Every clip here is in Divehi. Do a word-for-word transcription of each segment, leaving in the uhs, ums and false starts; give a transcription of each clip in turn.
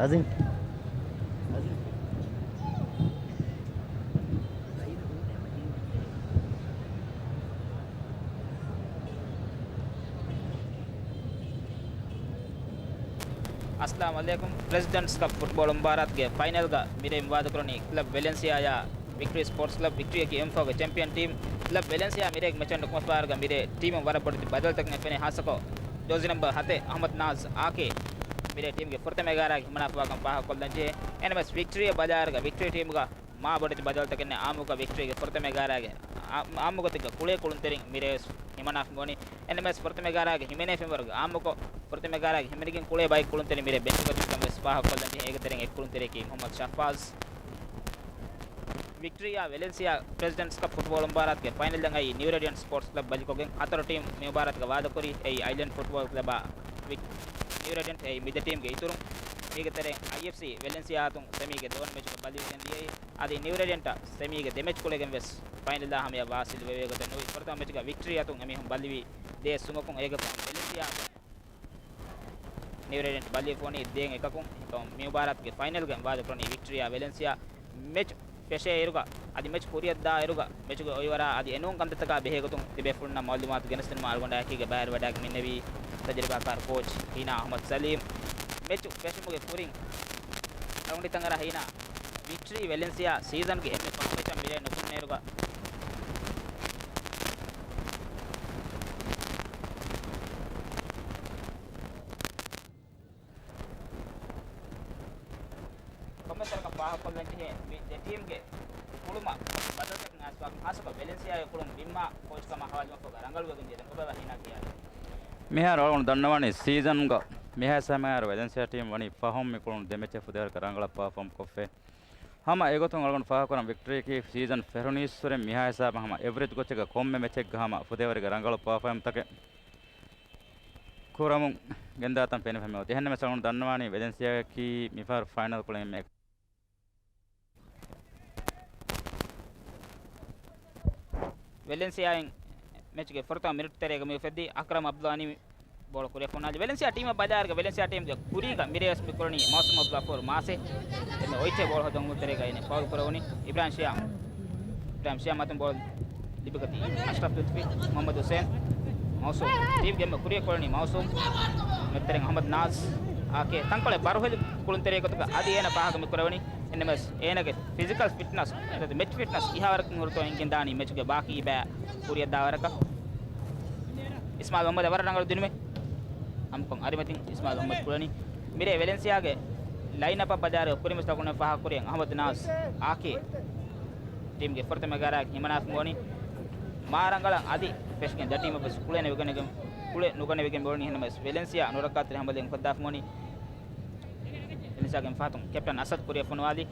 އަޒީމް. އައްސަލާމު ޢަލައިކުމް. ޕްރެޒިޑެންޓްސް ކަޕް ފުޓްބޯޅަ މުބާރާތުގެ ފައިނަލްގަ މިރޭ މުވާދަކުރަނީ ކްލަބް ވެލެންސިއާއާ ވިކްޓްރީ ސްޕޯޓްސް ކްލަބް. ވިކްޓްރީއަކީ އެމްފޯގެ ޗެމްޕިއަން ޓީމް. ކްލަބް ވެލެންސިއާ މިރޭގެ މެޗަށް ނުކުމެފައިވާރުގަ މިރޭ ޓީމުން ވަރަށް ބޮޑެތި ބަދަލުތަކެއް ފެނޭ، ހާއްސަކޮށް ޖާޒީ ނަމްބަރު ހަތެއް އަޙްމަދު ނާޒް އާކޭ މިރޭ ޓީމްގެ ފުރަތަމަ އެގާރައިގެ ހިމަނާފައިވާކަން ފާހަގަކޮށްލަންޖެހޭ. އެންއެމްއެސް ވިކްޓްރީއަށް ބަލާއިރުގަ ވިކްޓްރީ ޓީމުގަ މާ ބޮޑެތި ބަދަލުތަކެއް ނެތް. އާއްމުކޮށް ވިކްޓްރީގެ ފުރަތަމަ އެގާރައިގެ، އާ، އާއްމުގޮތެއްގަ ކުޅޭ ކުޅުންތެރިން މިރޭވެސް ހިމަނާފަ ވަނީ. އެންއެމްއެސް ފުރަތަމަ އެގާރައިގެ ހިމެނޭ ފެންވަރުގަ އާއްމުކޮށް، ފުރަތަމަ އެގާރައިގެ ހިމެނިގެން ކުޅޭ ބައެއް ކުޅުންތެރިން މިރޭ ބެންޗުގަ ތިބިކަން ވެސް ފާހަގަކޮށްލަންޖެހޭ. އޭގެ ތެރެއިން އެއް ކުޅުންތެރިޔަކީ މުޙައްމަދު ޝަހްފާޒް. ވިކްޓްރީއާ ވެލެންސިއާ ޕްރެޒިޑެންޓްސް ކަޕް ފުޓްބޯޅަ މުބާރާތުގެ ފައިނަލްއަށް އައީ ނިއުރޭޑިއަންޓް ސްޕޯޓްސް ކްލަބް ބަލިކޮށްގެން. ހަތަރު ޓީމް މި މުބާރާތުގަ ވާދަކުރީ. އެއީ އައިލެންޑް ފުޓްބޯޅަ ކްލަބާ ވިކް-، ނިއުރޭޑިއަންޓް އެއީ މި ދެ ޓީމްގެ އިތުރުން. މީގެ ތެރެއިން އައިއެފްސީ ވެލެންސިއާ އަތުން ސެމީގެ ދެވަނަ މެޗުގަ ބަލިވެގެން ދިޔައީ. އަދި ނިއުރޭޑިއަންޓަށް ސެމީގެ ދެ މެޗް ކުޅެގެން ވެސް ފައިނަލާ ހަމަޔަށް ވާސިލް ވެވޭ ގޮތެއް ނުވި. ފުރަތަމަ މެޗުގަ ވިކްޓްރީ އަތުން އެމީހުން ބަލިވީ ދޭއް ސުމަކުން. އޭގެ ފަހުން ވެލެންސިއާ ނިއުރޭޑިއަންޓް ބަލިވެފަ ވަނީ ދޭއް އެކަކުން. އެކަމު މި މުބާރާތުގެ ފައިނަލްގަ ވާދަކުރަނީ ވިކްޓްރީއާ ވެލެންސިއާ. މެޗް ފެށޭ އިރުގަ، އަދި މެޗް ކުރިއަށްދާ އިރުގަ، މެޗުގެ އޮއިވަރާ އަދި އެނޫން ކަންތައްތަކާ ބެހޭގޮތުން ތިބޭފުޅުންނަށް މަޢުލޫމާތު ގެނެސްދިނުމަށް އަޅުގަނޑާ އެކީގަ ބައިވެރިވަޑައިގެން އިންނެވީ ތަޖުރިބާކާރު ކޯޗް ހީނާ އަޙްމަދު ސަލީމް. މެޗު ފެށުމުގެ ކުރިން ރައުނޑި ތަނގަރާ ހީނާ ވިކްޓްރީ ވެލެންސިއާ ސީޒަންގެ އެންމެ ފަހު މެޗަށް މިރޭ ނުކުންނައިރުގަ، ކޮންމެސް ވަރަކަށް ފާހަގަކޮށްލަން ޖެހޭ މި ދެ ޓީމްގެ ކުޅުމަށް ބަދަލުތަކެއް އައިސްފަ ހާއްސަކޮށް ވެލެންސިއާގެ ކުޅުން ބިންމާ ކޯޗްކަމާ ހަވާލުވެފަ ރަނގަޅުވެގެން ދިޔަ ދެން ކޮބާ ހީނާ ކިޔާ. މިހާރު އަޅުގަނޑު ދަންނަވަނީ ސީޒަންގަ މިހާ ހިސާބަށް ވެލެންސިއާ ޓީމް ވަނީ ފަހުން މި ކުޅުން ދެ މެޗެއް ފުދޭވަރަކަށް ރަނގަޅަށް ޕާފޯމް ކޮށްފަ. ހަމަ އެގޮތުން އަޅުގަނޑު ފާހަގަކުރަން ވިކްޓްރީއަކީ ސީޒަން ފެށުނީއްސުރެ މިހާ ހިސާބަށް ހަމަ އެވްރެޖް ގޮތެއްގަ ކޮންމެ މެޗެއްގަ ހަމަ ފުދޭވަރެއްގެ ރަނގަޅު ޕާފޯމްތަކެއް ކުރަމުން ގެންދާތަން ފެނިފަ މިއޮތީ. އެހެންނަމަވެސް އަޅުގަނޑު ދަންނަވާނީ ވެލެންސިއާއަކީ މިފަހަރު ފައިނަލް ކުޅެން ވެލެންސިއާއިން މެޗުގެ ފުރަތަމަ މިނިޓް ތެރޭގަ މިއުފެއްދި އަކްރަމް އަބްދުލް ވަނީ ބޯޅަ ކުރިއަށް ފޮންނާލި. ވެލެންސިއާ ޓީމަށް ބަލާއިރުގަ ވެލެންސިއާ ޓީމްގެ ކުރީގަ މިރޭވެސް މި ކުރަނީ މައުސޫމް އަބްދުލް ޣަފޫރު މާސޭ. ދެންމެ އޮތްޓޭ ބޯޅަ ހޯދުން ތެރޭގަ އިން ފައުލް ކުރެވުނީ. އިބްރާހިމް ޝިޔާމް. އިބްރާހިމް ޝިޔާމް އަތުން ބޯޅަ ލިބިގަތީ އަޝްރަފް ލުތްފީ، މުޙައްމަދު ހުސޭން، މައުސޫމް. ޓީމްގެ އެންމެ ކުރިއަށް ކުރަނީ މައުސޫމް. މެޗުގެ ތެރެއިން އަޙްމަދު ނާޒް، އާކޭ ތަންކޮޅެއް ބަރުހެލި ކުޅުންތެރިއެއް ގޮތުގަ އަދި އޭނަ ފާހަގަ މި ކުރެވުނީ. އެންއެމްއެސް އޭނަގެ ފިޒިކަލް ފިޓްނަސް، މެޗް ފިޓްނަސް ކިހާވަރަކުން ހުރިތޯ އެނގިގެން ދާނީ މެޗުގެ ބާކީ ބައި ކުރިއަށް ދާވަރަކަށް. އިސްމާއިލް މުޙައްމަދަށް ވަރަށް ރަނގަޅު ދިނުމެއް. ހަމަކޮށް އަރިމަތިން އިސްމާއިލް މުޙައްމަދު ކުޅެނީ. މިރޭ ވެލެންސިއާގެ ލައިންއަޕަށް ބަލާއިރު ކުރިން ވެސް އަޅުގަނޑުމެން ފާހަގަކުރި އަޙްމަދު ނާޒް އާކޭ ޓީމްގެ ފުރަތަމަ އެގާރައިގެ ހިމަނާފަ މިވަނީ. މާ ރަނގަޅަށް އަދި ފެށިގެން ދެ ޓީމަށް ވެސް ކުޅެ ނުގަނެވިގެން، ކުޅެ ނުގަނެވިގެން މިވަނީ. އެހެންނަމަވެސް ވެލެންސިއާ ނުރައްކާތެރި ހަމަލައެއް އުފައްދާފަ މިވަނީ. ވެލެންސިއާގެ އެންމެ ފަހަތުން ކެޕްޓަން އަސަދު ކުރިއަށް ފޮނުވާލީ.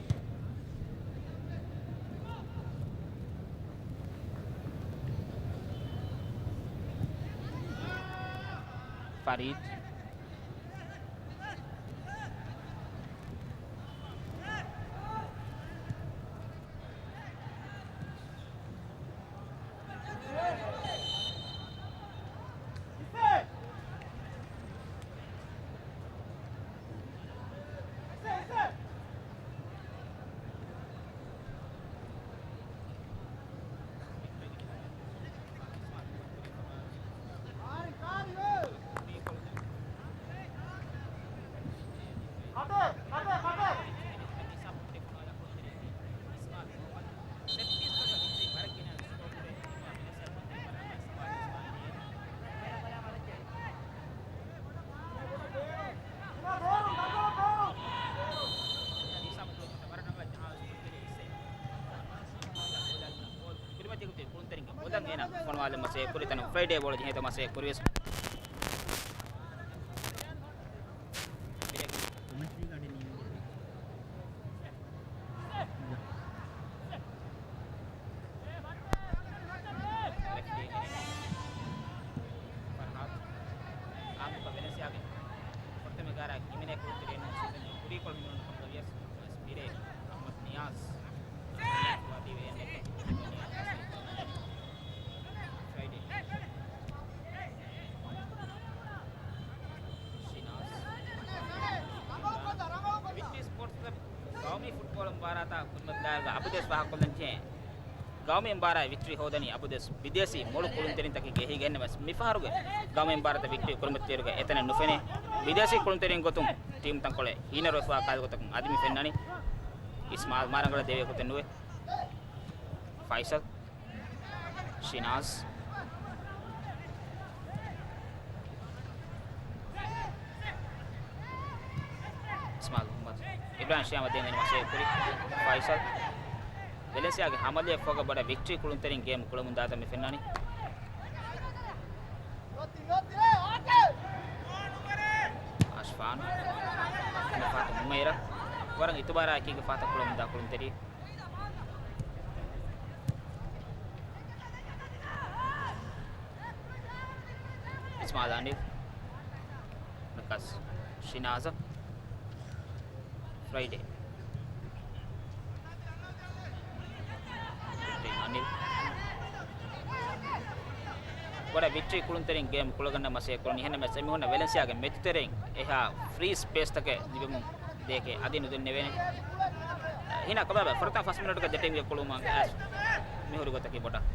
ފަރީދު. ކުރިމަތިލު ކުޅުންތެރިންގެ ބޮލަށް އޭނާ ފޮނުވާލަން މަސައްކަތް ކުރި ތަނު ފްރައިޑޭ ބޯޅަ ޖެހޭތޯ މަސައްކަތް ކުރިވެސް. ފަރްހާދު. އާންމުކޮށް ވެލެންސިއާގެ ފުރަތަމަ ގާރާ ހިމެނޭ ކުޅުންތެރިން ސީޒަން ކުރީކޮޅު ހިމެނުނު ކަމަށް ވިޔަސް މިރޭ އަޙްމަދު ނިޔާޒް ފަރްހާދު ވާތީވެ އެންނެ ފްރައިޑޭ. ޝިނާޒް. ވިކްޓޯރީ ސްޕޯޓްސް ކްލަބް ގައުމީ ފުޓްބޯޅަ މުބާރާތާ ކުރިމަތިލާއިރުގަ އަބަދުވެސް ފާހަގަކޮށްލަންޖެހޭ ގައުމީ މުބާރާތް ވިކްޓްރީ ހޯދަނީ އަބަދުވެސް ބިދޭސީ މޮޅު ކުޅުންތެރިންތަކެއްގެ އެހީގަ. އެހެންނަމަވެސް މިފަހަރުގެ ގައުމީ މުބާރާތަށް ވިކްޓްރީ ކުރިމަތިލިއިރުގަ އެތަނެއް ނުފެނޭ. ބިދޭސީ ކުޅުންތެރިން ގޮތުން ޓީމު ތަންކޮޅެއް ހީނަރުވެފަވާ ކަހަލަ ގޮތަކުން އަދި މި ފެންނަނީ. އިސްމާއިލް މާރަނގަޅަށް ދެވޭ ގޮތެއް ނުވޭ. ފައިސަލް. ޝިނާޒް. އިސްމާއިލް މުހައްމަދު. އިބްރާހިމް ޝިޔާމަ ދޭން އެން މަސޭ ކުރި. ފައިސަލް. ވެލެންސިއާގެ ހަމަލިއެއް ފޯގަ ބޮޑަށް ވިކްޓްރީ ކުޅުންތެރިން ގޭމް ކުޅަމުން ދާތަން މި ފެންނަނީ. އަޝްފާން. ފާތު ނުމައިރަ. ވަރަށް އިތުބާރާއެކީގެ ފާތަށް ކުޅަމުންދާ ކުޅުންތެރި. އިސްމާއިލް އަނިލް. ނަކަސް. ޝިނާޒަށް. ފްރައިޑޭ. ކެޕްޓަން އަނިލް. ވަރަށް ވިކްޓްރީ ކުޅުންތެރިން ގޭމް ކުޅަގަންނަ މަސައްކަތް ކުރަނީ. އެހެންނަމަވެސް އެމީހުންނަށް ވެލެންސިއާގެ މެދުތެރެއިން އެހާ ފްރީ ސްޕޭސްތަކެއް ލިބެމުން ދޭކެ އަދި ނުދެންނެވޭނެ. ހީނާ ކަބާބަ ފުރަތަމަ ފަސް މިނެޓުގަ ދެ ޓީމްގެ ކުޅުމަށް އައިސް މިހުރި ގޮތަކީ ބޮޑަށް.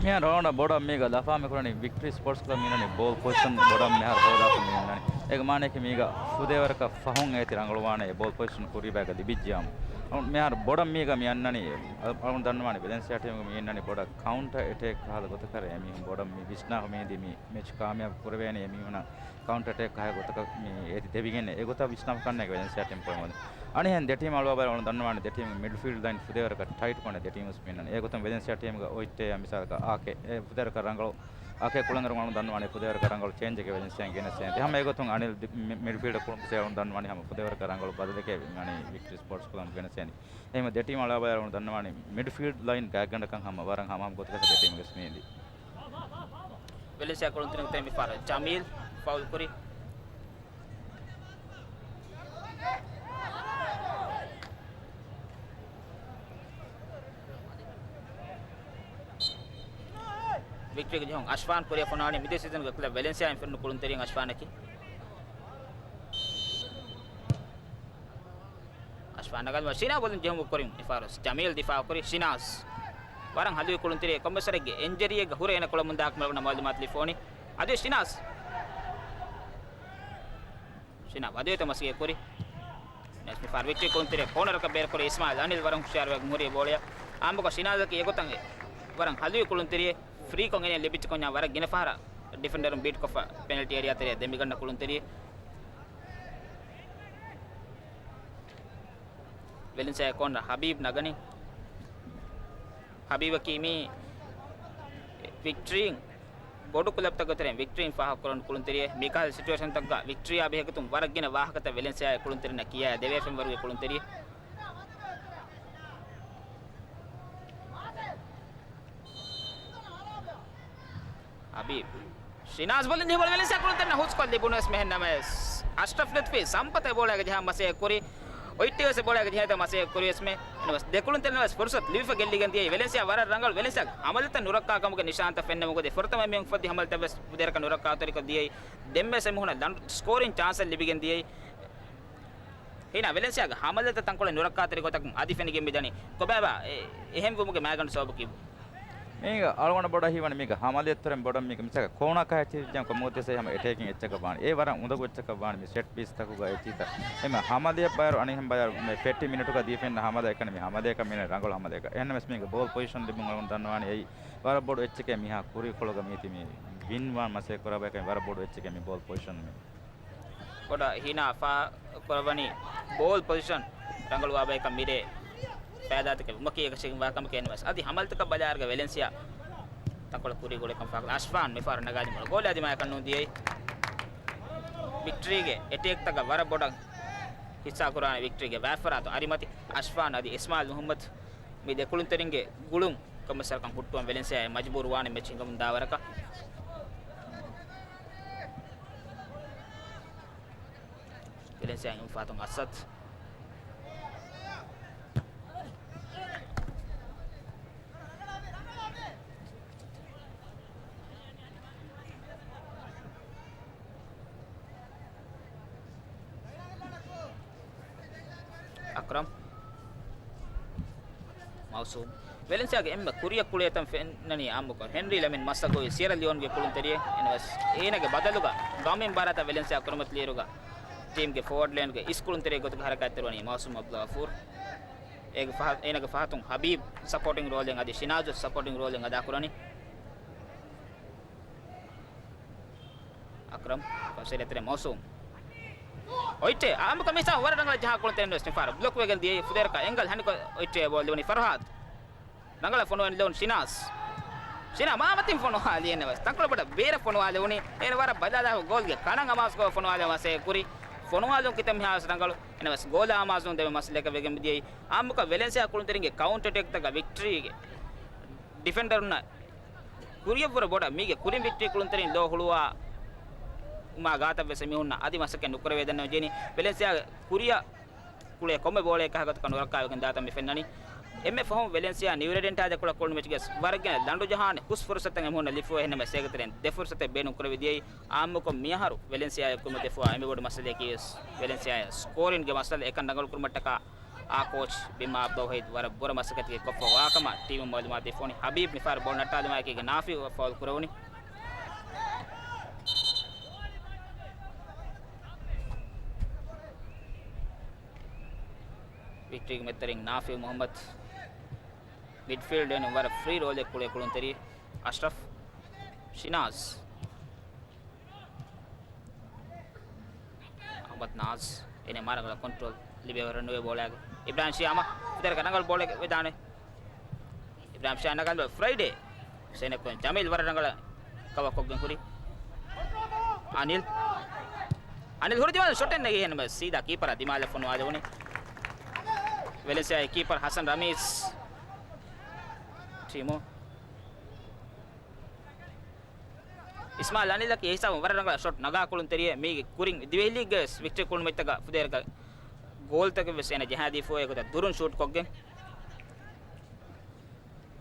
މިހާރު ރައުންޑަށް ބޮޑަށް މީގަ ލަފާ މިކުރަނީ ވިކްޓްރީ ސްޕޯޓްސް ކްލަބް މިނަނީ ބޯލް ޕޮޒިޝަން ބޮޑަށް މިހާރު ހޯދާފަ މި އިންނަނީ. އޭގެ މާނައަކީ މީގަ ފުދޭވަރަކަށް ފަހުން އޭތި ރަނގަޅުވާނެ އެ ބޯލް ޕޮޒިޝަން ކުރީބާގަ ލިބިއްޖިޔާމު. މިހާރު ބޮޑަށް މީގަ މި އަންނަނީ އަ-، އަޅުން ދަންނަވާނެ ވެލެންސިއާ ޓީމުގެ މި އިންނަނީ ބޮޑަށް ކައުންޓަ އެޓޭކް ކަހަލަ ގޮތަކަށް. އެމީހުން ބޮޑަށް މި ވިސްނާފަ މިއިންދީ މި މެޗް ކާމިޔާބު ކުރެވޭނެ އެމީހުނަށް ކައުންޓަ އެޓޭކް ކަހަލަ ގޮތަކަށް މި އޭތި ދެވިގެން އެގޮތަށް ވިސްނާފަ ކަންނޭނގެ ވެލެންސިއާ ޓީމް ކުޅެމުން. އަނިހެން ދެ ޓީމް އަޅުވާ ބަލާ އަޅުން ދަންނަވާނެ ދެ ޓީމް މިޑްފީލްޑް ލައިން ފުދޭވަރަކަށް ޓައިޓް ކޮނެ ދެ ޓީމް ވެސް މި އިންނަނީ. އެގޮތުން ވެލެންސިއާ ޓީމްގެ އޮތްޓޭ މިސާލަކަށް އާކޭ އެ ފުދޭވަރަކަށް ރަނގަޅު އާކޭ ކުޅަނގަރު އަޅުން ދަންނަވާނެ ފުދޭވަރަކަށް ރަނގަޅު ޗޭންޖެއްގެ ވެލެންސިއާ ގެނެސް އެން. ހަމަ އެގޮތުން އަނިލް މި-، މިޑްފީލްޑަށް ކުޅުން ސޭ އަޅުން ދަންނަވާނެ ހަމަ ފުދޭވަރަކަށް ރަނގަޅު ބަދަލެކޭ އަނި ވިކްޓްރީ ސްޕޯޓްސް ކްލަބް ގެނެސް އެން. އެހެންވެ ދެ ޓީމް އަޅުވާ ބަލާ އަޅުން ދަންނަވާނެ މިޑްފީލްޑް ލައިން ގާތްގަނޑަކަށް ހަމަ ވަރަށް ހަމަހަމަ ގޮތަކަށް ދެ ޓީމް ވެސް މި އިންދީ. ވެލެންސިއާ ކުޅުންތެރިން މިފަހަރު ޖަމީލް ފައުލް ކުރި. ވިކްޓްރީގެ ޖެހުން އަޝްފާން ކުރިއަށް ފޮނުވާލީ. މިދިޔަ ސީޒަންގެ ކްލަބް ވެލެންސިއާއިން ފެނުނު ކުޅުންތެރިން އަޝްފާނަކީ. އަޝްފާން ނަގަން ޝިނާ ބޯލުން ޖެހުމުގެ ކުރިން އެފާރުސް ޖަމީލް ދިފާއު ކުރި. ޝިނާޒް ވަރަށް ހަލުވި ކުޅުންތެރިއެއް. ކޮންމެސް ވަރެއްގެ އިންޖަރީއެއްގަ ހުރެ އޭނަ ކުޅަމުން ދާކަމަށް މައުލޫމާތު ލިބިފަ ވަނީ. އަދި ޝިނާޒް. ޝިނާ ވަދެވޭތޯ މަސައްކަތް ކުރި. ނެސް މިފަހަރު ވިކްޓްރީ ކުޅުންތެރިއެއް ކޯނަރަކަށް ބޭރުކުރި އިސްމާއިލް އަނިލް ވަރަށް ހުޝިޔާރުވެ ހުރި ބޯޅަޔަށް. އާންމުކޮށް ޝިނާޒަކީ އެގޮތަށް ވަރަށް ހަލުވި ކުޅުންތެރިއެއް. ފްރީކޮށް އޭނަ ލިބިއްޖެ ކޮންޏާ ވަރަށް ގިނަ ފަހަރަށް ޑިފެންޑަރުން ބީޓްކޮށްފަ ޕެނަލްޓީ އެރިއާ ތެރެއަށް ދެމިގަންނަ ކުޅުންތެރިއެއް. ވެލެންސިއާ ކޯނަރ ހަބީބް ނަގަނީ. ހަބީބަކީ މީ ވިކްޓްރީން ބޮޑު ކުލަބްތަކުގެ ތެރެއިން ވިކްޓްރީން ފާހަގަކުރަން ކުޅުންތެރިއެއް. މިކަހަލަ ސިޗުއޭޝަންތަކުގަ ވިކްޓްރީއާ ބެހޭގޮތުން ވަރަށް ގިނަ ވާހަކަތައް ވެލެންސިއާއާ ކުޅުންތެރިންނަށް ކިޔާ ދެވޭފައިން ވަރުގެ ކުޅުންތެރިއެއް. ހަބީބް. ޝިނާޒް ބޮލުން ޖެހި ބޯޅަ ވެލެންސިއާ ކުޅުންތެރިންނަށް ހުސްކޮށް ލިބުނު ވެސް މިހެން ނަމަވެސް. އަޝްރަފް ލުތްފީ ސަމްޕަތަށް ބޯޅައިގަ ޖަހާ މަސައްކަތް ކުރި. އޮއްޓި ވެސް ބޯޅައިގަ ޖަހާ މަސައްކަތް ކުރި ވެސް މެ. އެން ވެސް ދެކުޅުންތެރިންނަށް ވެސް ފުރުސަތު ލިބިފަ ގެއްލިގެން ދިޔައީ. ވެލެންސިއާ ވަރަށް ރަނގަޅު. ވެލެންސިއާގެ ހަމަލަތައް ނުރައްކާ ކަމުގެ ނިޝާންތައް ފެންނަމުގަ ދެ ފުރަތަމަ މި ފަދަ ހަމަލަތައް ވެސް ފުދޭވަރަކަށް ނުރައްކާތެރިކޮށް ދިޔައީ. ދެން ވެސް އެމީހުންނަށް ލަނޑު ސްކޯރިން ޗާންސް ލިބިގެން ދިޔައީ. ހީނާ ވެލެންސިއާގެ ހަމަލަތައް ތަންކޮޅެއް ނުރައްކާތެރި ގޮތަކުން އަދި ފެނިގެން މިދަނީ. ކޮބާބާ އެ-، އެހެން ވުމުގެ މައިގަނޑު ސަބަބަކީ؟ މީގަ އަޅުގަނޑަށް ބޮޑަށް ހީވަނީ މީގަ ހަމަލަތްތައް ބޮޑަށް މީގަ މިސާލަކަށް ކޯނާ ކަހައްޗި ޖަންކޮ މޫދެސޭ ހަމަ އެޓޭކިން އެއްޗަކަށް ވާނެ. އެ ވަރަށް އުނދަގޫ އެއްޗަކަށް ވާނެ މި ސެޓް ޕީސްތަކުގަ އެ ޗީތައް. އެމަ ހަމަލައަށް ބަޔަރު އަނިހެން ބަޔަރު މެ ފެއްޓި މިނެޓުގަ ދީފެން ހަމަލަ އެކަނި މި ހަމަލައަކަށް މީނަ ރަނގަޅު ހަމަލައަކަށް. އެހެންނަމަސް މީގަ ބޯލް ޕޮޒިޝަން ލިބުން އަޅުގަނޑު ދަންނަވާނެ އެއީ ވަރަށް ބޮޑު އެއްޗެކޭ މިހާ ކުރި ކޮޅުގަ މީތި މި ވިން ވާން މަސޭ ކުރާ ބަޔަކަށް ވަރަށް ބޮޑު އެއްޗެކޭ މި ބޯލް ޕޮޒިޝަން މި. ބޮޑަށް ހީނާ ފާހަގަކުރައްވަނީ ބޯލް ޕޮޒިޝަން ރަނގަޅުވާ ބަޔަކަށް މިރޭ ފައިދާތަކެއް ވުމަކީ އެކަށީގެންވާ ކަމެކޭ. އެހެންނަމަވެސް އަދި ހަމަލަތަކަށް ބަލާއިރުގަ ވެލެންސިއާ ތަންކޮޅެއް ކުރީ ގޯލެއްކަން ފާހަގަ. އަޝްފާން މިފަހަރު ނަގާލި މޮޅަށް ގޯލާ ދިމާއަކަށް ނޫން ދިޔައީ. ވިކްޓްރީގެ އެޓޭކްތަކަށް ވަރަށް ބޮޑަށް ހިއްސާކުރާނެ ވިކްޓްރީގެ ވާތްފަރާތު އަރިމަތި އަޝްފާން އަދި އިސްމާއިލް މުހައްމަދު މި ދެކުޅުންތެރިންގެ ގުޅުން ކޮންމެސް ވަރަކަށް ހުއްޓުވަން ވެލެންސިއާއަށް މަޖުބޫރުވާނެ މެޗް ހިނގަމުންދާ ވަރަކަށް. ވެލެންސިއާ އިންފާތުން އަސަދް. އަކްރަމް. މައުސޫމް. ވެލެންސިއާގެ އެންމެ ކުރިއަށް ކުޅޭތަން ފެންނަނީ އާއްމުކޮށް ހެންރީ ލަމިން މަސްއަގުއި ސިއެރަ ލިއޯންގެ ކުޅުންތެރިއެއް. އެންވެސް އޭނަގެ ބަދަލުގަ ގައުމީ މުބާރާތަށް ވެލެންސިއާ ކުރިމަތިލިއިރުގަ ޓީމްގެ ފޯވަޑް ލޭންގެ އިސް ކުޅުންތެރިއެއް ގޮތުގަ ހަރަކާތްތެރިވަނީ މައުސޫމް އަބްދުލްޣަފޫރު. އޭގެ ފަހަ-، އޭނަގެ ފަހަތުން ހަބީބް ސަޕޯޓިން ރޯލެއް އަދި ޝިނާޒު ސަޕޯޓިން ރޯލެއް އަދާކުރަނީ. އަކްރަމް، ފަސޭރެތެރެ މައުސޫމް. އޮއްޓޭ، އާއްމުކޮށް މިސާ ވަރަށް ރަނގަޅަށް ޖަހާ ކުޅުންތެރިން ވެސް މިފަހަރު ބްލޮކް ވެގެން ދިޔައީ ފުދޭވަރަކަށް އެންގަލް ހަނިކޮށް އޮއްޓޭ ބޯލް ލިބުނީ ފަރުހާދު. ރަނގަޅަށް ފޮނުވަން ލިބުނު ޝިނާޒް. ޝިނާ މާމަތިން ފޮނުވާލި އެންނެވެސް. ތަންކޮޅެއް ބޮޑަށް ބޭރަށް ފޮނުވާލެވުނީ. އޭނަ ވަރަށް ބަލާލާފަ ގޯލްގެ ކަނަށް އަމާޒުކޮށް ފޮނުވާލެވުމަށް މަސައްކަތް ކުރި. ފޮނުވާލުން ކިތަންމެހާވެސް ރަނގަޅު. އެންނެވެސް ގޯލާ އަމާޒުން ދެމި މައްސަލައަކަށް ވެގެން ދިޔައީ. އާއްމުކޮށް ވެލެންސިއާ ކުޅުންތެރިންގެ ކައުންޓަރ އެޓޭކްތަކަށް ވިކްޓްރީގެ ޑިފެންޑަރުންނަށް ކުރިއަށްވުރެ ބޮޑަށް މީގެ ކުރިން ވިކްޓްރީ ކުޅުންތެރިން ލޯ ހުޅުވާ މާ ގާތަށް ވެސް އެމީހުންނަށް އަދި މަސައްކަތް ނުކުރެވޭ ދެންނެވި ޖެނީ. ވެލެންސިއާ ކުރިއަށް ކުޅޭ ކޮންމެ ބޯޅައެއް ކަހަލަ ގޮތަކަށް ނުރައްކާވެގެން ދާތަން މި ފެންނަނީ. އެންމެ ފަހުން ވެލެންސިއާ ނިއުރެޑެންޓާ ދެކޮޅަށް ކުޅުނު މެޗުގެ ވަރަށް ގިނަ ލަނޑު ޖަހާނެ ހުސް ފުރުސަތެއް އެމީހުންނަށް ލިބިފަ އެހެންނަމަ ސޭގަތެރެން ދެ ފުރުސަތެއް ބޭނުން ކުރެވި ދިޔައީ. އާއްމުކޮށް މިއަހަރު ވެލެންސިއާ އެކުމެ ދެފުވާ އެންމެ ބޮޑު މައްސަލައަކީ ވެސް ވެލެންސިއާ ސްކޯރިންގެ މައްސަލަ އެކަން ރަނގަޅު ކުރުމަށްޓަކާ އާ ކޯޗް ބިމާ އަބްދުލްވަހީދު ވަރަށް ބުރަ މަސައްކަތެއް ކޮށްފަ ވާކަމަށް ޓީމުން މައުލޫމާތު ދެއްވުނީ. ހަބީބް މިފަހަރު ބޯޅަ ނައްޓާލުމާއެކީގަ ނާފިއު ފައުލް ކުރެވުނީ. ވިކްޓްރީގެ މެދުތެރެއިން ނާފިއު މުހައްމަދު. މިޑްފީލްޑް އެން ވަރަށް ފްރީ ރޯލެއް ކުޅޭ ކުޅުންތެރި އަޝްރަފް. ޝިނާޒް. އަޙްމަދު ނާޒް. އޭނަ މާރަނގަޅަށް ކޮންޓްރޯލް ލިބޭ ވަރަށް ނުވޭ ބޯޅައިގެ. އިބްރާހިމް ޝިޔާމަ. ފުދޭވަރަކަށް ރަނގަޅު ބޯޅައެއް ވެދާނެ. އިބްރާހިމް ޝިޔާމަ ނަގާލި ފްރައިޑޭ. ސެނެކުން ޖަމީލް ވަރަށް ރަނގަޅަށް ކަވަރ ކޮށްގެން ހުރި. އަނިލް. އަނިލް ހުރި ދިމާލަށް ޝޮޓެއް ނެގި އެހެންނަމަ ސީދާ ކީޕަރާ ދިމާލަށް ފޮނުވާލެވުނީ. ވެލެންސިއާގެ ކީޕަރ ހަސަން ރަމީޒް. ޓީމު. އިސްމާއިލް އަނިލަކީ އެހިސާބުން ވަރަށް ރަނގަޅަށް ޝޮޓް ނަގާ ކުޅުންތެރިއެއް. މީގެ ކުރިން ދިވެހި ލީގްގެ ވެސް ވިކްޓްރީ ކުޅުނު މެޗްތަކަށް ފުދޭވަރަކަށް ގޯލްތަކެއް ވެސް އޭނަ ޖަހާދީފަ އެގޮތަށް ދުރުން ޝޫޓް ކޮށްގެން.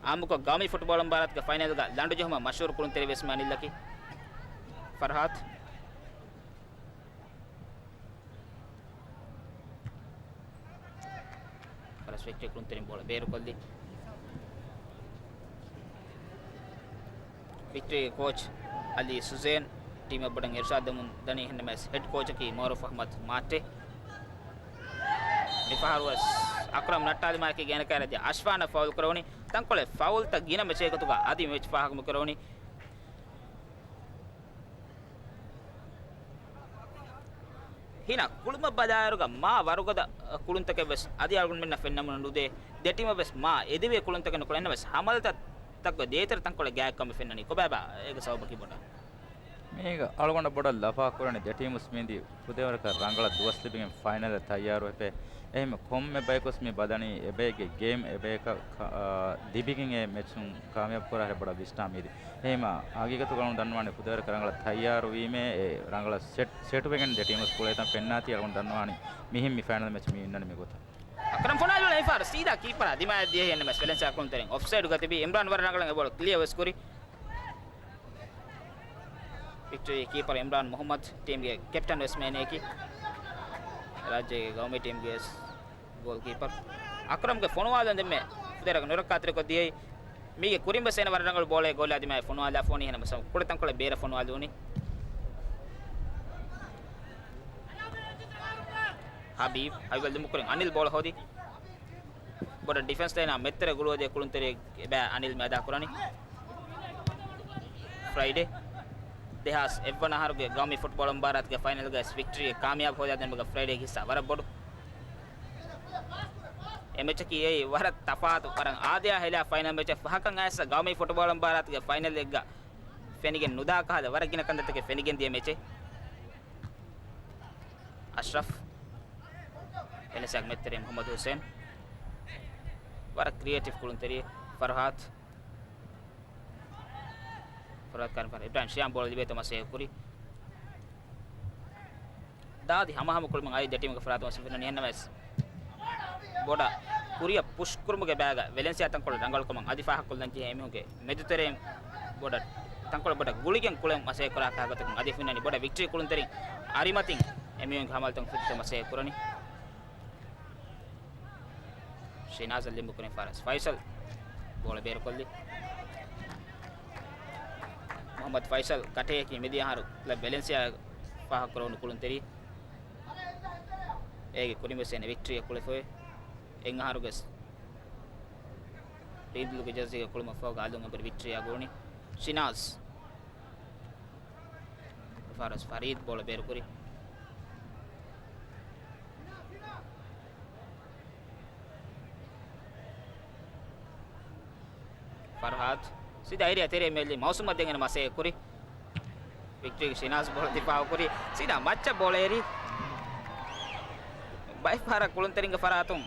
އާއްމުކޮށް ގައުމީ ފުޓްބޯޅަ މުބާރާތުގެ ފައިނަލްގަ ލަނޑު ޖެހުމަށް މަޝްހޫރު ކުޅުންތެރި ވެސް މި އަނިލްއަކީ. ފަރްހާދު. ފަރަސް ވިކްޓްރީ ކުޅުންތެރިން ބޯޅަ ބޭރުކޮށްލީ. ވިކްޓްރީގެ ކޯޗް އަލީ ސުޒޭން ޓީމަށް ބޮޑަށް އިރުޝާދު ދެމުން ދަނީ. އެހެންނަމަވެސް ހެޑް ކޯޗަކީ މައުރޫފް އަޙްމަދު މާޓޭ. މިފަހަރުވެސް އަކްރަމް ނައްޓާލުމާއެކީގަ އޭނަ ކައިރިއަށް ދިޔަ އަޝްފާނަށް ފައުލް ކުރެވުނީ. ތަންކޮޅެއް ފައުލްތައް ގިނަ މެޗެއް ގޮތުގަ އަދި މެޗް ފާހަގަ ކުރެވުނީ. ހީނާ ކުޅުމަށް ބަލާއިރުގަ މާ ވަރުގަދަ ކުޅުންތަކެއް ވެސް އަދި އަޅުގަނޑުމެންނަށް ފެންނަމުން ނުދޭ. ދެ ޓީމަށް ވެސް މާ އެދެވޭ ކުޅުންތަކެއް ނުކުޅެ. އެހެންނަމަވެސް ހަމަލަތައް ތައްކޮ ދޭތެރެ ތަންކޮޅެއް ގާތްކަމެއް ފެންނަނީ ކޮބާބާ؟ އޭގެ ސަބަބަކީ ބޮޑަށް. މީގަ އަޅުގަނޑަށް ބޮޑަށް ލަފާ ކުރަނީ ދެ ޓީމުސް މިދި ފުދޭވަރަކަށް ރަނގަޅަށް ދުވަސް ލިބިގެން ފައިނަލަށް ތައްޔާރުވެފަ. އެހެން ކޮންމެ ބަޔަކުސް މި ބަލަނީ އެބައެއްގެ ގޭމް އެބަޔަކަށް ކަ-، އާ، ލިބިގެން އެ މެޗުން ކާމިޔާބު ކުރާ ހެ ބޮޑަށް ވިސްނާ މީދި. އެހެންމަ ހަގީގަތުގަ އަޅުގަނޑު ދަންނަވާނީ ފުދޭވަރަކަށް ރަނގަޅަށް ތައްޔާރުވީމޭ އެ ރަނގަޅަށް ސެޓް، ސެޓްވެގެން ދެ ޓީމުސް ކުޅޭތަން ފެންނާތީ އަޅުގަނޑު ދަންނަވާނީ މިހެން މި ފައިނަލް މެޗް މި އިންނަނީ މި ގޮތަށް. އަކްރަމް ފޮނާލު އެފާރ ސީދާ ކީޕަރާ ދިމާއަށް ދިޔަ ހެންނަމެސް ވެލެންސިއާ ކުޅުންތެރިން އޮފްސައިޑުގަ ތިބީ އިމްރާން ވަރަށް ރަނގަޅަށް އެ ބޯޅަ ކްލިއަރ ވެސް ކުރި. ވިކްޓަރީ ކީޕަރ އިމްރާން މުހައްމަދު ޓީމްގެ ކެޕްޓަން ވެސް މޭނޭކީ. ރާއްޖޭގެ ގައުމީ ޓީމްގެ ވެސް ގޯލް ކީޕަރ. އަކްރަމްގެ ފޮނުވާލުން ދެންމެ ފުދޭވަރަކަށް ނުރައްކާތެރިކޮށް ދިޔައީ. މީގެ ކުރިން ވެސް އޭނަ ވަރަށް ރަނގަޅު ބޯޅައެއް ގޯލާ ދިމާއަށް ފޮނުވާލާފަ ވަނީ ހެންނަމަސް ކުޅެ ތަންކޮޅެއް ބޭރަށް ފޮނުވާލުނީ. ހަބީބް، ހަބީބް ލިމުކުރިން އަނިލް ބޯޅަ ހޯދި. ބޮޑަށް ޑިފެންސް ލައިނާ މެއްތެރެ ގުޅުވަދޭ ކުޅުންތެރި އެބަ އަނިލް މެ އަދާ ކުރަނީ. ފްރައިޑޭ ދެހާސް އެއްވަނަ އަހަރުގެ ގައުމީ ފުޓްބޯޅަ މުބާރާތުގެ ފައިނަލްގައި ވިކްޓަރީއެއް ކާމިޔާބު ހޯދާދިނުމުގަ ފްރައިޑޭގެ ހިއްސާ ވަރަށް ބޮޑު. އެ މެޗަކީ އެއީ ވަރަށް ތަފާތު، ވަރަށް އާދަޔާ ހެލާ ފައިނަލް މެޗެއް. ފަހަކަށް އައިސް ގައުމީ ފުޓްބޯޅަ މުބާރާތުގެ ފައިނަލްއެއްގަ ފެނިގެން ނުދާ ކަހަލަ ވަރަށް ގިނަ ކަންތައްތަކެއް ފެނިގެން ދިޔަ މެޗެއް. އަޝްރަފް. އެނެސާގް މެއްތެރޭ މުހައްމަދު ހުސޭން. ވަރަށް ކްރިއޭޓިވް ކުޅުންތެރި ފަރްހާދު. ފަރްހާދު ކާރިން ފަރް އިބްރާހިމް ޝިޔާމް ބޯޅަ ލިބޭތޯ މަސައްކަތް ކުރި. ދާދި ހަމަހަމަ ކުޅުމުން އައި ދެ ޓީމުގެ ފަރާތުން ވެސް ފެނުނީ އެހެންނަމަވެސް. ބޮޑަށް ކުރިއަށް ޕުޝް ކުރުމުގެ ބައިގަ ވެލެންސިއާ ތަންކޮޅެއް ރަނގަޅުކަމަށް އަދި ފާހަގަކޮށްލަން ޖެހޭ އެމީހުންގެ މެދުތެރެއިން ބޮޑަށް ތަންކޮޅެއް ބޮޑަށް ގުޅިގެން ކުޅެން މަސައްކަތް ކުރާ ކަހަލަ ގޮތަކުން އަދި ފެންނަނީ ބޮޑަށް ވިކްޓަރީ ކުޅުންތެރިން އަރިމަތިން އެމީހުންގެ ހަމަލަތަކުން ފެތުރިތައް މަސައްކަތް ކުރަނީ. ޝިނާޒަށް ލިބުން ކުރިން ފާރަސް ފައިސަލް ބޯޅަ ބޭރުކޮށްލި. މުހައްމަދު ފައިސަލް ކަޓެއަކީ މިދިޔަ އަހަރު ކްލަބް ވެލެންސިއާ ފާހަގަކުރެވުނު ކުޅުންތެރި. އޭގެ ކުރިން ވެސް އޭނަ ވިކްޓަރީއަށް ކުޅެފައި. އެއް އަހަރުގެ ރީތިލުގެ ޖާޒީގެ ކުޅުމަށް ފަހުގަ އަލުން އެބަރި ވިކްޓަރީއާ ގުޅުނީ. ޝިނާޒް. ފާރަސް ފަރީދް ބޯޅަ ބޭރުކުރި. ފަރްހާދު ސީދާ އޭރިއާ ތެރެއަށް މިއެއްލި މައުސޫމަށް ދެން އޭނަ މަސައްކަތް ކުރި. ވިކްޓަރީގެ ޝިނާޒް ބޯޅަ ދިފާއު ކުރި. ސީދާ މައްޗަށް ބޯޅަ އެރި. ބައެއް ފަހަރަށް ކުޅުންތެރިންގެ ފަރާތުން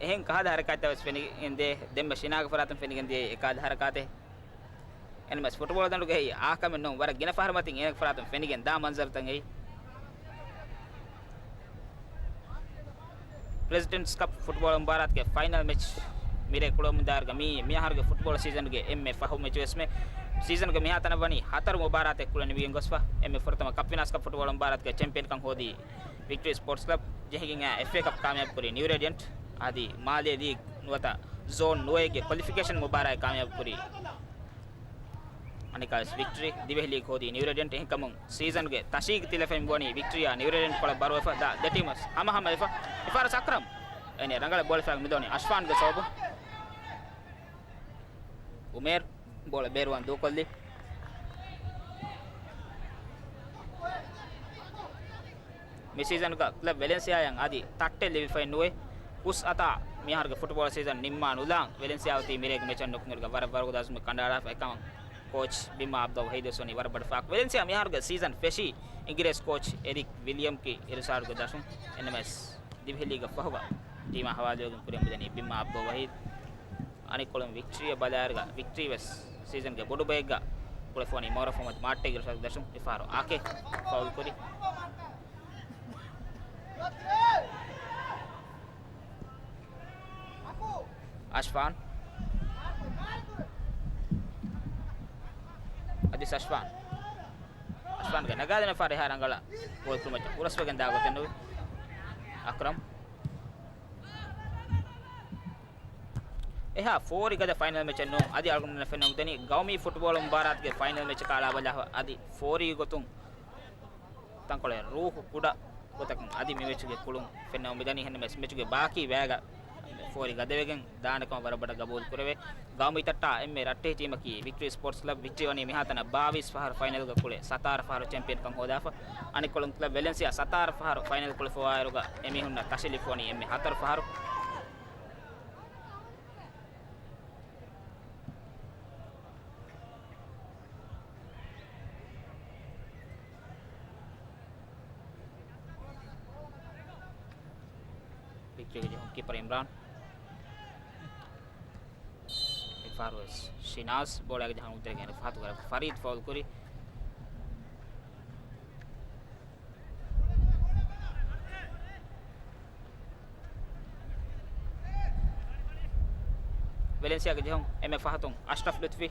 އެހެން ކަހަލަ ހަރަކާތްތައް ވެސް ފެނިގެން ދޭ. ދެންމެ ޝިނާގެ ފަރާތުން ފެނިގެން ދިޔަ އެކަހަލަ ހަރަކާތެއް. އެންމެސް ފުޓްބޯޅަ ދަނޑުގައި އާކަމެއް ނޫން، ވަރަށް ގިނަ ފަހަރު މަތިން އޭނަގެ ފަރާތުން ފެނިގެން ދާ މަންޒަރުތައް އެއީ. ޕްރެޒިޑެންޓްސް ކަޕް ފުޓްބޯޅަ މުބާރާތުގެ ފައިނަލް މެޗް މިރޭ ކުޅަމުންދާއިރުގަ މި، މި އަހަރުގެ ފުޓްބޯޅަ ސީޒަންގެ އެންމެ ފަހު މެޗު ވެސްމެ. ސީޒަންގެ މިހާތަނަށް ވަނީ ހަތަރު މުބާރާތެއް ކުޅެނިވިގެން ގޮސްފަ. އެންމެ ފުރަތަމަ ކަޕް ވިނާސް ކަޕް ފުޓްބޯޅަ މުބާރާތުގެ ޗެމްޕިއަންކަން ހޯދީ ވިކްޓަރީ ސްޕޯޓްސް ކްލަބް. ޖެހިގެން އެފްއޭ ކަޕް ކާމިޔާބު ކުރީ ނިއު ރޭޑިއަންޓް. އަދި މާލޭ ލީގް ނުވަތަ ޒޯން ނުވައެއްގެ ކޮލިފިކޭޝަން މުބާރާތް ކާމިޔާބު ކުރީ. އަނެކާވެސް ވިކްޓަރީ ދިވެހި ލީގް ހޯދީ ނިއު ރޭޑިއަންޓް. އެހެންކަމުން ސީޒަންގެ ތަށީގެ ތިލަފައިން ވަނީ ވިކްޓަރީއާ ނިއު ރޭޑިއަންޓް ކޮޅަށް ބަރުވެފަ. ދާ ދެ ޓީމު ހަމަހަމަވެފަ. އެފާރަސް އަކްރަމް އޭނަ ރަނގަޅަށް ބޯޅަ ފައި މިދޯނީ އަޝްފާންގެ ސަބަބުން. އުމޭރް ބޯޅަ ބޭރުވާން ދޫކޮށްލި. މި ސީޒަންގަ ކްލަބް ވެލެންސިއާއަށް އަދި ތައްޓެއް ލިބިފައެއް ނުވޭ. ހުސް އަތާ މިއަހަރުގެ ފުޓްބޯޅަ ސީޒަން ނިންމާ ނުލާން ވެލެންސިއާ އޮތީ މިރޭގެ މެޗަށް ނުކުމެވުމުގެ ވަރަށް ވަރުގަދަ އަޒުމެއް ކަނޑައަޅާފަ. އެކަމަށް ކޯޗް ބިމް އާބްދޯ ވަހީދު ވެސް ވަނީ ވަރަށް ބޮޑަށް ފާހަގަ. ވެލެންސިއާ މިއަހަރުގެ ސީޒަން ފެށީ އިނގިރޭސި ކޯޗް އެރިކް ވިލިއަމްގެ އިރުޝާދުގެ ދަށުން. އެންމެސް ދިވެހި ލީގަށް ފަހުގަ ޓީމާ ހަވާލުވެގެން ކުރިއަށް މިދަނީ ބިމް އާބްދޯ ވަހީދު. އަނެއްކޮޅުން ވިކްޓަރީއަށް ބަލާއިރުގަ ވިކްޓަރީ ވެސް ސީޒަންގެ ބޮޑު ބައެއްގަ ކުޅެފަ ވަނީ މައުރަފް އަހްމަދު މާއްޓޭގެ އިރުޝާދުގެ ދަށުން. އެފާރު އާކޭ ފައުލް ކުރި. އަޝްފާން. އަދިސް އަޝްފާން. އަޝްފާންގެ ނަގާދިން އެފާރު އެހާ ރަނގަޅަށް ގޯލް ކުރުމަށް ހުރަސްވެގެން ދާ ގޮތެއް ނުވި. އަކްރަމް. އެހާ ފޯރި ގަދަ ފައިނަލް މެޗެއް ނޫން. އަދި އަޅުގަނޑުމެންނަށް ފެންނަމުން ދަނީ ގައުމީ ފުޓްބޯޅަ މުބާރާތުގެ ފައިނަލް މެޗަކާ އަޅާބަލާފަ އަދި ފޯރީ ގޮތުން ތަންކޮޅެއް ރޫހު ކުޑަ ގޮތަކުން އަދި މި މެޗުގެ ކުޅުން ފެންނަމުން މިދަނީ. އެހެންނަމަވެސް މެޗުގެ ބާކީ ބައިގަ ފޯރި ގަދަވެގެން ދާނެ ކަމަށް ވަރަށް ބޮޑަށް ގަބޫލު ކުރެވޭ. ގައުމީ ތައްޓާ އެންމެ ރައްޓެހި ޓީމަކީ ވިކްޓަރީ ސްޕޯޓްސް ކްލަބް. ވިކްޓަރީ ވަނީ މިހާތަނަށް ބާވީސް ފަހަރު ފައިނަލްގަ ކުޅެ ސަތާރަ ފަހަރު ޗެމްޕިއަންކަން ހޯދާފަ. އަނެއްކޮޅުން ކްލަބް ވެލެންސިއާ ސަތާރަ ފަހަރު ފައިނަލް ކުޅެފަވާއިރުގަ އެމީހުންނަށް ތަށި ލިބިފަ ވަނީ އެންމެ ހަތަރު ފަހަރު. ކީޕަރ އިމްރާން. އެއްފަހަރުވެސް ޝިނާޒް ބޯޅައިގެ ޖަހަން އުންތެރިގެން ފަހަތު ކުރެ ފަރީދް ފައުލް ކުރި. ވެލެންސިއާގެ ޖެހުން އެންމެ ފަހަތުން އަޝްރަފް ލުތްފީ.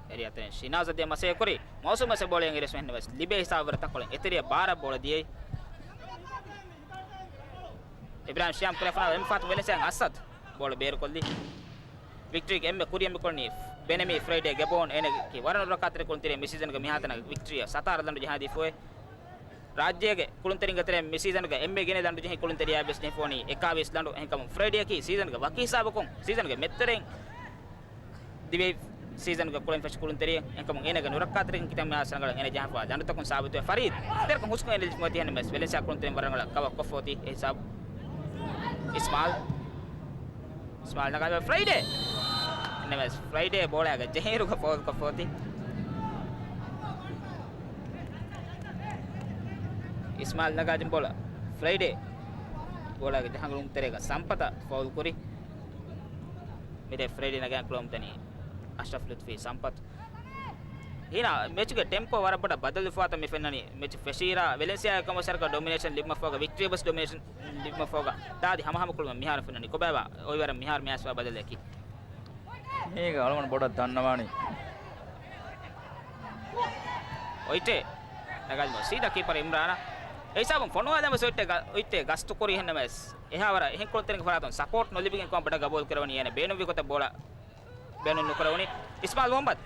އެރިއަތެރެން ޝިނާޒަށް ދިޔަ މަސޭ ކުރި. މައުސޫމް މަސޭ ބޯޅަ އެނގިރިސް މެހެން ވެސް ލިބޭ ހިސާބުވެރި ތަންކޮޅެއް އެތެރެއަށް ބާރަށް ބޯޅަ ދިޔައި. އިބްރާހިމް ޝިޔާމް ކުރެފަނާ އެންމެ ފަހަތު ވެލެންސިއާ އަސަދް ބޯޅަ ބޭރުކޮށްލި. ވިކްޓްރީގެ އެންމެ ކުރިއަށް މިކުޅުނީ ބެނެމީ ފްރައިޑޭ ގެބޯން އޭނަގެ ވަރަށް ނުރައްކާތެރި ކުޅުންތެރި މި ސީޒަންގެ މިހާތަނަށް ވިކްޓްރީއަށް ސަތާރަ ލަނޑު ޖަހާދީފައި. ރާއްޖޭގެ ކުޅުންތެރިންގެ ތެރެއިން މި ސީޒަންގެ އެންމެ ގިނަ ލަނޑު ޖެހި ކުޅުންތެރިޔާ ވެސް ޖެހިފޯނީ އެކާވީސް ލަނޑު. އެހެންކަމުން ފްރައިޑޭއަކީ ސީޒަންގެ ވަކި ހިސާބަކުން ސީޒަންގެ މެދުތެރެއިން ދިވެހި ސީޒަންގެ ކުޅެން ފެށި ކުޅުންތެރިޔެއް. އެހެންކަމުން އޭނަގެ ނުރައްކާތެރިކަން ކިތަންމެ އާސަންގަޅަށް އޭނަ ޖަހާފަ ލަނޑުތަކުން ސާބިތުވެ ފަރީދް ތެރެކަން ހުސްކޮށް އެންޑިލް މޮތި ހެންނަމެސް ވެލެންސިއާ ކުޅުންތެރިން ވަރަށް ރަނގަޅަށް ކަވަރ ކޮށްފޯތީ އެ ހިސާބު. އިސްމާލް އިސްމާލް ނަގާ ފްރައިޑޭ. ނަމަވެސް ފްރައިޑޭ ބޯޅައިގެ ޖެހޭއިރުގަ ފައުލް ކޮށްފޯތި. އިސްމާލް ނަގާ ޖިން ބޯޅަ. ފްރައިޑޭ ބޯޅައިގެ ޖަހަން ކުޅުންތެރިގަ ސަމްޕަތަށް ފައުލް ކުރި. މިރޭ ފްރައިޑޭ ނަގާ ކުޅަމުން ދަނީ އަޝްރަފް ލުތްފީ ސަމްޕަތު. ހީނާ މެޗުގެ ޓެމްޕޯ ވަރަށް ބޮޑަށް ބަދަލުވެފަ މި ފެންނަނީ. މެޗު ފެށީރާ ވެލެންސިއާ ކަމަށް ސަރަކަށް ޑޮމިނޭޝަން ލިބުމަށްފަހުގަ ވިކްޓްރީ ވެސް ޑޮމިނޭޝަން ލިބުމަށްފަހުގަ ދާދި ހަމަހަމަ ކުޅުމެއް މިހާރު ފެންނަނީ. ކޮބާބާ އޮތްވަރަށް މިހާރު މި އައިސްފަ ބަދަލެކީ. މީގަ އަޅުގަނޑު ބޮޑަށް ދަންނަވާނީ. އޮއިޓޭ ނަގާލިމަ ސީދާ ކީޕަރ އިމްރާނަށް. އެ ހިސާބުން ފޮނުވާލަމަސް އޮއިޓޭ ގަ-، އޮއިޓޭ ގަސްތު ކުރީ ހެންނަމެސް އެހާވަރަށް އެހެން ކުޅުންތެރިންގެ ފަރާތުން ސަޕޯޓް ނުލިބިގެން ކޮން ބޮޑަށް ގަބޫލު ކުރެވުނީ. އޭނަ ބޭނުންވި ގޮތަށް ބޯޅަ ބޭނުން ނުކުރެވުނީ. އިސްމާލް މުހައްމަދު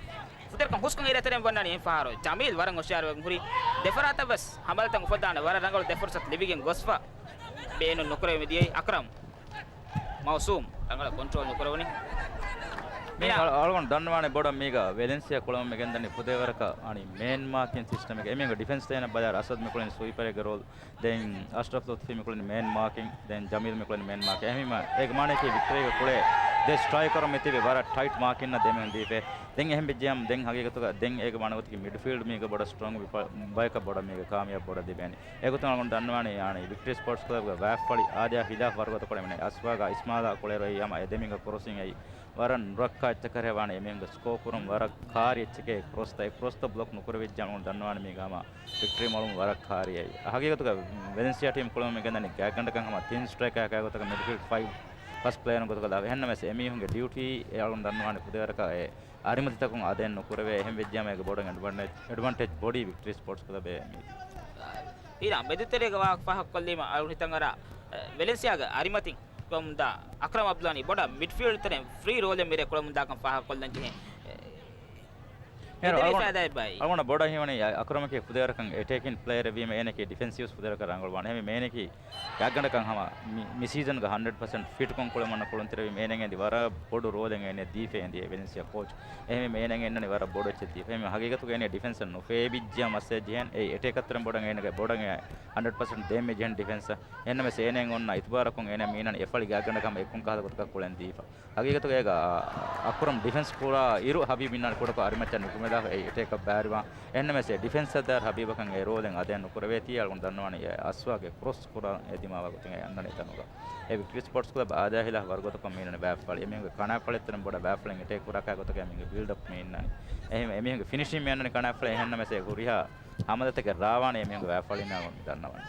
ފުދެރަކަށް ހުސްކޮށް އެރިއަށް ތެރެއިން ވަންނަނީ އެން ފަހަރު. ޖަމީލް ވަރަށް ހުޝިޔާރުވެގެން ހުރި. ދެފަރާތަށް ވެސް ހަމަލަތައް އުފައްދާނެ ވަރަށް ރަނގަޅު ދެ ފުރުސަތު ލިބިގެން ގޮސްފަ ބޭނުން ނުކުރެވެމެ ދިޔައީ. އަކްރަމް މައުސޫމް ރަނގަޅަށް ކޮންޓްރޯލް ނުކުރެވުނީ. މި އަޅު-، އަޅުގަނޑު ދަންނަވާނެ ބޮޑަށް މީގަ ވެލެންސިއާ ކުޅަމުން މި ގެންދަނީ ފުދޭވަރަކަށް އަނި މޭން މާކިން ސިސްޓަމެއްގަ. އެމީހުންގެ ޑިފެންސް ދޭނަށް ބަލާ އަސަދް މި ކުޅެނީ ސްވީޕަރެއްގެ ރޯލް. ދެން އަޝްރަފް ލުތްފީ މި ކުޅެނީ މޭން މާކިން. ދެން ޖަމީލް މި ކުޅެނީ މޭން މާކިން. އެހެންވީމަ އޭގެ މާނައަކީ ވިކްޓްރީގެ ކުޅޭ ދެ ސްޓްރައިކަރު މި ތިބި ވަރަށް ޓައިޓް މާކިންއަށް ދެމީހުން ދީފަ. ދެން އެހެން ވެއްޖެއްޔާމު ދެން ހަގީގަތުގަ ދެން އޭގެ މާނަ ގޮތަކީ މިޑްފީލްޑް މީގަ ބޮޑަށް ސްޓްރޮންގް ބަޔަކަށް ބޮޑަށް މީގެ ކާމިޔާބު ބޮޑަށް ލިބޭނީ. އެގޮތުން އަޅުގަނޑު ދަންނަވާނީ އާނީ ވިކްޓްރީ ސްޕޯޓްސް ކްލަބްގެ ވާތްފަޅި އާދަޔާ ހިލާފް ވަރުގަދަކޮޅެއް މިނެ އަސްވާގާ އިސްމާލާ ކުޅޭރު އެއީ ހަމަ އެ ދެމީގެ ކްރޮސިން އެއީ ވަރަށް ނުރައްކާ އެއްޗަކަށް ވާނެ. އެމީހުންގެ ސްކޯ ކުރުން ވަރަށް ކާރި އެއްޗެކޭ ކްރޮސްތައް ކްރޮސްތައް ބްލޮކް ނުކުރެވިއްޖެ އަޅުގަނޑު ދަންނަވާނެ މީގަ ހަމަ ވިކްޓްރީ މޮޅުން ވަރަށް ކާރިއައި. ހަގީގަތުގަ ވެލެންސިއާ ޓީމް ކުޅަމުން މި ގެންދަނީ ގާތްގަނޑަކަށް ހަމަ ތިން ސްޓްރައިކާ ގޮތަކަށް މިޑްފީލްޑް ފައިވް ފަސްޓް ޕްލޭޔަރުން ގޮތަކަށް ލާފަ. އެހެންނަމަވެސް އެމީހުންގެ ޑިއުޓީ އެ އަޅުގަނޑު ދަންނަވާނެ ފުދޭވަރަކަށް އެ އަރިމަތިތަކުން އަދައެއް ނުކުރެވޭ. އެހެން ވެއްޖެއްޔާމު އޭގެ ބޮޑަށް އެޑްވަންޓޭޖް، އެޑްވަންޓޭޖް ބޮޑީ ވިކްޓްރީ ސްޕޯޓްސް ކްލަބަށް މީ. އިރާ މެދުތެރޭގެ ވާހަކަ ފާހަގަކޮށްލީމަ އަޅުގަނޑު ހިތަށް އަރާ، އެ، ވެލެންސިއާގެ އަރިމަތިން ކުޅަމުންދާ އަކްރަމް އަބްދުލާނީ ބޮޑަށް މިޑްފީލްޑް ތެރެއިން ފްރީ ރޯލެއް މިރޭ ކުޅަމުންދާކަން ފާހަގަކޮށްލަން ޖެހޭ. އެ، އެ، ދެވޭ އަޅުގަނޑު، ފައިދާއެއް ބާއި. އަޅުގަނޑަށް ބޮޑަށް ހީވަނީ އަ-، އަކްރަމަކީ ފުދޭވަރަކަށް އެޓޭކިން ޕްލޭޔަރެއް ވީމަ އޭނަކީ ޑިފެންސިވް ފުދޭވަރަކަށް ރަނގަޅުވާނެ. އެހެންވީމަ އޭނަކީ ގާތްގަނޑަކަށް ހަމަ މި، މި ސީޒަންގަ ހަންޑްރެޑް ޕަސެންޓް ފިޓްކޮށް ކުޅެމުންނަ ކުޅުންތެރިވީމަ އޭނަ ގެންދި ވަރަށް ބޮޑު ރޯލެއް އޭނަ ދީފަ އެނދިޔަ ވެލެންސިއާ ކޯޗް. އެހެންވީމަ އޭނަ އެންނަނީ ވަރަށް ބޮޑު އެއްޗެއް ދީފަ. އެހެންވީމަ ހަގީގަތުގަ އޭނަ ޑިފެންސަށް ނުފޭބިއްޖެ މައްސަލަ ޖެހެން އެ އެޓޭކަށް ތެރެއިން ބޮޑަށް އޭނަގެ ބޮޑަށް އެ ހަންޑްރެޑް ޕަސެންޓް ދޭން މި ޖެހެން ޑިފެންސަށް. އެހެންނަމަވެސް އޭނައަށް އޮންނަ އިތުބާރަކުން އޭނަ މީނަނީ އެފަޅި ގާތްގަނޑަކަށް ހަމަ އެއްކޮން ކަހަލަ ގޮތަކަށް ކުޅެން ދީފަ. ހަގީގަތުގަ އޭގަ އަ-، އަކްރަމް ޑިފެންސް ކުރާ އިރު ހަބީބް އިންނާނެ ކުޑަކޮށް އަރިމައްޗަށް ނުކުމެލާފަ އެ އެޓޭކަށް ބައިވެރިވާން. އެހެންނަމަވެސް އެ ޑިފެންސަށް ދާއިރު ހަބީބަކަށް އެ ރޯލެއް އަދައެއް ނުކުރެވޭތީ އަޅުގަނޑު ދަންނަވާނީ އެ އަސްވާގެ ކްރޮސް ކުރާ އެ ދިމާވާ ގޮތުން އެ އަންނަނީ ތަނުގަ. އެ ވިކްޓްރީ ސްޕޯޓްސް ކްލަބް އާދަޔާ ހިލާފް ވަރުގަދަކޮށް މި އިންނަނީ ބާފަޅި. އެމީހުންގެ ކަނާފަޅި ތެރެއިން ބޮޑަށް ބާފަޅިން އެޓޭކް ކުރާކާ ގޮތަކަށް އެމީހުންގެ ބިލްޑްއަޕް މި އިންނަނީ. އެހެން އެމީހުންގެ ފިނިޝިން މި އަންނަނީ ކަނާފަޅި. އެހެންނަމަވެސް އެ ހުރިހާ ހަމަލަތަކެއް ރާވާނެ އެމީހުންގެ ބާފަޅިންނާ ދަންނަވަނީ.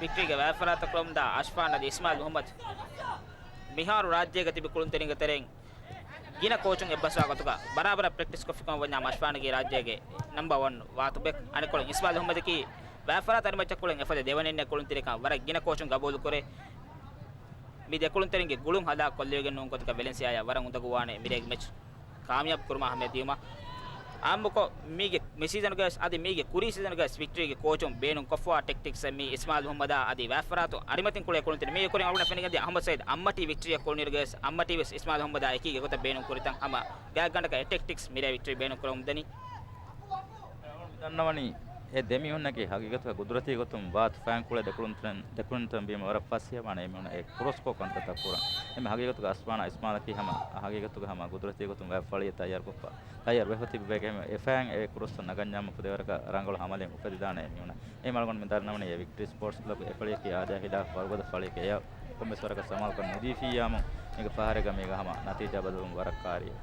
ވިކްޓްރީގެ ވާތްފަރާތަށް ކުޅަމުންދާ އަޝްފާން އަދި އިސްމާއިލް މުހައްމަދު މިހާރު ރާއްޖޭގަ ތިބި ކުޅުންތެރިންގެ ތެރެއިން ގިނަ ކޯޗުން އެއްބަސްވާ ގޮތުގަ ބަރާބަރަށް ޕްރެކްޓިސް ކޮށްފިކަމަށް ވަންޏާ އަޝްފާންގެ ރާއްޖޭގެ ނަމްބަރ ވަން ވާތުބެއް. އަނެއްކޮޅުން އިސްމާއިލް މުހައްމަދަކީ ވާތްފަރާތަށް އަރިމައްޗަށް ކުޅެން އެފަދަ ދެވަނަ އެންމެ ކުޅުންތެރިކަން ވަރަށް ގިނަ ކޯޗުން ގަބޫލުކުރޭ. މި ދެކުޅުންތެރިންގެ ގުޅުން ހަލާކު ކޮށްލެވިގެން ނޫން ގޮތަކަށް ވެލެންސިއާއަށް ވަރަށް އުނދަގޫވާނެ މިރޭގެ މެޗް ކާމިޔާބު ކުރުމަށް އަހައްމިޔަތް ދިޔުމަށް. އާއްމުކޮށް މީގެ މި ސީޒަނުގަވެސް އަދި މީގެ ކުރީ ސީޒަނުގަވެސް ވިކްޓްރީގެ ކޯޗުން ބޭނުން ކޮށްފަވާ ޓެކްޓިކްސް މީ އިސްމާއިލް މުހައްމަދާ އަދި ވާތްފަރާތު އަރިމަތިން ކުޅޭ ކުޅުންތެރިން މީގެ ކުރިން އަޅުގަނޑަށް ފެނިގެންދިޔަ އަހްމަދު ސައީދު އައްމަޓީ ވިކްޓްރީއަށް ކުޅުނުއިރުގަވެސް އައްމަޓީވެސް އިސްމާއިލް މުހައްމަދާ އެކީގެ ގޮތަށް ބޭނުން ކުރިތަން ހަމަ ގާތްގަނޑަކަށް އެ ޓެކްޓިކްސް މިރޭ ވިކްޓްރީ ބޭނުން ކުރަމުން ދަނީ. ދަންނަވަނީ އެ ދެމީހުންނަކީ ހަގީގަތުގަ ގުދުރަތީ ގޮތުން ވާތު ފައިން ކުޅޭ ދެކުޅުންތެރިން، ދެކުޅުންތެރިން ވީމަ ވަރަށް ފަސޭހަވާނެ އެމީހުންނަށް އެ ކްރޮސްކޮށް ކަންތައްތައް ކުރަން. އެމެ ހަގީގަތުގަ އަސްފާނާ އިސްމާލަކީ ހަމަ، ހަގީގަތުގަ ހަމަ ގުދުރަތީ ގޮތުން ވާތު ފަޅިއެއް ތައްޔާރުކޮށްފަ، ތައްޔާރު ވެފަ ތިބި ބަޔަކަށް އެ ފައިން އެ ކްރޮސް ނަގަންޏާމަ ފުދޭވަރަކަށް ރަނގަޅު ހަމަލެއް އުފެދިދާނެ އެމީހުންނަށް. އެ މަޅުގަނޑު މި ދަންނަވަނީ އެ ވިކްޓްރީ ސްޕޯޓްސް ކްލަބް އެ ފަޅިއަކީ އާދަޔާ ހިލާފް ވަރުގަދަ ފަޅިއެކޭ. އެޔާ ކޮންމެސް ވަރަކަށް ސަމާލުކަން ނުދީފިއްޔާމު މީގެ ފަހަރެއްގަ މީގަ ހަމަ ނަތީޖާ ބަދަލުވުން ވަރަށް ކާރިއެވެ.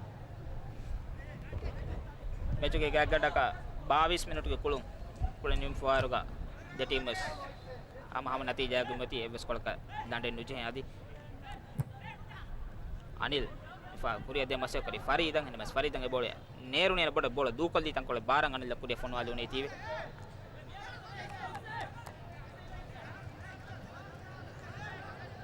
މެޗުގެ ގާތްގަނޑަކަށް ބާވީސް މިނުޓުގެ ކުޅުން ކުޅެން ނިމިފަހަރުގަ ދެ ޓީމް ވެސް ހަމަ ހަމަ ނަތީޖާއެއްގަ މިއޮތީ އެއްވެސް ގޯލަކަށް ދަނޑެއް ނުޖެހޭ އަދި. އަނިލް ފާ ކުރިއަށް ދޭން މަސައްކަތް ކުރީ ފަރީދަށް. އެހެންނަމަވެސް ފަރީދަށް އެ ބޯޅަ ނޭރުނޭރު ބޮޑަށް ބޯޅަ ދޫކޮށްލީ ތަންކޮޅެއް ބާރަށް އަނިލްއަށް ކުރިއަށް ފޮނުވާލެވުނީތީވެ.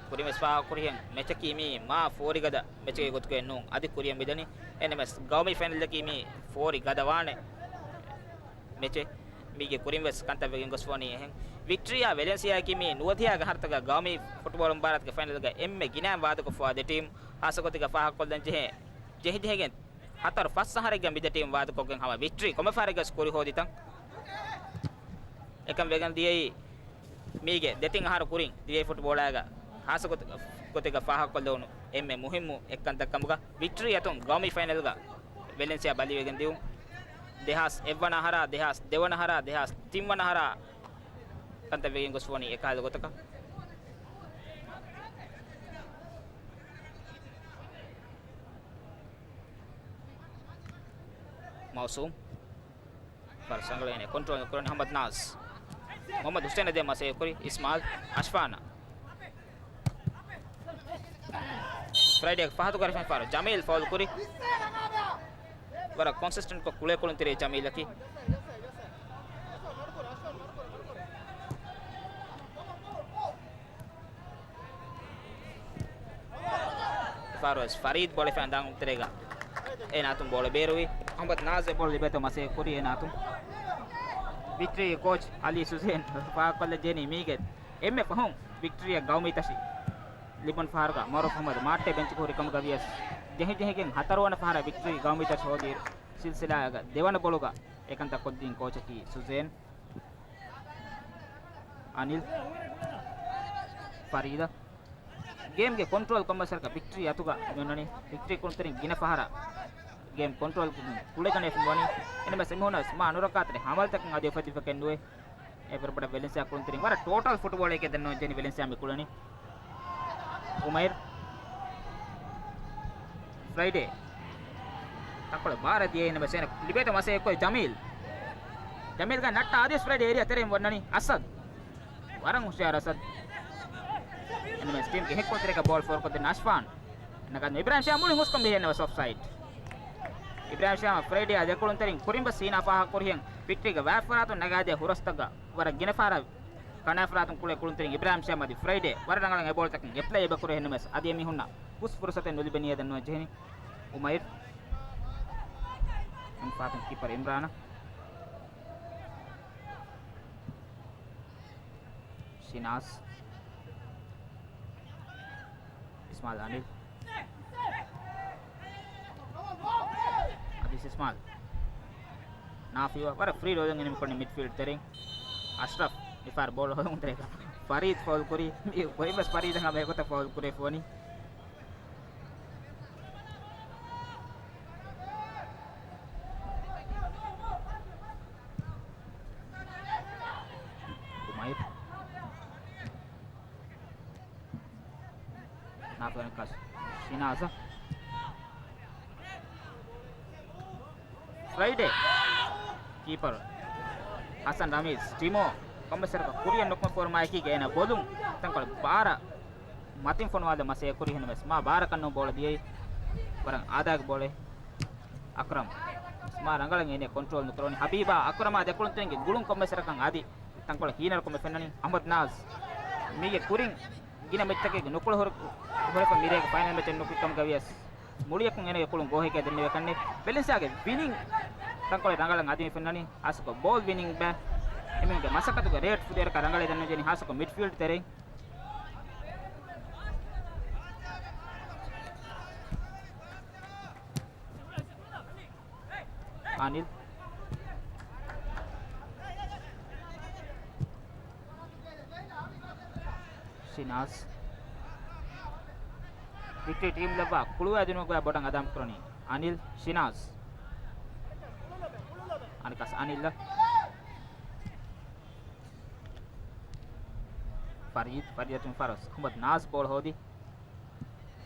ކުރިން ވެސް ފާހަގަކުރިހެން މެޗަކީ މީ މާ ފޯރިގަދަ މެޗެއްގެ ގޮތުގައެއް ނޫން. އަދި ކުރިއަށް މިދަނީ. އެހެންނަމަވެސް ގައުމީ ފައިނަލަކީ މީ ފޯރި ގަދަވާނެ މެޗެއް. މީގެ ކުރިން ވެސް ކަންތައް ވެގެން ގޮސްފަވަނީ އެހެން. ވިކްޓްރީއާ ވެލެންސިއާއަކީ މީ ނުވަދިހައިގެ އަހަރުތަކަށް ގައުމީ ފުޓްބޯޅަ މުބާރާތުގެ ފައިނަލްގަ އެންމެ ގިނައިން ވާދަކޮށްފަވާ ދެ ޓީމް. ހާއްސަގޮތެއްގަ ފާހަގަކޮށްލަން ޖެހޭ، ޖެހިޖެހިގެން ހަތަރު ފަސް އަހަރެއްގަ މި ދެ ޓީމް ވާދަކޮށްގެން ހަމަ ވިކްޓްރީ ކޮންމެ ފަހަރެއްގަސް ކުރި ހޯދިތަން. އެކަން ވެގެން ދިޔައީ މީގެ ދެތިން އަހަރު ކުރިން ދިވެހި ފުޓްބޯޅައިގަ ހާއްސަ ގޮތެއްގަ ފާހަގަކޮށްލެވުނު އެންމެ މުހިއްމު އެއްކަންތައް ކަމުގަ ވިކްޓްރީ އަތުން ގައުމީ ފައިނަލްގަ ވެލެންސިއާ ބަލިވެގެން ދިއުން. ދެހާސް އެއްވަނަ އަހަރާ، ދެހާސް ދެވަނަ އަހަރާ، ދެހާސް ތިންވަނަ އަހަރާ ކަންތައް ވެގެން ގޮސްފަވަނީ އެކަހަލަ ގޮތަކަށް. މައުސޫމް. ފަރުސަނގަޅޭނެ ކޮންޓްރޯލް ކުރަނީ އަޙްމަދު ނާޒް. މުޙައްމަދު ޙުސައިނަށް ދޭން މަސައްކަތް ކުރީ އިސްމާލް އަޝްފާނަށް. ފްރައިޑޭ ފަހަތު ކަރިފައި ފާރު ޖަމީލް ފައުލް ކުރި. ވަރަށް ކޮންސިސްޓެންޓްކޮށް ކުޅޭ ކުޅުންތެރި ޖަމީލަކީ. ފާރުވެސް ފަރީދް ބޯޅަ ފެން ދާން ތެރޭގަ އޭނާ އަތުން ބޯޅަ ބޭރުވި. އަޙްމަދު ނާޒް ބޯޅަ ލިބޭތޯ މަސައްކަތް ކުރީ އޭނާ އަތުން. ވިކްޓްރީގެ ކޯޗް އަލީ ސުޒޭން ފާހަގަކޮށްލަން ޖެހެނީ މީގެ އެންމެ ފަހުން ވިކްޓްރީއަށް ގައުމީ ތަށި ލިބުނު ފަހަރުގަ މައުރޫފް އަޙްމަދު މާއްޓޭ ބެންޗު ހުރި ކަމުގަ ވިޔަސް ޖެހި ޖެހިގެން ހަތަރުވަނަ ފަހަރަށް ވިކްޓްރީ ގައުމީ ތަށި ހޯދި ސިލްސިލާގަ ދެވަނަ ބޯޅަގަ އެކަންތައް ކޮށްދިން ކޯޗަކީ ސުޒޭން. އަނިލް. ފަރީދަށް. ގޭމްގެ ކޮންޓްރޯލް ކޮންމެސް ވަރަކަށް ވިކްޓްރީ އަތުގަ މިއޮންނަނީ. ވިކްޓްރީ ކުޅުންތެރިން ގިނަ ފަހަރަށް ގޭމް ކޮންޓްރޯލް ކުރުން ކުޅެގަނެފަ ވަނީ. އެންމެ ސެމިހޯނަސް މާ ނުރަކާތެރި ހަމަލަތަކުން އަދި އުފެދިފަކެއް ނުވޭ. އެ ވަރަށް ބޮޑަށް ވެލެންސިއާ ކުޅުންތެރިން ވަރަށް ޓޯޓަލް ފުޓްބޯޅައެކޭ ދެންނެވި ވެލެންސިއާ މި ކުޅެނީ. އުމައިރު. ފްރައިޑޭ. ތަންކޮޅެއް ބާރަށް ދިޔައީ ނަމަ ސޭނަ ލިބޭތޯ މަސައްކަތް ކުރި ޖަމީލް. ޖަމީލްގެ ނައްޓާ އަދިވެސް ފްރައިޑޭ އޭރިއާ ތެރެއިން ވަންނަނީ އަސަދް. ވަރަށް ހުޝިޔާރު އަސަދް. އެންމެ ޓީމްގެ ހެއްކުންތެރިޔަކަށް ބޯޅަ ފޯރުކޮށްދެން އަޝްފާން. ނަގަން އިބްރާހިމް ޝާ މުޅި ހުސްކޮށް މިހެންނެވެސް އޮފްސައިޑް. އިބްރާހިމް ޝާ ފްރައިޑޭ އާ ދެ ކުޅުންތެރިން ކުރިން ބަސް ސީނާ ފާހަގަ ކުރިހެން ވިކްޓްރީގެ ވާތްފަރާތުން ނަގާދޭ ހުރަސްތަކަށް ވަރަށް ގިނަ ފަހަރަށް ކަނާފަރާތުން ކުޅޭ ކުޅުންތެރިން އިބްރާހިމް ޝާމް އަދި ފްރައިޑޭ ވަރަށް ރަނގަޅަށް އެބޯޅަތަކުން އެޕްލައި އެބަކުރޭ ހެންނަމަވެސް އަދި އެމީހުންނަށް ހުސް ފުރުސަތެއް ނުލިބެނީ ދަންނަވަން ޖެހެނީ. އުމައިރު. އެންފާތުން ކީޕަރ އިމްރާނަށް. ޝިނާޒް. އިސްމާލް އަނިލް. އަދި އިސްމާލް. ނާފިޔު ވަރަށް ފްރީ ރޯލް އިން މިކޮން މިޑްފީލްޑް ތެރެއިން. އަޝްރަފް މިފަހަރު ބޯޅަ ހޮލުން ތެރޭގަ. ފަރީދް ފައުލް ކުރީ. މި ގޮތްވެސް ފަރީދަށް ހަމަ އެގޮތަށް ފައުލް ކުރެވިފަ ވަނީ. އުމައިރު. ނާފިޔު ކަސް. ޝިނާޒަށް. ފްރައިޑޭ. ކީޕަރު. ހަސަން ރަމީޒް. ޓިމޯ. ކޮންމެސް ވަރަކަށް ކުރިއަށް ނުކުމެ ފޯރުމާއެކީގަ އޭނަ ބޮލުން. ތަންކޮޅެއް ބާރަށް މަތިން ފޮނުވާލެވުން މަސައްކަތް ކުރި ހެންނަމަވެސް މާ ބާރަކަށް ނޫން ބޯޅަ ދިޔައީ. ވަރަށް އާދައިގެ ބޯޅައެއް. އަކްރަމް. މާ ރަނގަޅަށް އޭނަ ކޮންޓްރޯލް ނުކުރަނީ. ހަބީބާ އަކްރަމާ ދެކުޅުންތެރިންގެ ގުޅުން ކޮންމެސް ވަރަކަށް އަދި ތަންކޮޅެއް ހީނަރުކޮށް ފެންނަނީ. އަޙްމަދު ނާޒް. މީގެ ކުރިން ގިނަ މެޗްތަކެއްގެ ނުކުޅެ ހުރެ-، ހުރެފަ މިރޭގެ ފައިނަލް މެޗެއް ނުކުތް ކަމުގަ ވިޔަސް މުޅިއަކުން އޭނަގެ ކުޅުން ގޯހެކޭ ދެންނެވި ކަންނެ. ވެލެންސިއާގެ ވިނިން ތަންކޮޅެއް ރަނގަޅަށް އަދި މި ފެންނަނީ. ހާއްސަކޮށް ބޯލް ވިނިން ބޭ. އެމީހުންގެ މަސައްކަތުގެ ރޭޓް ފުދޭވަރަކަށް ރަނގަޅޭ ދަންނަވަން ޖެހެނީ ހާއްސަކޮށް މިޑްފީލްޑް ތެރެއިން. އަނިލް. ޝިނާޒް. ވިކްޓްރީ ޓީމް ލައްވާ ކުޅުވާދިނުމުގައި ބޮޑަށް އަދާ ކުރަނީ އަނިލް ޝިނާޒް. އަނިކަސް އަނިލްއަށް. ފަރީދް، ފަރީދަށް ފަރުސް އަޙްމަދު ނާޒް ބޯޅަ ހޯދި.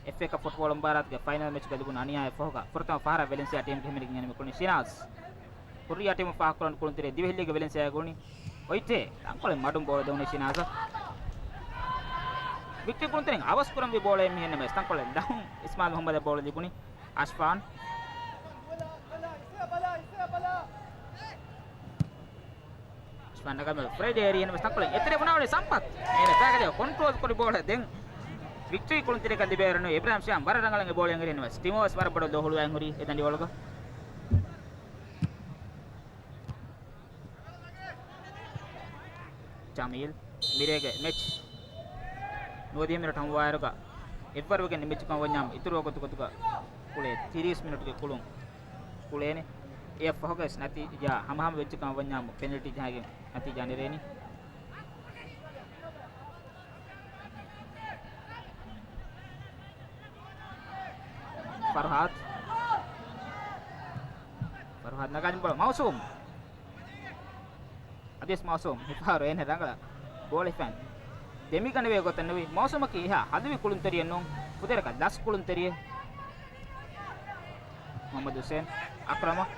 އެފްއޭ ކަޕް ފުޓްބޯޅަ މުބާރާތުގެ ފައިނަލް މެޗުގަ ލިބުނު އަނިޔާއެއް ފަހުގަ ފުރަތަމަ ފަހަރަށް ވެލެންސިއާ ޓީމްގެ ހިމެނިގެން އެންމެ ކުޅުނީ ޝިނާޒް. ކުރިއަށް ޓީމު ފާހަގަކުރަން ކުޅުންތެރި ދިވެހި ލީގް ވެލެންސިއާ ގުޅުނީ އޮތް އޭ ތަންކޮޅެއް މަޑުން ބޯޅަ ދެވުނީ ޝިނާޒަށް. ވިކްޓްރީ ކުޅުންތެރިން އަވަސް ކުރަންވީ ބޯޅައެއް މިހެންނެމެސް ތަންކޮޅެއް ލަހުން އިސްމާލް މުހައްމަދަށް ބޯޅަ ލިބުނީ. އަޝްފާން. އަޝްފާން ނަގަމެލް ފްރައިޑޭ އެރީ ހެންވެސް ތަންކޮޅެއް އެތެރެ ބުނާވަނީ ސަމްޕަތް. އޭނަ ފައިގަދަ ކޮންޓްރޯލް ކުރި ބޯޅަ ދެން ވިކްޓްރީ ކުޅުންތެރިކަން ލިބޭއިރު އިބްރާހިމް ޝިޔާމް ވަރަށް ރަނގަޅަށް އެ ބޯޅަ އެނގެރި ހެންވެސް ޓިމޯސް ވަރަށް ބޮޑަށް ދޯ ހުޅުވައި ހުރީ އެ ދަނޑިވަޅުގަ. ޖަމީލް މިރޭގެ މެޗް ނުވަދިހަ މިނެޓް ހަމަވާއިރުގަ އެއްވަރުވެގެން މެޗު ކަމަށް ވަންޏާމު އިތުރު ވަގުތުގަ ކުޅޭ ތިރީސް މިނެޓުގެ ކުޅުން ކުޅޭނެ. އެއަށް ފަހުގަވެސް ނަތީޖާ ހަމަހަމަ ވެއްޖެ ކަމަށް ވަންޏާމު ޕެނަލްޓީ ޖަހައިގެން ނަތީޖާ ނެރޭނީ. ފަރުހާދް. ފަރުހާދް ނަގާލިން ބޯޅަ މައުސޫމް. އަދިވެސް މައުސޫމް މިފަހަރު އޭނަ ރަނގަޅަށް ބޯޅަ ހިފަން ދެމިގަނެވޭ ގޮތެއް ނުވި. މައުސޫމަކީ އެހާ ހަލުވި ކުޅުންތެރިއެއް ނޫން. ފުދޭވަރަކަށް ލަސް ކުޅުންތެރިއެއް. މުހައްމަދު ހުސޭން. އަކްރަމަށް.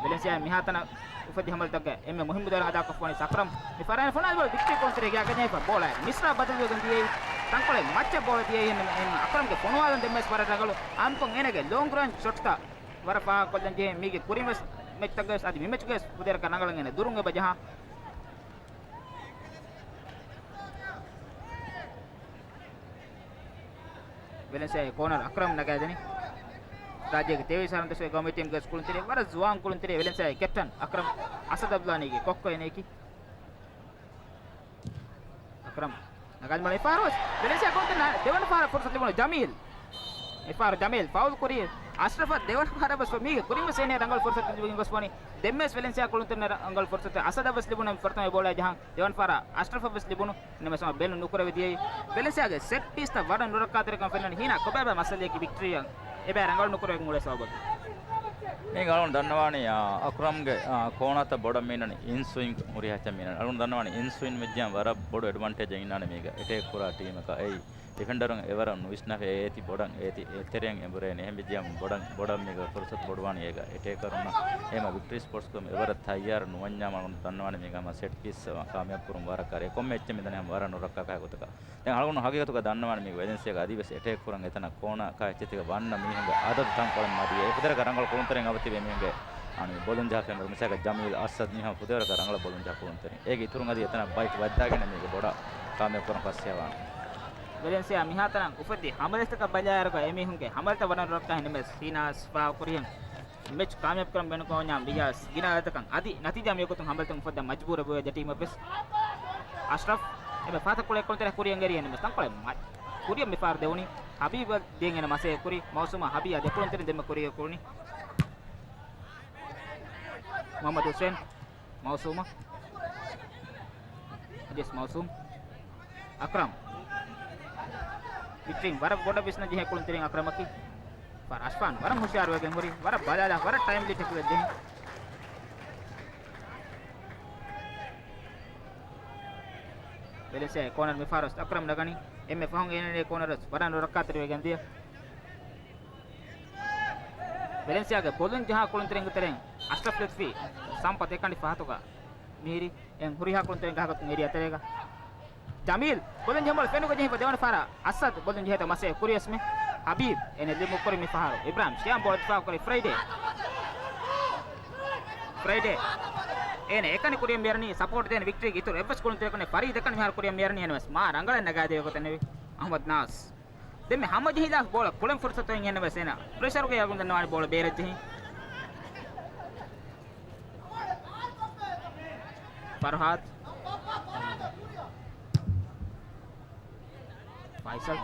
ވެލެންސިއާ މިހާތަނަށް އުފެދި ހަމަލުތަކުގަ އެންމެ މުހިއްމު ދައުރެއް އަދާކޮށްފަވަނީ އަކްރަމް. މި ފަރާތް ފޮނުވާލި ބޯޅަ ވިކްޓްރީ ކުޅުންތެރިއަށް ގާތްގަންޏާ ހިފާ ބޯޅަ މިސްރާ ބަދަލުވެގެން ދިޔައީ ތަންކޮޅެއް މައްޗަށް ބޯޅަ ދިޔައީ ހެން އެން އަކްރަމްގެ ފޮނުވާލަން ދެންމެސް ވަރަށް ރަނގަޅު. އާންމުކޮށް އޭނަގެ ލޯންގް ރޭންޖް ޝޮޓްތައް ވަރަށް ފާހަގަކޮށްލަން ޖެހޭ. މީގެ ކުރިން ވެސް މެޗްތަކުގަވެސް އަދި މި މެޗުގަވެސް ފުދޭވަރަކަށް ރަނގަޅަށް އޭނަ ދުރުން އެބަ ޖަހާ. ވެލެންސިއާގެ ކޯނަރު އަކްރަމް ނަގާދެނީ. ރާއްޖޭގެ ތޭވީސް ހާރަން ދަސްވެ ގައުމީ ޓީމްގެ ކުޅުންތެރި ވަރަށް ޒުވާން ކުޅުންތެރި ވެލެންސިއާގެ ކެޕްޓަން އަކްރަމް އަސަދަބްލާނީގެ ކޮއްކޮ އޭނައަކީ. އަކްރަމް ނަގާލި މަޅަ އެފާރު ވެލެންސިއާ ކުޅުންތެރި ދެވަނަ ފަހަރަށް ފުރުސަތު ލިބުނު ޖަމީލް. އެފާރު ޖަމީލް ފައުލް ކުރީ އަޝްރަފަށް ދެވަނަ ފަހަރަށް ވެސް މީގެ ކުރިން ވެސް އޭނަ ރަނގަޅު ފުރުސަތު ލިބިގެން ގޮސް ވަނީ. ދެންމެސް ވެލެންސިއާ ކުޅުންތެރިން ރަނގަޅު ފުރުސަތު އަސަދަށް ވެސް ލިބުނު ފުރަތަމަ ބޯޅަ ޖަހަން ދެވަނަ ފަހަރަށް އަޝްރަފަށް ވެސް ލިބުނު. ނަމަވެސް ބެލުން ނުކުރެވި ދިޔައީ. ވެލެންސިއާގެ ސެޓް ޕީސްތައް ވަރަށް ނުރައްކާތެރިކަން ފެންނަނީ ހީނާ ކޮބާބާ މައްސަލަޔަކީ ވިކްޓްރީއަށް އެބައި ރަނގަޅު ނުކުރެވެން އުޅޭ ސަބަބަކީ. މީގަ އަޅުގަނޑު ދަންނަވާނީ، އާ، އަކްރަމްގެ، އާ، ކޯނާތައް ބޮޑަށް މީނަނީ އިން ސްވިންގް ހުރިހާ އެއްޗެއް މީނަނީ. އަޅުގަނޑު ދަންނަވާނީ އިން ސްވިންގް ވެއްޖިއްޔާ ވަރަށް ބޮޑު އެޑްވަންޓޭޖެއް އިންނާނެ މީގަ އެޓޭކް ކުރާ ޓީމަކަށް. އެއީ ޑިފެންޑަރުން އެވަރަށް ނުވިސްނާފަ އޭތި ބޮޑަށް އޭތި އެތެރެއިން އެނބުރޭނެ. އެހެން ވެއްޖިއްޔާ ބޮޑަށް، ބޮޑަށް މީގަ ފުރުސަތު ބޮޑުވާނީ އޭގަ އެޓޭކަރުންނަށް. އެހެމަ ވިކްޓްރީ ސްޕޯޓްސް ކުޅަމުން އެވަރަށް ތައްޔާރު ނުވަންޏާމު އަޅުގަނޑު ދަންނަވާނީ މީގަ ހަމަ ސެޓް ޕީސް ކާމިޔާބު ކުރުން ވާރަށް ކާރި. ކޮންމެ އެއްޗެއް މިދަނީ ހަމަ ވަރަށް ނުރައްކާ ކަހަލަ ގޮތަކަށް. ދެން އަޅުގަނޑު ހަގީގަތުގަ ދަންނަވާނީ މީގަ ވެލެންސިއާގެ އަދިވެސް އެޓޭކް ކުރަން އެތަނަށް ކޯނާ ކާ އެއްޗެތިގަ ވަންނަ މީހުންގެ އަދަދު ތަންކޮޅެއް މަދި. އެ ފުދޭވަރަކަށް ރަނގަޅު ކުޅުންތެރިން އަވަދިވޭ މީހުންގެ އަނި ބޮލުން ޖަހާފަ އެނބުރި. މިސާލަކަށް ޖަމީލް އަސަދް މީހާ ފުދޭވަރަކަށް ރަނގަޅަށް ބޮލުން ޖަހާ ކުޅުންތެރިން. އޭގެ އިތުރުން އަދި އެތަނަށް ބައިކް ވައްދާގެން މީގެ ބޮޑަށް ކާމިޔާބު ކުރަން ފަސޭހަވާނެ. ވެލެންސިއާ މިހާތަނަށް އުފެއްދި ހަމަލަތަކަށް ބަލާއިރުގަ އެމީހުންގެ ހަމަލަތައް ވަރަށް ނުރައްކާ ހެންނެމެސް ހީނާސް ފާހަގަކުރިހެން މެޗް ކާމިޔާބު ކުރަން ބޭނުންކަމަށް ވަންޏާ ވިޔާސް ގިނަ އަދަދަކަށް އަދި ނަތީޖާ މިވަގުތު ހަމަލަތައް އުފައްދަން މަޖުބޫރެއް ވެއްޖެ ޓީމަށްވެސް. އަޝްރަފް އެބަ ފާތަ ކުޅޭ ކުޅުންތެރި ކުރިއަށް އެރި އެންމެ ތަންކޮޅެއް މަ-، ކުރިއަށް މިފަހަރު ދެވުނީ. ހަބީބަށް ދިޔައިން އޭނަ މަސޭ ކުރި މައުސޫމާ ހަބީ އާ ދެ ކުޅުންތެރިން ދެންމެ ކުރިއަށް ކުޅުނީ. މުހައްމަދު ހުސޭން. މައުސޫމަށް. އަދިވެސް މައުސޫމް. އަކްރަމް. ވިކްޓްރީން ވަރަށް ބޮޑަށް ވިސްނަން ޖެހޭ ކުޅުންތެރިން އަކްރަމަކީ. ފާރު އަޝްފާން ވަރަށް ހުޝިޔާރުވެގެން ހުރި. ވަރަށް ބަލާލާ ވަރަށް ޓައިމްލީ ޓެކްލެއް ޖެހި. ވެލެންސިއާގެ ކޯނަރު މިފަހަރު އަކްރަމް ނަގަނީ. އެންމެ ފަހުން އޭނަ ނެގި ކޯނަރު ވަރަށް ނުރައްކާތެރިވެގެން ދިޔަ. ވެލެންސިއާގެ ބޮލުން ޖަހާ ކުޅުންތެރިންގެ ތެރެއިން އަޝްރަފް ލުތްފީ ސަމްޕަތް އެކަނި ފަހަތުގަ މިހިރީ. އެން ހުރިހާ ކުޅުންތެރިން ގަހަގަތުން އެރި އަތެރޭގަ. ޖަމީލް ބޮލުން ޖެހި ބޯޅަ ފެނުގަ ޖެހިފަ ދެވަނަ ފަހަރަށް އަސަދް ބޮލުން ޖެހޭތޯ މަސޭ ކުރިޔަސްމެ. ހަބީބް އޭނަ ލިބު ކުރި މި ފަހަރު. އިބްރާހިމް ޝިޔާމް ބޯޅަ ދިފާއު ކުރި ފްރައިޑޭ. ފްރައިޑޭ. އޭނަ އެކަނި ކުރިޔަށް މިއަރަނީ ސަޕޯޓް ދޭން ވިކްޓްރީގެ އިތުރު އެއްވެސް ކުޅުންތެރިއަކު ނެތް. ފަރީދަކަން މިހާރު ކުރިޔަށް މިއަރަނީ އެންވެސް މާ ރަނގަޅަށް ނަގާދެވޭ ގޮތެއް ނެވި. އަހްމަދް ނާސް. ދެންމެ ހަމަޖެހިލާ ބޯޅަ ކުޅެން ފުރުސަތު އިން އެންނަމަސް އޭނަ ޕްރެޝަރުގައި އަޅުގަނޑު ދަންނަވާނެ ބޯޅަ ބޭރަށް ޖެހި. ފަރުހާދް. ފައިސަލް.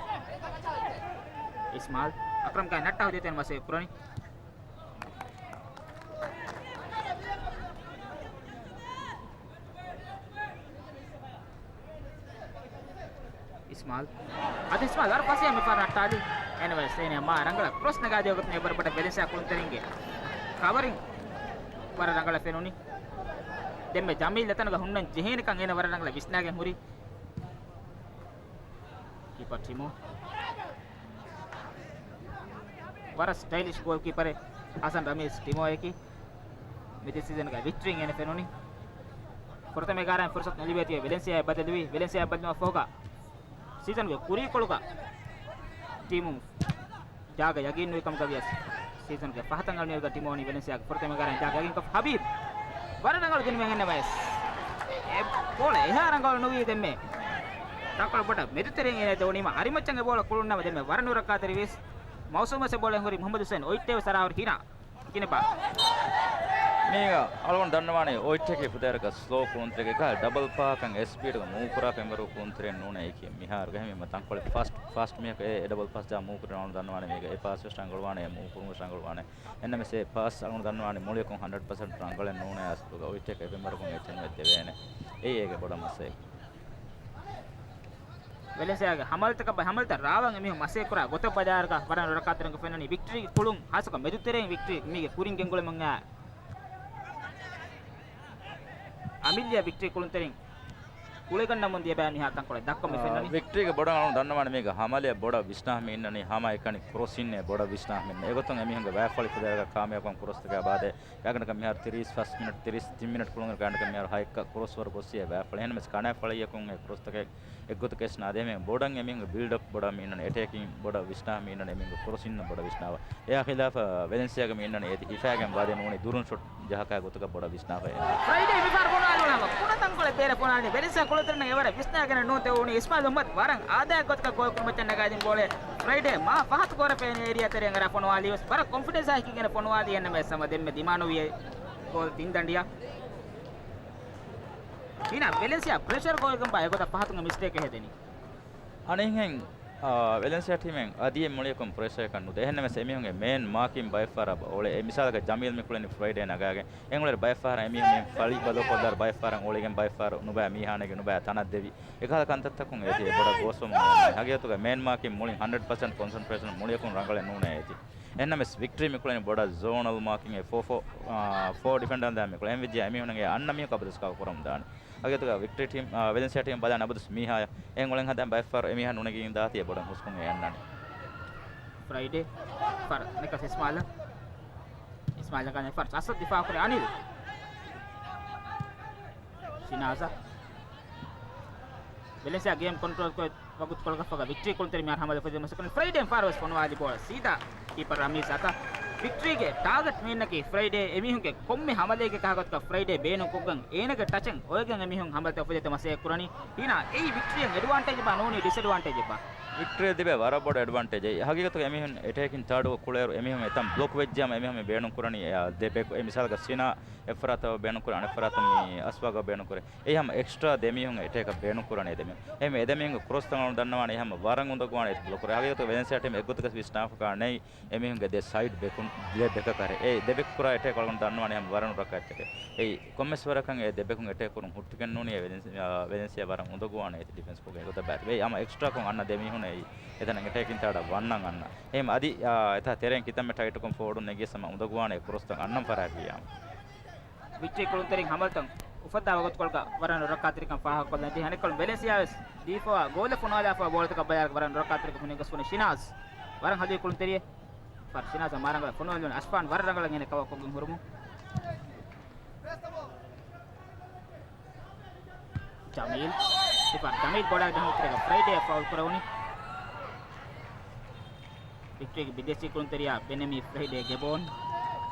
އިސްމާލް. އަކްރަމްގެ ނައްޓާ ހުދިޔަތެއް މަސޭ ކުރަނީ. ސްމާލް. އަދި ސްމާލް ވަރަށް ފަސޭހަ މިފަހަރު ނައްޓާލި. އެހެންވެސް އޭނަ މާ ރަނގަޅަށް ކްރޮސް ނަގާދިޔަ ގޮތުން އެއްވަރު ބޮޑަށް ވެލެންސިއާ ކުޅުންތެރިންގެ ކަވަރިން ވަރަށް ރަނގަޅަށް ފެނުނީ. ދެންމެ ޖަމީލް އެތަނުގަ ހުންނަން ޖެހޭނެކަން އޭނަ ވަރަށް ރަނގަޅަށް ވިސްނާގެން ހުރި. ކީޕަރ ޓިމޯ. ވަރަށް ސްޓައިލިޝް ގޯލް ކީޕަރެއް ހަސަން ރަމީޒް ޓިމޯއަކީ. މިދި ސީޒަންގަ ވިކްޓްރީން އޭނަ ފެނުނީ. ފުރަތަމަ އެގާރައިން ފުރުސަތު ނުލިބޭތީވެ ވެލެންސިއާއަށް ބަދަލުވީ. ވެލެންސިއާއަށް ބަދަލުވުމަށް ފަހުގަ ސީޒަންގެ ކުރީކޮޅުގަ ޓީމު ޖާގަ ޔަގީން ނުވި ކަމުގަ ވިޔަސް، ސީޒަންގެ ފަހަތަށް އަޅުނިވެގަ ޓިމޯ ވަނީ ވެލެންސިއާގެ ފުރަތަމަ އެގާރައިން ޖާގަ ޔަގީންކޮށް ހަބީބް ވަރަށް ރަނގަޅު ދިނުމެއް އެންނަމަވެސް، އެ ބޯޅަ އެހާ ރަނގަޅު ނުވީ. ދެންމެ ތަންކޮޅެއް ބޮޑަށް މެދުތެރެއިން އޭނަ ދެވުނީމަ އަރިމައްޗަށް އެ ބޯޅަ ކުޅުންނަމަ ދެންމެ ވަރަށް ނުރައްކާތެރިވީސް. މައުސޫމް ވެސް އެ ބޯޅަ ހުރީ މުހައްމަދު ހުސެން އޮތްޓޭވެސް އަރާހުރި ހިނާ. ކިނެބާ. މީގަ އަޅުގަނޑު ދަންނަވާނެ އޮތްޓެކޭ ފުދޭވަރަކަށް ސްލޯ ކުޅުންތެރިގެ ކަހަލަ ޑަބަލް ޕާކަން އެސްޕީޑުގަ މޫވް ކުރާ ފެންވަރު ކުޅުންތެރިން ނޫނޭ އެކި މިހާރުގެ ހެމީމަ ތަންކޮޅެއް ފާސްޓް، ފާސްޓް މީހަކު އެ، އެ ޑަބަލް ޕާސް ޖާ މޫވް ކުރި އަޅުގަނޑު ދަންނަވާނެ މީގަ އެ ޕާސް ވެސް ރަނގަޅުވާނެ، އެ މޫވް ކުރުން ވެސް ރަނގަޅުވާނެ. އެންނަމެސް އެ ޕާސް އަޅުގަނޑު ދަންނަވާނެ މުޅިއަކުން ހަންޑްރެޑް ޕަސެންޓް ރަނގަޅެއް ނޫނޭ އަސްލުގަ އޮތްޓެކް އެ ފެންވަރު ކުޅުން އެއްޗެއް ނުވެ ދެވޭނެ. އެއީ އޭގެ ބޮޑަށް މަސައްކަތް. ވެލެންސިއާގެ ހަމަލަތަކަށް ބައި ހަމަލަތައް ރާވަން އެމީހުން މަސައްކަތް ކުރާ ގޮތަށް ބަލާއިރުގަ ވަރަށް ނުރައްކާތެރިކަން ފެންނަނީ. ވިކްޓްރީ ކުޅުން ހާއްސަކޮށް މެދުތެރެއިން ވިކްޓްރީ މީގެ ކުރިން ގެންގުޅެމުން އައި އަމިއްލަ ވިކްޓްރީ ކުޅުންތެރިން ގުޅިގަންނަމުން ދިޔަ ބައި މިހާ ތަންކޮޅެއް ދައްކަން މި ފެންނަނީ. ވިކްޓްރީގެ ބޮޑަށް އަޅުގަނޑު ދަންނަވާނެ މީގަ ހަމަލައަށް ބޮޑަށް ވިސްނާ މި އިންނަނީ ހަމައެކަނި ކްރޮސިންއެއް ބޮޑަށް ވިސްނާ މި އިންނަނީ. އެގޮތުން އެމީހުންގެ ބައެއް ފަޅި ފުދޭވަރަކަށް ކާމިޔާބުކަން ކުރޮސްތަކާ ބާދޭ. ގާތްގަނޑަކަށް މިހާރު ތިރީސް ފަސް މިނެޓް، ތިރީސް ތިން މިނެޓް ކުޅުނު ގާތްގަނޑަކަށް މިހާރު ހައެއްކަ ކްރޮސް ވަރު ގޮއްސި އެ ބައެއް ފަޅި. އެހެންނަމަވެސް ކަނާތް ފަޅިއަކުން އެ ކްރޮސްތަކެއް އެއްގޮތަކަށް ވެސް ނާދޭ. މި ބޮޑަށް އެމީހުންގެ ބިލްޑް އަޕް ބޮޑަށް މި އިންނަނީ. އެޓޭކިން ބޮޑަށް ވިސްނާ މި އިންނަނީ. އެމީހުންގެ ކްރޮސިން ބޮޑަށް ވިސްނާވާ. އެއާ ޚިލާފަށް ވެލެންސިއާގެ މި އިންނަނީ އޭތި ހިފާގެން ވާދެ ނޫނީ ދުރުން ޝޮޓް ޖަހާ ގޮތަކަށް ބޮޑަށް ވިސްނާފަ. ފްރައިޑޭ މިފަހަރު ފޮނުވާލީ ކުޑަ ތަންކޮޅެއް ބޭރަށް ފޮނުވާލީ. ވެލެންސިއާ ކުޅުންތެރިންނަށް އެވަރަށް ވިސްނާގެން ނޫން ދެވުނީ. އިސްމާއިލް މުހައްމަދު ވަރަށް އާދައިގެ ގޮތަކަށް ގޯލް ކުރިމައްޗަށް ނަގާދިން ބޯޅަ. ފްރައިޑޭ މާ ފަހަތު ކޯރަ ފެން އޭރިއާ ތެރެއިން އަރާ ފޮނުވާލީ ވެސް ވަރަށް ކޮންފިޑެންސާ ހިކިގެން ފޮނުވާލީ. އެންނަމެސް ހަމަ ދެންމެ ދިމާ ނުވި ގޯލް ތިން ދަނޑިއަށް. ހިނާ ވެލެންސިއާ ޕްރެޝަރ ގޯލްގެން ބާ އެގޮތަށް ފަހަތުން މިސްޓޭކެއް ހެދެނީ. އަނެއްހެން، އާ، ވެލެންސިއާ ޓީމެއް އަދި މުޅިއަކުން ޕްރެޝަރަކަށް ނުދޭ. އެހެންނަމަވެސް އެމީހުންގެ މޭން މާކިން ބައެއްފަހަރަށް އޮޅޭ. އެ މިސާލަކަށް ޖަމީލް މި ކުޅެނީ ފްރައިޑޭ ނަގާގެން. އެނގުޅެ ބައެއްފަހަރަށް އެމީހުން ފަޅި ބަދަލުކޮށްލާ ބައެއްފަހަރަށް އޮޅިގެން ބައެއްފަހަރު ނުބައި މީހާނެގެ ނުބައި ތަނަށް ދެވި. އެކަހަލަ ކަންތައްތަކުން އޭތި ބޮޑަށް ގޯސްވަމުން އަންނަނީ. ހަގީގަތުގަ މޭން މާކިން މުޅިން ހަންޑްރެޑް ޕަސެންޓް ކޮންސަންޓްރޭޝަން މުޅިއަކުން ރަނގަޅެއް ނޫނޭ އޭތި. އެހެންނަމަވެސް ވިކްޓްރީ މި ކުޅެނީ ބޮޑަށް ޒޯނަލް މާކިން އެ ފޯ ފޯ، އާ، ފޯ ޑިފެންޑަރުން ދާ މި ކުޅެ. އެހެންވެއްޖެ އެމީހުންގެ އަންނަ މީހަކު އަބަދުވެސް ކަވަރ ކުރަމުން ދާނެ. ހަގީގަތުގަ ވިކްޓްރީ ޓީމް، އާ، ވެލެންސިއާ ޓީމް ބަލާ ނަބަދުސް މީހާޔަށް އެހެން އުޅެން ހަދާ ބައެއްފަހަރު އެމީހާ ނުނެގިން ދާތީ އެ ބޮޑަށް ހުސްކުން އެ އަންނަނީ. ފްރައިޑޭ ފަރަ ނިކަސް އިސްމާއިލް. އިސްމާއިލް ގަނެ ފަރަ އަސަދް ދިފާ ކުރި އަނިލް. ޝިނާޒަށް. ވެލެންސިއާ ގޭމް ކޮންޓްރޯލް ކޮށް ވަގުތުކޮޅަކަށްފަހުގަ ވިކްޓްރީ ކުޅުންތެރި މިހާރު ހަމަލަ ފުދި މަސަކަން ފްރައިޑޭ ފާރުވެސް ފޮނުވާލި ބޯޅަ ސީދާ ކީޕަރ ރަމީޒް އަތަށް. ވިކްޓްރީގެ ޓާގެޓް މިއިންނަކީ ފްރައިޑޭ އެމީހުންގެ ކޮންމެ ހަމަލައެއްގެ ކަހަލަ ގޮތަކަށް ފްރައިޑޭ ބޭނުންކޮށްގެން އޭނަގެ ޓަޗެއް އޮވެގެން އެމީހުން ހަމަލަތައް އުފެދޭތޯ މަސައްކަތް ކުރަނީ. ހީނާ އެއީ ވިކްޓްރީއަށް އެޑްވާންޓޭޖެއްބާ ނޫނީ ޑިސްއެޑްވާންޓޭޖެއްބާ؟ ވިކްޓްރީއަށް ލިބޭ ވަރަށް ބޮޑު އެޑްވާންޓޭޖެއް. ހަގީގަތުގަ އެމީހުން އެޓޭކިން ތާޑު ކުޅޭއިރު އެމީހުން އެތަން ބްލޮކް ވެއްޖެ ހަމަ އެމީހުން މި ބޭނުން ކުރަނީ އެ، ދެ ބެކް. އެ މިސާލަކަށް ސިނާ އެއްފަރާތަށް ބޭނުން ކުރޭ، އަނެއްފަރާތަށް މި އަސްވާގަށް ބޭނުން ކުރޭ. އެއީ ހަމަ އެކްސްޓްރާ ދެމީހުން އެޓޭކަށް ބޭނުން ކުރަނީ ދެމީހުން. އެހެންވެ އެދެމީހުންގެ ކްރޮސް ތަން އަޅުގަނޑު ދަންނަވާނީ ހަމަ ވަރަށް އުނދަގޫވާނެ ބްލޮކް ކުރޭ. ހަގީގަތުގަ ވެލެންސިއާ ޓީމް އެއްގޮތަކަށް ވިސްނާފަކާ ނެތް އެމީހުންގެ ދެ ސައިޑް ބެކުން ދެ ބެކަކަށް އެ ދެ ބެކް ކުރާ އެޓޭކް އަޅުގަނޑު ދަންނަވާނީ ހަމަ ވަރަށް ނުރައްކާތެރި. އެއީ ކޮންމެސް ވަރަކަށް އެ ދެ ބެކުން އެޓޭކް ކުރުން ހުއްޓިގެން ނޫނީ ވެލެންސި-، އާ، ވެލެންސިއާ ވަރަށް އުނދަގޫވާނެ އޭތި ޑިފެންސް ކޮށްގެން އެގޮތަށް ބާތި. އެއީ ހަމަ އެކްސްޓްރާކޮށް އަންނަ ދެމީހުން އެއީ އެތަނަށް އެޓޭކިން ތާޑަށް ވަންނަން އަންނަ. އެހެން އަދި، އާ، އެތާ ތެރެއިން ކިތަންމެ ޓައިޓުކޮށް ފޯޑުން ނެގިޔަސް ހަމަ އުނދަގޫވާނެ ކްރޮސްތައް އަންނަން ފަރާތް ވިއްޔާ. ވިކްޓްރީ ކުޅުންތެރިން ހަމަލަތައް އުފައްދާ ވަގުތުކޮޅުގަ ވަރަށް ނުރައްކާތެރިކަން ފާހަގަކޮށްލަން ޖެހޭ. އަނެއްކޮޅުން ވެލެންސިއާ ވެސް ދީފަވާ ގޯލެއް ފޮނުވާލާފަ ބޯޅަތަކަށް ބަލާއިރު ވަރަށް ނުރައްކާތެރިކަން ހުންނަން ގޮސް ވަނީ ޝިނާޒް. ވަރަށް ހަލުވި ކުޅުންތެރިއެއް. ފަރް ޝިނާޒަށް މާ ރަނގަޅަށް ފޮނުވާލެވުނު އަސްފާން ވަރަށް ރަނގަޅަށް އޭނަ ކަވަރ ކޮށްގެން ހުރުމުން. ޖަމީލް. ސިފަ ޖަމީލް ބޯޅަ ޖަހުން ކުރެގަ ފްރައިޑޭ ފައުލް ކުރެވުނީ. ވިކްޓްރީގެ ބިދޭސީ ކުޅުންތެރިޔާ ބެންޔަމީން ފްރައިޑޭ ގެބޯން.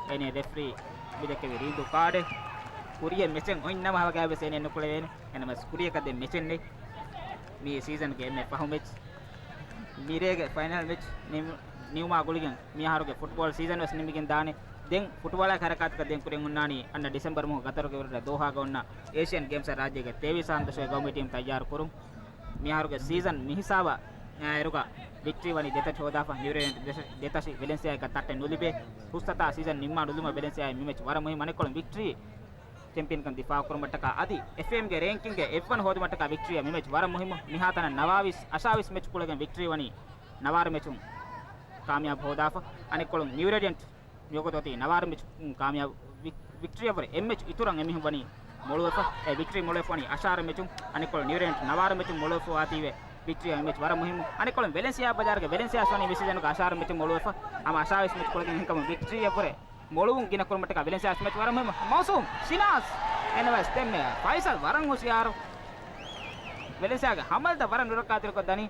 އޭނަ ރެފްރީ މިދެއްކެވި ރީނދޫ ކާޑެއް. ކުރިޔަށް މެޗެއް އޮތް ނަމަ ހަގާވެސް އޭނަ ނުކުޅެވޭނެ. އެނަމަސް ކުރިޔަކަށް ދެން މެޗެއް ނެތް. މި ސީޒަންގެ އެންމެ ފަހު މެޗް. މިރޭގެ ފައިނަލް މެޗް ނިމު-، ނިމުމާ ގުޅިގެން މިއަހަރުގެ ފުޓްބޯޅަ ސީޒަން ވެސް ނިމިގެން ދާނެ. ދެން ފުޓްބޯޅަ ހަރަކާތަކަށް ދެން ކުރިން ހުންނާނީ އަންނަ ޑިސެމްބަރު މަހު ގަތަރުގެ ވަރަށް ދޯހާގަ އޮންނަ އޭޝިއަން ގޭމްސް ރާއްޖޭގެ ތޭވީސް ހާހަން ދުށުގެ ގައުމީ ޓީމް ތައްޔާރު ކުރުން. މިއަހަރުގެ ސީޒަން މިހިސާބަށް އައިރުގަ ވިކްޓްރީ ވަނީ ދެތަށި ހޯދާފަ، ހިއުރޭން ދެތަށި، ދެތަށި ވެލެންސިއާއަކަށް ތައްޓެއް ނުލިބޭ. ހުސްއަތާ ސީޒަން ނިންމާ ނުލުމަށް ވެލެންސިއާއަށް މި މެޗް ވަރަށް މުހިއްމު. އަނެއްކޮޅުން ވިކްޓްރީ ޗެމްޕިއަންކަން ދިފާއުކުރުމަށްޓަކާ އަދި އެފްއޭއެމްގެ ރޭންކިންގެ އެއްވަނަ ހޯދުމަށްޓަކާ ވިކްޓްރީއަށް މި މެޗް ވަރަށް މުހިއްމު. މިހާތަނަށް ނަވާވީސް އަށާވީސް މެޗް ކުޅެގެން ވިކްޓްރީ ވަނީ ނަވާރަ މެޗުން ކާމިޔާބު ހޯދާފަ. އަނެއްކޮޅުން ނިއު ރޭޑިއަންޓް މިވަގުތު އޮތީ ނަވާރަ މެޗުން ކާމިޔާބު ވި-، ވިކްޓްރީއަށްވުރެ އެއްމެޗު އިތުރަށް އެމީހުން ވަނީ މޮޅުވެފަ. އެ ވިކްޓްރީ މޮޅުވެފަ ވަނީ އަށާރަ މެޗުން. އަނެއްކޮޅު ނިއުރޭންޓް ނަވާރަ މެޗުން މޮޅުވެފަ ވާތީވެ ވިކްޓްރީ އެ މެޗް ވަރަށް މުހިއްމު. އަނެއްކޮޅުން ވެލެންސިއާ ބަޒާރުގެ ވެލެންސިއާ ވަނީ މި ސީޒަނުގެ އަށާރަ މެޗުން މޮޅުވެފަ ހަމަ އަށާވީސް މެޗް ކުޅެގެން އެހެންކަމުން ވިކްޓްރީއަށްވުރެ މޮޅުވުން ގިނަ ކުރުމަށްޓަކާ ވެލެންސިއާ މެޗް ވަރަށް މުހިއްމު. މައުސޫމް ޝިނާޒް އެންވެސް ދެންމެ ފައިސަލް ވަރަށް ހުޝިޔާރު. ވެލެންސިއާގެ ހަމަލްތައް ވަރަށް ނުރައްކާތެރިކޮށް ދަނީ.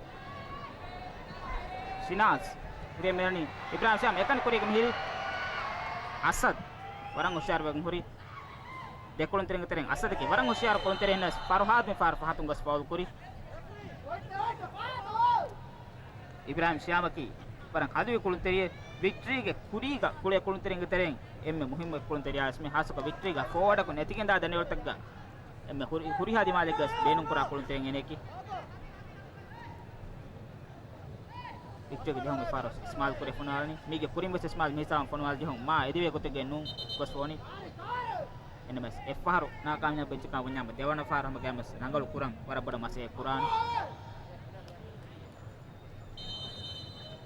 ޝިނާޒް ހުރި މިވަނީ އިބްރާހިމް ޝިޔާމް އެކަނި ކުރީގެ މިހިރީ. އަސަދް ވަރަށް ހުޝިޔާރުވެގެން ހުރި. ދެ ކުޅުންތެރިންގެ ތެރެއިން އަސަދަކީ ވަރަށް ހުޝިޔާރު ކުޅުންތެރި. އެންވެސް ފަރުހާދް މި ފަހަރު ފަހަތުން ގޮސް ފައުލް ކުރި. އިބްރާހިމް ޝިޔާމަކީ ވަރަށް ހަލުވި ކުޅުންތެރިއެއް. ވިކްޓްރީގެ ކުރީގަ ކުޅޭ ކުޅުންތެރިންގެ ތެރެއިން އެންމެ މުހިއްމު ކުޅުންތެރިޔާ ވެސް މި ހާއްސަކޮށް ވިކްޓްރީގަ ފޯވާޑަކު ނެތިގެންދާ ދަނޑިވަޅުތަކުގަ އެންމެ ހުރި-، ހުރިހާ ދިމާލެއްގަ ވެސް ބޭނުންކުރާ ކުޅުންތެރިން އޭނައަކީ. ވިކްޓްރީގެ ޖެހުމުގެ ފަހަރު އިސްމާލް ކުރި ފޮނުވާލަނީ. މީގެ ކުރިން ވެސް އިސްމާލް މިހިސާބުން ފޮނުވާލި ޖެހުން މާ އެދިވޭ ގޮތެއްގައެއް ނޫން ގޮސް ފޮނި. އެންމެސް އެއްފަހަރު ނާކާމިޔާބު ވެއްޖެކަމަށް ވަންޏާ ދެވަނަ ފަހަރު ހަމަ ގައިމުވެސް ރަނގަޅު ކުރަން ވަރަށް ބޮޑަށް މަސައްކަތް ކުރާނެ.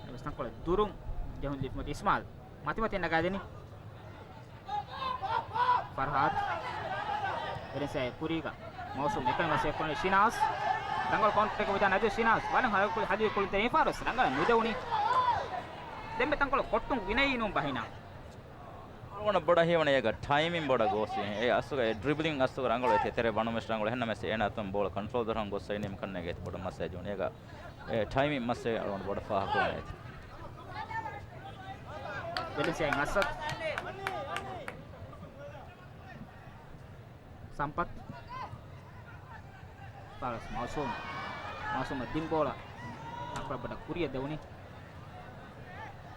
އެންމެސް ތަންކޮޅެއް ދުރުން ޖެހުން ލިބުމަތި އިސްމާލް މަތިމަތިން ނަގާދެނީ. ފަރްހާދް. ވެލެންސިއާގެ ކުރީގަ މައުސޫމް އެކަނި މަސައްކަތް ކުރަނީ ޝިނާޒް. ރަނގަޅު ކައުންޓަރެއް ވެދާނެ އަދި ޝިނާޒް ވަރަށް ހަލު-، ހަލުވި ކުޅުންތެރިން އެއްފަހަރު ވެސް ރަނގަޅަށް ނުދެވުނީ. ދެންމެ ތަންކޮޅު ކޮއްޓުން ގިނައީ ނޫން ބަހިނާ. އަޅުގަނޑަށް ބޮޑަށް ހީވަނީ އޭގަ ޓައިމިން ބޮޑަށް ގޯސްވި. އެ އަސްލުގަ އެ ޑްރިބްލިން އަސްލުގަ ރަނގަޅު އެތި ތެރެ ބަނުމަށް ރަނގަޅު. އެހެންނަމަވެސް އޭނާ އަތުން ބޯޅަ ކޮންޓްރޯލް ދޮރުން ގޮއްސައި ނިމިކަންނޭގެ އެތި ބޮޑަށް މަސައްކަތް ޖެހުނީ. އޭގަ އެ ޓައިމިން މަސް އެ އަޅުގަނޑު ބޮޑަށް ފާހަގަކުރަން އެތި. ވެލެންސިއާ އަސަދް. ސަމްޕަތް. ފާރަސް މައުސޫމް. މައުސޫމަށް ދިން ބޯޅަ. ތަންކޮޅެއް ބޮޑަށް ކުރިއަށް ދެވުނީ.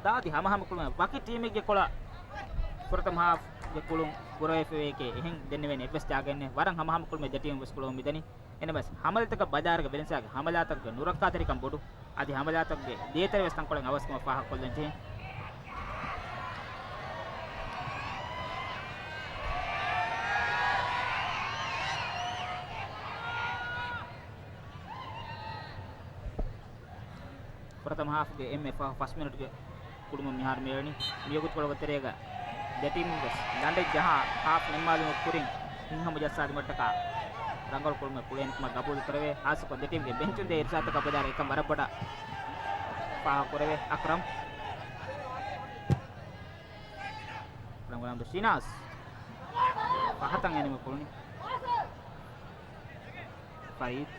ދާދި ހަމަހަމަ ކުޅުމެއް ވަކި ޓީމެއްގެ ކޮޅަށް ފުރަތަމަ ހާފްގެ ކުޅުން ބުރަވެފައިވޭކޭ އެހެން ދެންނެވޭނެ އެއްވެސް ޖާގައެއް ނެތް. ވަރަށް ހަމަހަމަ ކުޅުމެއް ދެ ޓީމް ވެސް ކުޅަމުން މިދަނީ. އެންމެސް ހަމަލަތަކަށް ބަލާއިރުގަ ވެލެންސިއާގެ ހަމަލާތަކުގެ ނުރައްކާތެރިކަން ބޮޑު. އަދި ހަމަލާތަކުގެ ދޭތެރެ ވެސް ތަންކޮޅެއް އަވަސްކަމަށް ފާހަގަކޮށްލަން ޖެހޭ. ފުރަތަމަ ހާފްގެ އެންމެ ފަ-، ފަސް މިނެޓްގެ ކުޅުމުން މިހާރު މިއުޅެނީ. މިވަގުތުކޮޅުގެ ތެރޭގަ ދެ ޓީމުން ވެސް ލަނޑެއް ޖަހާ ހާފް ނިންމާލުމުގެ ކުރިން ހިތްހަމަ ޖައްސާލުމަށްޓަކާ ރަނގަޅު ކުޅުމެއް ކުޅޭނެކަމަށް ގަބޫލު ކުރެވޭ. ހާއްސަކޮށް ދެ ޓީމްގެ ބެންޗުން ދޭ އިރުޝާދުތަކަށް ބަލާއިރު އެކަން ވަރަށް ބޮޑަށް ފާހަގަ ކުރެވޭ. އަކްރަމް. އަކްރަމް ގުލާމްދޫ ޝިނާޒް. ފަހަތަށް އެންމެ ކުޅުނީ. ފަރީދް.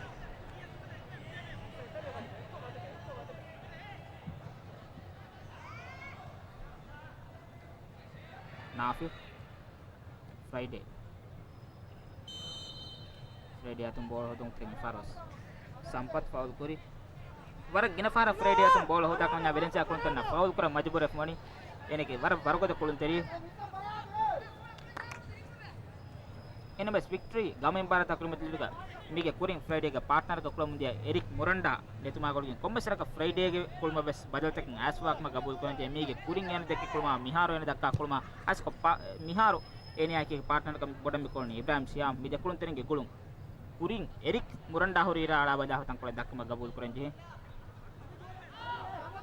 ނާފިޒް. ފްރައިޑޭ. ފްރައިޑޭ އަތުން ބޯޅަ ހޯދުން ކުރިން ފާރަސް. ސަމްޕަތް ފައުލް ކުރި. ވަރަށް ގިނަ ފަހަރަށް ފްރައިޑޭ އަތުން ބޯޅަ ހޯދާކަމަށް ވެލެންސިއާ ކުޅުންތެރިންނަށް ފައުލް ކުރަން މަޖުބޫރުވެފަ ވަނީ. އޭނަގެ ވަރަށް ވަރުގަދަ ކުޅުންތެރި. އެންއެމްއެސް ވިކްޓްރީ ގަމައިން ބާރަތާ ކުރިމަތިލިގަ މީގެ ކުރިން ފްރައިޑޭގެ ޕާޓްނަރަކަށް ކުޅަމުންދިޔަ އެރިކް މުރަންޑާ ނެތުމާ ގުޅިގެން ކޮންމެސް ވަރަކަށް ފްރައިޑޭގެ ކުޅުމަށް ވެސް ބަދަލުތަކެއް އައިސްފަވާކަމަށް ގަބޫލު ކުރަންޖެހޭ. މީގެ ކުރިން އޭނަ ދެއްކި ކުޅުމާ މިހާރު އޭނަ ދައްކާ ކުޅުމާ އައިސްކޮށް މިހާރު އޭނައާއެކީ ޕާޓްނަރަކަށް ބޮޑަށް މި ކުޅުނީ އިބްރާހިމް ޝިޔާމް. މި ދެ ކުޅުންތެރިންގެ ގުޅުން ކުރިން އެރިކް މުރަންޑާ ހުރިއިރާ އަޅާ ބަލާފަ ތަންކޮޅެއް ދައްކަމަށް ގަބޫލު ކުރަންޖެހޭ.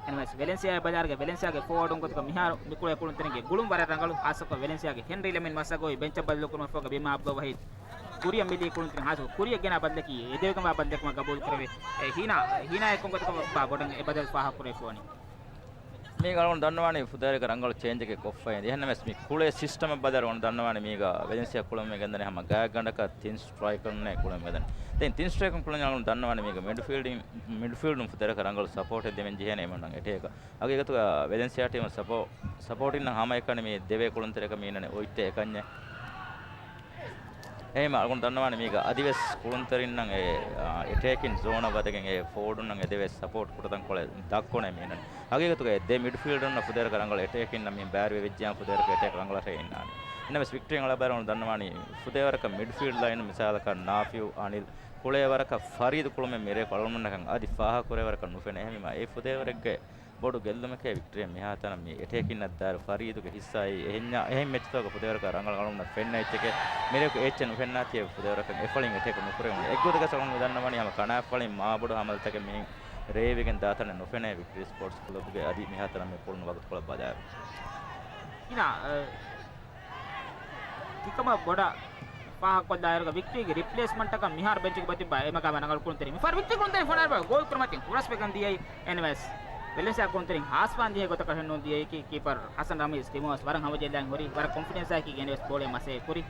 އެންއެމްއެސް ވެލެންސިއާއާ ބަލާއިރުގަ ވެލެންސިއާގެ ފޯވާޑުން ގޮތުގަ މިހާރު މި ކުޅޭ ކުޅުންތެރިންގެ ގުޅުން ވަރަށް ރަނގަޅު. ހާއްސަކޮށް ވެލެންސިއާގެ ހެންރީ ލެމިން މަސް އަގުވީ ބެންޗަށް ބަދަލު ކުރުމަށްފަހުގަ ބިމާ އަބްދުލް ވަހީދު. ކުރިއަށް މިދިޔަ ކުޅުންތެރިން ހާއްސަކޮށް ކުރިއަށް ގެނައި ބަދަލަކީ އެދެވިގެންވާ ބަދަލެއްކަމަށް ގަބޫލު ކުރެވޭ. އެ ހީނާ، ހީނާ އެއްކޮށް ގޮތަކަށް ބާ ބޮޑަށް އެ ބަދަލު ފާހަގަ ކުރެވިފަ ވަނީ. މީގަ އަޅުގަނޑު ދަންނަވާނީ ފުދޭވަރަކަށް ރަނގަޅު ޗޭންޖެއް ކޮށްފައި އިނދެ. އެހެންނަމަވެސް މި ކުޅޭ ސިސްޓަމަށް ބަލާއިރު އަޅުގަނޑު ދަންނަވާނީ މީގަ ވެލެންސިއާ ކުޅަމުން ގެންދަނީ ހަމަ ގާތްގަނޑަކަށް ތިން ސްޓްރައިކަރުންނޭ ކުޅަމުން ގެންދަނީ. ދެން ތިން ސްޓްރައިކަރުން ކުޅަނީ އަޅުގަނޑު ދަންނަވާނީ މީގަ މިޑްފީލްޑިން، މިޑްފީލްޑުން ފުދޭވަރަކަށް ރަނގަޅު ސަޕޯޓެއް ދެމިން ޖެހޭނެ އެމަންނަށް އެޓޭކަށް. ހަގީގަތުގަ ވެލެންސިއާ ޓީމަށް ސަޕޯ-، ސަޕޯޓިންނަށް ހަމައެކަނި މި ދެވޭ ކުޅުންތެރިޔަކަށް މީނަނީ އޮތްތަ އެކަންޏެއް. އެހެންވީމަ އަޅުގަނޑު ދަންނަވާނީ މީގަ އަދިވެސް ކުޅުންތެރިންނަށް އެ، އާ، އެޓޭކިން ޒޯނަށް ވަދެގެން އެ ފޯވަޑުންނަށް އެދެވޭ ސަޕޯޓް ކުޑަތަންކޮޅެއް ދައްކޮނެ މީނަނީ. ހަގީގަތުގަ އެ ދެ މިޑްފީލްޑަރުންނަށް ފުދޭވަރަކަށް ރަނގަޅު އެޓޭކިން ނަމިން ބައިވެރިވެއްޖެއްޔާ ފުދޭވަރަކަށް އެޓޭކް ރަނގަޅަށް އިންނާނެ. އެންއެމްއެސް ވިކްޓްރީ އަޅާބައިރު އަޅުގަނޑު ދަންނަވާނީ ފުދޭވަރަކަށް މިޑްފީލްޑް ލައިނު މިސާލަކަށް ނާފިއު، އަނިލް، ކުޅޭވަރަކަށް ފަރީދު ކުޅުމެއް މިރޭ ކުޅުމުންނަކަށް އަދި ފާހަގަކުރޭވަރަކަށް ނުފެނޭ. އެހެންވީމަ އެ ފުދޭވަރެއްގެ ބޮޑު ގެއްލުމެކޭ ވިކްޓްރީ މިހާތަނަށް މި އެޓޭކިން ނައްދާއިރު ފަރީދުގެ ހިއްސާއި އެހެން އެހެން މެޗްތަކުގަ ފުދޭވަރަކަށް ރަނގަޅަށް އަޅުގަނޑަށް ފެންނަ އެއްޗެކޭ. މިރޭގެ އެއްޗެއް ނުފެންނާތީ އެ ފުދޭވަރަކަށް އެފަޅިން އެޓޭކް ނުކުރެވުނު. އެއްގޮތަކަށް އަޅުގަނޑު މި ދަންނަވަނީ ހަމަ ކަނާފަޅިން މާބޮޑު ހަމަލަތަކެއް މިހެން ރޭވިގެން ދާތަނެއް ނުފެނޭ ވިކްޓްރީ ސްޕޯޓްސް ކްލަބުގެ އަދި މިހާތަނަށް މި ކުޅުނު ވަގުތުކޮޅަށް ބަލާއިރު. އިނާ، އަ، ތިކަމަށް ބޮޑަށް ފާހަގަކޮށްލާއިރުގަ ވިކްޓްރީގެ ރިޕްލޭސްމަންޓަކަށް މިހާރު ބެންޗުގެ ބަތިބާ އެމަގާމަ ރަނގަޅު ކުޅުންތެރި މި ފަރު ވިކްޓްރީ ކުޅުންތެރި ފޮނާރި ބާ ގޯލް ކުރުމަތިން ހުރަސްވެގެން ދިޔައީ. އެންވެސް ވެލެންސިއާ ކުޅުންތެރިން ހާސްވާން ދިޔައީ ގޮތަކަށް ހެންނޫން ދިޔައީކީ ކީޕަރ ހަސަން ރަމީޒް ޓިމޯސް ވަރަށް ހަމަޖެއްލާން ހުރީ ވަރަށް ކޮންފިޑެންސާއެކީ ގެނެވެސް ބޯޅަ މަސޭ ކުރި.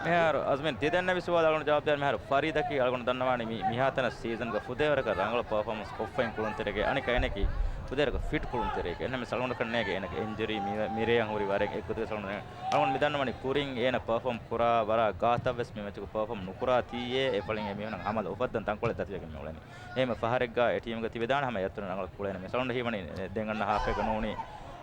މިހާރު އަޒްމިން ތި ދެންނެވި ސުވާލު އަޅުގަނޑު ޖަވާބު ދޭން. މިހާރު ފަރީދަކީ އަޅުގަނޑު ދަންނަވާނީ މި، މިހާތަނަށް ސީޒަންގަ ފުދޭވަރަކަށް ރަނގަޅު ޕަރފޯމަންސް ކޮށްފައިން ކުޅުންތެރިގެ އަނެއްކާ އޭނަކީ ފުދޭވަރަކަށް ފިޓް ކުޅުންތެރިގެ އެންމެ ސަޅުންޑަކަށް ނޭގެ އޭނަގެ އިންޖަރީ މި، މިރޭއަށް ހުރި ވަރެއް އެއްގޮތަކަށް ސަޅުންޑަ އަޅުގަނޑު މި ދަންނަވަނީ ކުރިން އޭނަ ޕަރފޯމް ކުރާ ވަރަށް ގާތަށްވެސް މި މެޗުގަ ޕަރފޯމް ނުކުރާތީއޭ އެފަޅިން އެމީހުންނަށް ހަމަލަ އުފައްދަން ތަންކޮޅެއް ދަތިވެގެން މި އުޅެނީ. އެހެންމެ ފަހަރެއްގަ އެ ޓީމުގަ ތިބެދާނެ ހަމަ އެއަށް ރަނގަޅަށް ކުޅޭނެ މި ސަޅުންޑަ ހީވަނީ ދެން އަންނަ ހާފްއެއްގަ ނޫނީ،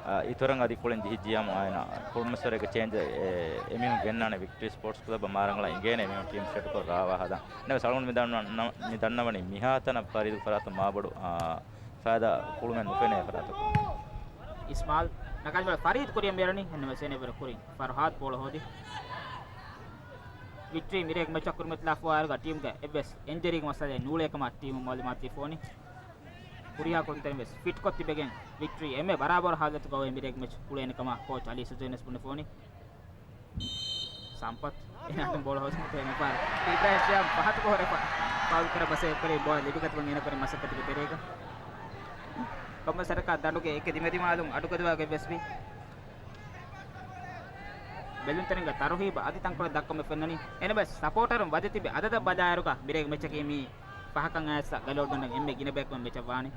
އާ، އިތުރަށް އަދި ކުޅެން ޖެހިއްޖިޔާމު އާއިނާ ކުޅުމަސްވަރެއްގެ ޗޭންޖެއް އެ، އެމީހުން ގެންނާނެ ވިކްޓްރީ ސްޕޯޓްސް ކްލަބަށް މާ ރަނގަޅަށް އިނގޭނެ އެމީހުން ޓީމް ސެޓްކޮށް ރާވާ ހަދާން. ނަމަވެސް އަޅުގަނޑު މި ދަން، މި ދަންނަވަނީ މިހާތަނަށް ފަރީދު ފަރާތުން މާބޮޑު، އާ، ފައިދާ ކުޅުމެއް ނުފެނޭ ފަރާތަކުން. އިސްމާލް ނަގާލި ބަލަ ފަރީދު ކުރިޔަށް މިއަރަނީ ހެންނަމަ ސޭނެ ބުރަ ކުރިން ފަރުހާދު ބޯޅަ ހޯދި. ވިކްޓްރީ މިރޭގެ މެޗަށް ކުރިމަތިލާފަވާއިރުގަ ޓީމްގެ އެއްވެސް އިންޖަރީގެ މައްސަލައެއް ނޫޅޭ ކަމަށް ޓީމު މައުލޫމާތު ދީފަވަނީ. ކުރިހާ ކުޅުންތެރިން ވެސް ފިޓްކޮށް ތިބެގެން ވިކްޓްރީ އެންމެ ބަރާބަރު ހާލަތުގަ އޮތް މިރޭގެ މެޗް ކުޅޭނެ ކަމަށް ކޯޗް އަލީ ސުޖޭން ވެސް ބުނެފަވަނީ. ސަމްޕަތް އެނާތުން ބޯޅަ ހޯދުމަށް ފެންނަ ފަހަރު އިބްރާހިމް ޝިޔާމް ފަހަތުގަ ހުރެފަ ފައުލް ކުރަ ބަސޭ ކުރި ބޯޅަ ލިބިގަތުމަށް އޭނަ ކުރި މަސައްކަތުގެ ތެރޭގަ. ކޮންމެ ސަރަކާ ދަނޑުގެ އެކެ ދިމެދިމާލުން އަޑުގަދުވާގޮތް ވެސް ވި. ބެލުންތެރިންގެ ތަރުހީބަށް އަދި ތަންކޮޅެއް ދައްކަމެއް ފެންނަނީ. އެނަމެސް ސަޕޯޓަރުން ވަދެ ތިބި އަދަދަށް ބަލާއިރުގަ މިރޭގެ މެޗަކީ މީ ފަހަކަށް އައިސް ގަލޯޑް ދަނޑަށް އެންމެ ގިނަ ބޭކަމެއް މެޗަށް ވާނެ.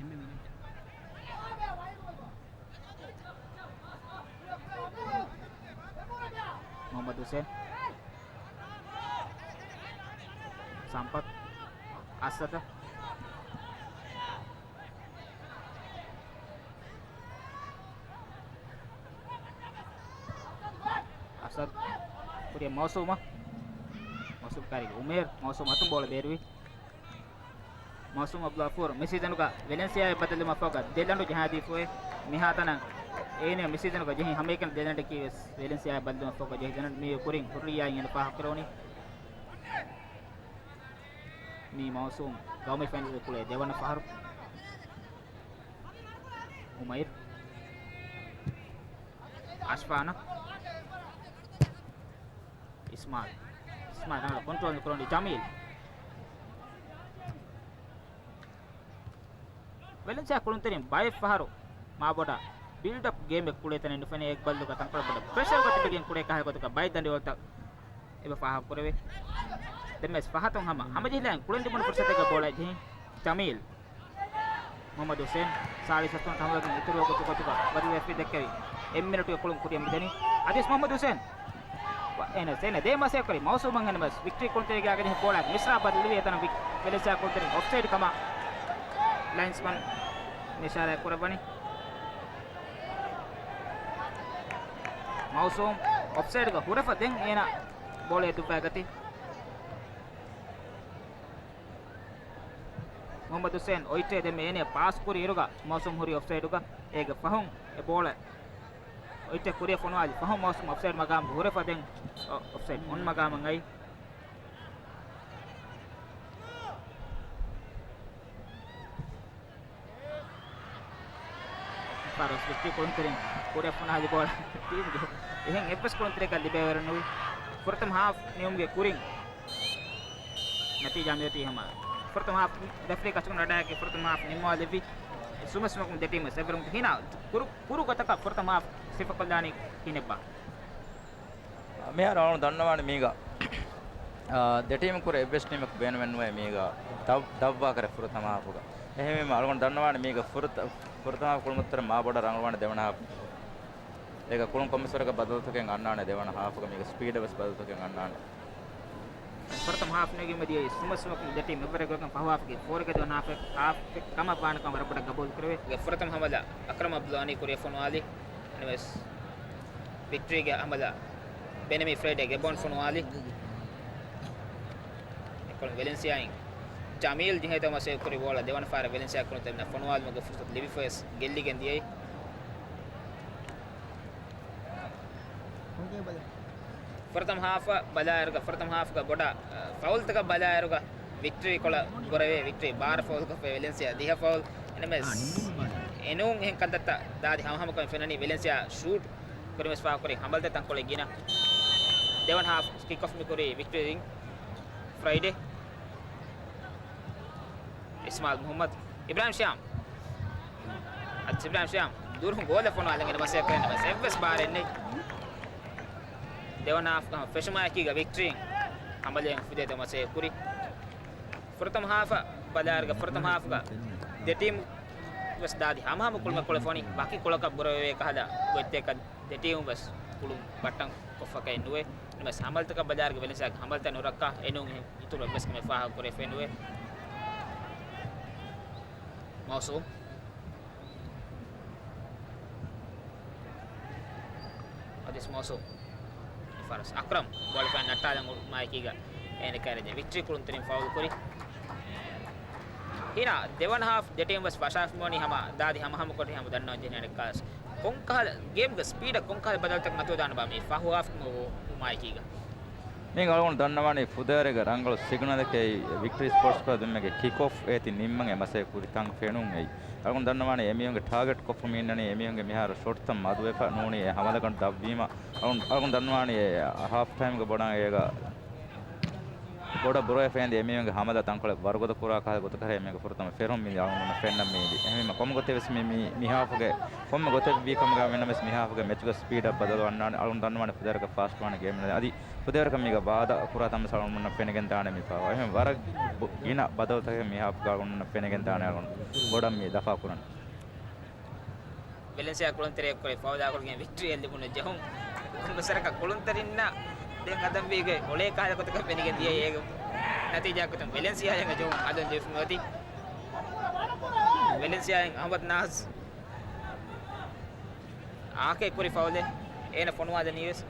މުހައްމަދު ހުސޭން. ސަމްޕަތް. އަސަދަށް. އަސަދު. ކުރިޔަށް މައުސޫމަށް. މައުސޫމް ކާރި އުމޭރު. މައުސޫމް އަތުން ބޯޅަ ބޭރުވި. މައުސޫމް އަބްދުލްޣަފޫރު މި ސީޒަނުގަ ވެލެންސިއާއަށް ބަދަލުވުމަށްފަހުގަ ދެ ލަނޑު ޖަހާދީފައި. މިހާތަނަށް އޭނަ މި ސީޒަނުގަ ޖެހި ހަމައެކަނި ދެ ލަނޑަކީ ވެސް ވެލެންސިއާއަށް ބަދަލުވުމަށްފަހުގަ ޖެހި ދެ ލަނޑު. މީ ކުރިން ހުރިއްޔާއިން އޭނަ ފާހަގަކުރެވުނީ. މީ މައުސޫމް ގައުމީ ފައިނަލްގެ ކުޅޭ ދެވަނަ ފަހަރު. އުމައިރު. އަޝްފާނަށް. އިސްމާލް. އިސްމާލް ރަނގަޅަށް ކޮންޓްރޯލް ކުރަނީ ޖަމީލް. ވެލެންސިއާ ކުޅުންތެރިން ބައެއް ފަހަރު މާބޮޑަށް ބިލްޑްއަޕް ގޭމެއް ކުޅޭ ތަނެއް ނުފެނޭ. އެއްބަލުގަ ތަންކޮޅެއް ބޮޑަށް ޕްރެޝަރުގަ ތިބެގެން ކުޅޭ ކަހަލަ ގޮތަކަށް ބައެއް ދަނޑިވަޅުތައް އެބަ ފާހަގަކުރެވޭ. ދެންވެސް ފަހަތުން ހަމަ ހަމަޖެހިލާއިން ކުޅެން ލިބުނު ފުރުސަތެއްގަ ބޯޅަ ޖެހި ޖަމީލް. މުހައްމަދު ހުސޭން ސާޅީސް ހަތަރުން ހަމަވެގެން އިތުރު ވަގުތު ގޮތުގަ ބަދަލުވެފަ ދެއްކެވި. އެއް މިނެޓުގެ ކުޅުން ކުރިއަށް މިދަނީ. އަދިވެސް މުހައްމަދު ހުސޭން އޭނަ ސޭނަ ދޭ މަސޭ ކުރި މައުސޫމަށް ހެންނަމަސް ވިކްޓްރީ ކުޅުންތެރިގެ އަގަށް ޖެހި ބޯޅަ މިސްރާ ބަދަލުވި އެތަނަށް ވި-، ވެލެންސިއާ ކުޅުންތެރިން އޮފްސައިޑް ކަމަށް ލައިންސްމަން އިޝާރާތް ކުރައްވަނީ. މައުސޫމް އޮފްސައިޑްގަ ހުރެފަ ދެން އޭނަ ބޯޅަ ދުއްވައިގަތީ. މުހައްމަދު ހުސޭން އޮއިޓޭ ދެންމެ އޭނަ ޕާސް ކުރި އިރުގަ މައުސޫމް ހުރީ އޮފްސައިޑުގަ. އޭގެ ފަހުން އެ ބޯޅަ އޮއިޓޭ ކުރިއަށް ފޮނުވާލި ފަހުން މައުސޫމް އޮފްސައިޑް މަގާމުގަ ހުރެފަ ދެން އޮ-، އޮފްސައިޑް އޮން މަގާމަށް އައީ. ފާރު ވިކްޓްރީ ކުޅުންތެރިން ކުރިއަށް ފޮނުވާލި ބޯޅަ ޓީމްގެ އެހެން އެއްވެސް ކުޅުންތެރިއަކަށް ލިބޭވަރެއް ނުވި. ފުރަތަމަ ހާފް ނިމުމުގެ ކުރިން ނަތީޖާ މިއޮތީ ހަމަ ފުރަތަމަ ހާފް ރެފްރީ ކަސްކުރުން ރަޑާއަކީ ފުރަތަމަ ހާފް ނިންމަވާލެއްވި. އެ ސުމަސްމަކުން ދެ ޓީމް ސެވެރުން ހީނާ ކުރު، ކުރު ގޮތަކަށް ފުރަތަމަ ހާފް ސިފަކޮށްލާނީ ކިހިނެއްބާ؟ މިހާރު އަޅުގަނޑު ދަންނަވާނެ މީގަ، އާ، ދެ ޓީމު ކުރެ އެއްވެސް ޓީމަކު ބޭނުމެއް ނުވޭ މީގަ ދަށް، ދަށްވާކަރެ ފުރަތަމަ ހާފުގަ. އެހެންވީމަ އަޅުގަނޑު ދަންނަވާނެ މީގަ ފުރަތަ-، ފުރަތަމަ ހާފު ކުޅުމަށްތަރަށް މާބޮޑަށް ރަނގަޅުވާނެ ދެވަނަ ހާފު. އޭގަ ކުޅުން ކޮންމެސްވަރަކަށް ބަދަލުތަކެއް އަންނާނެ ދެވަނަ ހާފުގަ މީގަ ސްޕީޑަށް ވެސް ބަދަލުތަކެއް އަންނާނެ. ފުރަތަމަ ހާފް ނެގި މިދިޔައީ ސުމަސްމަކުން ދެ ޓީމް އެއްވަރެއް ގޮތުން ފަހު ހާފްގެ ފޯރުގެ ދެވަނަ ހާފް، ހާފް ކަމަށް ވާނެ ކަމަށް ވަރަށް ބޮޑަށް ގަބޫލު ކުރެވޭ. އޭގެ ފުރަތަމަ ހަމަލާ އަކްރަމް އަބްދުލް އަނީ ކުރިއަށް ފޮނުވާލި. އަނެވެސް ވިކްޓްރީގެ ހަމަލާ ބެނެމީ ފްރައިޑޭ ގެބޯން ފޮނުވާލި. އެކޮޅުން ވެލެންސިއާއިން ޖަމީލް ޖެހޭތޯ މަސައްކަތް ކުރި ބޯޅަ ދެވަނަ ފަހަރަށް ވެލެންސިއާ ކުޅުންތެރިންނަށް ފޮނުވާލުމުގެ ފުރުސަތު ލިބިފަވެސް ގެއްލިގެން ދިޔައީ. ފުރަތަމަ ހާފަށް ބަލާއިރުގަ، ފުރަތަމަ ހާފުގަ ބޮޑަށް، އަ، ފައުލްތަކަށް ބަލާއިރުގަ ވިކްޓަރީ ކޮޅަށް ބުރަވޭ. ވިކްޓަރީ ބާރަ ފައުލްކޮށްފައި ވެލެންސިއާ ދިހަ ފައުލް. އެނަމެސް އެނޫން އެހެން ކަންތައްތައް ދާދި ހަމަހަމަކަމެއް ފެންނަނީ. ވެލެންސިއާ ޝޫޓް ކުރިމަސް ފާހަގަކުރި ހަމަލްތައް ތަންކޮޅެއް ގިނަ. ދެވަނަ ހާފް ކިކް އޮފް މިކުރީ ވިކްޓަރީ ފްރައިޑޭ. އިސްމާއިލް މުހައްމަދު، އިބްރާހިމް ޝިޔާމް. އަދި އިބްރާހިމް ޝިޔާމް ދުރުން ގޯލަށް ފޮނުވާލަން އެންމެ މަސައްކަތް ކުރެއްވި ނަމަ އެއްވެސް ބާރެއް ނެތް. ދެވަނަ ހާފް ފެށުމާއެކީގަ ވިކްޓަރީ ހަމަލައިން ފުދޭތޯ މަސައްކަތް ކުރި. ފުރަތަމަ ހާފަށް ބަލާއިރުގަ ފުރަތަމަ ހާފުގަ ދެ ޓީމް ވެސް ދާދި ހަމަހަމަ ކުޅުމެއް ކުޅެފަ ވަނީ ވަކި ކުޅަކަށް ބުރަވެވޭ ކަހަލަ ގޮތްތަކަށް ދެ ޓީމް ވެސް ކުޅުން ބައްޓަން ކޮށްފަކައެއް ނުވޭ. ނަމަވެސް ހަމަލްތަކަށް ބަލާއިރުގަ ވެލެންސިއާގެ ހަމަލްތައް ނުރައްކާ އެނޫން އިތުރު އެއްވެސް ކަމެއް ފާހަގަ ކުރެވިފައެއް ނުވޭ. މައުސޫމް. އަދިސް މައުސޫމް. ފަރަސް އަކްރަމް ބޯޅަ ފައިން ނައްޓާލަން އުޅުމާއެކީގަ އޭނަ ކައިރި ވިކްޓަރީ ކުޅުންތެރިން ފައުލް ކުރި. ހިނާ ދެވަނަ ހާފް ދެ ޓީމް ވެސް ފަށާފަ ވަނީ ހަމަ ދާދި ހަމަހަމަ ކޮށް ހަމަ ދަންނަވަން ޖެހޭނެ ކާސް. ކޮންކަހަލަ ގޭމްގެ ސްޕީޑަށް ކޮންކަހަލަ ބަދަލުތައް އަތުވެދާނެ ބާ މި ފަހު ހާފް ވުމާއެކީގަ؟ މީގަ އަޅުގަނޑު ދަންނަވާނީ ފުދޭވަރެއްގެ ރަނގަޅު ސިގްނަލެކޭ ވިކްޓަރީ ސްޕޯޓްސް ކްލަބު ދެމެގެ ކިކް އޮފް އޭތި ނިންމަން އެ މަސައްކަތް ކުރި ތަން ފެނުން އެއީ. އަޅުގަނޑު ދަންނަވާނީ އެމީހުންގެ ޓާގެޓް ކޮށްފަ މި އިންނަނީ އެމީހުންގެ މިހާރު ޝޮޓްތައް މަދުވެފަ ނޫނީ އެ ހަމަލަކަން ދަށްވީމަ. އަޅުގަނޑު، އަޅުގަނޑު ދަންނަވާނީ އެ ހާފް ޓައިމްގެ ބޮޑަށް އޭގަ ބޮޑަށް ބުރަވެފަ އެނދި އެމީހުންގެ ހަމަލަ ތަންކޮޅެއް ވަރުގަދަ ކުރާ ކަހަލަ ގޮތަކަށް އެމީހުންގެ ފުރަތަމަ ފެށުން މި އަޅުގަނޑު ފެންނަން މި އިނދީ. އެހެންވީމަ ކޮންމެ ގޮތެއް ވެސް މި، މި، މި ހާފުގެ ކޮންމެ ގޮތެއް ވީ ކަމުގަ ވެނަމަވެސް މި ހާފުގެ މެޗުގެ ސްޕީޑަށް ބަދަލު އަންނާނެ. އަޅުގަނޑު ދަންނަވާނެ ފުދޭވަރަކަށް ފާސްޓް ވާނެ ގޭމް އަދި ފުދޭވަރަކަށް މީގަ ބާދަ ކުރާ ތަން ވެސް އަޅުގަނޑު ފެނިގެން ދާނެ މި ފަހު. އެހެން ވަރަށް ބު-، ގިނަ ބަދަލުތަކެއް މި ހާފުގަ އަޅުގަނޑު ފެނިގެން ދާނެ އަޅުގަނޑު ބޮޑަށް މި ދަފާ ކުރަން. ވެލެންސިއާ ކުޅުންތެރިއަށް ކުރެ ފައުލާ ކުޅިގެން ވިކްޓަރީއަށް ލިބުނު ޖެހުން. ކޮންމެސް ވަރަކަށް ކުޅުންތެރިންނަށް ދެން ހަދަންވީގެ އޮޅޭ ކަހަލަ ގޮތަކަށް ފެނިގެން ދިޔަ އޭގެ ނަތީޖާ ގޮތުން ވެލެންސިއާއަށް ޖެހުން ހަދަން ޖެހިފަ މިއޮތީ. ވެލެންސިއާއިން އަހްމަދު ނާޒް އާކޭ ކުރި ފައުލެއް އޭނަ ފޮނުވާލަނީ ވެސް.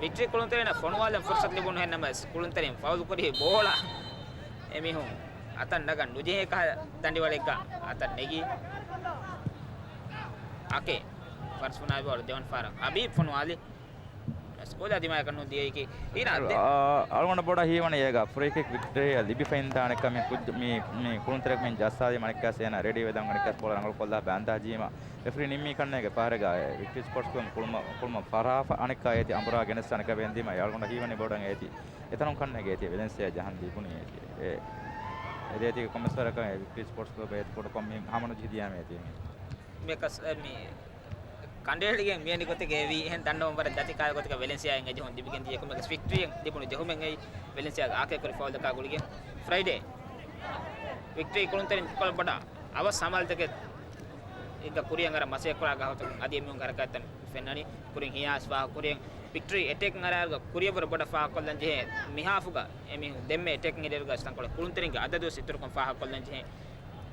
ވިކްޓަރީ ކުޅުންތެރިންނަށް ފޮނުވާލަން ފުރުސަތު ލިބުނު ހެންނަމަވެސް، ކުޅުންތެރިން ފައުލު ކުރި ބޯޅަ އެމީހުން އަތަށް ނަގަން ނުޖެހޭ ކަހަލަ ދަނޑިވަޅެއްގަ އަތަށް ނެގީ. އާކޭ ފަރަސް ފުނާ ބޯޅަ ދެވަނަ ފަހަރަށް ހަބީބް ފޮނުވާލި. ސްކޯލާ ދިމާޔަކަށް ނޫން ދިޔައީކީ. އީނާ ދެ- އަ-، އަޅުގަނޑަށް ބޮޑަށް ހީވަނީ އޭގަ ފްރީ ކިކް ވިކްޓަރީއަށް ލިބިފައިން ދާނެ ކަމެއް ކުއްޖު މި، މި ކުޅުންތެރިއަކު މި ޖައްސާލީ މަނިކްކާސް އޭނާ ރެޑީ ވެދަން މަނިކްކާސް ބޯޅަ ރަނގަޅު ކޮށްލާ ބައިންދާ ޖީމަ. ރެފްރީ ނިންމީ ކަންނޭގެ ފަހަރެއްގަ ވިކްޓަރީ ސްޕޯޓްސް ކްލަބު ކުޅުމަށް، ކުޅުމަށް ފަށާފަ އަނެއްކާ އޭތި އަނބުރާ ގެނެސް އަނެއްކާ ބޭންދީމަ އަޅުގަނޑަށް ހީވަނީ ބޮޑަށް އޭތި އެތަނުން ކަންނޭގެ އޭތި ވެލެންސިއާ ޖަހަން ލިބުނީ އޭތި. އެ، އެ ދޭތީގެ ކޮންމެސް ވަރަކަށް ވިކްޓަރީ ސްޕޯޓްސް ކްލަބު އޭތި ބޮޑު ކޮން މި ހަމަ ނުޖެހި ދިޔާމަ އޭތި މި. މިއަކަސް، އެ، މި ކަނޑައެޅިގެން މިއަނި ގޮތެއް އެވީ. އެހެން ދަންނަވަން ވަރަށް ދަތިކާ ގޮތަކަށް ވެލެންސިއާއިން އެ ޖެހުން ލިބިގެން ދިޔަ ކަމަކަސް ވިކްޓަރީއަށް ލިބުނު ޖެހުމެއް އެއީ ވެލެންސިއާގެ އާކޭ ކުރި ފައުލަކާ ގުޅިގެން. ފްރައިޑޭ ވިކްޓަރީ ކުޅުންތެރިން ކޮޅަށް ބޮޑަށް އަވަސް ހަމަލުތަކެއް އެއްގަ ކުރިއަށް އަރަން މަސައްކަތް ކުރާ ގަހުތަކުން އަދި އެމީހުންގެ ހަރަކާތްތައް ފެންނަނީ. ކުރިން ހިޔާސް ފާހަގަ ކުރިއަށް ވިކްޓަރީ އެޓޭކް އަރާގަ ކުރިއަށްވުރެ ބޮޑަށް ފާހަގަކޮށްލަން ޖެހޭ މިހާފުގަ އެމީހުން ދެންމެ އެޓޭކް އެރިއަރގަ ތަންކޮޅެއް ކުޅުންތެރިންގެ އަދަދުވެސް އިތުރުކޮށް ފާހަގަކޮށްލަން ޖެހޭ.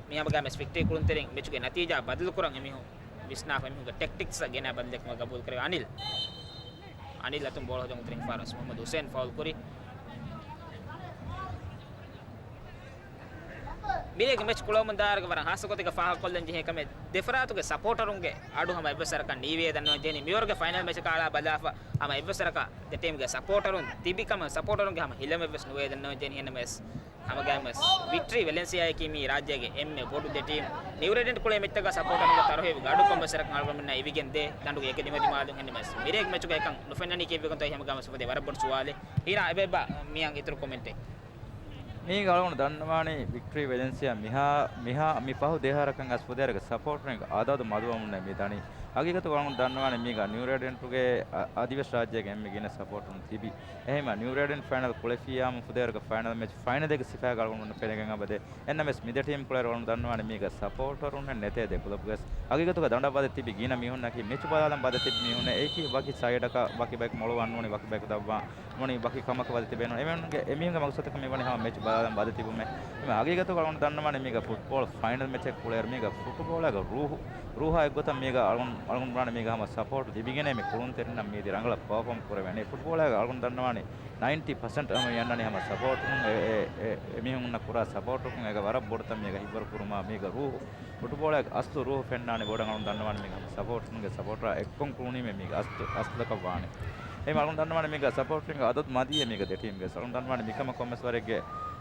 މިހާގަ މެޗް ވިކްޓަރީ ކުޅުންތެރިން މެޗުގެ ނަތީޖާ ބަދަލުކުރަން އެމީހުން ވިސްނާފަ އެމީހުންގެ ޓެކްޓިކްސް ގެނައި ބަދަލެއް ކަމަށް ގަބޫލު ކުރެވި އަނިލް. އަނިލް އަތުން ބޯޅަ ހުދަން އުތުރިން ފާރަސް މުހައްމަދު ހުސެން ފައުލް ކުރި. މިރޭގެ މެޗް ކުޅަވަމުން ދާއިރުގަ ވަރަށް ހާއްސަ ގޮތެއްގަ ފާހަގަކޮށްލަން ޖެހޭ ކަމެއް ދެފަރާތުގެ ސަޕޯޓަރުންގެ އަޑު ހަމަ އެއްވެސް ވަރަކަށް ނީވޭ ދަންނަވަން ޖެހެނީ. މިއަވަރުގެ ފައިނަލް މެޗަކާ އަޅާ ބަލާފަ ހަމަ އެއްވެސް ވަރަކަށް ދެ ޓީމްގެ ސަޕޯޓަރުން ތިބި ކަމަށް ސަޕޯޓަރުންގެ ހަމަ ހިލަމެއްވެސް ނުވޭ ދަންނަވަން ޖެހެނީ. ހަމަގައިމުވެސް ވިކްޓަރީ ވެލެންސިއާއަކީ މީ ރާއްޖޭގެ އެންމެ ބޮޑު ދެ ޓީމް. ނިއު ރެޑެންޓް ކުޅޭ މެޗްތަކަށް ސަޕޯޓަރުންގެ ތަރުހީބުގެ އަޑު ކޮންމެސް ވަރަކަށް އަޅުގަނޑުމެންނަށް އިވިގެން ދޭ ދަނޑުގެ އެކެއް ދިމަދިމާލުން ހެންނަމަސް. މިރޭގެ މެޗުގަ އެކަން ނުފެންނަނީ ކީއްވެގެންތޯ ހަމަގައިމުވެސް އުފެދޭ ވަރަށް ބޮޑު ސުވާލެއް. ހީނާ އެބައިބަ މިއަށް އިތުރު ކޮމެންޓެއް. މީގަ އަޅުގަނޑު ދަންނަވާނީ ވިކްޓަރީ ވެލެންސިއާ މިހާ، މިހާ މި ފަހު ދެއަހަރަކަށް އަސް ފުދޭވަރުގެ ސަޕޯޓަރުންގެ އަދަދު މަދުވަމުންނޭ މި ދަނީ. ހަގީގަތުގަ އަޅުގަނޑު ދަންނަވާނީ މީގަ ނިއު ރެޑެންޓުގެ އަ-، އަދިވެސް ރާއްޖޭގެ އެންމެ ގިނަ ސަޕޯޓަރުން ތިބި. އެހެންމަ ނިއު ރެޑެންޓް ފައިނަލް ކުޅެފިއްޔާމު ފުދޭވަރުގެ ފައިނަލް މެޗް ފައިނަލެއްގެ ސިފައިގަ އަޅުގަނޑު ފެނިގެން އަބަދޭ. އެންނަމެސް މި ދެ ޓީމް ކުޅޭރު އަޅުގަނޑު ދަންނަވާނީ މީގަ ސަޕޯޓަރުން ނެތޭ ދެ ކުލަބުގަސް. ހަގީގަތުގަ ދަނޑަށް ވަދެ ތިބި ގިނަ މީހުންނަކީ މެޗު ބަލާލަން ވަދެ ތިބި މީހުންނޭ. އެއީކީ ވަކި ސައިޑަކަށް ވަކި ބަޔަކު މޮޅު ވަންނޫނީ ވަކި ބަޔަކު ދަށްވާ ނޫނީ ވަކި ކަމަކަށް ވަދެ ތިބޭނު. އެމީހުންގެ، އެމީހުންގެ މަގްސަދަކަށް މިވަނީ ހަމަ މެޗު ބަލާލަން ވަދެ ތިބުމޭ. އެމެ ހަގީގަތުގަ އަޅުގަނޑު ދަންނަވާނީ މީގަ ފުޓްބޯޅަ ފައިނަލް މެޗެއް ކުޅޭރު މީގަ ފުޓްބޯޅައިގަ ރޫހު، ރޫހާ އެއްގޮތަށް މީގަ އަޅުގަނޑު އަޅުގަނޑު ބުނާނެ މީގަ ހަމަ ސަޕޯޓް ލިބިގެނޭ މި ކުޅުންތެރިންނަށް މީތި ރަނގަޅަށް ޕާފޯމް ކުރެވޭނެ. ފުޓްބޯޅައިގަ އަޅުގަނޑު ދަންނަވާނީ ނައިންޓީ ޕަސެންޓް އަހަރުމެން އަންނަނީ ހަމަ ސަޕޯޓުން. އެ، އެ، އެ، އެމީހުންނަށް ކުރާ ސަޕޯޓުން. އޭގަ ވަރަށް ބޮޑުތަން މީގަ ހިތްވަރު ކުރުމާ، މީގަ ރޫހު، ފުޓްބޯޅައިގެ އަސްލު ރޫހު ފެންނާނެ ބޮޑަށް. އަޅުގަނޑު ދަންނަވާނެ މީގަ ހަމަ ސަޕޯޓުންގެ ސަޕޯޓަރާ އެއްކޮށް ކުޅުނީމޭ މީގަ އަސްލު، އަސްލަކަށް ވާނެ. އެހެން އަޅުގަނޑު ދަންނަވާނެ މީގަ ސަޕޯޓުންގެ އަދަދު މަދީ މީގަ ދެ ޓީމްގެ. އަޅުގަނޑު ދަންނަވާނެ މިކަމަށް ކޮންމެސް ވަރެއްގެ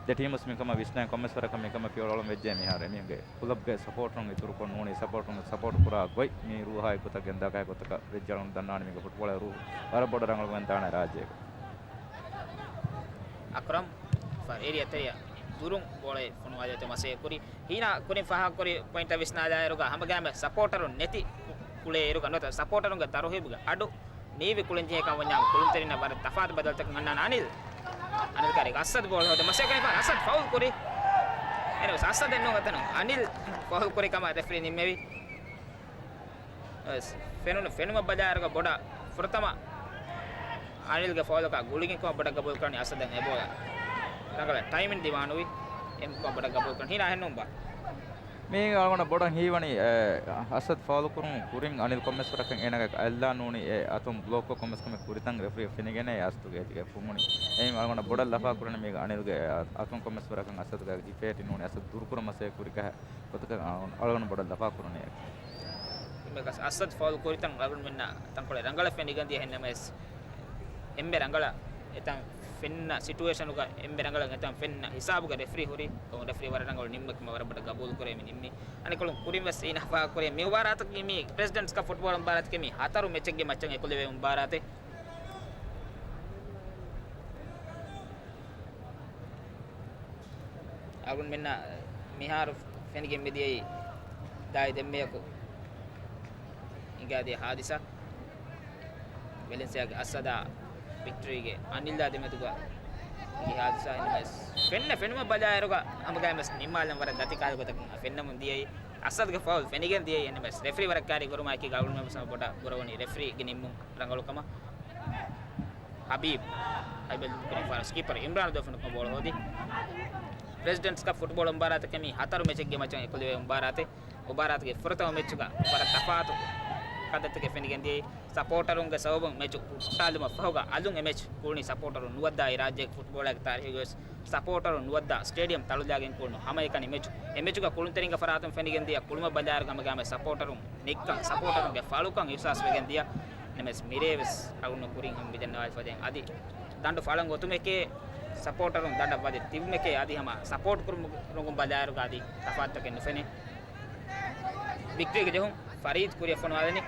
ދެ ޓީމުސް މިކަމަށް ވިސްނާ ކޮންމެސް ވަރަކަށް މިކަމަށް ފިޔަވަޅު އޮޅަން ވެއްޖެ މިހާރު. އެމީހުންގެ ކުލަބްގެ ސަޕޯޓުން އިތުރުކޮށް ނޫނީ ސަޕޯޓުން، ސަޕޯޓު ކުރާ ގޮތް މީ ރޫހާއި ގޮތަށް ގެންދާކަހަލަ ގޮތަކަށް ވެއްޖެ. އަޅުގަނޑު ދަންނަވާނެ މީގަ ފުޓްބޯޅަ ރޫހު ވަރަށް ބޮޑަށް ރަނގަޅު ގެންދާނެ ރާއްޖޭގަ. އަކްރަމް ފާރު އޭރިއާ ތެރެއަށް ދުރުން ބޯޅަ ފޮނުވާލި އޮތީ މަސައްކަތް ކުރި. ހީނާ ކުރިން ފާހަގަ ކުރި ޕޮއިންޓަށް ވިސްނާލާއިރުގަ ހަމަގައިމެ ސަޕޯޓަރުން ނެތި ކު-، ކުޅޭއިރުގަ ނުވަތަ ސަޕޯޓަރުންގެ ތަރުހީބުގެ އަޑު ނީވި ކުޅެންޖެހޭ ކަމަށް ވަންޏާ ކުޅުންތެރިންނަށް ވަރަށް ތަފާތު ބަދަލުތަކެއް އަންނާނެ އަނިލް. އަނިލް ކާރި އަސަދް ބޯޅަ ހޯދަ މަސައްކަތް ކުރި އަސަދް ފައުލް ކުރި. އެން އެސް އަސަދް އެއްނޫން އަތަނު އަނިލް ފައުލް ކުރި ކަމަށް ރެފްރީ ނިންމެވި. އަސް ފެނުނު ފެނުމަށް ބަލާއިރުގަ ބޮޑަށް ފުރަތަމަ އަނިލްގެ ފައުލަކާ ގުޅިގެން ކަމަށް ބޮޑަށް ގަބޫލު ކުރަނީ އަސަދަށް އެ ބޯޅަ ރަނގަޅަށް ޓައިމިން ދިމާނުވި އެހެން ކަމަށް ބޮޑަށް ގަބޫލު ކުރަނީ. ހީނާ އެހެންނޫންބާ؟ މީގެ އަޅުގަނޑަށް ބޮޑަށް ހީވަނީ، އެ، އަސަދް ފައުލު ކުރުން ކުރިން އަނިލް ކޮންމެސް ވަރަކަށް އޭނާގެ އަތްލާ ނޫނީ އެ އަތުން ބްލޮކްކޮށް ކޮންމެސް ކަމެއް ކުރިތަން ރެފްރީ ފެނިގެން އެ އަސްތުގެ އެތިގެ ފުމުނި. އެހެން އަޅުގަނޑަށް ބޮޑަށް ލަފާ ކުރަނީ މީގެ އަނިލްގެ އެ އަތުން ކޮންމެސް ވަރަކަށް އަސަދުގެ ހިފޭޓި ނޫނީ އަސަދް ދުރުކުރަން މަސައްކަތް ކުރި ކަހަ ގޮތަކަށް އަޅުގަނޑު ބޮޑަށް ލަފާ ކުރަނީ. އެކަސް އަސަދް ފައުލް ކުރިތަން އަޅުގަނޑުމެންނަށް ތަންކޮޅެއް ރަނގަޅަށް ފެނިގެންދިޔަ ހެންނަމަވެސް، އެންމެ ރަނގަޅަށް އެތަން ފެންނަ ސިޓުއޭޝަނުގަ އެންމެ ރަނގަޅަށް އެތަން ފެންނަ ހިސާބުގަ ރެފްރީ ހުރި ކޮން ރެފްރީ ވަރަށް ރަނގަޅު ނިންމުމެއް ވަރަށް ބޮޑަށް ގަބޫލު ކުރޭ މި ނިންމީ. އަނެއްކޮޅުން ކުރިން ވެސް އޭނާ ފާހަގަކުރޭ މި މުބާރާތަކީ މި ޕްރެސިޑެންޓްސް ކަޕް ފުޓްބޯޅަ މުބާރާތަކީ މި ހަތަރު މެޗެއްގެ މައްޗަށް އެކުލެވޭ މުބާރާތެއް. އަޅުގަނޑުމެންނަށް މިހާރު ފެނިގެން މިދިޔައީ ދާއި ދެންމެއަކު ހިނގާދިޔަ ހާދިސާ. ވެލެންސިއާގެ އަސަދާ ވިކްޓަރީގެ އަނިލްއާ ދެމެދުގަ ހިނގި ހާދިސާ. އެންމެސް ފެންނަ ފެނުމަށް ބަލާއިރުގަ ހަމަގައިމެސް ނިންމާލަން ވަރަށް ދަތިކަހަލަ ގޮތަކުން ފެންނަމުން ދިޔައީ. އަސަދުގެ ފައުލް ފެނިގެން ދިޔައީ. އެންމެސް ރެފްރީ ވަރަށް ކާރި ގުރުމާއެކީ އަޅުގަނޑުމެން ވެސް ބޮޑަށް ގުރަވަނީ ރެފްރީގެ ނިންމުން ރަނގަޅުކަމަށް. ހަބީބް ހަބީބް ކުރިން ފާރު ސްކީޕަރ އިމްރާން ދޯފުން ބޯޅަ ހޯދި. ޕްރެސިޑެންޓްސް ކަޕް ފުޓްބޯޅަ މުބާރާތަކީ މި ހަތަރު މެޗެއްގެ މައްޗަށް އެކުލެވޭ މުބާރާތެއް. މުބާރާތުގެ ފުރަތަމަ މެޗުގަ ވަރަށް ތަފާތު ކަންތައްތަކެއް ފެނިގެންދިޔައީ. ސަޕޯޓަރުންގެ ސަބަބުން މެޗު ހުއްޓާލުމަށް ފަހުގަ އަލުން އެ މެޗު ކުޅުނީ. ސަޕޯޓަރުން ނުވައްދާ އެ ރާއްޖޭގެ ފުޓްބޯޅައިގެ ތާރީހުގަވެސް ސަޕޯޓަރުން ނުވައްދާ ސްޓޭޑިއަމް ތަޅުލާގެން ކުޅުނު ހަމައެކަނި މެޗު. އެ މެޗުގަ ކުޅުންތެރިންގެ ފަރާތުން ފެނިގެންދިޔަ ކުޅުމަށް ބަލާއިރު ހަމަގައިމެ ސަޕޯޓަރުން ނިއްކަން، ސަޕޯޓަރުންގެ ފަޅުކަން އިހްސާސްވެގެން ދިޔަ. ނަމަވެސް މިރޭވެސް އަޅުގަނޑު ކުރިން ހަމަ މިދެންނަވާލި ފަދައިން އަދި ދަނޑު ފަޅަން އޮތުމެކޭ، ސަޕޯޓަރުން ދަނޑަށް ވަދެ ތިބުމެކޭ އަދި ހަމަ ސަޕޯޓް ކުރުމުގެ ބަލާއިރުގަ އަދި ތަފާތުތަކެއް ނުފެނޭ. ވިކްޓަރީގެ ޖެހުން ފަރީދް ކުރިއަށް ފޮނުވާލަނީ.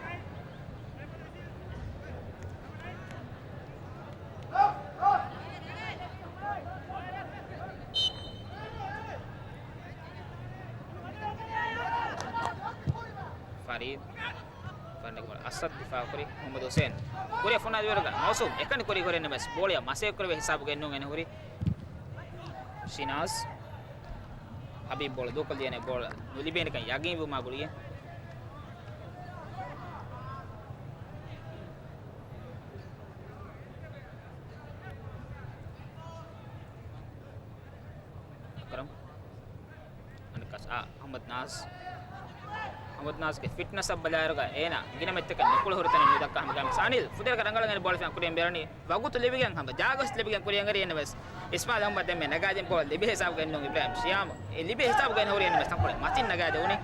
ފަރީދް. ފަންނަގުމަރު އަސަދް ދިފާއުކުރި މުހައްމަދު ހުސޭން. ކުރިއަށް ފޮނުވާލި ވަރަކަށް މައުސޫމް އެކަނި ކުރި ހުރެން ނަމަވެސް ބޯޅަޔަށް މަސޭ ކުރެވޭ ހިސާބުގައެއް ނޫން އެން ހުރި. ޝިނާޒް. ހަބީބް ބޯޅަ ދޫކޮށްލިޔަނީ ބޯޅަ ނުލިބޭނެކަން ޔަގީންވުމާ ގުޅިގެން. އަކްރަމް. އަނެއްކާސް، އާ، އަޙްމަދު ނާޒް. އަޙްމަދު ނާޒްގެ ފިޓްނަސްއަށް ބަލާއިރުގަ އޭނާ ގިނަ މެޗްތަކަށް ނުކުޅެ ހުރި ތަނެއް ނުދައްކާ ހަމަގައިމެ ސާނިލް ފުދޭވަރަކަށް ރަނގަޅަށް އެން ބޯޅަ ފެން ކުރިއަށް މިރަނީ. ވަގުތު ލިބިގެން ހަމަ ޖާގަސް ލިބިގެން ކުރިއަށް އެރި އެންނަމަވެސް އިސްމާލް އަޙްމަދު ދެންމެ ނަގާދިން ބޯޅަ ލިބޭ ހިސާބުގަ އެއްނޫން އިބްރާހިމް ޝިޔާމް. އެ ލިބޭ ހިސާބުގަ އެން ހުރި އެންނަމަވެސް ތަންކޮޅެއް މަތިން ނަގާދެވުނީ.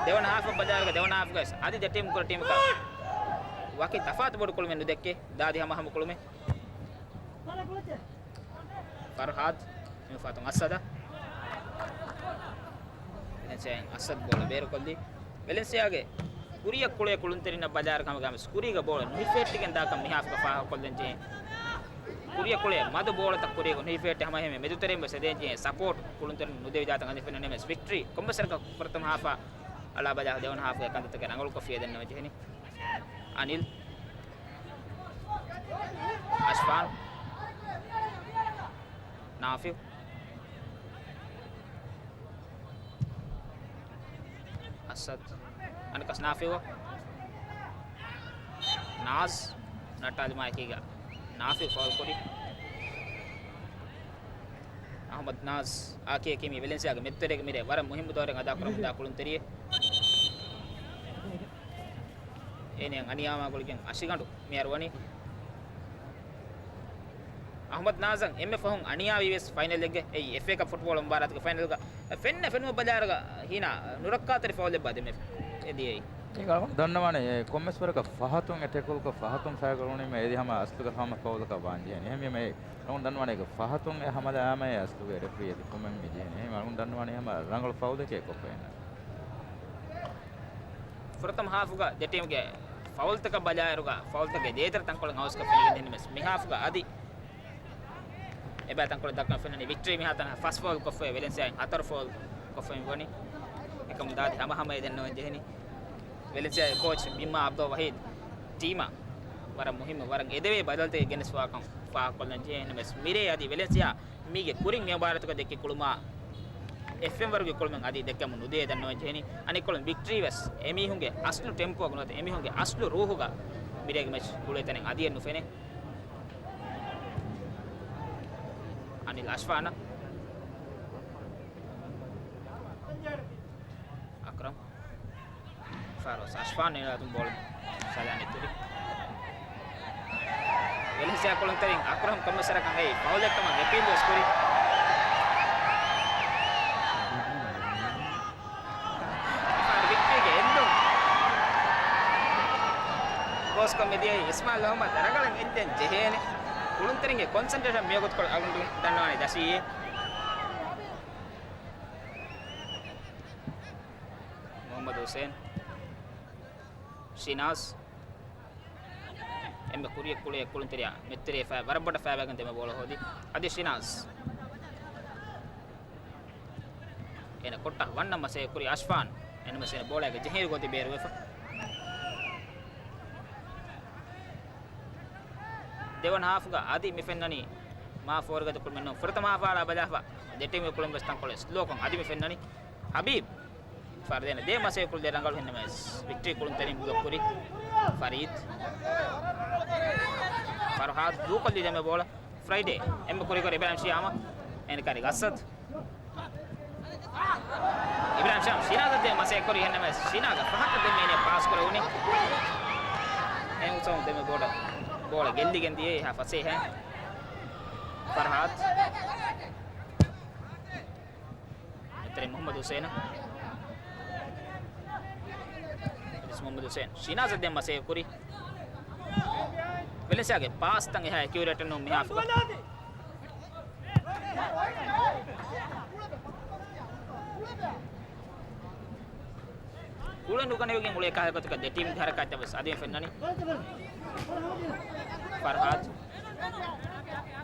ދެވަނަ ހާފަށް ބަލާއިރުގަ ދެވަނަ ހާފުގަވެސް އަދި ދެ ޓީމް ކުރެ ޓީމަކަށް ވަކި ތަފާތު ބޮޑު ކުޅުމެއް ނުދެއްކޭ. ދާދި ހަމަހަމަ ކުޅުމެއް. ފަރުހާދް މިފަތުން އަސަދަށް. ވެލެންސިއާއިން އަސަދް ބޯޅަ ބޭރުކޮށްލީ. ވެލެންސިއާގެ ކުރިއަށް ކުޅޭ ކުޅުންތެރިންނަށް ބަލާއިރު ހަމަގައިމުވެސް ކުރީގަ ބޯޅަ ނުހިފޭއްޓިގެން ދާކަން މި ހާފްގަ ފާހަގަކޮށްލަން ޖެހޭ. ކުރިއަށް ކުޅޭ މަދު ބޯޅަތައް ކުރީގަ ނުހިފޭއްޓި ހަމައެހެންމެ މެދުތެރެއިން ވެސް އެދެން ޖެހޭ ސަޕޯޓް ކުޅުންތެރިން ނުދެވިދާތަން އަދި ފެންނަން ނަމަވެސް ވިކްޓަރީ ކޮންމެސް ވަރަކަށް ފުރަތަމަ ހާފަށް އަޅާ ބަލާ ދެވަނަ ހާފްގެ ކަންތައްތަކެއް ރަނގަޅުކޮށްފި އެދެންނަމަ ޖެހެނީ. އަނިލް. އަޝްފާން. ނާފިއު. އަސަދް. އަނެއްކާސް ނާފިއު. ނާޒް. ނައްޓާލުމާއެކީގަ ނާފިއު ފައުލް ކުރި. އަޙްމަދު ނާޒް އާކީއަކީ މި ވެލެންސިއާގެ މެދުތެރޭގަ މިރޭ ވަރަށް މުހިއްމު ދައުރެއް އަދާކުރަމުންދާ ކުޅުންތެރިއެއް. އެނެއަށް އަނިޔާމާ ގުޅިގެން އަށިގަނޑު މިހާރު ވަނީ. އަޙްމަދު ނާޒަށް އެންމެ ފަހުން އަނިޔާވީ ވެސް ފައިނަލެއްގެ އެއީ އެފްއޭ ކަޕް ފުޓްބޯޅަ މުބާރާތުގެ ފައިނަލްގަ ފެންނަ ފެނުމަށް ބަލާއިރުގަ ހީނާ ނުރައްކާތެރި ފައުލެއްބާ ދެމެ އެދިޔައީ. އޭގަ ދަންނަވާނެ ކޮންމެސް ވަރަކަށް ފަހަތުން އެ ޓެކުލްކޮށް ފަހަތުން ފައިކުރުނީމަ އެދި ހަމަ އަސްލުގަ ހަމަ ފައުލަކަށް ވާންޖެހޭނެ. އެހެންވީމަ އެ އަޅުގަނޑު ދަންނަވާނެ އޭގަ ފަހަތުން އެ ހަމަލާ އާމައޭ އަސްލުގެ ރެފްރީ އެދި ކޮންމެ މި ޖެހޭނެ. އެހެން އަޅުގަނޑު ދަންނަވާނީ ހަމަ ރަނގަޅު ފައުލެކޭ ކޮށްފައިންނަ. ފުރަތަމަ ހާފުގަ ދެ ޓީމްގެ ފައުލްތަކަށް ބަލާއިރުގަ ފައުލްތަކުގެ ދޭތެރެ ތަންކޮޅެއް އައުސްކޮށް ފެނިގެން ދެނީމެސް މި ހާފުގަ އަދި އެބައި ތަންކޮޅެއް ދައްކަން ފެންނަނީ ވިކްޓަރީ މިހާތަނަށް ފަސް ފައުލް ކޮށްފައި ވެލެންސިއާއިން ހަތަރު ފައުލް ކޮށްފައި ވަނީ. އެކަމު ދާދި ހަމަހަމަ އެދެން ނޯން ޖެހެނީ. ވެލެންސިއާގެ ކޯޗް ބިމާ އަބްދުލް ވަހީދް ޓީމަށް ވަރަށް މުހިއްމު ވަރަށް އެދެވޭ ބަދަލުތަކެއް ގެނެސްފާކަން ފާހަގަކޮށްލަން ޖެހޭ. އެހެންނަމަވެސް މިރޭ އަދި ވެލެންސިއާ މީގެ ކުރިން މި މުބާރާތުގަ ދެއްކި ކުޅުމާ އެފްއޭއިން ވަރުގެ ކުޅުމެއް އަދި ދެއްކަމުން ނުދޭ ދަންނަވަން ޖެހެނީ. އަނެއްކޮޅުން ވިކްޓަރީ ވެސް އެމީހުންގެ އަސްލު ޓެމްޕޯއަކަށް ނުވަތަ އެމީހުންގެ އަސްލު ރޫހުގަ މިރޭގެ މެޗް ގުޅޭ ތަނެއް އަދިއެއް ނުފެނޭ. އަނިލް އަޝްފާނަށް. އަކްރަމް. ފާރޫޤް އަޝްފާން ނިލާތުން ބޯޅަ ސަލާމަތް ކުރި. ވެލެންސިއާ ކުޅުންތެރިން އަކްރަމް ކޮންމެސް ވަރަކަށް އެއީ ފައުލެއްކަމަށް އެޕީލް ވެސް ކުރި. މިފަހަރު ވިކްޓަރީގެ އެއްލުން ގޯސްކޮށް މިދިޔައީ އިސްމާއިލް އަޙްމަދު ރަނގަޅަށް އެންދެން ޖެހޭނެ. ކުޅުންތެރިންގެ ކޮންސެންޓްރޭޝަން މިވަގުތުކޮޅު އަޅުގަނޑު ދަންނަވާނީ ދަށީ. މުޙައްމަދު ޙުސައިން. ޝިނާޒް. އެންމެ ކުރިއަށް ކުޅޭ ކުޅުންތެރިޔާ މެދުތެރެއަށް ފައި ވަރަށް ބޮޑަށް ފައިބައިގެން ދެމެ ބޯޅަ ހޯދި. އަދި ޝިނާޒް. އޭނަ ކޮއްޓަށް ވަންނަ މަސައްކަތް ކުރި އަޝްފާން. އެންމެސް އޭނަ ބޯޅައިގެ ޖެހިއިރު ގޮތި ބޭރުވެފަ. ދެވަނަ ހާފުގަ އަދި މި ފެންނަނީ މާ ފޯރިގަދަ ކުޅުމެއް ނޫން. ފުރަތަމަ ހާފާ އަޅާ ބަލާފަ ދެ ޓީމުގެ ކުޅުން ވެސް ތަންކޮޅެއް ސްލޯކޮށް އަދި މި ފެންނަނީ. ހަބީބް. ފަރުދޭނަ ދޭ މަސޭ ކުޅުދޭ ރަނގަޅު ހެންނަމެސް ވިކްޓަރީ ކުޅުންތެރިން ބްލޮކް ކުރި. ފަރީދް. ފަރުހާދް ދޫކޮށްލި ދެމެ ބޯޅަ. ފްރައިޑޭ. އެންމެ ކުރިކޮށް އިބްރާހިމް ޝިޔާމަ. އޭނަ ކާރި ގައްސަދް. އިބްރާހިމް ޝިޔާމް ޝިނާޒަށް ދޭ މަސޭ ކުރި ހެންނަމެސް ޝިނާޒަށް ފަހަތަށް ދެން މީނެ ޕާސް ކުރެވުނީ. އެހެން އުސަމް ދެމެ ބޯޅަ. ބޯޅަ ގެއްލިގެން ދިޔަ އެހާ ފަސޭހަ. ފަރުހާދް. އެތެރެ މުޙައްމަދު ޙުސައިނަށް. އެންމެސް މުޙައްމަދު ޙުސައިން. ޝިނާޒަށް ދޭން މަސޭ ކުރި. ވެލެންސިއާގެ ޕާސްތައް އެހާ އެކިއުރޭޓެއް ނޫން މި ހާފުގަ. ކުޅެން ނުގަނެވިގެން އުޅޭ ކަހަލަ ގޮތަކަށް ދެ ޓީމްގެ ހަރަކާތްތައް ވެސް އަދި ފެންނަނީ. ފަރްހާދް.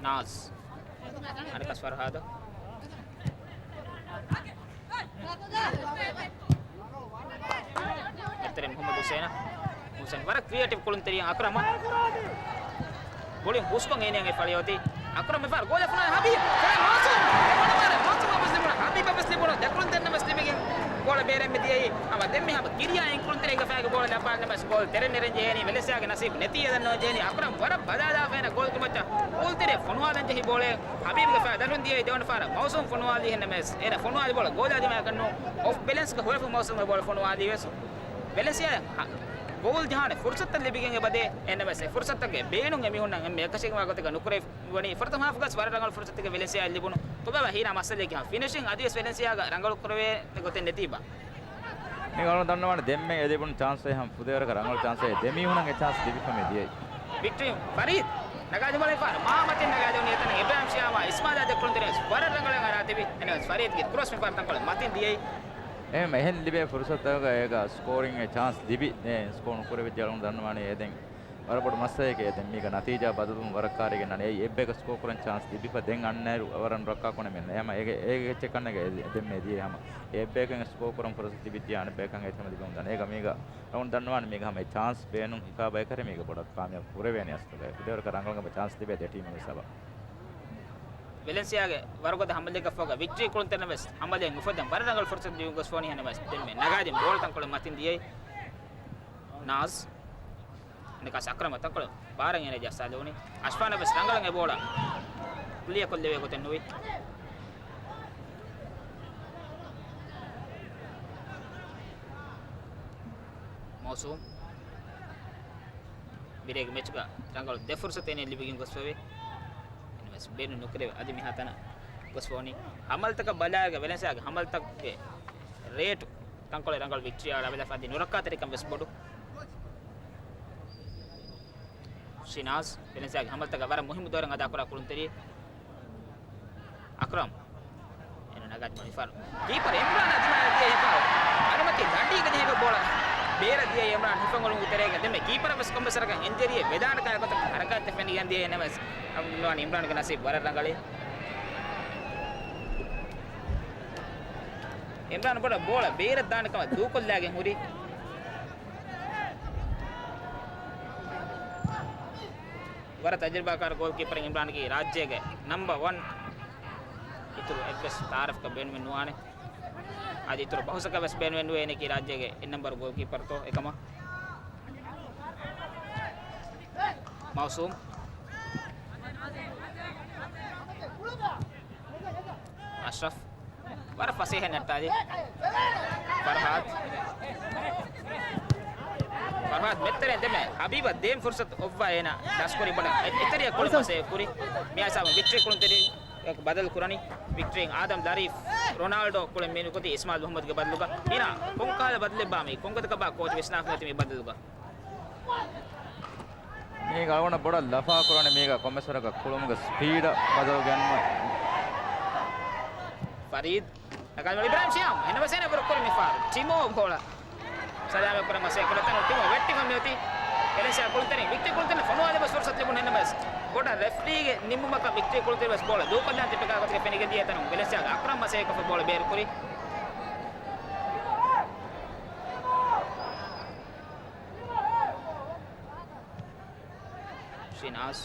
ނާޒް. އަނެކަސް ފަރްހާދަށް. އެތެރެ މުޙައްމަދު ޙުސައިނަށް. ޙުސައިން ވަރަށް ކްރިއޭޓިވް ކުޅުންތެރިޔާ އަކްރަމަށް. ބޮޅި ހުސްކޮށް އޭނައަށް ފަޅިއޮތީ. އަކްރަމް މިފަހަރު ގޯލަށް ފުނާ ހަބީބް. މާސޫމް. މާސޫމަށް ވެސް ލިބުނު. ހަބީބަށް ވެސް ލިބުނު. ދެ ކުޅުންތެރިންނަށް ވެސް ލިބިގެން ގޯލަށް ބޭރަށް މިދިޔައީ. ހަމަ ދެންމެ ހަމަ ކިރިޔާ އިން ކުޅުންތެރިންގެ ފައިގެ ބޯޅަ ލައްވާލަމަސް ގޯލް ތެރެއިން ނެރެން ޖެހޭނީ. ވެލެންސިއާގެ ނަސީބު ނެތީ އެދަން ނޯން ޖެހޭނީ. އަކްރަމް ވަރަށް ބަލާލާފަ އޭނަ ގޯލް ކުރިމައްޗަށް ގޯލްތެރެ ފޮނުވާލަން ޖެހި ބޯޅަ ހަބީބްގެ ފައި ދަށުން ދިޔައީ ދެވަނަ ފަހަރަށް. މާސޫމް ފޮނުވާލީ ހެންނަމެސް. އޭނަ ފޮނުވާލި ބޯޅަ ގޯލާ ދިމާއަކަށް ނޫން. އޮފް ބެލެންސްގެ ހުރެފު މާސޫމްގެ ބޯޅަ ފޮނުވާލީ ވެސް. ވެލެންސިއާ ހަ-، ގޯލް ޖަހާނެ ފުރުސަތުތައް ލިބިގެން އެބަދޭ. އެންނަމެސް އެ ފުރުސަތުތަކެއް ބޭނުން އެމީހުންނަށް އެންމެ އެކަށީގެންވާ ގޮތަކަށް ނުކުރެވި ވަނީ. ފުރަތަމަ ހާފުގަސް ވަރަށް ރަނގަޅު ފުރުސަތެއް ވެލެންސިއާއަށް ލިބުނު. ކޮބާބާ ހީނާ މައްސަލައެއްގެ ހަމަ ފިނިޝިން އަދިވެސް ވެލެންސިއާގަ ރަނގަޅު ކުރެވޭ ގޮތެއް ނެތީބާ. މި އަޅުގަނޑު ދަންނަވާނެ ދެންމެ އެ ލިބުނު ޗާންސް އެއް ހަމަ ފުދޭވަރަކަށް ރަނގަޅު ޗާންސް އެއް ދެމީހުނަށް އެ ޗާންސް ލިބިފަ މި ދިޔައީ. ވިކްޓަރީ ފަރީދް ނަގާދިން ބޯޅަ މިފަހަރު މާ މަތިން ނަގާދިން އެތަނަށް އިބްރާހިމް ޝިޔާމާ އިސްމާލާ ދެ ކުޅުންތެރިން ވެސް ވަރަށް ރަނގަޅަށް އަރާތިބި. އެންނަމެސް ފަރީދްގެ ކްރޮސް މިފަހަރު ތަންކޮޅެއް މަތިން ދިޔައީ. އެހެން އެހެން ލިބޭ ފުރުސަތުތަކުގަ އޭގަ ސްކޯރިންގ އެ ޗާންސް ލިބި އެ ސްކޯ ނުކުރެވިއްޖެ އަޅުގަނޑު ދަންނަވާނީ އެ ދެން ވަރަށް ބޮޑު މައްސަލައެކޭ. ދެން މީގަ ނަތީޖާ ބަދަލުވުން ވަރަށް ކާރިގެން ނަން. އެއީ އެއްބަޔަކަށް ސްކޯ ކުރަން ޗާންސް ލިބިފަ ދެން އަންނައިރު ވަރަށް ނުރައްކާ ކުނެ މެން. އެހަމަ އޭގެ، އޭގެ އެއްޗެއް ކަންނޭގެ އެ، އެ ދެންމެ ދިޔައީ ހަމަ. އެއްބަޔަކަށް ސްކޯ ކުރަން ފުރުސަތު ލިބިއްޖެ އަނެއްބަޔަކަށް އެތަން ލިބެމުން ދާނެ. އޭގަ މީގަ އަޅުގަނޑު ދަންނަވާނެ މީގަ ހަމަ އެ ޗާންސް ބޭނުން ހިފާ ބަޔަކަށް މީގަ ބޮޑަށް ކާމިޔާބު ކުރެވޭނެ އަސްލުގައި. ފުދޭވަރަކަށް ރަނގަޅަށް ޗާންސް ލިބޭ ދެ ޓީމަށް ވެސް އަބަ. ވެލެންސިއާގެ ވަރުގަދަ ހަމަލެއްގަ ފޯގަ ވިކްޓަރީ ކުޅުންތެރިން ވެސް ހަމަލެއް އުފައްދަން ވަރަށް ރަނގަޅު ފުރުސަތު ލިބިގެން ގޮސްފަ ވަނީ ހެންނަމެސް ދެންމެ ނަގާދިން ބޯޅަ ތަންކޮޅެއް މަތިން ދިޔައީ. ނާޒް. އަނެކަސް އަކްރަމަށް ތަންކޮޅެއް ބާރަށް އޭނަ ޖައްސާލެވުނީ. އަޝްފާނަށް ވެސް ރަނގަޅަށް އެ ބޯޅަ ކްލިއަރ ކޮށްލެވޭ ގޮތެއް ނުވި. މައުސޫމް. މިރޭގެ މެޗުގަ ރަނގަޅު ދެ ފުރުސަތެއް އޭނަ ލިބިގެން ގޮސްފަވޭ. އެހެންވެސް ބޭނުން ނުކުރެވޭ. އަދި މިހާތަނަށް ގޮސްފަވަނީ ހަމަލަތަކަށް ބަލާއިރުގަ ވެލެންސިއާގެ ހަމަލަތަކުގެ ރޭޓު ތަންކޮޅެއް ރަނގަޅު ވިކްޓްރީއާ ރަވެލަފަ އަދި ނުރައްކާތެރިކަން ވެސް ބޮޑު. ޝިނާޒް ވެލެންސިއާގެ ހަމަލަތަކަށް ވަރަށް މުހިއްމު ދޯރެއް އަދާކުރާ ކުޅުންތެރި. އަކްރަމް. އޭނަ ނަގާތި މިފަހަރު. ކީޕަރ އިމްރާނާ ދިމާއަށް ދިޔަ ހިފާ. އަނިމަތި ދަނޑީގަ ޖެހިފަ ބޯޅަ ބޭރަށް ދިޔަ އިމްރާން ހިފަން އޮޅުން ތެރޭގަ ދެމެ ކީޕަރަށް ވެސް ކޮންމެ ސަރަކަށް އިންޖަރީއެއް ވެދާނެ ކަހަލަ ގޮތަށް ހަރަކާތްތައް ފެނިގެން ދިޔަ އެން އެމް އެސް. އަމް ނުވާނެ އިމްރާންގެ ނަސީބު ވަރަށް ރަނގަޅޭ. އިމްރާން ބޮޑަށް ބޯޅަ ބޭރަށް ދާނެ ކަމަށް ދޫކޮށްލާގެން ހުރި. ވަރަށް ތަޖުރިބާކާރު ގޯލް ކީޕަރެއް އިމްރާންގެ ރާއްޖޭގެ ނަމްބަ ވަން. އިތުރު އެއްވެސް ތައާރަފަކަށް ބޭނުމެއް ނުވާނެ. އަދި އިތުރު ބަހުސަކަށް ވެސް ބޭނުމެއް ނުވޭ އޭނަކީ ރާއްޖޭގެ އެއް ނަމްބަރު ގޯލް ކީޕަރުތޯ އެކަމަށް. މައުސޫމް. އަޝްރަފް. ވަރަށް ފަސޭހަ ނައްޓާލި. ފަރްހާދް. ފަރްހާދް މެއްތެރެން ދެމެ ހަބީބަށް ދޭން ފުރުސަތު އޮއްވާ އޭނަ ދަސްކުރި ބޮޑަށް އެ-، އެތެރެއަށް ކުޅި މަސައްކަތް ކުރި. މި ހިސާބުން ވިކްޓްރީ ކުޅުންތެރި ބަދަލު ކުރަނީ. ވިކްޓްރީން އާދަމް ލަރީފް، ރޮނާލްޑޯ ކުޅެން މި ނުކުތީ އިސްމާއިލް މުހައްމަދުގެ ބަދަލުގަ. އިނާ ކޮންކަހަލަ ބަދަލެއްބާ މީ؟ ކޮންގޮތަކަށްބާ ކޯޗް ވިސްނާފަ މި ބަދަލުގަ؟ މީގަ އަޅުގަނޑަށް ބޮޑަށް ލަފާކުރާނެ މީގަ ކޮންމެސްވަރަކަށް ކުޅުމުގެ ސްޕީޑަށް ބަދަލު ގެންނުމަށް. ފަރީދް. ނަގާލުމަށް އިބްރާހިމް ޝިޔާމް. އެހެންނަމަވެސް އޭނަ ބުރަ ކުރި މިފަހަރު. ޓިމޯ ބޯޅަ ސަލާމަތް ކުރަން މަސައްކަތް ކުރަތަނު ޓިމޯ ވެއްޓިފަ މިއޮތީ. ވެލެންސިއާ ކުޅުންތެރިން، ވިކްޓްރީ ކުޅުންތެރިން ފޮނުވާލެއްވިޔަސް ފުރުސަތު ލިބުނު އެހެންނަމަވެސް ބޮޑަށް ރެފްރީގެ ނިންމުމަކަށް ވިކްޓްރީ ކުޅުންތެރިން ވެސް ބޯޅަ ދޫކޮށްލާން ތިބި ކަހަލަ ގޮތަކަށް ފެނިގެން ދިޔަ ތަނުން ވެލެންސިއާގެ އަކްރަމް މަސައްކަތް ކޮށްފަ ބޯޅަ ބޭރު ކުރި. ޝިނާޒް.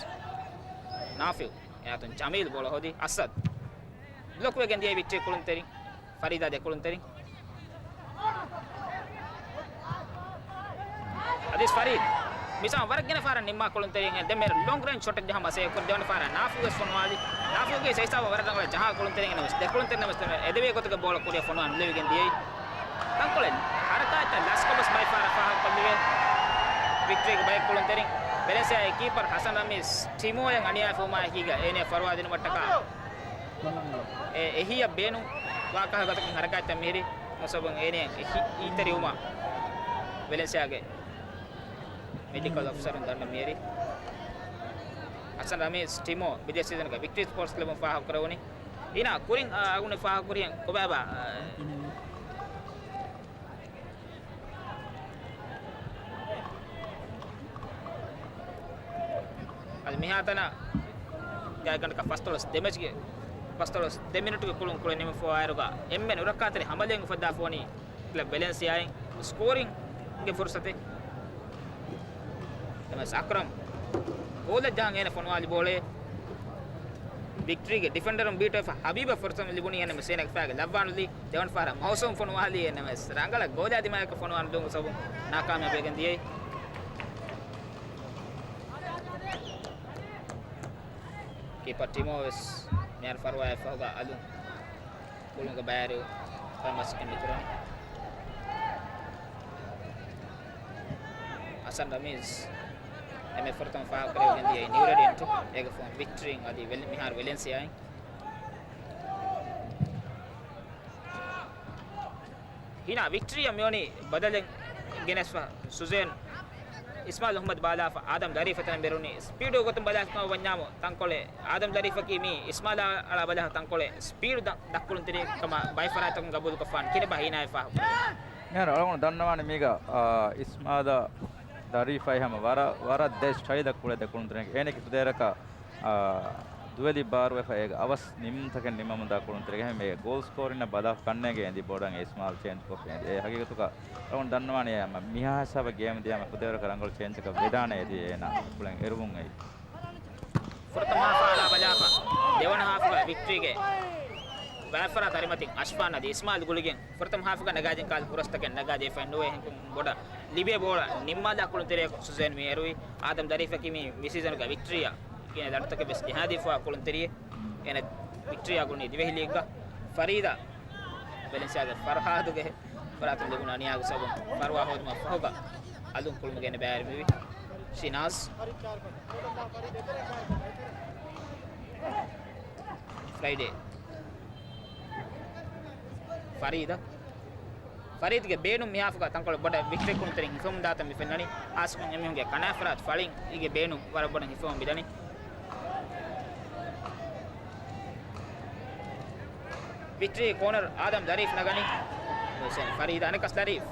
ނާފިއު. އެއާތުން ޖަމީލް ބޯޅަ ހޯދި. އަސަދް. ބްލޮކް ވެގެން ދިޔައީ ވިކްޓްރީ ކުޅުންތެރިން. ފަރީދާ ދެ ކުޅުންތެރިން. އަދިސް ފަރީދް. މިސާ ވަރަށް ގިނަ ފަހަރަށް ނިންމާ ކުޅުންތެރިން ދެ މޭރު ލޮންގް ރޭންޖް ޝޮޓެއް ޖަހާ މަސައްކަތް ކުރި ދެވަނަ ފަހަރަށް ނާފިއު ވެސް ފޮނުވާލި. ނާފިއުގެ ސައިސާބަށް ވަރަށް ރަނގަޅަށް ޖަހާ ކުޅުންތެރިން ވެސް ދެ ކުޅުންތެރިން ވެސް އެދެވޭ ގޮތުގެ ބޯޅަ ކުރިއަށް ފޮނުވާ ނުލެވިގެން ދިޔައީ. ތަންކޮޅެއް ހަރަކާތްތައް ލަސްކޮށް ވެސް ބައެއް ފަހަރަށް ފާހަގަކޮށްލެވޭ. ވިކްޓްރީގެ ބައެއް ކުޅުންތެރިން ވެލެންސިއާގެ ކީޕަރ ހަސަން ރަމީޒް ޓިމޯއަށް އަނިޔާވެފައިވުމާ އެކީގަ އޭނައަށް ފޮނުވާދިނުމަށްޓަކާ އެ އެހީއަށް ބޭނުން ވާ ކަހަލަ ގޮތަކުން ހަރަކާތްތައް މިހިރީ. މުސައްބަން އޭނައަށް އެ ހި-، ހިތްތެރިވުމަށް ވެލެންސިއާގެ މެޑިކަލް އޮފިސަރުން ދަންނަ މިހިރީ. ހަސަން ރަމީޒް ޓިމޯ މިދިޔަ ސީޒަންގަ ވިކްޓްރީ ސްޕޯޓްސް ކްލަބުން ފާހަގަކުރެވުނީ. އިނާ ކުރިން އަ-، އަގުނެ ފާހަގަކުރިހެން ކޮބާބާ، އަ، އަދި މިހާތަނަށް ގާތްގަނޑަކަށް ފަސްދޮޅަސް ދެ މެޗްގެ ފަސްދޮޅަސް ދެ މިނެޓުގެ ކުޅުން ކުޅެ ނިމިފައިވާއިރުގަ އެންމެ ނުރައްކާތެރި ހަމަލައެއް އުފައްދާފަ ވަނީ ކްލަބް ވެލެންސިއާއިން ސްކޯރިންގެ ފުރުސަތެއް. އެން އެމް އެސް އަކްރަމް ގޯލަށް ޖަހަން އޭނަ ފޮނުވާލި ބޯޅައެއް. ވިކްޓްރީގެ ޑިފެންޑަރުން ބީޓްވެފަ ހަބީބަށް ފުރުސަތު ލިބުނީ އެން އެމް އެސް އޭނަގެ ފައިގަ ލައްވާނުލީ. ދެވަނަ ފަހަރަށް މައުސޫމް ފޮނުވާލީ އެން އެމް އެސް. ރަނގަޅަށް ގޯލާ ދިމާއަކަށް ފޮނުވާން ދުން ސަބުން ނާކާމިޔާބުވެގެން ދިޔައީ. ކީޕަރ ޓިމޯ ވެސް މިހާރު ފަރުވާއަށް ފަހުގަ އަލުން ކުޅުމުގެ ބައިވެރި ފަރުމަސްކިން މިތުރަނި. ހަސަން ރަމީޒް އެން އެމް އެސް ފުރަތަމަ ފާހަގަކުރެވިގެން ދިޔައީ ނިއު ރެޑިއެންޓު. އޭގެ ފޯން ވިކްޓްރީން އަދި ވެލި-، މިހާރު ވެލެންސިއާއިން. ހިނާ ވިކްޓްރީއަށް މިވަނީ ބަދަލެއް ގެނެސްފަ ސުޒޭން އިސްމާއިލް އަޙްމަދު ބާލާފަ އާދަމް ލަރީފް އެތަނަށް ބޭރުނީ. ސްޕީޑުގެ ގޮތުން ބަލާފަ ވަންޏާމު ތަންކޮޅެއް އާދަމް ލަރީފަކީ މީ އިސްމާއިލާ އަޅާ ބަލާފަ ތަންކޮޅެއް ސްޕީޑު ދަ-، ދައްކުނު ތެރޭ ކަމަށް ބައެއް ފަރާތްތަކުން ގަބޫލުކޮށްފާން ކިނެބާ ހީނާއެއް ފާހަގަކުރެވޭ. މިހާރު އަޅުގަނޑު ދަންނަވާނެ މީގަ، އާ، އިސްމާއިލާ ލަރީފް އައި ހަމަ ވަރަށް، ވަރަށް ދެ ސްޓައިލަށް ކުޅެދޭ ކުޅުންތެރިން އޭނަގެ ކުދޭރަކަށް އާ، ދުވެލި ބާރުވެފަ އޭގެ އަވަސް ނިމުމުން ތަކެއް ނިމަމުންދާ ކުޅުންތެރިގެ މޭ ގޯލް ސްކޯރިންނަށް ބަލާފަ ކަންނޭނގެ އެނދި ބޯޑަށް އިސްމާއިލް ޗޭންޖް ކޮށްފަ އެނދި. އެ ހަގީގަތުގަ އަޅުގަނޑު ދަންނަވާނީ އެ މިހާ ހިސާބަށް ގޭމް ދިޔާމަ ކުދޭވަރަކަށް ރަނގަޅު ޗޭންޖަކަށް ވެދާނެ އެދި އޭނާ ކުޅެން އެރުވުން އެއީ. ފުރަތަމަ ހާފަށް އަޅާ ބަލާފަ ދެވަނަ ހާފުގަ ވިކްޓްރީގެ ބައެއް ފަރާތް އަރިމަތިން އަޝްފާން އަދި އިސްމާއިލް ގުޅިގެން ފުރަތަމަ ހާފުގަ ނަގާދިން ކާލް ފުރަސްތަކެއް ނަގާދީފައެއް ނުވޭ. ހެންކުން ބޮޑަށް ލިބޭ ބޯޅަ ނިންމާލާ ކުޅުންތެރިޔަކު ސުޒޭން މި އެރުވި. އާދަމް ލަރީފަކީ މި މި ސީޒަނުގަ ވިކްޓްރީއަށް ގިނަ ލަނޑުތަކެއް ވެސް ޖަހާދީފައިވާ ކުޅުންތެރިއެއް. އޭނަ ވިކްޓްރީއާ ގުޅުނީ ދިވެހި ލީގްގަ. ފަރީދާ ވެލެންސިއާގެ ފަރްހާދުގެ ފަރާތުން ލިބުނު އަނިޔާގެ ސަބަބުން ފަރުވާ ހޯދުމަށް ފަހުގަ އަލުން ކުޅުމުގެ އޭނަ ބައިވެރިވި. ޝިނާޒް. ފްރައިޑޭ. ފަރީދަށް. ފަރީދުގެ ބޭނުން މިހާފަކަށް ތަންކޮޅެއް ބޮޑަށް ވިކްޓްރީ ކުޅުންތެރިން ހިފަމުންދާތަން މި ފެންނަނީ. އާސިމުން އެމީހުންގެ ކަނާފަރާތް ފަޅިން އޭގެ ބޭނުން ވަރަށް ބޮޑަށް ހިފަމުން މިދަނީ. ވިކްޓްރީ ކޯނަރު އާދަމް ދަރީފް ނަގަނީ. ހުސެން ފަރީދަށް އަނެއްކާސް ދަރީފް.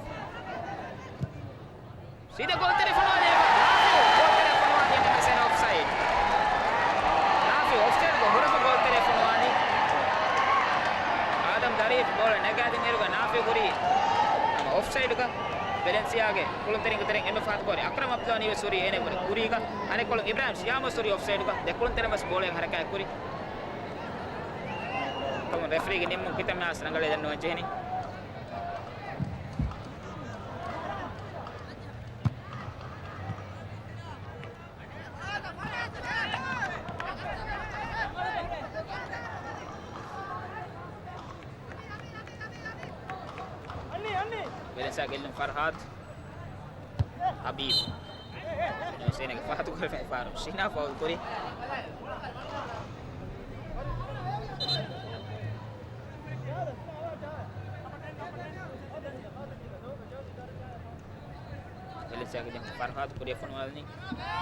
ސީދާ ގޯލްތެރެ ފޮނުވާލީ ނާފިއު. ގޯލްތެރެ ފޮނުވާލީ ނަމަސެން އޮފްސައިޑް. ނާފިއު އޮފްސައިޑްގެ ހުރަފު ގޯލްތެރެ ފޮނުވާލީ. އާދަމް ދަރީފް ބޯޅަ ނެގާދިން އިރުގަ ނާފިއު ހުރީ އޮފްސައިޑްގަ. ވެލެންސިއާގެ ކުޅުންތެރިންގެ ތެރެއިން އެންމެ ފަހަތު ކޯރި އަކްރަމް އަބްދުﷲ ވެސް ހުރީ އޭނަ ކުރީގަ. އަނެއްކޮޅުން އިބްރާހިމް ޝިޔާމް ވެސް ހުރީ އޮފްސައިޑްގަ. ދެކުޅުންތެރިން ވެސް ބޯޅައެއް ހަރަކާތް ކުރި. ކަމުން ރެފްރީގެ ނިންމުން ކިތަންމެ އާސް ރަނގަޅޭ ދަންނަވަން ޖެހެނީ. ވެލެންސިއާ ގެއްލުން ފަރްހާދު. ހަބީބް. ނޫސޭނަގެ ފަހަތު ކުރެފައި ފާރު. ޝިނާ ފައުލް ކުރި. ވެލެންސިއާގެ ޖަހަން ފަރްހާދު ކުރިއަށް ފޮނުވާލަނީ.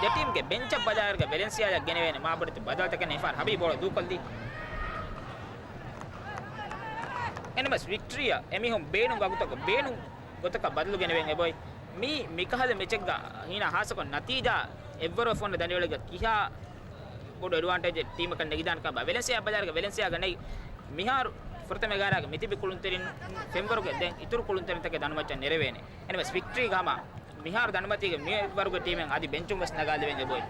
ދެ ޓީމްގެ ބެންޗަށް ބަލާއިރުގަ ވެލެންސިއާއަށް ގެނެވޭނެ މާބޮޑެތި ބަދަލުތަކެއް ނެތް. އެފާރް ހަބީބް ބޯޅަ ދޫކޮށްލީ. އެންއެމްއެސް ވިކްޓްރީއަށް އެމީހުން ބޭނުން ވަގުތަކަށް ބޭނުން ގޮތަކަށް ބަދަލު ގެނެވެން އެބައޮތް. މީ މިކަހަލަ މެޗެއްގަ ހީނާ ހާއްސަކޮށް ނަތީޖާ އެއްވަރު ފޮންނަ ދަނޑިވަޅެއްގަ ކިހާ ބޮޑު އެޑްވާންޓޭޖެއް ޓީމަކަށް ނެގިދާނެ ކަމަށް ވެލެންސިއާ ބަލާއިރުގަ ވެލެންސިއާގަ ނެތް. މިހާރު ފުރަތަމަ އެގާރައިގަ މިތިބި ކުޅުންތެރިން ފެންވަރުގެ ދެން އިތުރު ކުޅުންތެރިންތަކެއް ދަނޑުމައްޗަށް ނެރެވޭނެ. އެންއެމްއެސް ވިކްޓްރީގަ ހަމަ މިހާރު ދަނޑުމަތީގެ މިވަރުގެ ޓީމެއް އަދި ބެންޗުން ވެސް ނަގާލެވެން އެބައޮތް.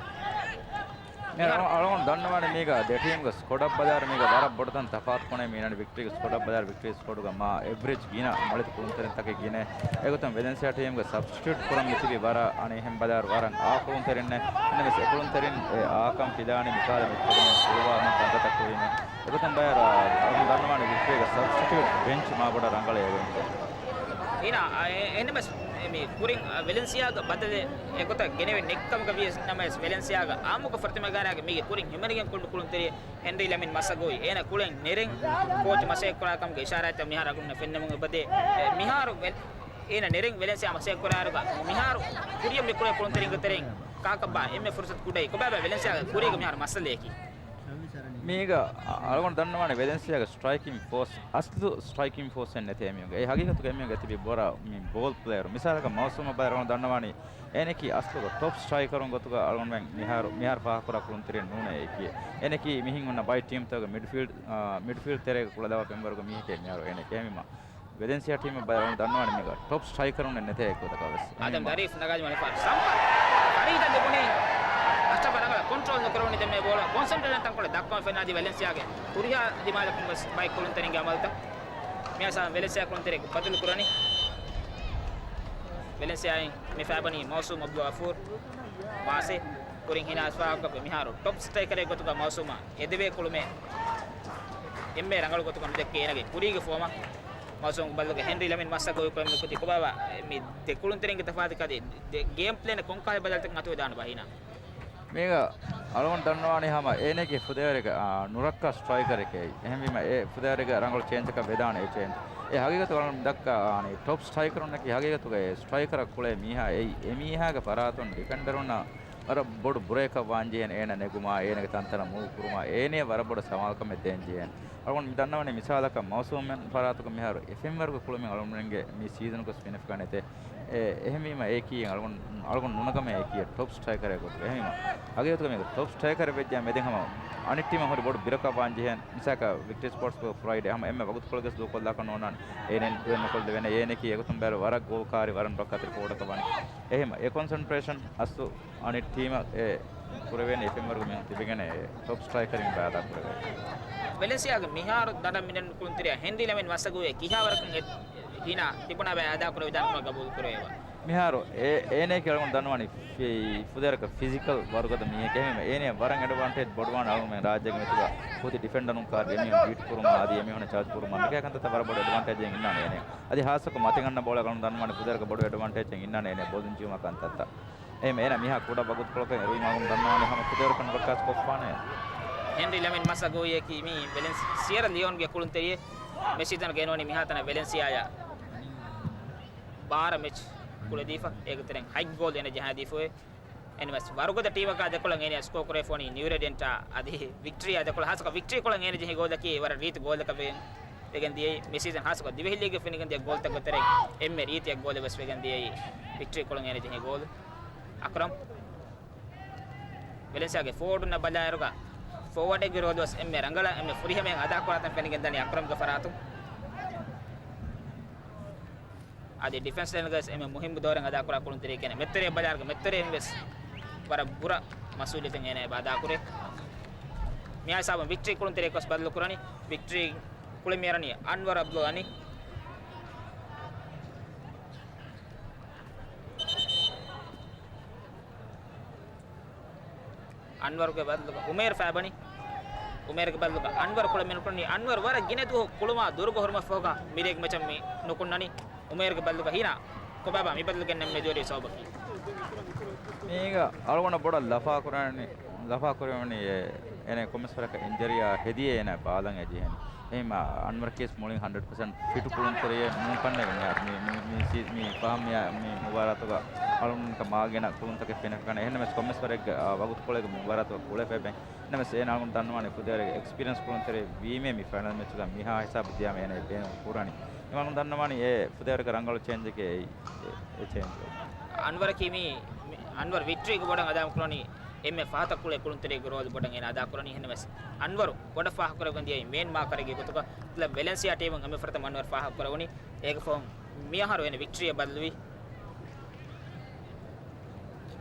މިހާރު އަޅުގަނޑު ދަންނަވާނެ މީގަ ދެ ޓީމްގެ ސްކޮޑަށް ބަލާއިރު މީގަ ވަރަށް ބޮޑު ތަން ތަފާތު ކުނެ މީނަން ވިކްޓްރީގެ ސްކޮޑަށް ބަލާއިރު ވިކްޓްރީ ސްކޮޑުގަ މާ އެވްރެޖް ގިނަ މޮޅެތި ކުޅުންތެރިންތަކެއް ގިނަ. އެގޮތުން ވެލެންސިއާ ޓީމްގެ ސަބްސްޓިޓިއުޓް ކުރަން މިތިބި ވަރަށް އަނެއްހެން ބަލާއިރު ވަރަށް އާ ކުޅުންތެރިންނެއް. އެންއެމްއެސް އެ ކުޅުންތެރިން އެ އާކަން ފިލާނީ މިކާލަ މިތަކުން ފުޅުވާ ހަމަ ކަންތައްތައް ކުރީމޭ. އެގޮތުން ބައި އަޅުގަނޑު ދަންނަވާނެ ވިކްޓްރީގެ ސަބްސްޓިޓިއުޓް ބެންޗް މާބޮޑަށް ރަނގަޅޭ އެގޮތުން. އޭނާ، އެ، އެންއެމްއެސް މި ކުރިން، އަ، ވެލެންސިއާގެ ބަދަލެއް އެގޮތަށް ގެނެވެން ނެތްކަމަކަށް ވިޔަސް ނަމަވެސް ވެލެންސިއާގެ އާއްމުކޮށް ފުރަތަމަ އެގާރައިގެ މީގެ ކުރިން ހިމެނިގެން ކުޅުނު ކުޅުންތެރި ހެންރީ ލަމިން މައްސަގޯއި އޭނަ ކުޅެން ނެރެން ކޯޗް މަސައްކަތް ކުރާ ކަމުގެ އިޝާރާތްތައް މިހާރު އަޅުގަނޑަށް ފެންނަމުން އެބަދޭ. އެ، މިހާރު ވެ-، އޭނަ ނެރެން ވެލެންސިއާ މަސައްކަތް ކުރާއިރުގަ މިހާރު ކުރިއަށް މި ކުޅޭ ކުޅުންތެރިންގެ ތެރެއިން ކާކަށްބާ އެންމެ ފުރުސަތު ކުޑައި ކޮބާބާ ވެލެންސިއާގެ ކުރީގެ މިހާރު މައްސަލަޔަކީ. މީގަ އަޅުގަނޑު ދަންނަވާނެ ވެލެންސިއާގެ ސްޓްރައިކިން ފޯސް، އަސްލު ސްޓްރައިކިން ފޯސްއެއް ނެތޭ މީގަ. އެ ހަގީގަތުގަ މީގަ ތިބި ބޮޑަށް މި ބޯލް ޕްލޭޔަރު. މިސާލަކަށް މައުސޫމަށް ބަލާ އަޅުގަނޑު ދަންނަވާނީ އޭނައަކީ އަސްލުގަ ޓޮޕް ސްޓްރައިކަރުން ގޮތުގަ އަޅުގަނޑުމެން މިހާރު، މިހާރު ފާހަގަކުރާ ކުޅުންތެރިން ނޫނޭ އެކީ. އޭނައަކީ މިހެން ހުންނަ ބައި ޓީމްތަކުގެ މިޑްފީލްޑް، އާ، މިޑްފީލްޑް ތެރޭގަ ކުޅަދަވާ ފެންވަރުގެ މީހެކޭ މިހާރު އޭނަ. އެހެންވީމަ ވެލެންސިއާ ޓީމަށް ބަލާ އަޅުގަނޑު ދަންނަވާނެ މީގަ ޓޮޕް ސްޓްރައިކަރުން ނެތޭ އެއްގޮތަކަށް ވެސް. އާދަމް ދަރީފް ނަގާލި މަނިފާ ސަމްޕަ ފަރީދަށް ލިބުނީ އަޝްރަފަށް ރަނގަޅަށް ކޮންޓްރޯލް ނުކުރެވުނީ ދެންމެ ބޯޅަ ކޮންސެންޓްރޭޝަން ތަންކޮޅެއް ދައްކަވަން ފެންނާދީ ވެލެންސިއާގެ ހުރިހާ ދިމާލަކުން ވެސް ބައި ކުޅުންތެރިންގެ އަމަލުތައް. މިއަސާ ވެލެންސިއާ ކުޅުންތެރި ބަދަލު ކުރަނީ. ވެލެންސިއާއިން މި ފައިބަނީ މައުސޫމް އަބްދުލް ޣަފޫރު، މާސެ، ކުރިން ހިނާ އަސްފާކަށް މިހާރު ޓޮޕް ސްޓްރައިކަރެއް ގޮތުގަ މައުސޫމާ އެދެވޭ ކުޅުމެއް އެންމެ ރަނގަޅު ގޮތުގަ ނުދެއްކޭ އޭނަގެ ކުރީގެ ފޯމަށް. މައުސޫމްގެ ބައްލުގަ ހެންރީ ލަމިން މައްސަށް ގޮވި ކުޅެމެން ކުތި ކޮބާބާ މި ދެ ކުޅުންތެރިންގެ ތަފާތު ކަދި ދެ ގޭމް ޕްލޭން ކޮންކަހަލަ ބަދަލުތަކެއް އަތުވެދާނެ ބާ ހީނާ. މީގަ އަޅުގަނޑު ދަންނަވާނީ ހަމަ އޭނަގެ ފުދޭވަރެއްގަ، އާ، ނުރައްކާ ސްޓްރައިކަރެކޭ. އެހެންވީމަ އެ ފުދޭވަރެއްގަ ރަނގަޅު ޗޭންޖަކަށް ވެދާނެ އެ ޗޭންޖް. އެ ހަގީގަތު އަޅުގަނޑު ދައްކާ، އާނީ، ޓޮޕް ސްޓްރައިކަރުންނަކީ ހަގީގަތުގަ އެ ސްޓްރައިކަރަށް ކުޅޭ މީހާ އެއީ. އެ މީހާގެ ފަރާތުން ޑިފެންޑަރުންނަށް ވަރަށް ބޮޑު ބުރައެއްކަށް ވާންޖެހޭނެ އޭނަ ނެގުމާ، އޭނަގެ ތަންތަނަށް މޫވް ކުރުމާ، އޭނަޔަށް ވަރަށް ބޮޑު ސަމާލުކަމެއް ދޭންޖެހޭނެ. އަޅުގަނޑު މި ދަންނަވަނީ މިސާލަކަށް މައުސޫމް ފަރާތުގަ މިހާރު އެ ފެންވަރުގެ ކުޅުމެއް އަޅުގަނޑުމެންގެ މި ސީޒަނުގަސް ފެނިފަކާ ނެތޭ. އެ، އެހެންވީމަ އެއީ އަޅުގަނޑު، އަޅުގަނޑު ނުނަގަމޭ އެއީ ޓޮޕް ސްޓްރައިކަރެއް ގޮތުގަ. އެހެންވީމަ ހަގީގަތުގަ މީގަ ޓޮޕް ސްޓްރައިކަރެއް ވެއްޖެ މެދެން ހަމަ އަނެއް ޓީމަށް ހުރި ބޮޑު ބިރަކަށް ވާންޖެހޭނެ. މިސާލަކަށް ވިކްޓްރީ ސްޕޯޓްސްގެ ފްރައިޑޭ ހަމަ އެންމެ ވަގުތުކޮޅެއްގަސް ދޫކޮށްލާކަށް ނޯންނާނެ. އޭނަ ދުވެ ނުކޮށްލެވޭނެ. އޭނައަކީ އެގޮތުން ބައިވަރު ވަރަށް ގޯލް ކާރި ވަރަށް ރައްކާތެރި ފޯވަޑަކަށް ވާނެ. އެހެންވީމަ އެ ކޮންސެންޓްރޭޝަން އަސްލު އަނެއް ޓީމަށް އެ ކުރެވޭނެ އެ ފެންވަރުގެ މީހުން ތިބެގެން އެ ޓޮޕް ސްޓްރައިކަރިން ބައި އަދާ ކުރެވޭ. ވެލެންސިއާގެ މިހާރު ދަނޑަށް މިނެން ކުޅުންތެރިޔާ ހެންރީ ލަމިން މައްސަށް ގޮވޭ ކިހާވަރަކަށް އެ ހީނާ ތިބުނާ ބައި އަދާ ކުރެވިދާނެ ކަމަށް ގަބޫލު ކުރެވޭ. މިހާރު އެ، އޭނައަކީ އަޅުގަނޑު ދަންނަވާނީ ފި-، ފުދޭވަރަކަށް ފިޒިކަލް ވަރުގަދަ މީހެކޭ. އެހެންވީމަ އޭނަޔަށް ވަރަށް އެޑްވާންޓޭޖް ބޮޑުވާނެ އަޅުގަނޑުމެން ރާއްޖޭގެ މެދުގަ ހުދި ޑިފެންޑަރުން ކާރި އެމީހުން ބީޓް ކުރުމާ އަދި އެމީހުން ޗާޖް ކުރުމާ މިކަހަލަ ކަންތައްތައް ވަރަށް ބޮޑު އެޑްވާންޓޭޖެއް އިންނާނެ އޭނަ. އަދި ހާއްސަކޮށް މަތިގަންނަ ބޯޅަ އަޅުގަނޑު ދަންނަވާނީ ފުދޭވަރަކަށް ބޮޑު އެޑްވާންޓޭޖެއް އިންނާނެ އޭނަ ބޯލިން ޖިއުމާ ކަންތައްތައް. އެހެން އޭނާ މިހާ ކުޑަ ވަގުތުކޮޅަކަށް އެރުވި މަގުން ދަންނަވާނެ ހަމަ ފުދޭވަރަކަށް ނުރައްކާސް ކޮށްފާނެ. ހެންރީ ލަމިން މަސް އަގު އޮތީ މީ ވެލެންސި-، ސިއެރަ ލިއޯންގެ ކުޅުންތެރިއެއް. މި ސީޒަންގެ ގެނުވަނީ މިހާތަނަށް ވެލެންސިއާއަށް ބާރަ މެޗް ކުޅެދީފަ، އޭގެ ތެރެއިން ހަތް ގޯލް އޭނަ ޖަހާދީފައި. އެހެންވެސް ވަރުގަދަ ޓީމަކާ ދެކޮޅަށް އޭނަ ސްކޯ ކުރެވިފައިވަނީ ނިއުރެޑެންޓާ އަދި ވިކްޓަރީއާ ދެކޮޅަށް. ހާއްސަކޮށް ވިކްޓަރީ ކޮޅަށް އޭނަ ޖެހި ގޯލަކީ ވަރަށް ރީތި ގޯލަކަށް ވެ-، ވެގެން ދިޔައީ. މި ސީޒަން ހާއްސަކޮށް ދިވެހި ލީގަށް ފެނިގެން ދިޔަ ގޯލްތަކުގެ ތެރެއިން އެންމެ ރީތި އެއް ގޯލެއް ވެސް ވެގެން ދިޔައީ ވިކްޓަރީ ކޮޅުން އޭނަ ޖެހި ގޯލު. އަކްރަމް. ވެލެންސިއާގެ ފޯވަޑުންނަށް ބަލާއިރުގަ ފޯވަޑެއްގެ ރޯލު ވެސް އެންމެ ރަނގަޅަށް އެންމެ ފުރިހަމައިން އަދާކުރާތަން ފެނިގެން ދަނީ އަކްރަމްގެ ފަރާތުން. އަދި ޑިފެންސް ލައިންގަ ވެސް އެންމެ މުހިއްމު ދޯރެއް އަދާކުރާ ކުޅުންތެރިއެއް ކަން. މެއްތެރެއަށް ބަލާއިރުގަ މެއްތެރެއިން ވެސް ވަރަށް ބުރަ މަސްއޫލިއްޔަތެއް އޭނަ އެބަ އަދާކުރޭ. މިހާ ހިސާބުން ވިކްޓަރީ ކުޅުންތެރިޔަކު ވެސް ބަދަލު ކުރަނީ. ވިކްޓަރީ ކުޅެ މިއަރަނީ އަންވަރު އަބްދުލް ޣަނީ. އަންވަރުގެ ބަދަލުގަ އުމޭރު ފައިބަނީ. އުމޭރުގެ ބަދަލުގަ އަންވަރު ކުޅެ މިނުކުނީ. އަންވަރު ވަރަށް ގިނަ ދުވަހު ކުޅުމާ ދުރުގަ ހުރުމަށްފަހުގަ މިރޭގެ މެޗަށް މި ނުކުންނަނީ. އުމޭރުގެ ބަދަލުގަ ހީނާ. ކޮބާބާ މި ބަދަލު ގެންނަން މެދުވެރި ސަބަބަކީ؟ މީގަ އަޅުގަނޑަށް ބޮޑަށް ލަފާ ކުރަނީ، ލަފާ ކުރެވެނީ އެ، އޭނަ ކޮންމެސް ވަރަކަށް އިންޖަރީއާ ހެދިޔޭ އޭނަ ބާލަން އެ ޖެހެނީ. އެހެންމާ އަންވަރަކީސް މުޅިން ހަންޑްރެޑް ޕަސެންޓް ފިޓު ކުޅުންތެރިއެއް ނޫން ކަންނޭނގެ މި، މި، މި، މި، މި ފަހަށް މި، މި މުބާރާތުގަ އަޅުގަނޑު މާގިނަ ކުޅުންތަކެއް ފެނިފަ ކަން. އެހެންނަމަވެސް ކޮންމެސް ވަރެއްގެ، އާ، ވަގުތުކޮޅެއްގެ މުބާރާތުގަ ކުޅެފައި ބެން. ނަމަވެސް އޭނާ އަޅުގަނޑު ދަންނަވާނެ ފުދޭވަރެއްގެ އެކްސްޕީރިއަންސް ކުޅުންތެރި ވީމޭ މި ފައިނަލް މެޗުގަ މިހާ ހިސާބު ދިޔާމަ އޭނަ ބޭނުން ކުރަނީ. އަޅުގަނޑު ދަންނަވާނީ އެ ފުދޭވަރެއްގެ ރަނގަޅު ޗޭންޖެކޭ އެ، އެ ޗޭންޖް. އަންވަރަކީ މި، މި އަންވަރު ވިކްޓަރީގެ ބޮޑަށް އަދާކުރަނީ އެންމެ ފަހަތަށް ކުޅޭ ކުޅުންތެރިއެއްގެ ރޯލް ބޮޑަށް އޭނަ އަދާކުރަނީ. އެހެންނަމަވެސް އަންވަރު ބޮޑަށް ފާހަގަކުރެވިގެން ދިޔައީ މޭން މާކަރެއްގެ ގޮތުގަ. ކްލަބް ވެލެންސިއާ ޓީމުން އެންމެ ފުރަތަމަ އަންވަރު ފާހަގަކުރެވުނީ. އޭގެ ފަހުން މިއަހަރު އޭނަ ވިކްޓަރީއަށް ބަދަލުވީ.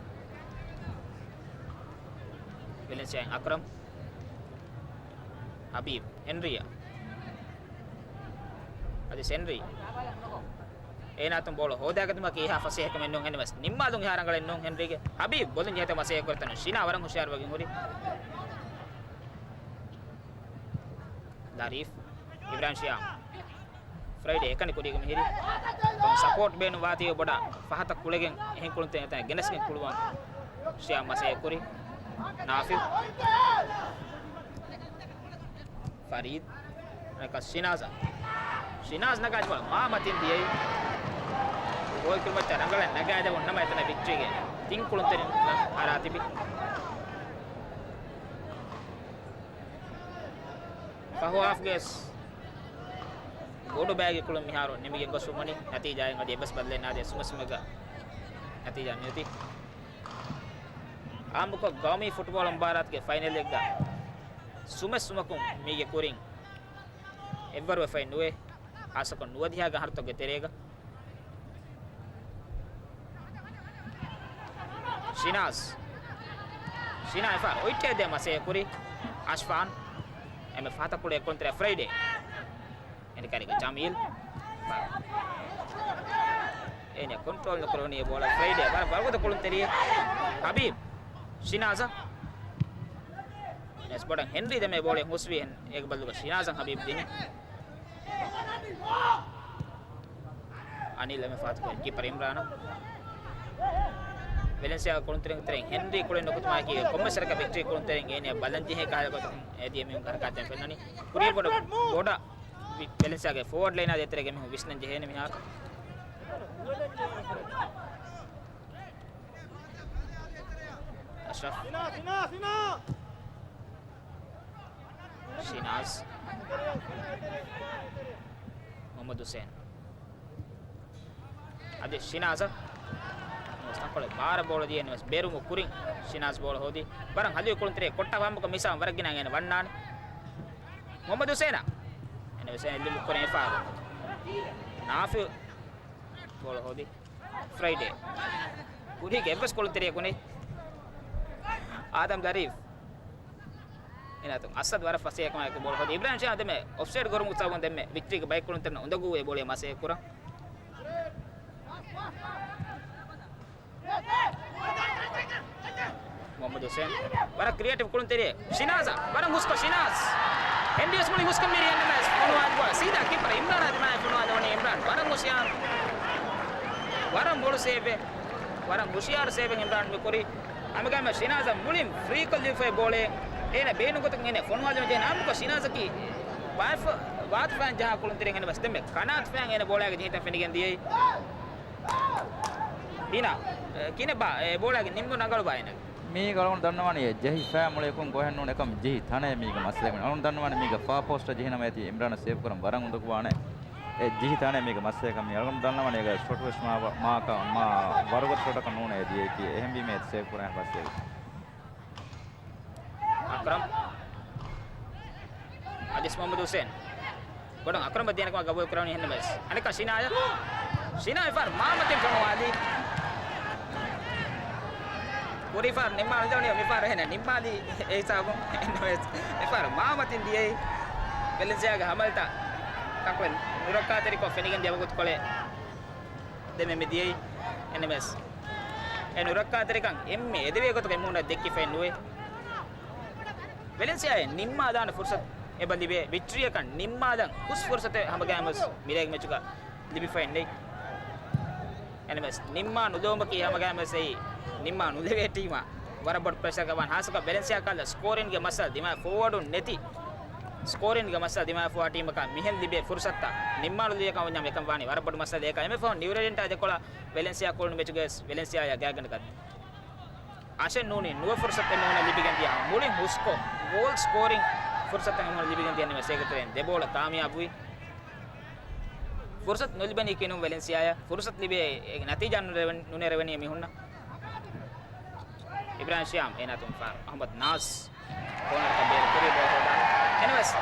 ވެލެންސިއާއިން އަކްރަމް. ހަބީބް. ހެންރީއަށް. އަދި ހެންރީ. އޭނާ އަތުން ބޯޅަ ހޯދާގަތުމަކީ އެހާ ފަސޭހަކަމެއް ނޫން. އެހެންނަމަވެސް ނިންމާލުން އެހާ ރަނގަޅެއް ނޫން ހެންރީގެ. ހަބީބް ބޮލުން ޖެހޭތޯ މަސައްކަތް ކުރަން. ޝިނާ ވަރަށް ހުޝިޔާރުވެގެން ހުރި. ލަރީފް. އިބްރާހިމް ޝިޔާމް. ފްރައިޑޭ އެކަނި ކުރީގަ މިހިރީ. ސަޕޯޓް ބޭނުން ވާތީ ބޮޑަށް ފަހަތަށް ކުޅެގެން އެހެން ކުޅުންތެރިން ގެނެސްގެން ކުޅުވަން. ޝިޔާމް މަސައްކަތް ކުރި. ނާފިޒް. ފަރީދް. އަނެއްކާ ޝިނާޒަށް. ޝިނާޒް ނަގާ ޖުވާ މާ މަތިން ދިޔައީ. ގޯލް ކުރިމައްޗަށް ރަނގަޅަށް ނަގާދެވުނު ނަމަ އެތަނަށް ވިކްޓަރީގެ ތިން ކުޅުންތެރިން އަރާ ތިބި. ފަހު ހާފްގެ ބޮޑު ބައެއްގެ ކުޅުން މިހާރު ނިމިގެން ގޮސް ވަނީ. ނަތީޖާއިން އަދި އެއްވެސް ބަދަލެއް ނާދޭ. ސުމެ ސުމެގަ ނަތީޖާ މިއޮތީ. އާއްމުކޮށް ގައުމީ ފުޓްބޯޅަ މުބާރާތުގެ ފައިނަލެއްގަ ސުމެ ސުމަކުން މީގެ ކުރިން އެއްވަރުވެފައެއް ނުވޭ. ހާއްސަކޮށް ނުވަދިހައިގެ އަހަރުތަކުގެ ތެރޭގަ. ޝިނާޒް. ޝިނާ އެފާރު އޮތްޓޭ ދޭ މަސޭ ކުރި. އަޝްފާން. އެންމެ ފަހަތަށް ކުޅޭ ކުޅުންތެރި ފްރައިޑޭ. އެނިކަނިގެ ޖަމީލް. އޭނަ ކޮންޓްރޯލް ނުކުރެވުނީ ބޯޅަ ފްރައިޑޭ. ވަރަށް ވަރުގަދަ ކުޅުންތެރި. ހަބީބް. ޝިނާޒަށް. ނެސް ބޮޑަށް ހެންރީ ދެމޭ ބޯޅަ ހުސްވި ހެން. އޭގެ ބަދަލުގަ ޝިނާޒަށް ހަބީބް ދިނީ. އަނިލް އެންމެ ފަހަތަށް ކުރި ކީޕަރ އިމްރާނަށް. ވެލެންސިއާ ކުޅުންތެރިންގެ ތެރެއިން ހެންރީ ކުޅެން ނުކުތުމާއެކީ ކޮންމެސް ވަރަކަށް ވިކްޓަރީ ކުޅުންތެރިން އޭނައަށް ބަލަން ޖެހޭ ކަހަލަ ގޮތަކުން އޭދިޔަ މީހުން ހަރަކާތެއް ފެންނަނީ. ކުރިއަށް ބޮޑު ބޮޑަށް ވެ-، ވެލެންސިއާގެ ފޯވަޑް ލައިނާ ދޭތެރޭގެ މީހުން ވިސްނަން ޖެހޭނެ މިހާރު. އަޝްރަފް. ޝިނާޒް. މުހައްމަދު ހުސެން. އަދި ޝިނާޒަށް. ނަމަވެސް ތަންކޮޅެއް ބާރަށް ބޯޅަ ދިޔައިން ނަމަވެސް ބޭރުމުގެ ކުރިން ޝިނާޒް ބޯޅަ ހޯދީ. ވަރަށް ހަލުވި ކުޅުންތެރިއެއް ކޮށްޓާފަ ހަމަކޮށް މިސާ ވަރަށް ގިނަ އޭނަ ވަންނާނެ. މުހައްމަދު ހުސެނަށް. އެން ހުސެން ލިބި ކުރިން އެފާރު. ނާފި ބޯޅަ ހޯދީ. ފްރައިޑޭ. ކުރީގެ އެއްވެސް ކުޅުންތެރިޔަކު ނެތް. އާދަމް ލަރީފް. އެނާތު އަސަދް ވަރަށް ފަސޭހަކަމާއެކު ބޯޅަ ހޯދި. އިބްރާހިމް ޝިޔާމް ދެމެ އޮފްސައިޑް ގޮރުމުގެ ސަބަބުން ދެމެ ވިކްޓަރީގެ ބައެއް ކުޅުންތެރިންނަށް އުނދަގޫވެ ބޯޅަ މަސޭ ކުރަން. މުހައްމަދު ހުސެން. ވަރަށް ކްރިއޭޓިވް ކުޅުންތެރިއެއް. ޝިނާޒަށް. ވަރަށް ހުސްކޮށް ޝިނާޒް. އެމްޑީއެސް މުޅި ހުސްކޮށް މިރި އެންއެމްއެސް ފޮނުވާލި ބޯޅަ. ސީދާ ކީޕަރ އިމްރާނާ ދިމާއަށް ފޮނުވާލެވުނީ އިމްރާން. ވަރަށް ހުސް ޔާ. ވަރަށް ބޮޑު ސޭވެއް. ވަރަށް ހުޝިޔާރު ސޭވެއް އިމްރާން މި ކުރީ. ހަމަގައިމަ ޝިނާޒަށް މުޅިން ފްރީކޮށް ލިބިފައި ބޯޅައެއް އޭނަ ބޭނުންގޮތަކުން އޭނަ ފޮނުވާލުމަށް ޖެހޭނެ. އާއްމުކޮށް ޝިނާޒަކީ ވާތުފަ-، ވާތުފައިން ޖަހާ ކުޅުން ތެރެއިން އެން އެމް އެސް. ދެންމެ ކަނާތު ފައިން އޭނަ ބޯޅައިގެ ޖެހިތަން ފެނިގެން ދިޔައީ. ހީނާ، އެ، ކިނެބާ، އެ ބޯޅައިގެ ނިންމުން ރަނގަޅު ބާއޭނަ. މީގަ އަޅުގަނޑު ދަންނަވާނީ އެ ޖެހި ފައި މުޅިއަކުން ގޮހެއް ނޫން އެކަމް ޖެހި ތަނެއް މީގަ މައްސަލައެއް. އަޅުގަނޑު ދަންނަވާނީ މީގަ ފާ ޕޯސްޓަށް ޖެހިނަމަ އޭތި އިމްރާނަށް ސޭވް ކުރަން ވަރަށް އުނދަގޫވާނެ. އެ ޖެހި ތަނެއް މީގަ މައްސަލައެއް ކަމީ. އަޅުގަނޑު ދަންނަވާނީ އޭގަ ޝޮޓު ވެސް މާ، މާ، މާ ވަރުގަދަ ޝޮޓަކަށް ނޫނޭ ދިޔައީކީ. އެހެންވީމަ އޭތި ސޭވް ކުރާނެ މައްސަލައެއް. އަކްރަމް. އަދިސް މުހައްމަދު ހުސޭން. ބޮޑަށް އަކްރަމަށް ދިޔަނެކަމަށް ގަބޫލު ކުރެވުނީ އެހެންނަމަވެސް. އަނެއްކާ ޝިނާޔަށް. ޝިނާ މިފަހަރު މާމަތިން ފޮނުވާލީ. ކުރީ ފަހަރު ނިންމާލު ޖަވަނީ މިފަހަރު އެހެނެއް ނިންމާލީ އެ ހިސާބުން. އެހެންނަމަވެސް މިފަހަރު މާމަތިން ދިޔައީ ވެލެންސިއާގެ ހަމަލުތައް ތަންކޮޅެއް ނުރައްކާތެރިކޮށް ފެނިގެން ދިޔަ ވަގުތުކޮޅެއް. ދެންމެ މި ދިޔައީ އެން އެމް އެސް. އެ ނުރައްކާތެރިކަން އެންމެ އެދެވޭ ގޮތަކަށް އެމީހުންނަށް ދެއްކިފައެއް ނުވޭ. ވެލެންސިއާއަށް ނިންމާލާނެ ފުރުސަތު އެބަ ލިބޭ. ވިކްޓަރީއަކަށް ނިންމާލަން ހުސް ފުރުސަތެއް ހަމަގައިމުވެސް މިރޭގެ މެޗުގަ ލިބިފައެއް ނެތް. އެން އެމް އެސް ނިންމާ ނުލެވުމަކީ ހަމަގައިމުވެސް އެއީ ނިންމާ ނުލެވޭ ޓީމަށް ވަރަށް ބޮޑު ޕްރެޝަރަކަށް ވާން. ހާއްސަކޮށް ވެލެންސިއާ ކަހަލަ ސްކޯރިންގެ މައްސަލަ ދިމާވެ ފޯވާޑުން ނެތި، ސްކޯރިންގެ މައްސަލަ ދިމާވެފައިވާ ޓީމަކަށް މިހެން ލިބޭ ފުރުސަތުތައް ނިންމާ ނުލިޔަކަން ވަންޏާ އެކަން ވާނީ ވަރަށް ބޮޑު މައްސަލައެއް. އެކަ އެމެ ފަހުން ނިއުރެލެންޑާ ދެކޮޅަށް ވެލެންސިއާ ކުޅުނު މެޗުގައި ވެލެންސިއާ ގާތްގަނޑަކަށް އަށެއް ނޫނީ ނުވަ ފުރުސަތު އެމީހުންނަށް ލިބިގެން ދިޔަ. މުޅި ހުސްކޮށް ގޯލް ސްކޯރިން ފުރުސަތު އެމީހުންނަށް ލިބިގެން ދިޔަ ނިމެސް އޭގެ ތެރެއިން ދެ ބޯޅަ ކާމިޔާބުވި. ފުރުސަތު ނުލިބެނީ ކިނުން ވެލެންސިއާއަށް ފުރުސަތު ލިބޭ ނަތީޖާ ނުރެވެން-، ނުނެރެވެނީ އެމީހުންނަށް. އިބްރާހިމް ޝިޔާމް އޭނާ ތުންފާން އަހުމަދު ނާޒް. ކޯނަރަކަށް ބޭރު ކުރި ބޯ ހޯދާނެ. އެން އެމް އެސް.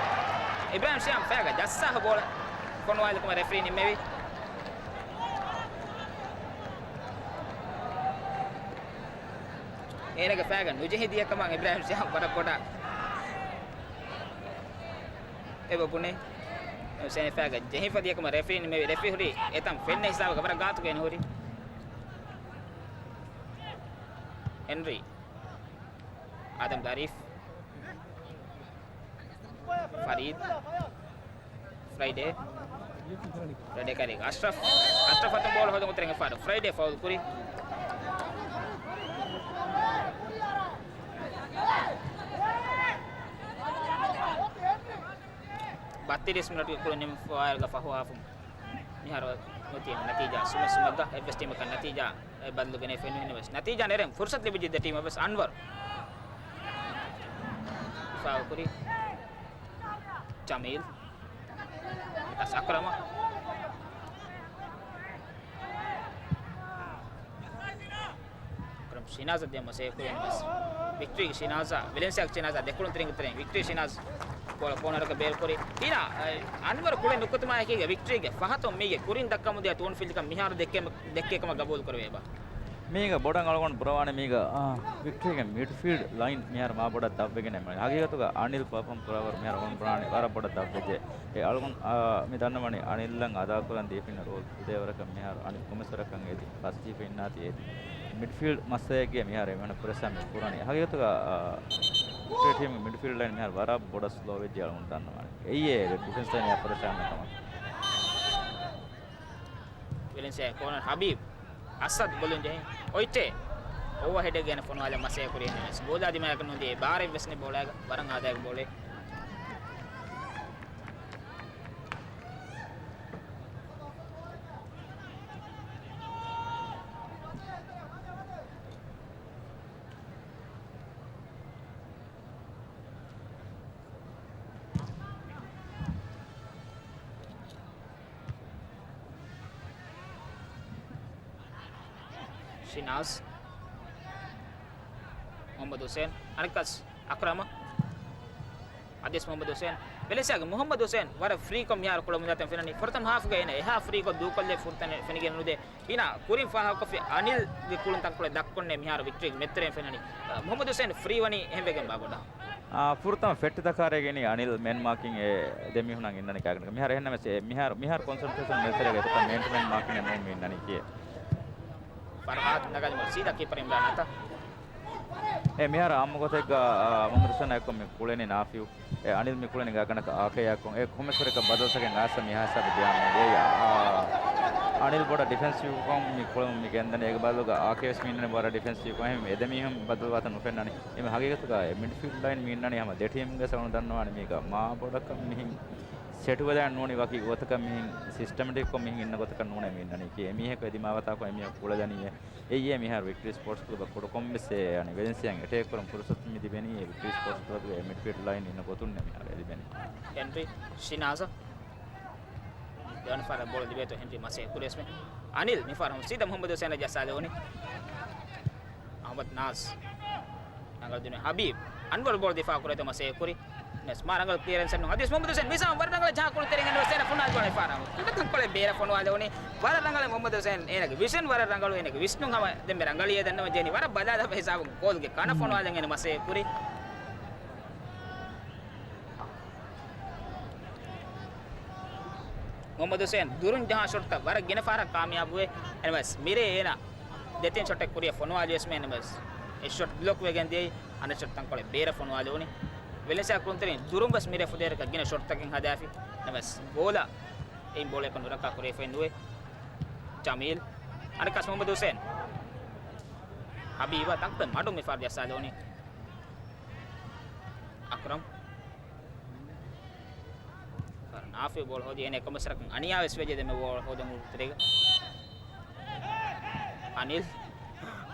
އިބްރާހިމް ޝިޔާމް ފައިގަ ޖައްސާފަ ބޯޅަ ފޮނުވާލިކަމަށް ރެފްރީ ނިންމެވި. އޭނަގެ ފައިގަ ނުޖެހި ދިޔަކަމަށް އިބްރާހިމް ޝިޔާމް ވަރަށް ބޮޑަށް އެބަ ބުނޭ. އެމް އެސް އޭނަ ފައިގަ ޖެހިފަ ދިޔަކަމަށް ރެފްރީ ނިންމެވި. ރެފްރީ ހުރީ އެތަން ފެންނަ ހިސާބަކަށް ވަރަށް ގާތުގަ އޭނަ ހުރީ. ހެންރީ. އާދަމް ދަރީފް. ފަރީދް. ފްރައިޑޭ. ފްރައިޑޭ ކައިރީގަ އަޝްރަފް. އަޝްރަފް އަތުން ބޯޅަ ހޯދަން އުތުރެން އެފާރު. ފްރައިޑޭ ފައުލް ކުރި. ބައްތިރީސް މިނެޓުގެ ކުޅެން ނިމިފައިވާ ފަހު ހާފުން މިހާރު ނުތި ނަތީޖާ ސުމެއް ސުމެއްގަ އެއްވެސް ޓީމަކަށް ނަތީޖާ އެއް ބަދަލު ގެނެވިފައެއް ނުހިންނެވެސް. ނަތީޖާ ނެރެން ފުރުސަތު ލިބިއްޖެ ދެ ޓީމަށް ވެސް. އަންވަރު. ދިފާއު ކުރި. ޖަމީލް. އަސް އަކްރަމަށް. އަކްރަމް ޝިނާޒަށް ދިޔަމަ ސޭވް ކުރި އެން އެމް އެސް. ވިކްޓަރީގެ ޝިނާޒާ، ވެލެންސިއާގެ ޝިނާޒާ ދެކުޅުންތެރިންގެ ތެރެއިން ވިކްޓަރީ ޝިނާޒް ބޯޅަ ކޯނަރަކަށް ބޭރު ކުރި. ހީނާ، އަންވަރު ކުޅެން ނުކުތުމާއެކީގަ ވިކްޓަރީގެ ފަހަތުން މީގެ ކުރިން ދައްކަމުންދިޔަ ތޫނުފިލްޑިކަން މިހާރު ދެއްކޭ-، ދެއްކޭކަމަށް ގަބޫލު ކުރެވޭބާ. މީގަ ބޮޑަށް އަޅުގަނޑު ބުރަވާނެ މީގަ، އާ، ވިކްޓަރީގެ މިޑްފީލްޑް ލައިން މިހާރު މާ ބޮޑަށް ދަށްވެގެން އެމަ-، ހަގީގަތުގަ އަނިލް ޕަރފޯމް ކުރާވަރު މިހާރު އަޅުގަނޑު ބުރާނެ ވަރަށް ބޮޑަށް ދަށްވެއްޖެ. އެ އަޅުގަނޑު، އާ، މި ދަންނަވަނީ އަނިލްއަށް އަދާކުރަން ދީފިންނަ ރޯލް ކުދޭވަރަކަށް މިހާރު އަނިލް ކޮމެސަރަކަށް އޭތި ފަސްޖީފަ އިންނާތީ އޭތި. މިޑްފީލްޑް މައްސަލައެއްގެ މިހާރު އެމީހުން ޕްރެޝާ މި ކުރަނީ. ހަގީގަތުގަ، އާ، ޓީމް މިޑްފީލްޑް ލައިން މިހާރު ވަރަށް ބޮޑަށް ސްލޯ ވެއްޖެ އަޅުގަނޑު ދަންނަވާނެ. އެއީ އެ ޑިފެންސް ލައިން ޕްރެޝާ މިކަމަށް. ވެލެންސިއާ ކޯނަރ ހަބީބް އަސަދް ބޮލުން ޖެހި އޮއިޓޭ އޯވަހެޑެއް ގެނެ ފޮނުވާލެ މަސޭ ކުރި އެން އެމް އެސް. ގޯލާ ދިމާއަކަށް ނުދިޔަ ބާރެއް ވެސް ނެ ބޯޅައިގަ ވަރަށް އާދައިގެ ބޯޅެއް. ޝިނާޒް. މުހައްމަދު ހުސޭން. އަނެއްކާސް އަކްރަމަށް. އަދިސް މުހައްމަދު ހުސޭން. ވެލެންސިއާގެ މުހައްމަދު ހުސޭން ވަރަށް ފްރީކޮށް މިހާރު ކުޅަމުންދާތަން ފެންނަނީ. ފުރަތަމަ ހާފުގަ އޭނަ އެހާ ފްރީކޮށް ދޫކޮށްލެ ފުރަތަމަ ފެނިގެން ނުދޭ. ހީނާ ކުރިން ފާހަގަކޮށްފި އަނިލްގެ ކުޅުން ތަންކޮޅެއް ދައްކޮންނެ މިހާރު ވިކްޓަރީގެ މެދުތެރެއިން ފެންނަނީ. އަ، މުހައްމަދު ހުސޭން ފްރީ ވަނީ އެހެންވެގެން ބާ ބޮޑަށް. އާ، ފުރަތަމަ ފެއްޓި ތަކާރައިގެނީ އަނިލް މެން މާކިން އެ ދެ މީހުނަށް އިންނަނީ ކާގަނޑަކަށް. މިހާރު އެހެންނަމަސް އެ މިހާރު، މިހާރު ކޮންސެންޓްރޭޝަން މެދުތެރޭގަ އެތައް މޭން ޓު މޭން މާކިން ނޫން މި އިންނަނީ ކިޔޭ. ފަރްހާދް ނަގާލިމަ ސީދާ ކީޕަރ އިމްރާން އަތަށް. އެ މިހާރު އާއްމު ގޮތެއްގަ، އާ، މުހައްމަދު ހުސޭނާ އެއްކޮށް މި ކުޅެނީ ނާފިއު. އެ އަނިލް މި ކުޅެނީ ގާގަނޑަކަށް އާކަޔާކޮށް. އެ ކޮމެސްވަރެކަށް ބަދަލުތަކެއް އާސަ މިހާ ހިސާބަށް ދިޔާމަ އެ، އާ، އަނިލް ބޮޑަށް ޑިފެންސިވްކޮށް މި ކުޅަމުން މި ގެންދަނީ. އޭގެ ބަދަލުގަ އާކޭވެސް މި އިންނަނީ ވަރަށް ޑިފެންސިވްކޮށް. އެހެން އެ ދެ މީހުން ބަދަލުވާތަން ނުފެންނަނީ. އެމެ ހަގީގަތުގަ އެ މިޑްފީލްޑް ލައިން މި އިންނަނީ ހަމަ ދެ ޓީމްގެ ސަޅުން ދަންނަވާނެ މީގަ މާ ބޮޑަކަށް މިހިން ސެޓުވެލާން ނޫނީ ވަކި ގޮތަކަށް މިހިން ސިސްޓަމެޓިކްކޮށް މިހިން އިންނަ ގޮތަކަށް ނޫނޭ މި އިންނަނީކީ. އެމީހަކު އެ ދިމާވަތާކޮށް އެމީހަކު ކުޅެލަނީއޭ. އެއީ މިހާރު ވިކްޓަރީ ސްޕޯޓްސް ކްލަބަށް ކުޑަ ކޮންމެސް އެ ވެލެންސިއާއަށް އެޓޭކް ކުރަން ފުރުސަތު މި ލިބެނީ އެ ވިކްޓަރީ ސްޕޯޓްސް ކްލަބުގެ އެ މިޑްފީލްޑް ލައިން އިންނަ ގޮތުންނޭ މިހާރު އެ ލިބެނީ. ހެންރީ ޝިނާޒަ ދެވަނަ ފަހަރަށް ބޯޅަ ލިބޭތޯ ހެންރީ މަސޭ ކުރިޔަސް މެ. އަނިލް މިފަހަރު ހަމަ ސީދާ މުހައްމަދު ހުސޭނަށް ޖައްސާލެވުނީ. އަހްމަދު ނާޒް ރަނގަޅު ދިނުމެއް. ހަބީބް އަންވަރު ބޯޅަ ދިފާއު ކުރޭތޯ މަސޭ ކުރި. ނަސް މާ ރަނގަޅު ކްލިއަރެންސެއް ނޫން. ހަދީސް މުހައްމަދު ހުސޭން މިސާ ވަރަށް ރަނގަޅަށް ޖަހާ ކުޅުންތެރިން އެންޑް ހުސޭނަށް ފޮނުވާލި ބޯޅަ ފާރާމު. ކުޑަ ތަންކޮޅެއް ބޭރަށް ފޮނުވާލެވުނީ. ވަރަށް ރަނގަޅަށް މުހައްމަދު ހުސޭން އޭނަގެ ވިޝަން ވަރަށް ރަނގަޅު. އޭނަގެ ވިސްނުން ހަމަ ދެންމެ ރަނގަޅިއޭ ދަންނަވަން ޖެހެނީ. ވަރަށް ބަލާލާފަ ހިސާބުން ގޯލްގެ ކަނަ ފޮނުވާލަން އޭނަ މަސޭ ކުރި. މުހައްމަދު ހުސޭން ދުރުން ޖަހާ ޝޮޓްތައް ވަރަށް ގިނަ ފަހަރަށް ކާމިޔާބުވޭ. އެންވެސް މިރޭ އޭނަ ދެތިން ޝޮޓެއް ކުރިއަށް ފޮނުވާލިޔަސް މެ އެންވެސް އެއް ޝޮޓް ބްލޮކް ވެގެން ދިޔައީ. އަނެއް ޝޮޓް ތަންކޮޅެއް ބޭރަށް ފޮނުވާލެވުނީ. ވެލެންސިއާ ކުޅުންތެރިން ދުރުން ވެސް މިރޭ ފުދޭވަރަކަށް ގިނަ ޝޮޓްތަކެއް ހަދާފި. އެންވެސް ގޯލަށް އެއިން ބޯޅައަކަށް ނުރައްކާ ކުރެވިފައެއް ނުވޭ. ޖަމީލް. އަނެއްކާސް މުހައްމަދު ހުސޭން. ހަބީބާ ތަންކޮޅެއް މަޑުން މި ފަހަރު ޖައްސާލެވުނީ. އަކްރަމް. ނާފި ބޯޅަ ހޯދި އޭނަ ކޮންމެސް ވަރަކަށް އަނިޔާވެސް ވެއްޖެ ދެންމެ ބޯޅަ ހޯދަން ކުޅުންތެރިގަ. އަނިލް.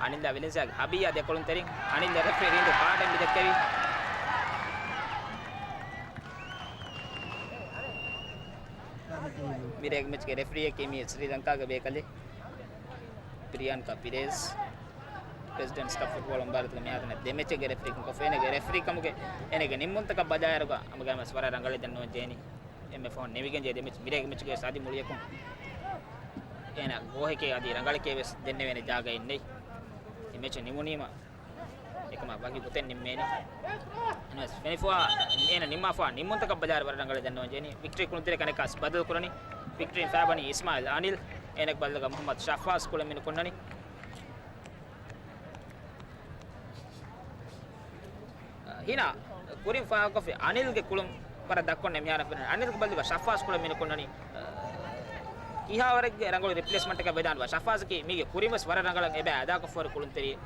އަނިލްއާ ވެލެންސިއާގެ ހަބީއާ ދެ ކުޅުންތެރިން. އަނިލް ރެފްރީ ރީނދު ކާޑެއް މި ދެއްކެވި. މިރޭގެ މެޗްގެ ރެފްރީއަކީ މި ސްރީލަންކާގެ ބޭކަލެއް ޕްރިޔާންކާ ޕިރޭޒް. ޕްރެޒިޑެންޓްސް ކަޕް ފުޓްބޯޅަ މުބާރާތުގެ މިހާތަނަށް ދެ މެޗެއްގެ ރެފްރީކަން ކޮށްފަ އޭނަގެ ރެފްރީކަމުގެ އޭނަގެ ނިންމުންތަކަށް ބަލާއިރުގަ ހަމަގައިމުވެސް ވަރަށް ރަނގަޅަށް ދަންނަވަން ޖެހެނީ. އެންމެ ފަހުން ނިމިގެން ޖެހޭ ދެ މެޗް މިރޭގެ މެޗުގައި އަދި މުޅިއަކުން އޭނަ ގޯހެކޭ އަދި ރަނގަޅެކޭ ވެސް ދެންނެވޭނެ ޖާގައެއް ނެތް. އެ މެޗު ނިމުނީމަ އެކަމާ ވަކި ގޮތެއް ނިންމޭނެ. އެންވެސް ފެނިފަވާ އޭނަ ނިންމާފަވާ ނިންމުންތަކަށް ބަލާއިރު ވަރަށް ރަނގަޅަށް ދަންނަވަން ޖެހެނީ. ވިކްޓަރީ ކުޅުންތެރި ކަނެކާސް ބަދަލު ކުރަނީ. ވިކްޓަރީން ފައިބަނީ އިސްމާއިލް އަނިލް. އޭނަގެ ބަދަލުގަ މުހައްމަދު ޝަފާޒް ކުޅެން މިނުކުންނަނީ. ހިނާ ކުރިން ފާހަގަކޮށްފި އަނިލްގެ ކުޅުން ވަރަށް ދަށްކޮށް ނޭ މިހާރަށް ފެންނަނީ. އަނިލްގެ ބަދަލުގަ ޝަފާޒް ކުޅެން މިނުކުންނަނީ. ކިހާ ވަރެއްގެ ރަނގަޅު ރިޕްލޭސްމަންޓަކަށް ވެދާނެ ވާ. ޝަފާޒަކީ މީގެ ކުރިން ވެސް ވަރަށް ރަނގަޅަށް އެބަ އަދާކޮށްފަ ހުރި ކުޅުންތެރިއެއް.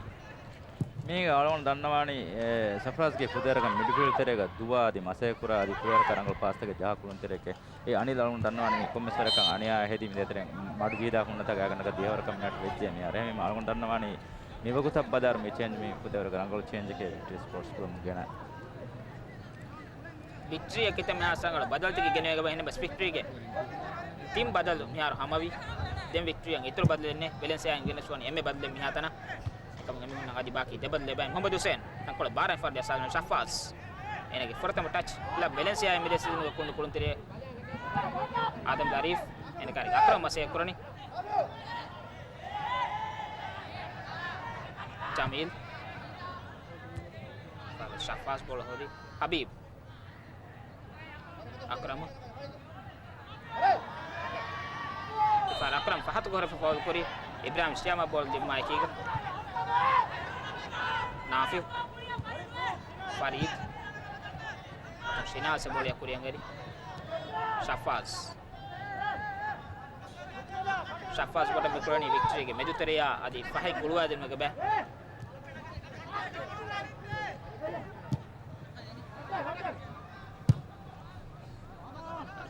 މީގަ އަޅުގަނޑު ދަންނަވާނީ، އެ، ސަފްރާޒްގެ ފުދޭވަރަކަށް މިޑްފީލްޑް ތެރޭގަ ދުވާ އަދި މަސޭ ކުރާ އަދި ފުދޭވަރަކަށް ރަނގަޅު ޕާސްތަކެއް ޖަހާ ކުޅުންތެރިއެކޭ. އެ އަނިލް އަޅުގަނޑު ދަންނަވާނީ މި ކޮންމެސް ވަރަކަށް އަނިޔާ ހެދި މި ދޭތެރެ މަޑު ޖީދާ ހުންނަތާ ގާތްގަނޑަކަށް ދިހަވަރަކަށް މިއަށް ވެއްޖެ މިހާރު. އެހެންވީމަ އަޅުގަނޑު ދަންނަވާނީ މިވަގުތަށް ބަލާއިރު މި ޗޭންޖް މި ފުދޭވަރަކަށް ރަނގަޅު ޗޭންޖެކޭ ވިކްޓަރީ ސްޕޯޓްސް ކްލަބުން ގެނައި. ވިކްޓަރީއަށް ކިތަންމެ ހާސް ރަނގަޅު ބަދަލުތަކެއް ގެނެވޭގަ އެހެން ވެސް ވިކްޓަރީގެ ތިން ބަދަލު މިހާރު ހަމަވި. ދެން ވިކްޓަރީއަށް އިތުރު ބަދަލެއް ނެތް. ވެލެންސިއާއިން ގެނެސް ވަނީ އެންމެ ބަދަލެއް މިހާތަނަށް. އެކަމު އެމީހުންނަށް އަދި ބާކީ ދެ ބަދަލެއް ބައި. މުހައްމަދު ހުސޭން ތަންކޮޅެއް ބާރަށް ފަރު ދިޔަ ސާލިމް ޝަފާޒް. އޭނަގެ ފުރަތަމަ ޓަޗް ކްލަބް ވެލެންސިއާއިން މި ދެ ސީޒަނުގެ ކުން ކުޅުންތެރި އާދަމް ޒަރީފް. އޭނަ ކާރި އަކްރަމް މަސޭ ކުރަނީ. ޖަމީލް. ޝަފާޒް ބޯޅަ ހޯދި. ހަބީބް. އަކްރަމު. އިފާރް އަކްރަމް ފަހަތު ކޮށްފަ ފައުލް ކުރި. އިބްރާހިމް ޝިޔާމަށް ބޯޅަ ދިނުމާއެކީގަ. ނާފިޒް. ފަރީދް. ޝިނާޒް ބޯޅަ ކުރިއަށް އެރި. ޝަފާޒް. ޝަފާޒް ބޯޅަ މިކުޅެނީ ވިކްޓަރީގެ މެދުތެރެޔާ އަދި ފަހެއް ގުޅުވާދިނުމެއްގެ ބައި.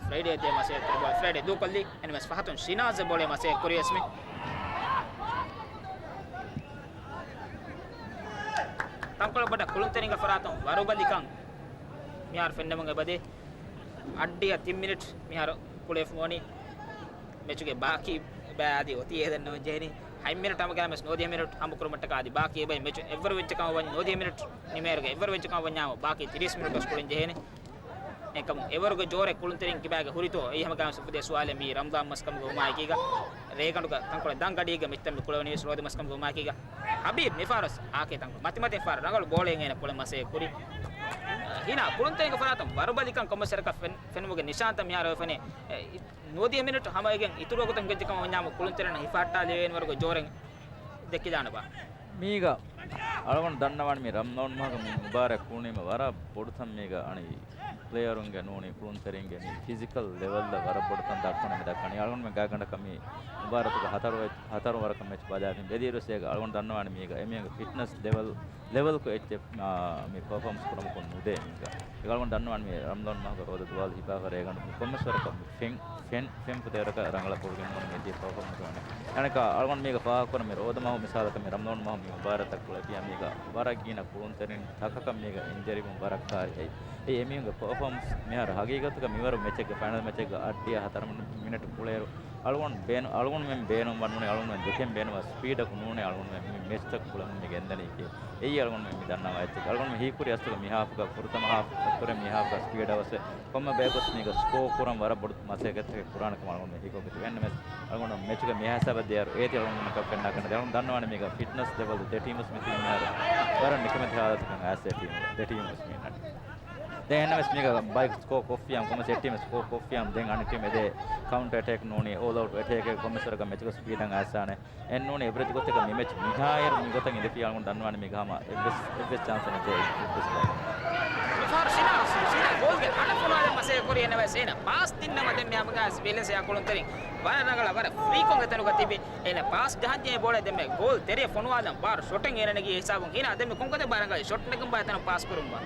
ފްރައިޑޭ ދޭ މަސޭ ކުރި ބޯޅަ ފްރައިޑޭ ދޫކޮށްލީ. އެންމެސް ފަހަތުން ޝިނާޒް ބޯޅަ މަސޭ ކުރިޔަސްމި. ތަންކޮޅެއް ބޮޑަށް ކުޅުންތެރިންގެ ފަރާތުން ވަރުބަލިކަން މިހާރު ފެންނަމުން އެބަދޭ. އައްޑިހަ ތިން މިނިޓް މިހާރު ކުޅެފަ ވަނީ. މެޗުގެ ބާކީ ބައި އަދި އޮތީ އޭދަން ނޯން ޖެހެނީ. ހަތް މިނިޓް ހަމަގައިމެސް ނުވަދިހަ މިނިޓް ހަމަކުރުމަށްޓަކާ އަދި ބާކީ އެބައި މެޗު އެއްވަރު ވެއްޖެކަމަށް ވަންޏާ ނުވަދިހަ މިނިޓް ނިމޭއިރުގަ އެއްވަރު ވެއްޖެކަމަށް ވަންޏާމު ބާކީ ތިރީސް މިނިޓް ވެސް ކުޅެން ޖެހޭނެ. އެކަމު އެވަރުގެ ޖޯރެއް ކުޅުންތެރިން ކިބާގެ ހުރިތޯ އެއީ ހަމަގައިމެސް އުފުދޭ ސުވާލެއް މީ ރަމްޟާން މަސް ކަމުގަ ވުމާއެކީގަ. ރޭގަނޑުގަ ތަންކޮޅެއް ދާން ގަޑީގަ މިއްތަން މި ކުޅެވެނީ ވެސް ރޯދަ މަސް ކަމުގަ ވުމާއެކީގަ. ހަބީބް މިފަހަރު ވެސް އާކޭ ތަންކޮޅެއް މަތިމަތިން ފަހަރު ރަނގަޅު ބޯޅައެއް އޭނަ ކުޅެން މަސޭ ކުރި. ހިނާ ކުޅުންތެރިންގެ ފަރާތުން ވަރުބަލިކަން ކޮންމެސް ވަރަކަށް ފެން-، ފެނުމުގެ ނިޝާންތައް މިހާރު ވެފަނީ. އެ، ނުވަދިހަ މިނިޓް ހަމަވެގެން އިތުރު ވަގުތަށް ހިނގައްޖެކަމަށް ވަންޏާމު ކުޅުންތެރިންނަށް ހިފަހައްޓާލެވޭނެ ވަރުގެ ޖޯރެއް ދެއްކިދާނެބާ؟ މީގަ އަޅުގަނޑު ދަންނަވާނީ މި ރަމްޟާން މަހުގަ މި މުބާރާތް ކުޅުނީމަ ވަރަށް ބޮޑުތަން މީގަ އަނެއް ޕްލޭޔަރުންގެ ނޫނީ ކުޅުންތެރިންގެ މި ފިޒިކަލް ލެވަލްއަށް ވަރަށް ބޮޑުތަން ދައްކަނީ މި ދައްކަނީ. އަޅުގަނޑުމެން ގާތްގަނޑަކަށް މި މުބާރާތުގެ ހަތަރު ވެ-، ހަތަރު ވަރަކަށް މެޗް ބަލާފިން ބެލިއިރުވެސް އޭގަ އަޅުގަނޑު ދަންނަވާނީ މީގަ އެމީހުންގެ ފިޓްނަސް ލެވަލް، ލެވަލްކޮށް އެއްޗެއް، އާ، މި ޕަރފޯމަންސް ކުރަމަކުން ނުދޭ މީގަ. އޭގަ އަޅުގަނޑު ދަންނަވާނީ މި ރަމްޟާން މަހުގަ ރޯދަ ދުވާލު ހިފާފަ ރޭގަނޑު ކޮންމެސް ވަރަކަށް މި ފެން، ފެން، ފެން ފުދޭވަރަކަށް ރަނގަޅަށް ކުރިގެން ނޫނީ މިދިޔަ ޕަރފޯމަންސް ވަނީ. އަނެކާ އަޅުގަނޑު މީގަ ފާހަގަކުރަން މި ރޯދަ މަހު މިސާލަކަށް މި ރަމްޟާން މަހު މި މުބާރާތަށް ކުޅެފިޔާ މީގަ ވަރަށް ގިނަ ކުޅުންތެރިން ތަކަކަށް މީގަ އިންޖަރީވުން ވަރަށް ކާރި އެއީ. އެއީ އެމީހުންގެ ޕަރފޯމަންސް މިހާރު ހަގީގަތުގަ މިވަރު މެޗެއްގެ ފައިނަލް މެޗެއްގަ އަށްޑިހަ ހަތަރު މިނިޓް ކުޅޭއިރު އަޅުގަނޑު ބޭނު-، އަޅުގަނޑުމެން ބޭނުންވަން ނޫނީ އަޅުގަނޑުމެން ދެކެން ބޭނުންވާ ސްޕީޑަކު ނޫނޭ އަޅުގަނޑުމެން މި މެޗްތައް ކުޅެމުން މި ގެންދަނީކީ. އެއީ އަޅުގަނޑުމެން މި ދަންނަވާ އެއްޗެއް. އަޅުގަނޑުމެން ހީކުރި އަސްލުގަ މި ހާފުގަ ފުރަތަމަ ހާފް އަތުރެ މި ހާފްގަ ސްޕީޑަށް ވެސް ކޮންމެ ބަޔަކުވެސް މީގަ ސްކޯ ކުރަން ވަރަށް ބޮޑު މަސައްކަތްތަކެއް ކުރާނެ ކަމަށް އަޅުގަނޑުމެން ހީކޮށްގަތީ. އެހެންނަމަވެސް އަޅުގަނޑު މެޗުގެ މިހާ ހިސާބަށް ދިޔައިރު އޭތި އަޅުގަނޑުމެންނަކަށް ފެންނާކަށް ނެތޭ. އަޅުގަނޑު ދަންނަވާނެ މީގަ ފިޓްނަސް ލެވަލް ދެ ޓީމުސް މިތިބީ މިހާރު ވަރަށް ނިކަމެތި ހާލަތަކަށް އައިސް ދެ ޓީމު، ދެ ޓީމުސް މި އިންނަނީ. ދެން އެހެންނަމަވެސް މީގަ ބައެއް ސްކޯ ކޮށްފިޔާ ކޮންމެސް އެއް ޓީމެއް ސްކޯ ކޮށްފިޔާ ދެން އަނެއް ޓީމް އެދޭ ކައުންޓަރ އެޓޭކް ނޫނީ އޯލް އައުޓް އެޓޭކް ކޮންމެސް ވަރަކަށް މެޗުގެ ސްޕީޑަށް އައިސާނެ. އެއްނޫނީ އެވްރެޖް ގޮތަކަށް މި މެޗް މިހާއިރު މިގޮތަށް އިނދެފިޔާ އަޅުގަނޑު ދަންނަވާނީ މީގަ ހަމަ އެއްވެސް، އެއްވެސް ޗާންސެއް ނެތޭ އެއްވެސް ބައެއް. މިފަހަރު ޝިނާސް، ޝިނާ ގޯލްގެ ކަނޑަ ފޮނުވާލަން މަސައްކަތް ކުރި އެންނަމަވެސް އޭނަ ޕާސް ދިންނަމަ ދެންމެ ހަމަގައިސް ވެލެންސިއާ ކުޅުންތެރިން ވަރަށް ރަނގަޅަށް ވަރަށް ފްރީކޮށް އެތަނުގަ ތިބި. އޭނަ ޕާސް ޖަހަންޖެހޭ ބޯޅަ ދެންމެ ގޯލް ތެރެއަށް ފޮނުވާލަން ބާރު ޝޮޓެއް އޭނަ ނެގި ހިސާބުން ހިނާ ދެންމެ ކޮންކަތެއް ބާ ރަނގަޅީ ޝޮޓް ނެގުން ބާ އެތަނަށް ޕާސް ކުރުން ބާ.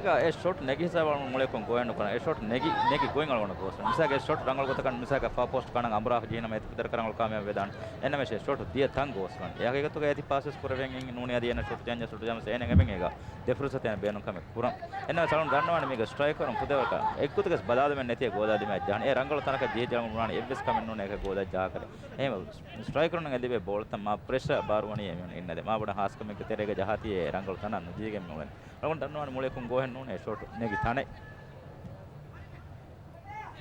އޭގަ އެ ޝޮޓް ނެގި ހިސާބަށް މުޅިއަކުން ގޯހެއް ނުކުރަން. އެ ޝޮޓް ނެގި، ނެގި ގޮތް އަޅުގަނޑަށް ގޯސްވަން. މިސާލަކަށް އެ ޝޮޓް ރަނގަޅު ގޮތަކަށް މިސާލަކަށް ފާ ޕޯސްޓް ކަނޑަން އަނބުރާ ޖެހިނަމަ އޭތި ފުދޭވަރަކަށް ރަނގަޅު ކާމިޔާބު ވެދާނެ. އެންނަމެސް އެ ޝޮޓް ދިޔަ ތަން ގޯސްވަން. އެ ހަގީގަތުގަ އޭތި ޕާސެސް ކުރެވެން އިން ނޫނީ އަދި އޭނަ ޝޮޓް ޖަހަންޖެހޭ ޝޮޓް ޖަހަންޖެހޭ އޭނަ އެބައިން އޭގަ ދެ ފުރުސަތެއް ބޭނުން ކަމެއް ކުރަން. އެންނަމެސް އަޅުގަނޑު ދަންނަވާނީ މީގަ ސްޓްރައިކަރުން ފުދޭވަރަކަށް އެއްގޮތަކަށް ބަލާލުމެއް ނެތި ގޯލާ ދިމާއަށް ޖަހަން. އެ ރަނގަޅު ތަނަކަށް ޖެހިއްޖެ އަޅުގަނޑު ބުނާނީ އެއްވެސް ކަމެއް ނޫނޭ އޭގަ ގޯލާ ޖަހާކަށް. އެހެން ސްޓްރައިކަރުން އެ ލިބޭ ބޯޅަތައް މާ ޕްރެޝަރ ބާރުވަނީ އެމީހުން އިންނަދޭ. މާ ބޮޑަށް ހާސްކަމެއްގެ ތެރޭގަ ޖަހާތީ އެ ރަނގަޅު ތަނަށް ނުޖެހިގެން މިއުޅެނީ. އަޅުގަނޑު ދަންނަވާނީ މުޅިއަކުން ގޯހެއް ނޫނޭ ޝޮޓް ނެގި ތަނެއް.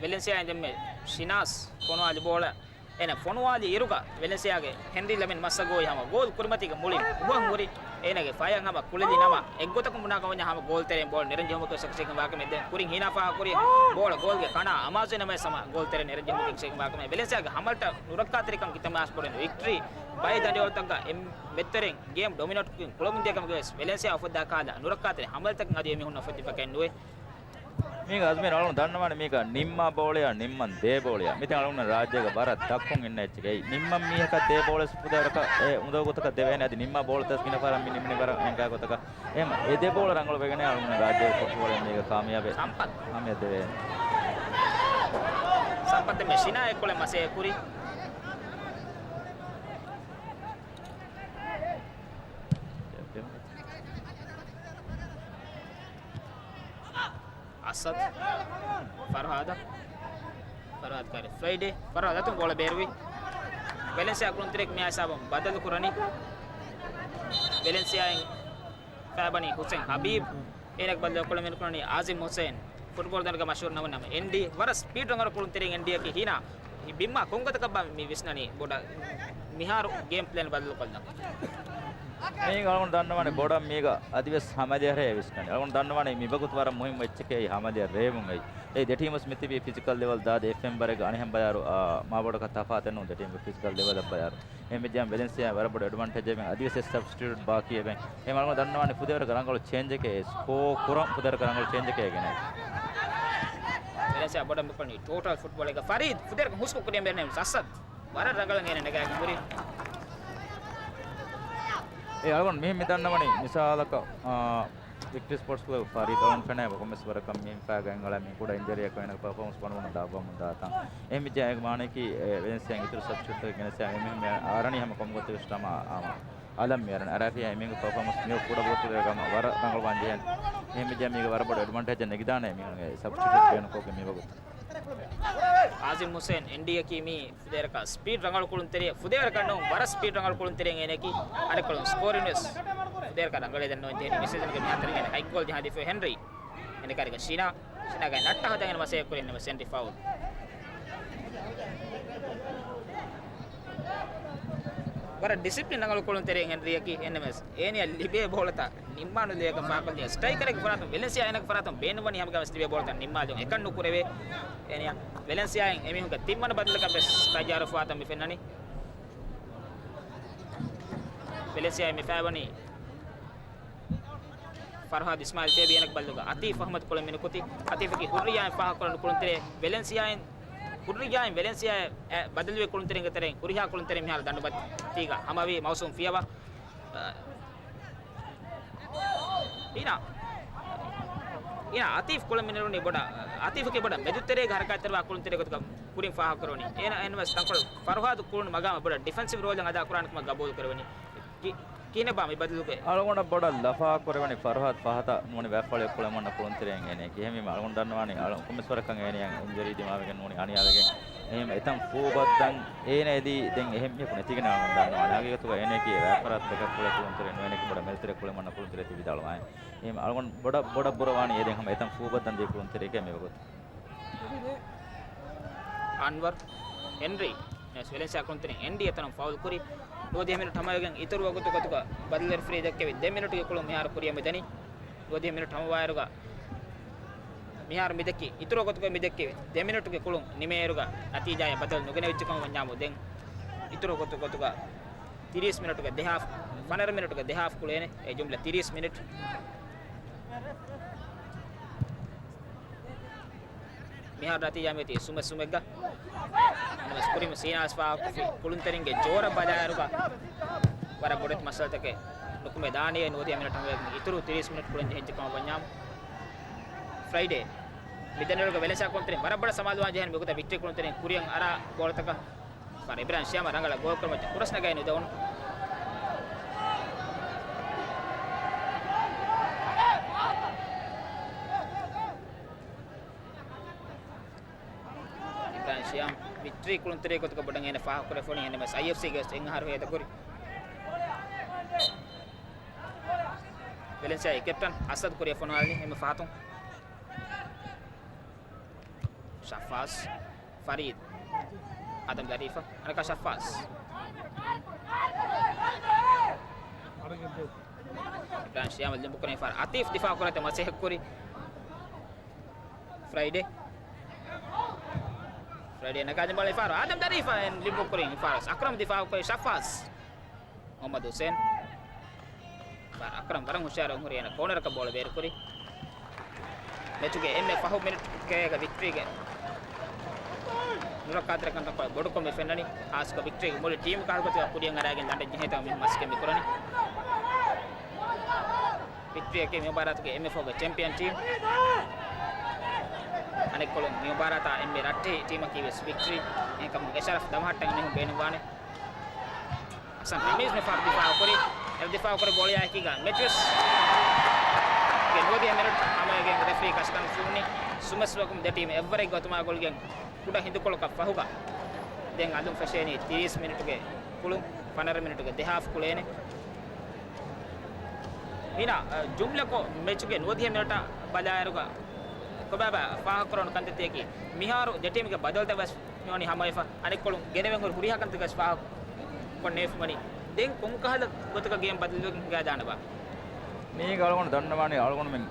ވެލެންސިއާއިން ދެންމެ ޝިނާސް ފޮނުވާލި ބޯޅަ. އޭނަ ފޮނުވާލި އިރުގަ ވެލެންސިއާގެ ހެންރީ ލަމިން މައްސަގޯއި ހަމަ ގޯލް ކުރިމަތީގަ މުޅިން އުވަހަށް ހުރި. އޭނަގެ ފަޔަށް ހަމަ ކުޅެލި ނަމަ އެއްގޮތަކުން ބުނާކަށް ވަންޏާ ހަމަ ގޯލް ތެރެއިން ބޯޅަ ނެރެން ޖެހުމަކީ ވެސް އެކަށީގެން ވާކަމެއް. ދެން ކުރިން ހީނާ ފާހަގަކުރި ބޯޅަ ގޯލްގެ ކަނޑާ އަމާޒުވި ނަމަވެސް ހަމަ ގޯލް ތެރެއިން ނެރެން ޖެހުމަކީ އެކަށީގެން ވާކަމެއް. ވެލެންސިއާގެ ހަމަލަތައް ނުރައްކާތެރިކަން ކިތަންމެ އާސް ބޮޑެއް ނުވި. ވިކްޓަރީ ބައެއް ދަނޑިވަޅުތަކުގަ އެ މެޗްތެރެއިން ގޭމް ޑޮމިނޭޓްކޮށް ކުޅެމުންދިޔަ ކަމުގަވެސް ވެލެންސިއާ އުފައްދާ ކަހަލަ ނުރައްކާތެރި ހަމަލަތަކެއް އަދި އެމީހުން އުފެއްދިފަކައެއް ނުވޭ. މީގަ އަޒްމީރު އަޅުގަނޑު ދަންނަވާނެ މީގަ ނިންމާ ބޯޅަޔާ ނިންމަން ދޭ ބޯޅަޔާ. މިތަން އަޅުގަނޑު ރާއްޖޭގަ ވަރަށް ދަށްކޮށް އިންނަ އެއްޗެކޭ. ނިންމަން މީހަކަށް ދޭ ބޯޅަ ފުދޭވަރަކަށް އެ އުނދަގޫތަކަށް ދެވޭނެ އަދި ނިންމާ ބޯޅަ ތަސް ގިނަ ފަހަރަށް މި ނިމުނީ ވަރަށް އެނގާ ގޮތަކަށް. އެހެން އެ ދެ ބޯޅަ ރަނގަޅު ވެގެނޭ އަޅުގަނޑު ރާއްޖޭގެ ފުޓްބޯޅަ މީގަ ކާމިޔާބެއް ސަމްޕަތް. ހަމަޔަށް ދެވޭނެ. ސަމްޕަތް ދެންމެ ޝިނާ އެއްކޮޅެއް މަސައްކަތް ކުރި. އަސަދް. ފަރުހާދަށް. ފަރުހާދަށް ކާރި ފްރައިޑޭ. ފަރުހާދަށް އަތުން ބޯޅަ ބޭރުވި. ވެލެންސިއާ ކުޅުންތެރިޔަކު މި ހިސާބުން ބަދަލު ކުރަނީ. ވެލެންސިއާއިން ފައިބަނީ ހުސެން ހަބީބް. އޭނަގެ ބަދަލު ކުޅެމުން ކުރަނީ އާޒިމް ހުސެން. ފުޓްބޯޅަ ދަނޑުގަ މަޝްހޫރު ނަމުން ނަމަ އެންޑީ. ވަރަށް ސްޕީޑް ރަނގަޅު ކުޅުންތެރިން އެންޑީއަކީ ހީނާ. މި ބިންމާ ކޮންގޮތަކަށްބާ މި ވިސްނަނީ ބޮޑަށް މިހާރު ގޭމް ޕްލޭން ބަދަލުކޮށްލަން؟ މީގަ އަޅުގަނޑު ދަންނަވާނެ ބޮޑަށް މީގަ އަދިވެސް ހަމަލިޔަރޭ ވިސްނަނީ. އަޅުގަނޑު ދަންނަވާނީ މިވަގުތު ވަރަށް މުހިންމު އެއްޗެކޭ އެއީ ހަމަލިޔަ ރޭވުން އެއީ. އެ ދެ ޓީމުސް މިތިބީ ފިޒިކަލް ލެވަލް ދާދޭ އެފްއެމް ބަރެއްގަ އަނެއްހެން ބަޔާރު، އާ، މާ ބޮޑަކަށް ތަފާތެއް ނޫން ދެ ޓީމުގެ ފިޒިކަލް ލެވަލް އަށް ބަޔާރު. އެހެންވެއްޖެއްޔާ ވެލެންސިއާ ވަރަށް ބޮޑު އެޑްވާންޓޭޖެއް އެބަ އަދިވެސް ސަބްސްޓިޓިއުޓް ބާކީ އެބަ. އެހެން އަޅުގަނޑު ދަންނަވާނީ ފުދޭވަރަކަށް ރަނގަޅު ޗޭންޖެކޭ ސްކޯ ކުރަން ފުދޭވަރަކަށް ރަނގަޅު ޗޭންޖެކޭ ގެނައި. ވެލެންސިއާ ބޮޑަށް މިކޮޅަނީ ޓޯޓަލް ފުޓްބޯޅައިގަ ފަރީދް ފުދޭވަރަކަށް ހުސްކޮށް ކުރިޔަށް މެރެނެ އަސަދް ވަރަށް ރަނގަޅަށް އޭނަ ނެގާގެން ހުރި. އެ އަޅުގަނޑު މިހެން މި ދަންނަވަނީ މިސާލަކަށް، އާ، ވިކްޓްރީ ސްޕޯޓްސް ކްލަބް ފަރީދު އަޅުން ފެނޭ ކޮންމެސް ވަރަކަށް މިހެން ފައިގަ އެނގަޅަ މި ކުޑަ އިންޖަރީއަކު އޭނަގެ ޕަރފޯމަންސް ބަނުމުން ދާއްވަމުން ދާތަން. އެހެން މިއްޖެ އޭގެ މާނައަކީ، އެ، ވެލެންސިއާ އިތުރު ސަބްސްޓިޓް ގެނެސް އެމީހުން މި އަރަނީ ހަމަ ކޮންމެ ގޮތެއް ސިސްޓަމާ އާމަ. އަލަށް މި އަރަން އަރާފިޔާ އެމީހުންގެ ޕަރފޯމަންސް މި ކުޑަ ގޮތުގަ ވަރަށް ރަނގަޅުވާން ޖެހޭނެ. އެހެން މިއްޖެ މީގަ ވަރަށް ބޮޑު އެޑްވާންޓޭޖެއް ނެގިދާނެ އެމީހުންގެ ސަބްސްޓިޓް ގެން ކޯކެ މި ވަގުތު. އާޒިމް ހުސެން އެންޑީއަކީ މީ ފުދޭވަރަކަށް ސްޕީޑް ރަނގަޅު ކުޅުންތެރިއެއް، ފުދޭވަރަކަށް ނޫން، ވަރަށް ސްޕީޑް ރަނގަޅު ކުޅުންތެރިއެއް އޭނައަކީ. އަނެއްކޮޅުން ސްކޯރިން ވެސް ފުދޭވަރަކަށް ރަނގަޅޭ ދެންނެވި ޖެހެނީ. މި ސީޒަންގެ މިހާތަނަށް އޭނަ ހަތް ގޯލް ޖަހާދީފައި ހެންރީ. އޭނަ ކާރިގަ ޝީނާ، ޝީނާގެ ނައްޓާ ހަދައިގެން މަސައްކަތް ކުރި އެންނަމަ ސެންޓްރީ ފައުލް. ވަރަށް ޑިސިޕްލިން ރަނގަޅު ކުޅުންތެރިއެއް ހެންރީއަކީ. އެންނަމަވެސް އޭނަޔަށް ލިބޭ ބޯޅަތައް ނިންމާނުލެއަކަށް ފާކޮށްލިޔަ ސްޓްރައިކަރެއްގެ ފަރާތުން ވެލެންސިއާ އޭނަގެ ފަރާތުން ބޭނުންވަނީ ހަމަގަވެސް ލިބޭ ބޯޅަތައް ނިންމާލުން އެކަން ނުކުރެވޭ. އޭނަޔަށް ވެލެންސިއާއިން އެމީހުންގެ ތިންވަނަ ބަދަލަކަށް ވެސް ތައްޔާރު ފާތަން މި ފެންނަނީ. ވެލެންސިއާއިން މި ފައިވަނީ ފަރުހާދު އިސްމާއިލް ތޭބި އޭނަގެ ބައްލުގަ އަތީފް އަޙްމަދު ކުޅެން މިނުކުތީ. އަތީފަކީ ހުއްރިއްޔާއިން ފާހަގަކުރަން ކުޅުންތެރޭ ވެލެންސިއާއިން، ހުއްރިއްޔާއިން ވެލެންސިއާއަށް ބަދަލުވި ކުޅުންތެރިންގެ ތެރެއިން ހުރިހާ ކުޅުންތެރިން މިހާރު ދަނޑުބައްތީގަ ހަމަވީ މައުސޫމް ފިޔަވާ. އޭނާ، އޭނާ އަތީފް ކުޅެން މިނެރުނީ ބޮޑަށް، އަތީފަކީ ބޮޑަށް މެދުތެރޭގަ ހަރަކާތްތެރިވާ ކުޅުންތެރި ގޮތުގަ ކުރިން ފާހަގަކުރަނީ. އޭނާ އެހެންވެސް ތަންކޮޅު ފަރުހާދު ކުޅުނު މަގާމަށް ބޮޑަށް ޑިފެންސިވް ރޯލެއް އަދާކުރާނެ ކަމަށް ގަބޫލު ކުރެވެނީ. ކި-، ކިހިނެއްބާ މި ބަދަލުގެ؟ އަޅުގަނޑަށް ބޮޑަށް ލަފާ ކުރެވެނީ ފަރުހާދު ފަހަތަށް ނޫނީ ވައިފަޅިއަށް ކުޅެމަންނަ ކުޅުންތެރެއިން އޭނަ. ކިހެންވީމަ އަޅުގަނޑު ދަންނަވާނީ އަޅު ކޮންމެސް ވަރަކަށް އޭނައަށް އިންޖަރީ ދިމާވެގެން ނޫނީ އަނިޔާވެގެން. އެހެން އެތަން ފޫބައްދަން އޭނަ އެދީ ދެން އެހެން މީހަކު ނެތިގެން އަޅުގަނޑު ދަންނަވާނީ. ހަގީގަތުގަ އޭނައަކީ ވައިފަރާތް ބެކަޕް ކުޅޭ ކުޅުންތެރި ނުވޭނެކީ ބޮޑަށް މެދުތެރެ ކުޅެމަންނަ ކުޅުންތެރި ތި ވިދާޅުވާނެ. އެހެން އަޅުގަނޑު ބޮޑަށް، ބޮޑަށް ބުރަވާނީ އޭ ދެން ހަމަ އެތަން ފޫބައްދަން ދިޔަ ކުޅުންތެރިއެކޭ މިވަގުތު. އަންވަރު ހެންރީ ވެލެންސިއާ ކުޅުންތެރިން އެންޑީ އެތަނުން ފައުލް ކުރި. ނުވަދިހަ މިނެޓް ހަމަވެގެން އިތުރު ވަގުތު ގޮތުގަ ބަދަލު ރެފްރީ ދެއްކެވި ދެ މިނެޓުގެ ކުޅުން މިހާރު ކުރިއަށް މިދަނީ. ނުވަދިހަ މިނެޓް ހަމަވާއިރުގަ މިހާރު މިދެއްކި، އިތުރު ގޮތުގަ މިދެއްކި ދެ މިނެޓުގެ ކުޅުން ނިމޭއިރުގަ ނަތީޖާއަށް ބަދަލު ނުގެނެވިއްޖެ ކަމަށް ވަންޏާމު ދެން އިތުރު ގޮތު ގޮތުގަ ތިރީސް މިނެޓުގެ ދެހާފް، ފަނަރަ މިނެޓުގެ ދެހާފް ކުޅޭނެ. އެ ޖުމްލަ ތިރީސް މިނެޓް. މިހާރު ނަތީޖާ މިއޮތީ ސުމެއް ސުމެއްގަ. ނަމަވެސް ކުރިން ސީނާސް ފާހަގަކޮށްފި ކުޅުންތެރިންގެ ޖޯރަށް ބަލާއިރުގަ ވަރަށް ބޮޑެތި މައްސަލަތަކެއް ނުކުމެ ދާނީ. ނުވަދިހަ މިނެޓް ހަމަވެގެން އިތުރު ތިރީސް މިނެޓް ކުޅެން ޖެހިއްޖެ ކަމަށް ވަންޏާމު، ފްރައިޑޭ މިދަނީއިރުގަ ވެލެންސިއާ ކުޅުންތެރިން ވަރަށް ބޮޑަށް ސަމާލުވާން ޖެހޭނެ މިގޮތަށް ވިކްޓަރީ ކުޅުންތެރިން ކުރިއަށް އަރާ ބޯޅަތަކަށް ފާރު އިބްރާހިމް ޝިޔާމަށް ރަނގަޅަށް ގޯލް ކުރުމަށް ކުރަސް ނަގައި ނުދެވުނު. އިބްރާހިމް ޝިޔާމް ވިކްޓަރީ ކުޅުންތެރި ގޮތުގަ ބޮޑަށް އޭނަ ފާހަގަކުރެވިފަ ވަނީ. އެހެންނަމަވެސް އައިއެފްސީގެ ވެސް އެއް އަހަރު ހޭދަކުރި. ވެލެންސިއާގެ ކެޕްޓަން އަސަދު ކުރިއަށް ފޮނުވާލި އެންމެ ފަހަތުން. ޝަފާޒް، ފަރީދު، އާދަމް ޒަރީފަށް، އަނެއްކާ ޝަފާޒް. އިބްރާހިމް ޝިޔާމަށް ލިބުކުރެވިފަ އަތީފް ދިފާއު ކުރާތީ މަސައްކަތް ކުރި. ފްރައިޑޭ. ފްރައިޑޭ ނަގާ ދިން ބޯޅަ އިފާރު. އާދަމް ޒަރީފަށް ލިބު ކުރިން އިފާރު. އަކްރަމް ދިފާއު ކުރި ޝަފާޒް. މުހައްމަދު ހުސޭން. އިފާރު އަކްރަމް ވަރަށް ހުޝިޔާރު ހުރި އޭނަ ކޯނަރަކަށް ބޯޅަ ބޭރު ކުރި. މެޗުގެ އެންމެ ފަހު މިނެޓްގަ ވިކްޓަރީގެ ނުރައްކާތެރިކަން ތަންކޮޅެއް ބޮޑުކޮށް މި ފެންނަނީ. ހާއްސަކޮށް ވިކްޓަރީގެ މުޅި ޓީމް ކަހަލަގަތުގަ ކުރިއަށް އަރާގެން ދަނޑެއް ޖެހޭތާ މި މަސައްކަތް މި ކުރަނީ. ވިކްޓަރީއަކީ މި މުބާރާތުގެ އެންމެ ފަހުގެ ޗެމްޕިއަން ޓީމް. އަނެއްކޮޅުން މި މުބާރާތާ އެންމެ ރައްޓެހި ޓީމަކީ ވެސް ވިކްޓަރީ. އެހެންކަމުން އެ ޝަރަފް ދަމަހައްޓަން އެމީހުން ބޭނުންވާނެ. އަސްލަން ރަމީޒް މި ފަހަރު ދިފާއު ކުރި. އެ ދިފާއު ކުރި ބޯޅަޔާ އެކީގަ މެޗުވެސް ގެ ނުވަދިހަ މިނެޓް ހަމަވެގެން ރެފްރީ ކަސްކަން ފުންނި. ސުމެސްވަކުން ދެ ޓީމް އެއްވަރެއްގެ އޮތުމާ ގޮޅިގެން ކުޑަ ހިނދުކޮޅަކަށް ފަހުގަ ދެން އަލުން ފެށޭނީ ތިރީސް މިނެޓުގެ ކުޅުން، ފަނަރަ މިނެޓުގެ ދެހާފް ކުޅޭނެ. އޭނާ، އަ، ޖުމްލަކޮށް މެޗުގެ ނުވަދިހަ މިނެޓަށް ބަލާއިރުގަ ކޮބާބާ ފާހަގަކުރަން ކަންތައްތަކަކީ މިހާރު ދެ ޓީމްގެ ބަދަލުތައް ވެސް މިވަނީ ހަމަވެފަ. އަނެއްކޮޅުން ގެނެވެން ހުރި ހުރިހާ ކަންތައް ވެސް ފާހަގަކޮށް ނޭފުމަނީ. ދެން ކޮންކަހަލަ ގޮތަކަށް ގޭމް ބަދަލުވެގެން ހިނގާދާނެބާ؟ މީގަ އަޅުގަނޑު ދަންނަވާނީ އަޅުގަނޑުމެން،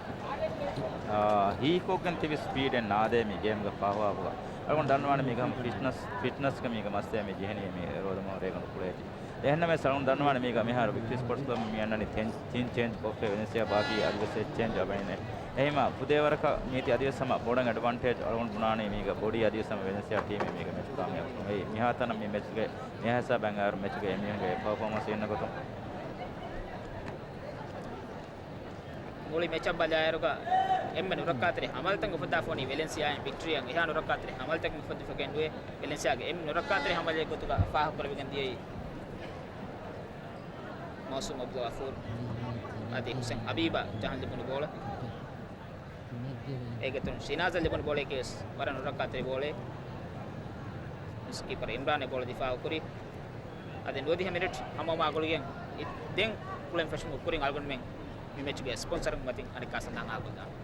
އާ، ހީކޮށްގެން ތިބި ސްޕީޑެއް ނާދޭ މި ގޭމްގެ ފާހުވާފުގަ. އަޅުގަނޑު ދަންނަވާނީ މީގަ ހަމަ ފިޓްނަސް، ފިޓްނަސްގަ މީގަ މަސްތޭ މި ޖެހެނީ މި ރޯދަމަހު ރޭގަނޑު ކުޅޭތީ. އެހެންނަމަވެސް އަޅުގަނޑު ދަންނަވާނީ މީގަ މިހާރު ވިކްޓަރީ ސްޕޯޓްސް ކްލަބު މި އަންނަނީ ތިން، ތިން ޗޭންޖް ކޮށްފައި ވެލެންސިއާ ބާކީ އަދިވެސް އެއް ޗޭންޖް އަބައިނެ. އެހީމަ ފުދޭވަރަކަށް މީތި އަދިވެސް ހަމަ ބޮޑަށް އެޑްވާންޓޭޖް އަޅުގަނޑު ބުނާނީ މީގަ ބޮޑީ އަދިވެސް ހަމަ ވެލެންސިއާ ޓީމެއް މީގަ މެޗު ކާމިޔާބު ކުރުން. އެއީ މިހާތަނަށް މި މެޗުގެ މިހާ ހިސާބަށް އައިރު މެޗުގެ އެމީހުންގެ ޕަރފޯމަންސް އިންނަ ގޮތުން. މުޅި މެޗަށް ބަލާއިރުގަ އެންމެ ނުރައްކާތެރި ހަމަލަތައް އުފައްދާފަ ވަނީ ވެލެންސިއާއިން. ވިކްޓަރީއަށް އެހާ ނުރައްކާތެރި ހަމަލަތަކެއް އުފައްދިފަ ގެންދުވޭ. ވެލެންސިއާގެ އެންމެ ނުރައްކާތެރި ހަމަލައެއް ގޮތުގަ ފާހަގަކުރެވިގެން ދިޔައީ މައުސޫމް އަބްދުލް ޣަފޫރު އަދި ހުސެން ހަބީބަށް ޖަހަން ލިބުނު ބޯޅަ. އޭގެ އިތުރުން ޝިނާޒަށް ލިބުނު ބޯޅައަކީ ވެސް ވަރަށް ނުރައްކާތެރި ބޯޅައެއް. މިސް ކީޕަރ އިމްރާން އެ ބޯޅަ ދިފާއު ކުރި. އަދި ނުވަދިހަ މިނެޓް ހަމަވުމާ ގުޅިގެން ދެން ކުޅެން ފެށުމުގެ ކުރިން އަޅުގަނޑުމެން މި މެޗުގެ ސްޕޮންސަރުން މަތިން އަނެއްކާ ސަންދާން އާކޮށްލާނަން.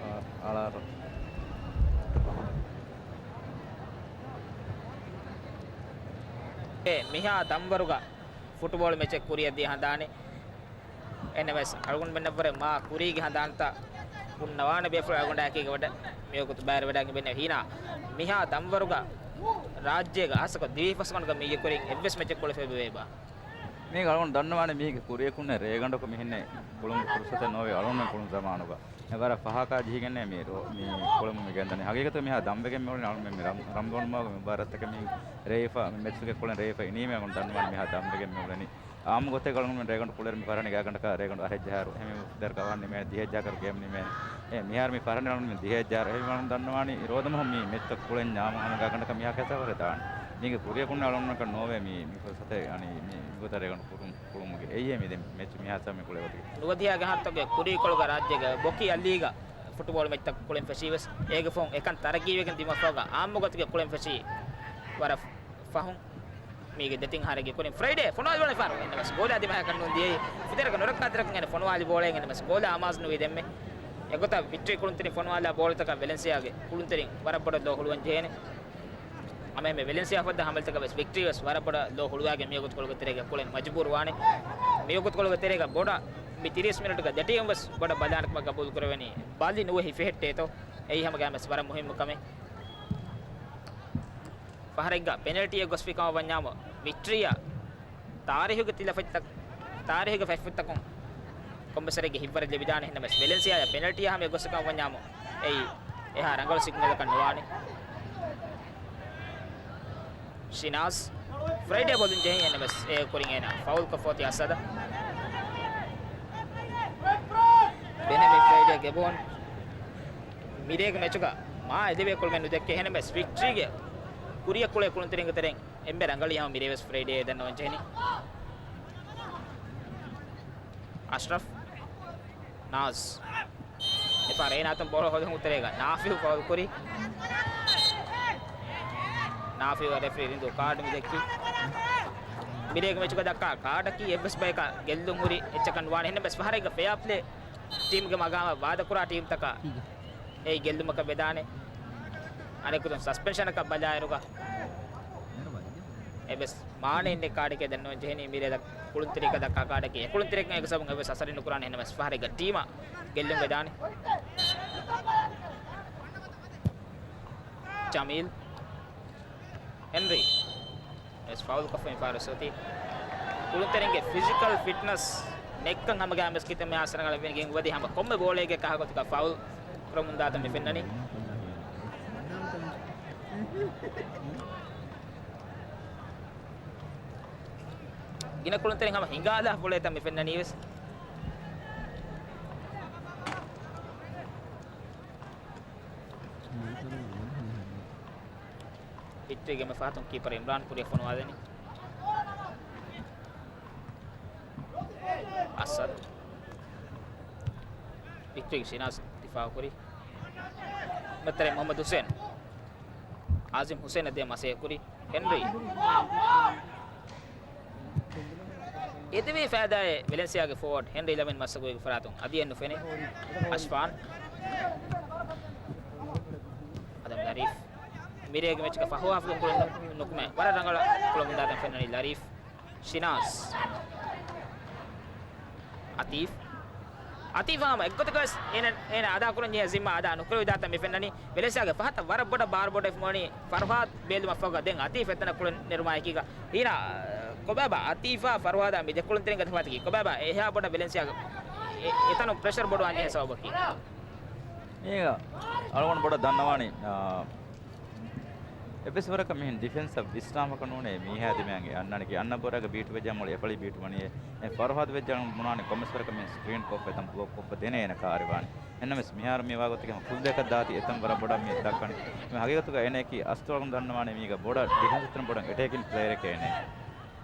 އާ، އަޅާރަ. އެ މިހާ ދަންވަރުގަ ފުޓްބޯޅަ މެޗެއް ކުރިއަށް ދިޔަ ހަނދާނެއް. އެހެންނަމަވެސް، އަޅުގަނޑުމެންނަށްވުރެ މާ ކުރީގެ ހަނދާންތައް ހުންނަވާނެ ބޭފުޅުން އަޅުގަނޑާއެކީގަ ވަޑަ-، މިވަގުތު ބައިވެރިވެޑާގެން އިންނަ ހީނާ، މިހާ ދަންވަރުގަ ރާއްޖޭގަ އަހަސަކޮށް ދިވެހި ފަސްގަނޑުގަ މީގެ ކުރިން އެއްވެސް މެޗެއް ކުޅެފައި ބެވޭބާ؟ މީގަ އަޅުގަނޑު ދަންނަވާނެ މީގެ ކުރިއަކުންނެ ރޭގަނޑަކު މިހިންނެ ކުޅުމުގެ ފުރުސަތެއް ނޯވޭ އަޅުގަނޑުމެން ކުޅުނު ޒަމާނުގަ. އެ ވަރަށް ފަހަކާ ޖެހިގެންނޭ މި ރޯ-، މި ކުޅެމުން މި ގެންދަނީ. ހަގީގަތުގަ މިހާ ދަންވެގެން މި އުޅެނީ އަޅުމެން މި ރަމް-، ރަމްޟާން މަހުގެ މުބާރާތްތަކެއް މި ރޭވިފަ، މި މެޗުގެ ކުޅެން ރޭވިފަ އިނީމޭ އަޅުގަނޑު ދަންނަވާނެ މިހާ ދަންވެގެން މި އުޅެނީ. އާއްމު ގޮތެއްގަ އަޅުގަނޑުމެން ރޭގަނޑު ކުޅޭއިރު މި ފަހަރަށް ނިގާގަނޑަކަށް ރޭގަނޑު އަށެއް ޖަހާއިރު އެހެން މި ދެރަ ގަވާން ނިމޭނެ ދިހައެއް ޖަހާއިރު އެހެން މި ފަހަރަށް ނިމޭނެ ދިހައެއް ޖަހާއިރު އެހެން މި ރޯދަމަހު މި މެޗްތައް ކުޅެން ޖާމު ހަމަ ގާގަނޑަކަށް މިހާ ކެތާވަރެ ދާނެ. މީގެ ކުރިއަކުން އަޅުގަނޑަކަށް ނޯވޭ މި، މި ފުރުސަތެއް އަނީ މި، މިގޮތަށް ރޭގަނޑު ކުޅުން. ކުޅުމުގެ އެއީ މި ދެން މެޗު މިހާ ސަމި ކުޅޭ ގޮތުގެ. ނުވަދިހަ ގަހަރުތަކުގެ ކުރީކޮޅުގަ ރާއްޖޭގެ ބޮކި އަލީގަ ފުޓުބޯޅަ މެޗްތައް ކުޅެން ފެށީވެސް، އޭގެ ފަހުން އެކަން ތަރައްގީވެގެން ދިމަފައިގަ އާއްމު ގޮތުގެ ކުޅެން ފެށީ ވަރަށް ފަހުން. މީގެ ދެތިން ހާރެއްގެ ކުރިން ފްރައިޑޭ ފޮނުވާލި ބޯޅަ ފާރު އެންނަމަސް ގޯލާ ދިމާއަކަށް ނޫން ދިޔައީ. ފުދޭވަރަކަށް ނުރައްކާތެރިކަން އެން ފޮނުވާލި ބޯޅައެއް އެންނަމަސް ގޯލާ އަމާޒު ނުވި ދެންމެ. އެގޮތަށް ވިކްޓްރީ ކުޅުންތެރިން ފޮނުވާލާ ބޯޅަތަކަށް ވެލެންސިއާގެ ކުޅުންތެރިން ވަރަށް ބޮޑަށް ލޯ ހުޅުވަން ޖެހޭނެ. އަމެ މެ ވެލެންސިއާ ފައްދަ ހަމަލަތަކަށް ވެސް ވިކްޓްރީ ވެސް ވަރަށް ބޮޑަށް ލޯ ހުޅުވާގެން މިވަގުތުކޮޅުގެ ތެރޭގަ ކުޅެން މަޖުބޫރު ވާނެ. މިވަގުތުކޮޅުގެ ތެރޭގަ ބޮޑަށް މި ތިރީސް މިނެޓުގަ ދެ ޓީމް ވެސް ބޮޑަށް ބަލާނެކަމަށް ގަބޫލު ކުރެވެނީ ބަލި ނުވެ ހިފެހެއްޓޭތޯ. އެއީ ހަމަ ގައިމުވެސް ވަރަށް މުހިއްމު ކަމެއް. ފަހަރެއްގަ ޕެނަލްޓީއެއް ގޮސްފި ކަމަށް ވަންޏާމު، ވިކްޓްރީއަށް ތާރީހުގެ ތިލަފަތްތައް، ތާރީހުގެ ފަތްފުށްތަކުން ކޮންމެސް ވަރެއްގެ ހިތްވަރެއް ލިބިދާނެ. އެހެންނަމަވެސް، ވެލެންސިއާއަށް ޕެނަލްޓީއާ ހަމަ ގޮސްފި ކަމަށް ވަންޏާމު، އެއީ އެހާ ރަނގަޅު ސިގްނަލަކަށް ނުވާނެ. ޝިނާޒް ފްރައިޑޭ ބޯލުން ޖެހި އެންނަމަވެސް، އޭގެ ކުރިން އޭނާ ފައުލްކޮށްފަ އޮތީ އަސަދަށް. ބެންހަމިން ފްރައިޑޭގެ ބޯން މިރޭގެ މެޗުގަ މާ އެދެވޭ ކުޅުމެއް ނުދެއްކޭ. އެހެންނަމަވެސް، ވިކްޓްރީގެ ކުރިއަށް ކުޅޭ ކުޅުންތެރިންގެ ތެރެއިން އެންމެ ރަނގަޅީ ހަމަ މިރޭވެސް ފްރައިޑޭ ދަންނަވަން ޖެހެނީ. އަޝްރަފް، ނާޒް. މިފަހަރު އޭނާ އަތުން ބޯޅަ ހޯދަން އުތުރޭގަ ނާފިހު ފައުލް ކުރި. ނާފިހު ރެފްރީ ރިނދު ކާޑު މި ދެއްކި. މިރޭގެ މެޗުގަ ދައްކާ ކާޑަކީ އެއްވެސް ބަޔަކަށް ގެއްލުން ހުރި އެއްޗަކަށް ނުވާނެ. އެހެންނަމަވެސް، ފަހަރެއްގަ ފެއާޕްލޭ ޓީމްގެ މަގާމަށް ވާދަކުރާ ޓީމްތަކަށް އެއީ ގެއްލުމަކަށް ވެދާނެ. އަނެކުތުން ސަސްޕެންޝަނަކަށް ބަލާއިރުގަ އެއްވެސް މާނައެއް ނެތް ކާޑެކޭ ދެންނެވި ޖެހެނީ. މިރޭ ދަ-، ކުޅުންތެރިކަ ދައްކާ ކާޑަކީ އެކުޅުންތެރިކަން އެކު ސަބަބުން އެއްވެސް އަސަރެއް ނުކުރާނެ. އެހެންނަމަވެސް، ފަހަރެއްގަ ޓީމަށް ގެއްލުން ވެދާނެ. ޖަމީލް. ހެންރީ. ވެސް ފައުލްކޮށްފަ މިފަހަރު ސޮތީ. ކުޅުންތެރިންގެ ފިޒިކަލް ފިޓްނަސް ނެތްކަން ހަމަ ގާމެސް ކިތަންމެ ހާސަރަނގަޅަށް ވެނިގެން އުވަދި ހަމަ ކޮންމެ ބޯޅައެއްގެ ކަހަގޮތަކަށް ފައުލް ކުރަމުން ދާތަން މި ފެންނަނީ. ގިނަ ކުޅުންތެރިން ހަމަ ހިނގާލާ ބޮޅޭތަން މި ފެންނަނީ ވެސް. ހިޓްރީގެ މެ ފަހަތުން ކީޕަރ އިމްރާން ކުރިއަށް ފޮނުވާލެނީ. އަސަދް. ހިޓްރީގެ ޝިނާޒް ދިފާއު ކުރި. މެތަރެ މުހައްމަދު ހުސޭން. އާޒިމް ހުސޭނަށް ދޭ މަސޭ ކުރި. ހެންރީ. އެދެވޭ ފައިދާއެއް ވެލެންސިއާގެ ފޯވަޑް ހެންރީ ލަމިން މައްސަގުވީގެ ފަރާތުން އަދިއެއް ނުފެނޭ. އަޝްފާން. އާދަމް ލަރީފް. މިރޭގެ މެޗުގަ ފަހު ހާފުގެ ކުޅެން ނުކުމެ ވަރަށް ރަނގަޅަށް ކުޅަމުން ދާތަން ފެންނަނީ ލަރީފް. ޝިނާޒް. އަތީފް. އަތީފް ހަމަ އެއްގޮތަކަށް ވެސް އޭނަ، އޭނަ އަދާކުރަން ޖެހޭ ޒިންމާ އަދާ ނުކުރެވި ދާތަން މި ފެންނަނީ. ވެލެންސިއާގެ ފަހަތަށް ވަރަށް ބޮޑަށް ބާރު ބޮޑަށް ފޮނުވަނީ ފަރުހާދް ބޭލުމަށްފަހުގަ ދެން އަތީފް އެތަނަށް ކުޅެން ނެރުމާއެކީގަ. ހީނާ، ކޮބާބާ އަތީފާ ފަރުހާދާ މި ދެ ކުޅުންތެރިންގެ ތަފާތަކީ؟ ކޮބާބާ އެހާ ބޮޑަށް ވެލެންސިއާގެ އެ-، އެތަނުން ޕްރެޝަރ ބޮޑުވާން ޖެހޭ ސަބަބަކީ؟ މީގަ އަޅުގަނޑު ބޮޑަށް ދަންނަވާނީ، އާ، އެއްވެސް ވަރަކަށް މިހެން ޑިފެންސަށް ވިސްނާމަކަށް ނޫނޭ މީހާ ދިމާއިން އަންނާނެ. އަންނަ ބޯޅައިގަ ބީޓު ވެއްޖާ މޮޅި އެފަޅި ބީޓު ވަނީ އެ ފަރުހާދު ވެއްޖާ ބުނާނެ ކޮންމެސް ވަރަކަށް މި ސްކްރީން ކޮށްފަ އެތަން ބްލޮކް ކޮށްފަ ދޭނެ އޭނަ ކާރިވާނެ. އެހެންނަމަވެސް މިހާރު މި ވާގޮތަކީ ހަމަ ކުއްލިއަކަށް ދާތީ އެތަން ވަރަށް ބޮޑަށް މި ދައްކަނީ. މި ހަގީގަތުގަ އޭނައަކީ އަސްތުވާލުން ދަންނަވާނެ މީގަ ބޮޑަށް ޑިފެންސް އެތަން ބޮޑަށް އެޓޭކިން ޕްލޭޔަރެކޭ އޭނަ.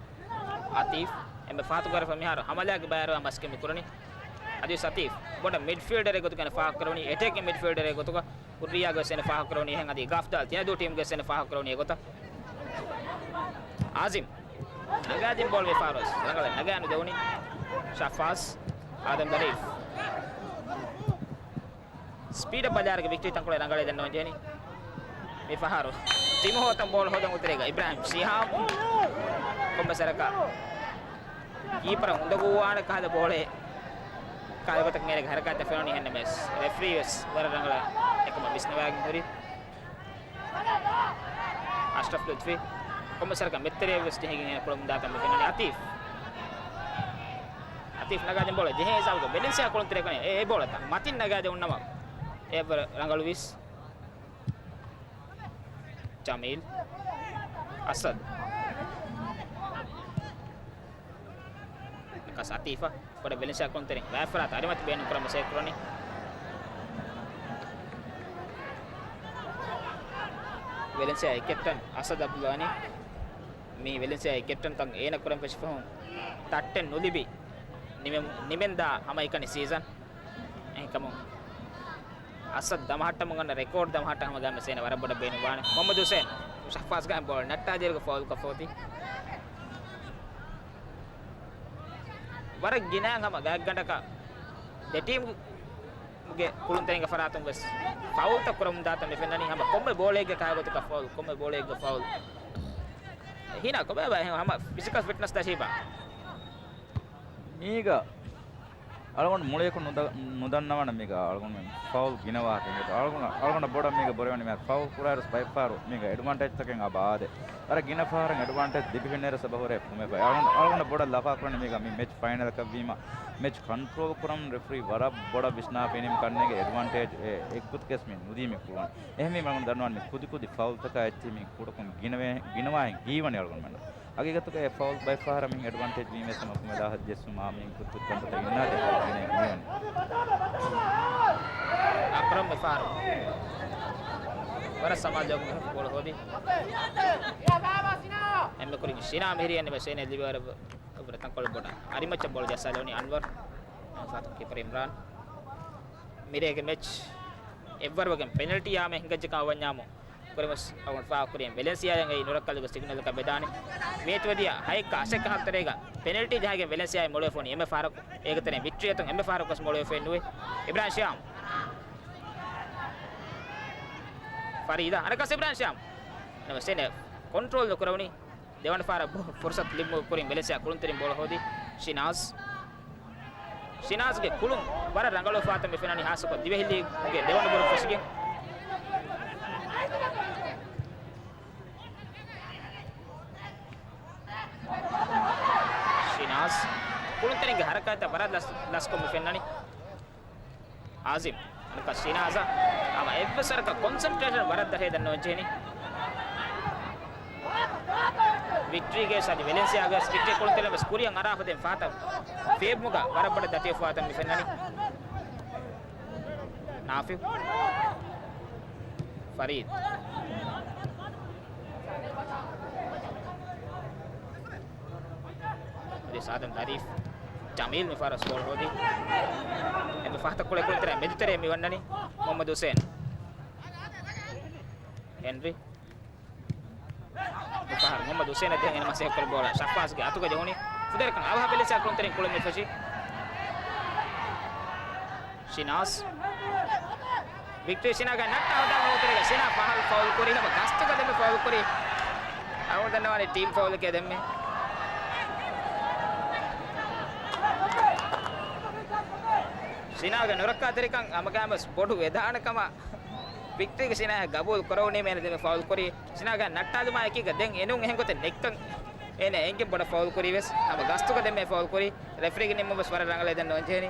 އަތީފް އެންމެ ފަހަތު ގަރަފަ މިހާރު ހަމަލާގެ ބައިވެރިވާ މަސްގެ މި ކުރަނީ. އަދިވެސް އަތީފް ބޮޑަށް މިޑްފީލްޑަރެއް ގޮތުގަ އޭނަ ފާހަގަކުރެވެނީ އެޓޭކިން މިޑްފީލްޑަރެއް ގޮތުގަ. ކުއްރިއާގެ ވެސް އޭނަ ފާހަގަކުރެވުނީ އެހެން އަދި ގާފްދާލް ތިނަދޫ ޓީމްގެ ވެސް އޭނަ ފާހަގަކުރެވުނީ އެގޮތަށް. އާޒިމް ނަގާދިން ބޯޅަ މި ފާރުވެސް ރަނގަޅަށް ނަގާ ނުދެވުނީ. ޝަފާޒް އާދަމް ލަރީފް. ސްޕީޑަށް ބަލާއިރުގަ ވިކްޓްރީ ތަންކޮޅެއް ރަނގަޅަށް ދެންނެވަން ޖެހެނީ. މި ފަހަރު ތިމަހޯތަން ބޯޅަ ހޯދަން އުތުރޭގަ އިބްރާހިމް ޝިހާބް ކޮންމެސް ވަރަކަށް ކީޕަރަށް އުނދަގޫވާނެ ކަހަލަ ބޯޅައެއް އެގޮތަށް އޭނަގެ ހަރަކާތްތައް ފެނުނީ އެހެންނަމަވެސް، ރެފްރީ ވެސް ވަރަށް ރަނގަޅަށް އެކަމަށް ވިސްނަވައިގެން ހުރި. އަޝްރަފް ލުތްފީ ކޮންމެސް ވަރަކަށް މެދުތެރެއަށް ވެސް ޖެހިގެން އޭނަ ކުޅަމުންދާތަން މި ފެންނަނީ. އަތީފް. އަތީފް ނަގާދޭން ބޯޅަ ޖެހޭ ހިސާބުގަ ބެލެންސިއާ ކުޅުންތެރިއަކަށް އެ، އެ ބޯޅަތައް މަތިން ނަގާދެވުން ނަމަ އެ ވަރަށް ރަނގަޅުވީސް. ޖަމީލް. އަސަދް. އަތީފަށް ބޮޑަށް ބެލެންސް ކުޅުންތެރިން ވާތްފަރާތަށް އަރިމަތި ބޭނުން ކުރަމުން ސޭވް ކުރަނީ. ވެލެންސިއާގެ ކެޕްޓަން އަސަދް އަބްދުﷲ ވަނީ މި ވެލެންސިއާގެ ކެޕްޓަންކަން އޭނަ ކުރަން ފެށިފަހުން ތައްޓެއް ނުލިބި ނިމެ-، ނިމެންދާ ހަމައެކަނި ސީޒަން. އެހެންކަމުން އަސަދް ދަމަހައްޓަމުން އަންނަ ރެކޯޑް ދަމަހައްޓަން ހަމަ ގައިމެސް އޭނަ ވަރަށް ބޮޑަށް ބޭނުންވާނެ. މުހައްމަދު ހުސެން ޝަފާޒް ގާތް ބޯޅަ ނައްޓާދިޔަރުގެ ފައުލްކޮށްފަ އޮތީ. ވަރަށް ގިނައިން ހަމަ ގާތްގަނޑަކަށް ދެ ޓީމުގެ ކުޅުންތެރިންގެ ފަރާތުން ވެސް ފައުލްތައް ކުރަމުން ދާތަން މި ފެންނަނީ. ހަމަ ކޮންމެ ބޯޅައެއްގެ ކަހަލަ ގޮތަކަށް ފައުލް، ކޮންމެ ބޯޅައެއްގެ ފައުލް. ހީނާ ކޮބާބާ ހަމަ ފިޒިކަލް ފިޓްނަސް ދަށީބާ؟ މީގަ އަޅުގަނޑު މުޅިއަކު ނުދަ-، ނުދަންނަވާނެ މީގަ އަޅުގަނޑުމެން ފައުލް ގިނަ ވާހަކަ އިނގޭތޯ. އަޅުގަނޑު، އަޅުގަނޑަށް ބޮޑަށް މީގަ ބުރެވެނީ މި ފައުލް ކުރާއިރު ބައެއްފަހަރު މީގަ އެޑްވާންޓޭޖްތަކެއް އަބަ އާދޭ. ވަރަށް ގިނަ ފަހަރަށް އެޑްވާންޓޭޖް ލިބިފެންނައިރު ސަބަހުރޭ ފުމެފަ. އަޅުގަނޑު، އަޅުގަނޑަށް ބޮޑަށް ލަފާ ކުރަނީ މީގަ މި މެޗް ފައިނަލަކަށް ވީމަ މެޗް ކަންޓްރޯލް ކުރަން ރެފްރީ ވަރަށް ބޮޑަށް ވިސްނާފައިނީ ކަންނޭނގެ އެޑްވާންޓޭޖް އެ އެއްގޮތަކަސް މި ނުދީ މި ކުޅުން. އެހެންވީމަ އަޅުގަނޑު ދަންނަވަނީ މި ކުދި ކުދި ފައުލްތަކާ އެއްޗެހި މި ކުޑަކޮށް ގިނަވެ-، ގިނަވާހެން ހީވަނީ އަޅުގަނޑުމެންނަށް. ހަގީގަތުގަ އެ ފައުލް ބައެއްފަހަރަށް މި އެޑްވާންޓޭޖް ވީމަ ވެސް ހަމަ ކުމެލާ ހައްޖެއްސުމާ މި ކުދި ކުދި ކަންތައްތައް އިންނާތީ ގިނަ ހީވަނީ. އަކްރަމް މިފަހަރު ވަރަށް ސަމާލުކަމުން ބޯޅަ ހޯދި. އެންމެ ކުރިން ޝިނާ މިހިރީ އެންމެ ޝިނާ ލިބިވަރަށް ތަންކޮޅެއް ބޮޑަށް އަރިމައްޗަށް ބޯޅަ ޖައްސާލެވުނީ އަންވަރު. ފާތު ކީޕަރު އިމްރާން. މިރޭގެ މެޗް އެއްވަރުވެގެން ޕެނަލްޓީއާމެ ހިނގައްޖެ ކަމަށް ވަންޏާމު ކުރިމަސް އަޅުގަނޑު ފާހަގަކުރި ވެލެންސިއާއަށް އެއީ ނުރައްކަލުގެ ސިގްނަލަކަށް ވެދާނެ. މިއަދު ވަދިޔަ ހައެއްކަ އަށެއްކަ ހަތަރު ތެރޭގަ ޕެނަލްޓީ ޖަހައިގެން ވެލެންސިއާއި މޮޅުވެފަ އޮތް އެންމެ ފަހަރަކު. އޭގެ ތެރެއިން ވިކްޓްރީ އަތުން އެންމެ ފަހަރަކު ވެސް މޮޅުވެފަ ނުވޭ. އިބްރާހިމް ޝިޔާމް. ފަރީދާ. އަނެއްކާސް އިބްރާހިމް ޝިޔާމް. ނަމަ ސެނެ ކޮންޓްރޯލް ނުކުރެވުނީ. ދެވަނަ ފަހަރަށް ފުރުސަތު ލިބުމުގެ ކުރިން ވެލެންސިއާ ކުޅުންތެރިން ބޯޅަ ހޯދި ޝިނާޒް. ޝިނާޒްގެ ކުޅުން ވަރަށް ރަނގަޅު ފާތަށް މި ފެނަނީ ހާއްސަކޮށް ދިވެހި ލީގުގެ ދެވަނަ ބުރުން ފެށިގެން. ޝިނާޒް ކުޅުންތެރިންގެ ހަރަކާތްތައް ވަރަށް ލަސް، ލަސްކޮށް މި ފެންނަނީ. އާޒިމް. އަނެއްކާ ޝިނާޒަށް ހަމަ އެއްވެސް ވަރަކަށް ކޮންސެންޓްރޭޝަން ވަރަށް ދަށޭ ދެން ނޯންޖެހެނީ. ވިކްޓްރީގެ ސަދި ވެލެންސިއާގެ ވިކްޓްރީ ކުޅުންތެރިން ވެސް ކުރިއަށް އަރާފަ ދެން ފާތަށް ފޭބުމުގަ ވަރަށް ބޮޑަށް ދަތިވެފަ ވާތަން މި ފެންނަނީ. ނާފިޒް. ފަރީދް. އަދި ސާދަން ދަރީފް. ޖަމީލް މިފަހަރަށް ގޯލް ހޯދި. އެންމެ ފަހަތަށް ކުޅެ ކުޅުންތެރިން މެދުތެރެއަށް މި ވަންނަނީ މުހައްމަދު ހުސެން. ހެންރީ. މިފަހަރު މުހައްމަދު ހުސެން ދެން އެނަމަ ސޭވް ކުރި ބޯޅަ ޝަފާޒްގެ އަތުގަ ޖެހުނީ. ފުދޭވަރަކަށް އަވަހަށް ވެލެންސިއާ ކުޅުންތެރިން ކުޅެ މި ފެށި. ޝިނާޒް. ވިކްޓްރީ ޝިނާގެ ނައްޓާ ހަދާ ހޯދުންތެރޭގަ ޝިނާ ފަހަރު ފައުލް ކުރި ހަމަ ގަސްތުގަ ދެންމެ ފައުލް ކުރި. އަޅުގަނޑު ދަންނަވާނީ ޓީމް ފައުލްކޭ ދެންމެ. ޝިނާގެ ނުރައްކާތެރިކަން ހަމަގައިމުވެސް ބޮޑު ވެދާނެ ކަމަށް ވިކްޓްރީގެ ޝިނާއަށް ގަބޫލު ކުރެވުނީމަ އޭނަ ދެންމެ ފައުލް ކުރި. ޝިނާގެ ނައްޓާލުމާ އެކީގަ ދެން އެނޫން އެހެން ގޮތެއް ނެތްކަން އޭނަ އެނގެން ބޮޑަށް ފައުލް ކުރީ ވެސް. ހަމަ ގަސްތުގަ ދެންމެ ފައުލް ކުރި. ރެފްރީގެ ނިންމުން ވެސް ވަރަށް ރަނގަޅޭ ދެން ނޯންޖެހެނީ.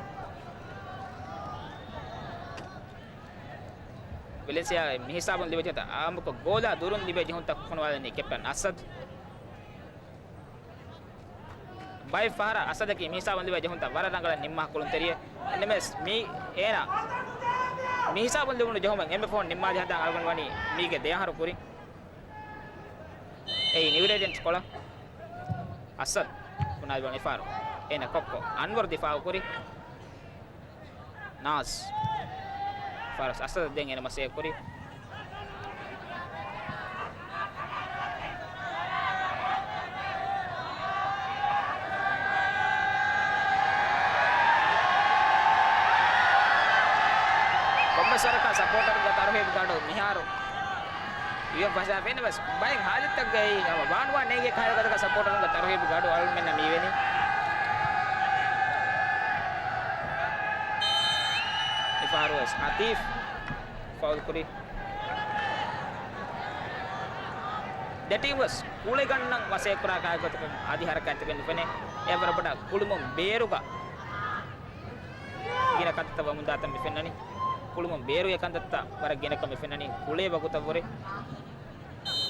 ވެލެންސިއާ މިހިސާބުން ލިބޭ ޖެހުންތައް އާއްމުކޮށް ގޯލާ ދުރުން ލިބޭ ޖެހުންތައް ފޮނުވާލަނީ ކެޕްޓަން އަސަދް. ބައެއް ފަހަރަށް އަސަދަކީ މިހިސާބުން ލިބޭ ޖެހުންތައް ވަރަށް ރަނގަޅަށް ނިންމާ ކުޅުންތެރިއެއް. އެންމެސް މި އޭނަ މިހިސާބުން ލިބުނު ޖެހުމެއް އެންމެ ފަހުން ނިންމާލި ހަދާ އަޅުގަނޑު ވަނީ މީގެ ދެ އަހަރު ކުރިން. އެއީ ނިއުރޭޖެންޓް ކޮޅަށް. އަސަދް ބުނާލި ބޯޅަ މިފަހަރު އޭނަ ކޮއްކޮ އަންވަރު ދިފާއު ކުރި. ނާޒް. ފާރަސް އަސަދަށް ދެން އޭނަ މަސޭ ކުރި. ކޮންމެސް ވަރަކަށް ސަޕޯޓަރުންގެ ތަރުހީބުގެ ގަޑު މިހާރު އިވެން ފަށާފައިން ވެސް ބައެއް ހާލަތްތަކުގައި ހަމަ ވާނުވާ ނޭނގޭ ކަހަލަ ގޮތަކަށް ސަޕޯޓަރުންގެ ތަރުހީބު ގަޑު އަޅުމެންނަށް މިވެނީ. ފަހަރުވެސް އަތީފް ފައުލް ކުރި. ދެ ޓީމް ވެސް ކުޅެގަންނަން މަސައްކަތް ކުރާ ގޮތަކަށް އަދި ހަރަކާތްތަކެއް ނުފެނޭ. އެވަރަށް ބޮޑަށް ކުޅުމުން ބޭރުގަ ގިނަ ކަންތައްތައް ވަމުންދާތަން މި ފެންނަނީ. ކުޅުމުން ބޭރުގެ ކަންތައްތައް ވަރަށް ގިނަކަން މި ފެންނަނީ. ކުޅޭ ވަގުތަށްވުރެ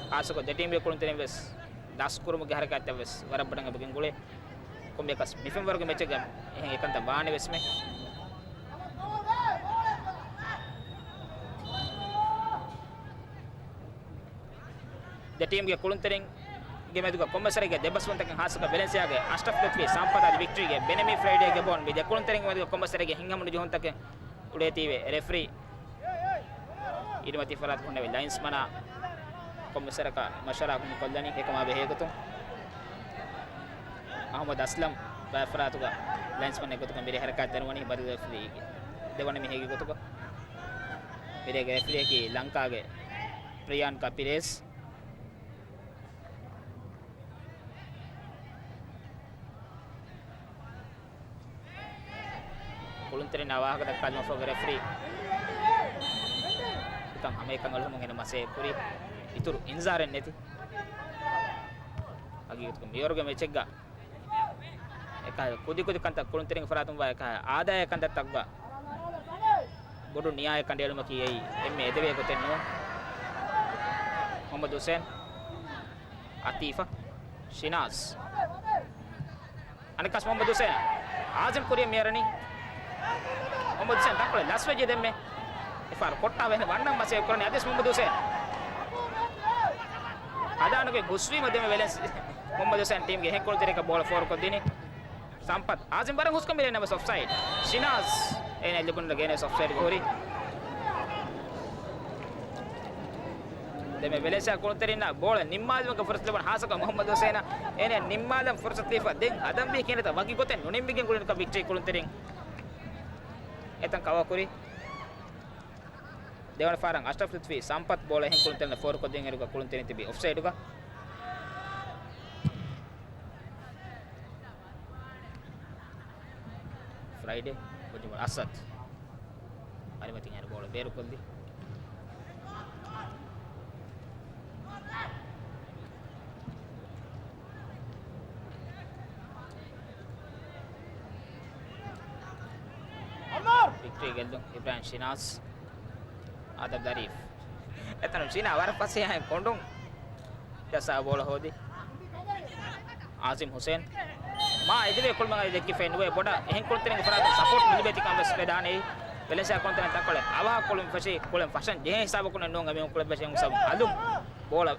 ޚާއްޞަކޮށް ދެ ޓީމްގެ ކުޅުންތެރިން ވެސް ލަސްކުރުމުގެ ހަރަކާތްތައް ވެސް ވަރަށް ބޮޑަށް އެބަ ގެންގުޅޭ. ކޮންމެއަކަސް މިފެންވަރުގެ މެޗެއްގަ އެހެން އެކަންތައް ވާނެ ވެސްމެ. ދެ ޓީމްގެ ކުޅުންތެރިންގެ މެދުގަ ކޮންމެސް ވަރެއްގެ ދެބަސްވުންތަކެއް ޚާއްޞަކޮށް ވެލެންސިއާގެ އަޝްރަފް ލުތްފީ ސަމްޕަތް އަދި ވިކްޓަރީގެ ބެނަމީ ފްރައިޑޭގެ ބޯން މި ދެ ކުޅުންތެރިންގެ މެދުގަ ކޮންމެސް ވަރެއްގެ ހިތްހަމަނުޖެހުންތަކެއް އުޅޭތީވެ ރެފްރީ އިރުމަތީ ފަރާތު ހުންނެވި ލައިންސްމަނާ ކޮންމެސް ވަރަކަށް މަޝްވަރާ ކޮށްލަނީ. އެކަމާ ބެހޭގޮތުން އަހުމަދު އަސްލަމް ބައެއް ފަރާތުގަ ލައިންސްމަން އެއްގޮތަކަށް މިރޭ ހަރަކާތް ދަނުވަނީ ބަދަލު ރެފްރީގެ ދެވަނަ މީހެއްގެ ގޮތުގަ. މިރޭގެ ރެފްރީއަކީ ލަންކާގެ ޕްރިޔާންކާ ޕިރޭސް. ކުޅުންތެރިންނާ ވާހަކަ ދައްކާލުމަށްފަހު ރެފްރީ އެކަން ހަމައެކަން އަޅުގަނޑުމެން އެންމެ މަސައްކަތް ކުރީ އިތުރު އިންޒާރެއް ނެތި. ހަގީގަތުގަ މިވަރުގެ މެޗެއްގަ އެކަހަލަ ކުދިކުދި ކަންތައް ކުޅުންތެރިންގެ ފަރާތުން ވާ އެކަހަލަ އާދައިގެ ކަންތައްތަކުގަ ބޮޑު ނިޔާއެއް ކަނޑައެޅުމަކީ އެއީ އެންމެ އެދެވޭ ގޮތެއް ނޫން. މުޙައްމަދު ޙުސައިން، އަތީފަށް، ޝިނާޒް. އަނެއްކާސް މުޙައްމަދު ޙުސައިން. އާޒިމް ކުރިއަށް މިއަރަނީ. މުޙައްމަދު ޙުސައިން ތަންކޮޅެއް ލަސްވެއްޖެ ދެންމެ. އެފާރު ކޮށްޓާ ވެހެން ވަންނަން މަސައްކަތް ކުރަނީ އަދިވެސް މުޙައްމަދު ޙުސައިން. ހަދާނުގެ ގުސްވީމަ ދެންމެ ވެލެންސް މުޙައްމަދު ޙުސައިން ޓީމްގެ އެހެން ކުޅުންތެރިޔަކަށް ބޯޅަ ފޯރުކޮށްދިނީ. ސަމްޕަތް އާޒިމް ވަރަށް ހުސްކަން މިރޭ ނަމަވެސް އޮފްސައިޑް. ޝިނާޒް އޭނަ ލިބުނު ގޭނެސް އޮފްސައިޑްގަ ހުރި. ދެންމެ ވެލެންސިއާ ކުޅުންތެރިންނަށް ބޯޅަ ނިންމާލުމުގެ ފުރުސަތު ލިބުނު ޚާއްޞަކޮށް މުޙައްމަދު ޙުސައިނަށް އޭނަ ނިންމާލަން ފުރުސަތު ދީފަ ދެން ހަދަންވީ ކިހިނެއްތަ ވަކި ގޮތެއް ނުނިންމިގެން ގުޅިނުކަން ވިކްޓަރީ ކުޅުންތެރިން އެތަން ކަވާ ކުރި. ދެވަނަ ފަހަރަށް އަޝްރަފް ލުތްފީ ސަމްޕަތް ބޯޅަ އެހެން ކުޅުންތެރިންނަށް ފޯރުކޮށްދިން އިރުގަ ކުޅުންތެރިން ތިބީ އޮފްސައިޑުގަ. ފްރައިޑޭ ބޮޑު އަސަދް އަރިމަތިން އޭނަ ބޯޅަ ބޭރުކޮށްލި. ވިކްޓަރީ ގެއްލުން އިބްރާހިމް ޝިނާޒް. އާދަމް ދަރީފް. އެތަނުން ޝިނާ ވަރަށް ފަސޭހައިން ކޮނޑުން ޖައްސާ ބޯޅަ ހޯދި. އާޒިމް ޙުސައިން. މާ އެދެވޭ ކުޅުމެއް އަދި ދެއްކިފައެއް ނުވޭ. ބޮޑަށް އެހެން ކުޅުންތެރިންގެ ފަރާތުން ސަޕޯޓް މިލިބޭތީ ކަމަށް ވެސް ވެދާނެ. ވެލެންސިއާ ކުޅުންތެރިން ތަންކޮޅެއް އަވަހަށް ކުޅުން ފެށި، ކުޅެން ފަށަން ޖެހޭ ހިސާބަކުން ނޫން އެމީހުން ކުޅެން ފެށި ހިސާބުން އަލުން ބޯޅަ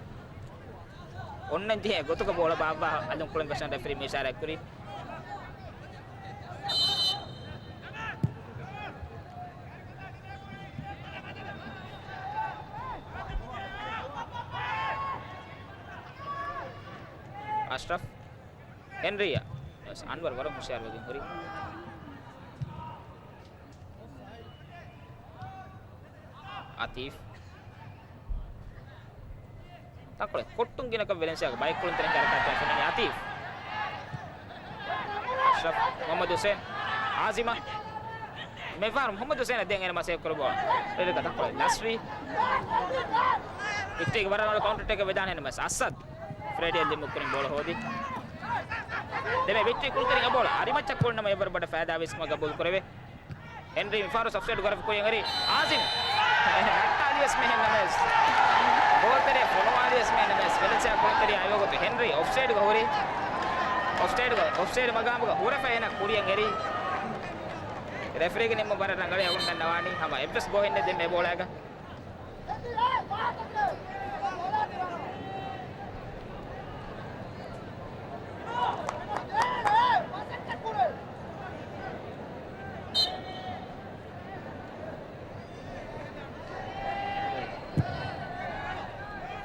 އޮންނަން ޖެހޭ ގޮތުގަ ބޯޅަ ބާއްވާ އަލުން ކުޅެން ފެށަން ރެފްރީ މި އިޝާރާތް ކުރީ. އަޝްރަފް ހެންރީއަށް އަންވަރު ވަރަށް ހުޝިޔާރުވެގެން ހުރި. އަތީފް. ތަންކޮޅެއް ކޮށްޓުން ގިނަކަށް ވެލެންސިއާގެ ބައެއް ކުޅުންތެރިންގެ ހަރަކާތްތައް ފެނުނީ އަތީފް. އަޝްރަފް، މުޙައްމަދު ޙުސައިން، އާޒިމަށް. މިފަހަރު މުޙައްމަދު ޙުސައިނަށް ދެން އޭނަ މަސައްކަތް ކުރި ބޯޅަ ރެޑްކާޑް ތަންކޮޅެއް ލަސްވީ. ވިކްޓަރީގެ ވަރަށް ރަނގަޅު ކައުންޓަރ އެޓޭކެއް ވެދާނެ ނަމަވެސް އަސަދް ފްރެޑީ ލިމު ކުރިން ބޯޅަ ހޯދި. ދެންމެ ވިކްޓަރީ ކުޅުންތެރިން އެ ބޯޅަ އަރިމައްޗަށް ކުޅުން ނަމަ އެވަރު ބޮޑަށް ފައިދާވީސް ކަމަށް ގަބޫލު ކުރެވޭ. ހެންރީ މިފަހަރު އޮފްސައިޑް ގޮތަށް ކުރިއަށް އެރި އާޒިމް. ނައްޓާލި ވެސް މެހެން ނަމަވެސް. ގޯލްތެރެއަށް ފޮނުވާލި ވެސް މެހެން ނަމަވެސް. ވެލެންސިއާ ކުޅުންތެރިޔާ އައިވަގުތު ހެންރީ އޮފްސައިޑްގަ ހުރި. އޮފްސައިޑްގަ، އޮފްސައިޑް މަގާމުގަ ހުރެފަ އޭނަ ކުރިއަށް އެރީ. ރެފްރީގެ ނިންމުން ވަރަށް ރަނގަޅޭ އަޅުގަނޑު ދަންނަވާނީ. ހަމަ އެއްވެސް ގޯހެއް ނެތް ދެންމެ އެ ބޯޅައިގަ.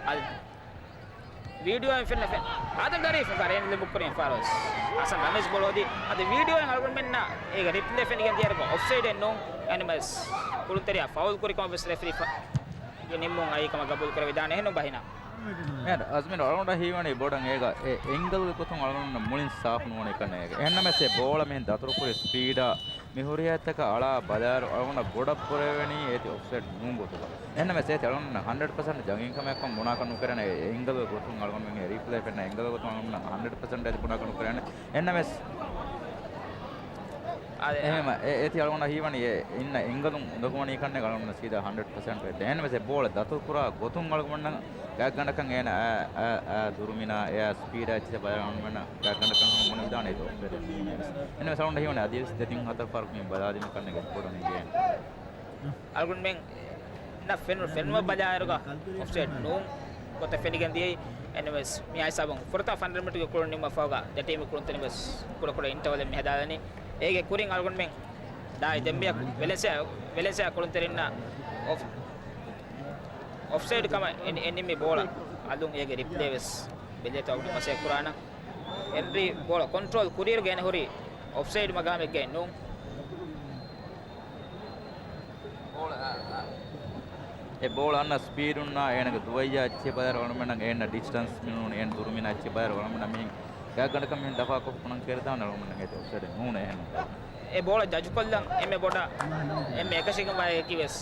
އަދި ވީޑިއޯއިން ފެންނަ ފެން އާދަމް ދަރީފް ފަރެން ލިބު ކުރިން ފާރޯސް އަސަން ރަމީޒް ބޯޅަ ހޯދި. އަދި ވީޑިއޯއިން އަޅުގަނޑުމެންނަށް އޭގެ ރިޕްލޭ ފެނިގެން ދިޔައިރު އޮފްސައިޑެއް ނޫން. އެންމެސް ކުޅުންތެރިޔާ ފައުލް ކުރި ކަމަށް ވެސް ރެފްރީ ގެ ނިންމުން އައީ ކަމަށް ގަބޫލު ކުރެވިދާނެ. އެހެން ބަހިނަ. އަޒްމީރު އަޅުގަނޑަށް ހީވަނީ ބޯޅަ އޭގަ އެ އެންގަލްގެ ގޮތުން އަޅުގަނޑު މުޅިން ސާފު ނުވަނީ ކަންނޭނގެ. އެހެންނަމަވެސް އެ ބޯޅަ މިހެން ދަތުރުކުރި ސްޕީޑާ މި ހުރިހާތަކަށް އަޅާ ބަލާއިރު އަޅުގަނޑަށް ބޮޑަށް ބުރެވެނީ އޭތި އޮފްސައިޑް ނޫން ގޮތުގަ. އެހެންނަމަވެސް އޭތި އަޅުގަނޑު ހަންޑްރެޑް ޕަސެންޓް ޖަގިން ކަމެއްކަން ބުނާކަށް ނުކެރޭނެ. އެ އެންގަލްގެ ގޮތުން އަޅުގަނޑުމެން ރީޕްލޭ ފެންނަ އެންގަލްގެ ގޮތުން އަޅުގަނޑު ހަންޑްރެޑް ޕަސެންޓް އޭތި ބުނާކަށް ނުކެރޭނެ. އެހެންވީމަ، އެ، އޭތި އަޅުގަނޑަށް ހީވަނީ އެ އިންނަ އެންގަލުން އުނދަގޫވަނީ ކަންނޭނގެ އަޅުގަނޑު ސީދާ ހަންޑްރެޑް ޕަސެންޓް އެއް ދޭން. އެހެންނަމަވެސް އެ ބޯޅަ ދަތުރުކުރާ ގޮތުން އަޅުގަނޑަށް ގާތްގަނޑަކަށް އޭނަ އާ، އާ، އާ، ދުރުމިނާ އެއާ ސްޕީޑާ އެއްޗެއް ބަލާ އަޅުގަނޑުމެންނަށް ގާތްގަނޑަކަށް ހަމަ ބުނެވިދާނެ އެއް އޮފްސައިޑެއް ނޫނޭ. އެހެންނަމަވެސް އަޅުގަނޑަށް ހީވަނީ އަދިވެސް ދެތިން ހަތަރު ފަރަކުން ބަލާދިނު ކަންނޭނގެ ބޮޑަށް ނެގޭނެ. އަޅުގަނޑުމެންނަށް ފެނު-، ފެނުމަށް ބަލާއިރުގަ އޮފްސައިޑް ނޫން ގޮތަށް ފެނިގެން ދިޔައީ. އެހެންނަމަވެސް މި ހިސާބުން ފުރަތަމަ ފަނަރަ މިނެޓުގެ ކުޅުން ނިމުމަށްފަހުގަ ދެ ޓީމު ކުޅުންތެރިން ވެސް ކުޑަކުޑަ އިންޓަވަލެއް މި ހަދާލަނީ. އޭގެ ކުރިން އަޅުގަނޑުމެން ދާއި ދެންމެޔަކު ވެލެންސިއާ، ވެލެންސިއާ ކުޅުންތެރިންނަށް އޮފް-، އޮފްސައިޑް ކަމަށް އެ-، އެ ނިންމި ބޯޅަ. އަލުން އޭގެ ރިޕްލޭ ވެސް ބެލިޔަތޯ އަޅުގަނޑު މަސައްކަތް ކުރާނަން. ހެންރީ ބޯޅަ ކޮންޓްރޯލް ކުރިއިރުގަ އޭނަ ހުރީ އޮފްސައިޑް މަގާމެއްގައެއް ނޫން. އެ ބޯޅަ އަންނަ ސްޕީޑުންނާ އޭނަގެ ދުވައްޔާ އެއްޗެއް ބަލާއިރު އަޅުގަނޑުމެންނަށް އޭނަ ޑިސްޓަންސް މިނޫން އޭނަ ދުރުމިނާ އެއްޗެއް ބަލާއިރު އަޅުގަނޑުމެންނަށް މިހެން ގާތްގަނޑަކަށް މިހެން ދަފާކޮށް ބުނަން ކެރިދާނެ އަޅުގަނޑުމެންނަށް އޭތި އޮފްސައިޑެއް ނޫނޭ އެހެން. އެ ބޯޅަ ޖަޖުކޮށްލަން އެންމެ ބޮޑަށް އެންމެ އެކަށީގެންވާ އެކީ ވެސް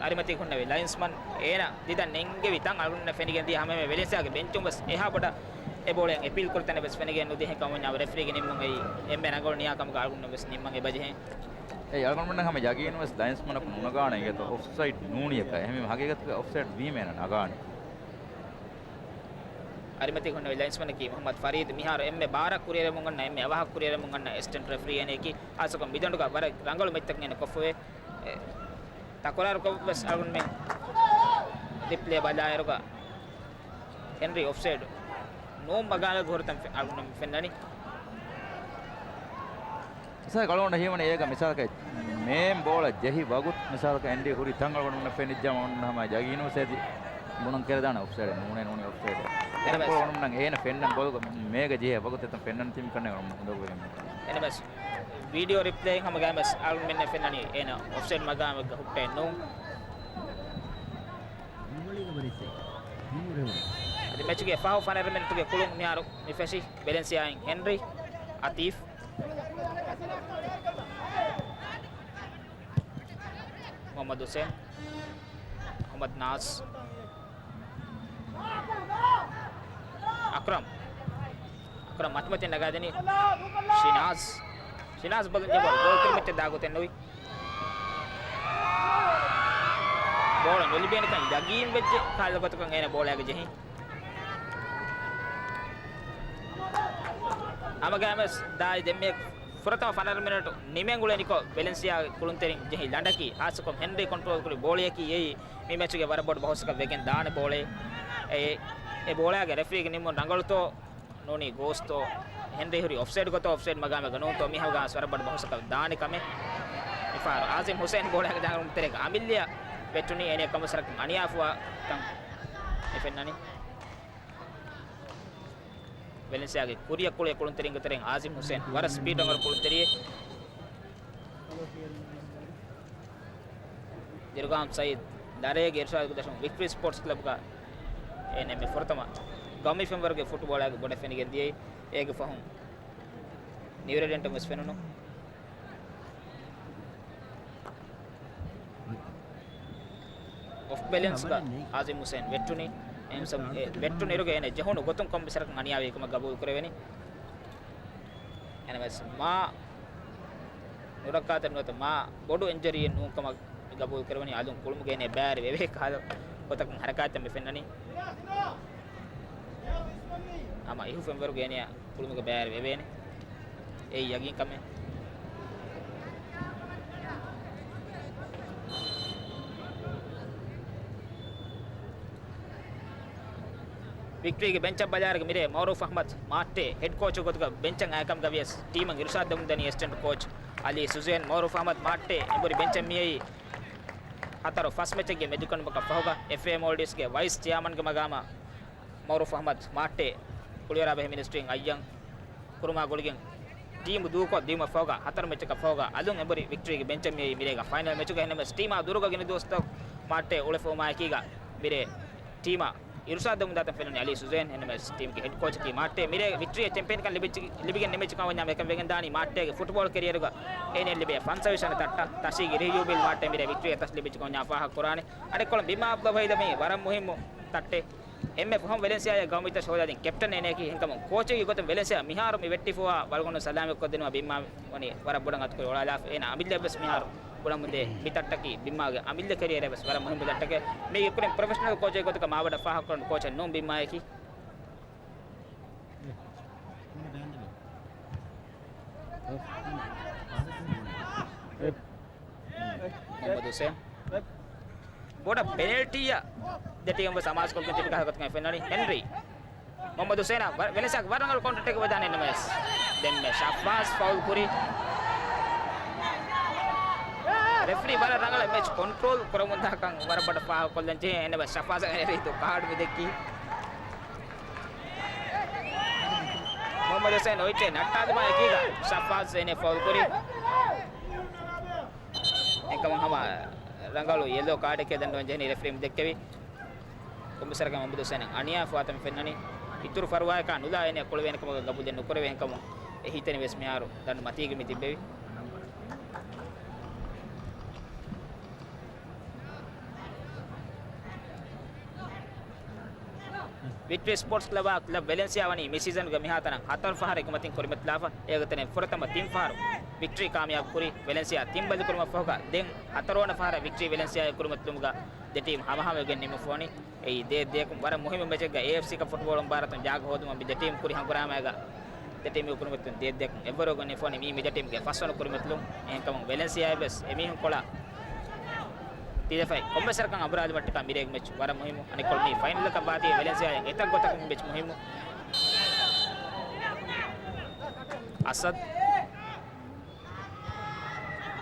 އަރިމަތީ ހުންނެވި ލައިންސްމަން. އޭނަ ދިދަ ނެންގެވި ތަން އަޅުގަނޑުމެންނަށް ފެނިގެން ދިޔަ ހަމައެހެންމެ ވެލެންސިއާގެ ބެންޗުން ވެސް އެހާ ބޮޑަށް އެ ބޯޅައަށް އެޕީލް ކުރި ތަނެއް ވެސް ފެނިގެން ނުދިޔަ ހެން ކަމަށް ވަންޏާ ރެފްރީގެ ނިންމުން އެއީ އެންމެ ރަނގަޅު ނިޔާކަމަކަށް އަޅުގަނޑުމެން ވެސް ނިންމަން އެބަޖެހޭ. އެއީ އަޅުގަނޑުމެންނަށް ހަމަ ޔަގީނުން ވެސް ލައިންސްމަނަކު ނުނަގާނެ އިނގޭތޯ އޮފްސައިޑް ނޫނިޔަކަށް. އެހެންވީމަ ހަގީގަތުގަ އޮފްސައިޑް ވީމަ އޭނަ ނަގާނެ. އަރިމަތީ ހުންނެވި ލައިންސްމަނަކީ މުހައްމަދު ފަރީދު. މިހާރު އެންމެ ބާރަށް ކުރިއެރުމުން އަންނަ، އެންމެ އަވަހަށް ކުރިއެރުމުން އަންނަ އެސިސްޓެންޓް ރެފްރީ އޭނައަކީ. ހާއްސަކޮށް މިދަނޑުގަ ވަރަށް ރަނގަޅު މެޗްތަކެއް އޭނަ ކޮށްފަވޭ. އެ، ތަކުރާރުކޮށް ވެސް އަޅުގަނޑުމެން ރިޕްލޭ ބަލާއިރުގަ ހެންރީ އޮފްސައިޑް ނޫން މަގާމެއްގަ ހުރިތަން ފެ-، އަޅުގަނޑުމެން ފެންނަނީ. މިސާލަކަށް އަޅުގަނޑަށް ހީވަނީ އޭގަ މިސާލަކަށް މޭން ބޯޅަ ޖެހި ވަގުތު މިސާލަކަށް އެންޑީ ހުރި ތަން އަޅުގަނޑުމެންނަށް ފެނިއްޖާމަ އޮންނަ ހަމަ ޔަގީނު ވެސް އޭތި ބުނަން ކެރިދާނެ އޮފްސައިޑެއް ނޫނޭ ނޫނީ އޮފްސައިޑެއް. އެހެން އެހެންވެސް ބޯޅަ އަޅުގަނޑުމެންނަށް އޭނަ ފެންނަން ބޮލުގަ މޭގަ ޖެހޭ ވަގުތު އެތަން ފެންނަން ތިމި ކަންނޭނގެ އަޅުގަނޑުމެން އުނދަގޫވެގެން. އެހެންވެސް ވީޑިއޯ ރިޕްލޭއިން ހަމަ ގައިމުވެސް އަޅުގަނޑުމެންނަށް ފެންނަނީ އޭނަ އޮފްސައިޑް މަގާމެއްގަ ހުއްޓައެއް ނޫން. އަދި މެޗުގެ ފަހު ފަނަރަ މިނެޓުގެ ކުޅުން މިހާރު މި ފެށި ވެލެންސިއާއިން ހެންރީ، އަތީފް، މުހައްމަދު ހުސެން، މުހައްމަދު ނާޒް، އަކްރަމް. އަކްރަމް މަތިމަތިން ނަގާދިނީ ޝިނާޒް. ޝިނާޒް ބަލަން ޖެހި ބޯޅަ ގޯލް ކުރިމައްޗަށް ދާ ގޮތެއް ނުވި. ބޯޅަ ނުލިބޭނެކަން ޔަގީން ވެއްޖެ ކަހަލަ ގޮތަކަށް އޭނަ ބޯޅައިގަ ޖެހި. ހަމަގައިމުވެސް ދާއި ދެންމެ ފުރަތަމަ ފަނަރަ މިނެޓު ނިމެން ގުޅެނިކޮށް، ވެލެންސިއާގެ ކުޅުންތެރިން ޖެހި ލަނޑަކީ، ހާއްސަކޮށް ހެންރީ ކޮންޓްރޯލް ކުރި ބޯޅައަކީ އެއީ މި މެޗުގެ ވަރަށް ބޮޑު ބަހުސްއަކަށް ވެގެން ދާނެ ބޯޅައެއް. އެ، އެ ބޯޅައިގެ ރެފްރީގެ ނިންމުން ރަނގަޅުތޯ ނޫނީ ގޯސްތޯ، ހެންރީ ހުރީ އޮފްސައިޑް ގޮތޯ އޮފްސައިޑް މަގާމެއްގަ ނޫންތޯ، މި ހަމަގައި ވަރަށް ބޮޑު ބަހުސްއަކަށް ދާނެ ކަމެއް. މިފަހަރު އާޒިމް ހުސެން ބޯޅައިގަ ޖަހަން ތެރޭގަ އަމިއްލައަށް ވެއްޓުނީ އޭނަ ކަންބަސްވަރަކަށް އަނިޔާވެފަ ތަން މި ފެންނަނީ. ވެލެންސިއާގެ ކުރިއަށް ކުޅޭ ކުޅުންތެރިންގެ ތެރެއިން އާޒިމް ހުސެން ވަރަށް ސްޕީޑް ރަނގަޅު ކުޅުންތެރިއެއް. ދިރުގާމް ސައީދު ދަރޭގެ އިރުޝާދުގެ ދަށުން ވިކްޓަރީ ސްޕޯޓްސް ކްލަބްގަ އޭނަ އެންމެ ފުރަތަމަ ގައުމީ ފެންވަރުގެ ފުޓްބޯޅައިގެ ބޮޑަށް ފެނިގެން ދިޔައީ. އޭގެ ފަހުން ނިއުރެޑެންޓަށް ވެސް ފެނުނު. އޮފް ބެލެންސްގަ އާޒިމް ހުސެން ވެއްޓުނީ. އެހެން ސަބަބުން އެ ވެއްޓުނުއިރުގަ އޭނަ ޖެހުނު ގޮތުން ކަންބަސްވަރަކަށް އަނިޔާވީ ކަމަށް ގަބޫލު ކުރެވެނީ. އެހެނަސް މާ ނުރައްކާތެރި ނުވަތަ މާ ބޮޑު އިންޖަރީއެއް ނޫން ކަމަށް ގަބޫލު ކުރެވެނީ. އަލުން ކުޅުމުގަ އޭނަ ބައިވެރި ވެވޭ ކަހަލަ ގޮތަކުން ހަރަކާތްތައް މި ފެންނަނީ. ހަމަ އިހު ފެންވަރުގަ އޭނަ ކުޅުމުގަ ބައިވެރި ވެވޭނެ. އެއީ ޔަގީން ކަމެއް. ވިކްޓްރީގެ ބެންޗަށް ބަލާއިރުގަ މިރޭ މައުރޫފް އަޙްމަދު މާއްޓޭ ހެޑް ކޯޗު ގޮތުގަ ބެންޗަށް އައިކަމުގަ ވިޔަސް ޓީމަށް އިރުޝާދު ދެމުން ދަނީ އެސިސްޓެންޓް ކޯޗް އަލީ ސުޒޭން. މައުރޫފް އަޙްމަދު މާއްޓޭ އެނބުރި ބެންޗަށް މިއައީ ހަތަރު ފަސް މެޗެއްގެ މެދުކެނޑުމަކަށް ފަހުގަ އެފްއޭ މޯލްޑިވްސްގެ ވައިސް ޗެއާމަންގެ މަގާމަށް މައުރޫފް އަޙްމަދު މާއްޓޭ ކުޅިވަރާބެހޭ މިނިސްޓްރީން އައްޔަން ކުރުމާ ގުޅިގެން ޓީމު ދޫކޮށް ދިއުމަށް ފަހުގަ ހަތަރު މެޗަކަށް ފަހުގަ އަލުން އެނބުރި ވިކްޓްރީގެ ބެންޗަށް މިއައީ މިރޭގަ ފައިނަލް މެޗުގަ. އެހެންނަމަވެސް ޓީމާ ދުރުގަ ގިނަ ދުވަސްތައް މާއްޓޭ އުޅެފައިވުމާއެކީގަ މިރޭ ޓީމަށް އިރުޝާދު ދެމުންދާތަން ފެނުނީ އަލީ ސުޒޭން. އެންމެ ޓީމްގެ ހެޑް ކޯޗަކީ މާއްޓޭ. މިރޭ ވިކްޓްރީއަށް ޗެމްޕިއަންކަން ލިބިއްޖެ-، ލިބިގެން ނިމިއްޖެ ކަމަށް ވަންޏާ އެކަން ވެގެން ދާނީ މާއްޓޭގެ ފުޓްބޯޅަ ކެރިއަރުގަ އޭނަ ލިބޭ ފަންސަވީސް ވަނަ ތައްޓަ. ތަށީގެ ރީޔޫބިލް މާއްޓޭ މިރޭ ވިކްޓްރީއަށް ތަށް ލިބިއްޖެ ކަމަށް ވަންޏާ ފާހަގަ ކުރާނެ. އަނެއްކޮޅުން ބިމާ އަބްދުލް ވަހީދަށް މީ ވަރަށް މުހިއްމު ތައްޓެއް. އެންމެ ފަހުން ވެލެންސިއާއަށް ގައުމީ ތަށި ހޯދާދިން ކެޕްޓަން އޭނައަކީ. އެހެންކަމުން ކޯޗެއްގެ ގޮތުން ވެލެންސިއާ މިހާރު މި ވެއްޓިފައިވާ ވަޅުގަނޑު ސަލާމަތްކޮށްދިނުމަށް ބިމާ ވަނީ ވަރަށް ބޮޑަށް އަތުކުރި އޮޅާލާފަ. އޭނަ އަމިއްލައަށްވެސް މިހާރު ބުނަމުންދޭ މި ތައްޓަކީ ބިމާގެ އަމިއްލަ ކެރިއަރަށްވެސް ވަރަށް މުހިއްމު ތައްޓެކޭ. މީގެ ކުރިން ޕްރޮފެޝަނަލް ކޯޗެއްގެ ގޮތުގަ މާބޮޑަށް ފާހަގަކުރަން ކޯޗެއް ނޫން ބިމާއަކީ. މުހައްމަދު ހުސެން. ބޮޑަށް ޕެނަލްޓީއަށް ދެ ޓީމުން ވެސް އަމާޒުކޮށްގެން ތިބި ކަހަލަ ގޮތުގަ ފެންނަނީ ހެންރީ. މުހައްމަދު ހުސެނާ ވަ-، ވެލެންސިއާގެ ވަރަށް ރަނގަޅު ކައުންޓަރ އެޓޭކެއް ވެދާނެ އެންއެމްއެސް. ދެންމެ ޝަފާޒް ފައުލް ކުރި. ރެފްރީ ވަރަށް ރަނގަޅަށް މެޗް ކޮންޓްރޯލް ކުރަމުންދާކަން ވަރަށް ބޮޑަށް ފާހަގަކޮށްލަން ޖެހޭ. އެންއެމްއެސް ޝަފާޒަށް ރީދޫ ކާޑު މި ދެއްކީ. މުހައްމަދު ހުސެން އޮތްޓޭ ނައްޓާލުމާ އެކީގަ ޝަފާޒް އޭނަ ފައުލް ކުރި. އެކަމަށް ހަމަ ރަނގަޅު ޔެލޯ ކާޑެކޭ ދަންނަވަން ޖެހެނީ ރެފްރީ މި ދެއްކެވި. ކޮންމެސް ވަރަކަށް މުހައްމަދު ހުސެނަށް އަނިޔާ ފައިވާތަން ފެންނަނީ. އިތުރު ފަރުވާއަކާ ނުލާ އޭނަ ކުޅެވޭނެ ކަމަކަށް ގަބޫލެއް ނުކުރެވޭ. އެހެންކަމުން އެ ހިތަނި ވެސް މިހާރު ދަނޑު މަތީގަ މި ތިއްބެވި. ވިކްޓްރީ ސްޕޯޓްސް ކްލަބާ ކްލަބް ވެލެންސިއާ ވަނީ މި ސީޒަންގެ މިހާތަނަށް ހަތަރު ފަހަރެއްގެ މަތިން ކުރިމަތިލާފަ. އޭގެ ތެރެއިން ފުރަތަމަ ތިން ފަހަރު ވިކްޓްރީ ކާމިޔާބު ކުރީ. ވެލެންސިއާ ތިން ބަލިކުރުމަށްފަހުގަ ދެން ހަތަރުވަނަ ފަހަރަށް ވިކްޓްރީ ވެލެންސިއާއާ ކުރިމަތިލުމުގަ ދެ ޓީމް ހަމަހަމަވެގެން ނިމިފަ ވަނީ. އެއީ ދޭއް ދޭކުން ވަރަށް މުހިއްމު މެޗެއްގަ އޭއެފްސީ ކަޕް ފުޓްބޯޅަ މުބާރާތުން ޖާގަ ހޯދުމަށް މި ދެ ޓީމް ކުރި ހަނގުރާމައިގަ ދެ ޓީމް ކުރިމަތިލުން ދޭއް ދޭކުން އެއްވަރުވެގެން ނިމިފަ ވަނީ. މީ މި ދެ ޓީމްގެ ފަސްވަނަ ކުރިމަތިލުން. އެހެންކަމުން ވެލެންސިއާއަށް ވެސް އެމީހުން ކޮޅަށް ތިލަފައި ކޮންމެސް ވަރަކަށް އަނބުރާލި މައްޓަކާ މިރޭގެ މެޗް ވަރަށް މުހިއްމު. އަނެއްކޮޅު މީ ފައިނަލަކަށް ވާތީ ވެލެންސިއާއަށް އެތައް ގޮތަކުން މި މެޗް މުހިއްމު. އަސަދް.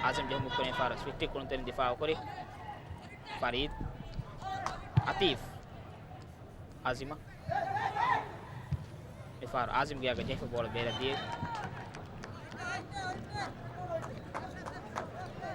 އާޒިމް ޖެހުމުގެ ކުރިން ފަހަރު ވިކްޓްރީ ކުޅުންތެރިން ދިފާއު ކުރި. ފަރީދް. އަތީފް. އާޒިމަށް. މިފަހަރު އާޒިމްގެ އަގަށް ޖެހިފަ ބޯޅަ ބޭރަށް ދިޔަ.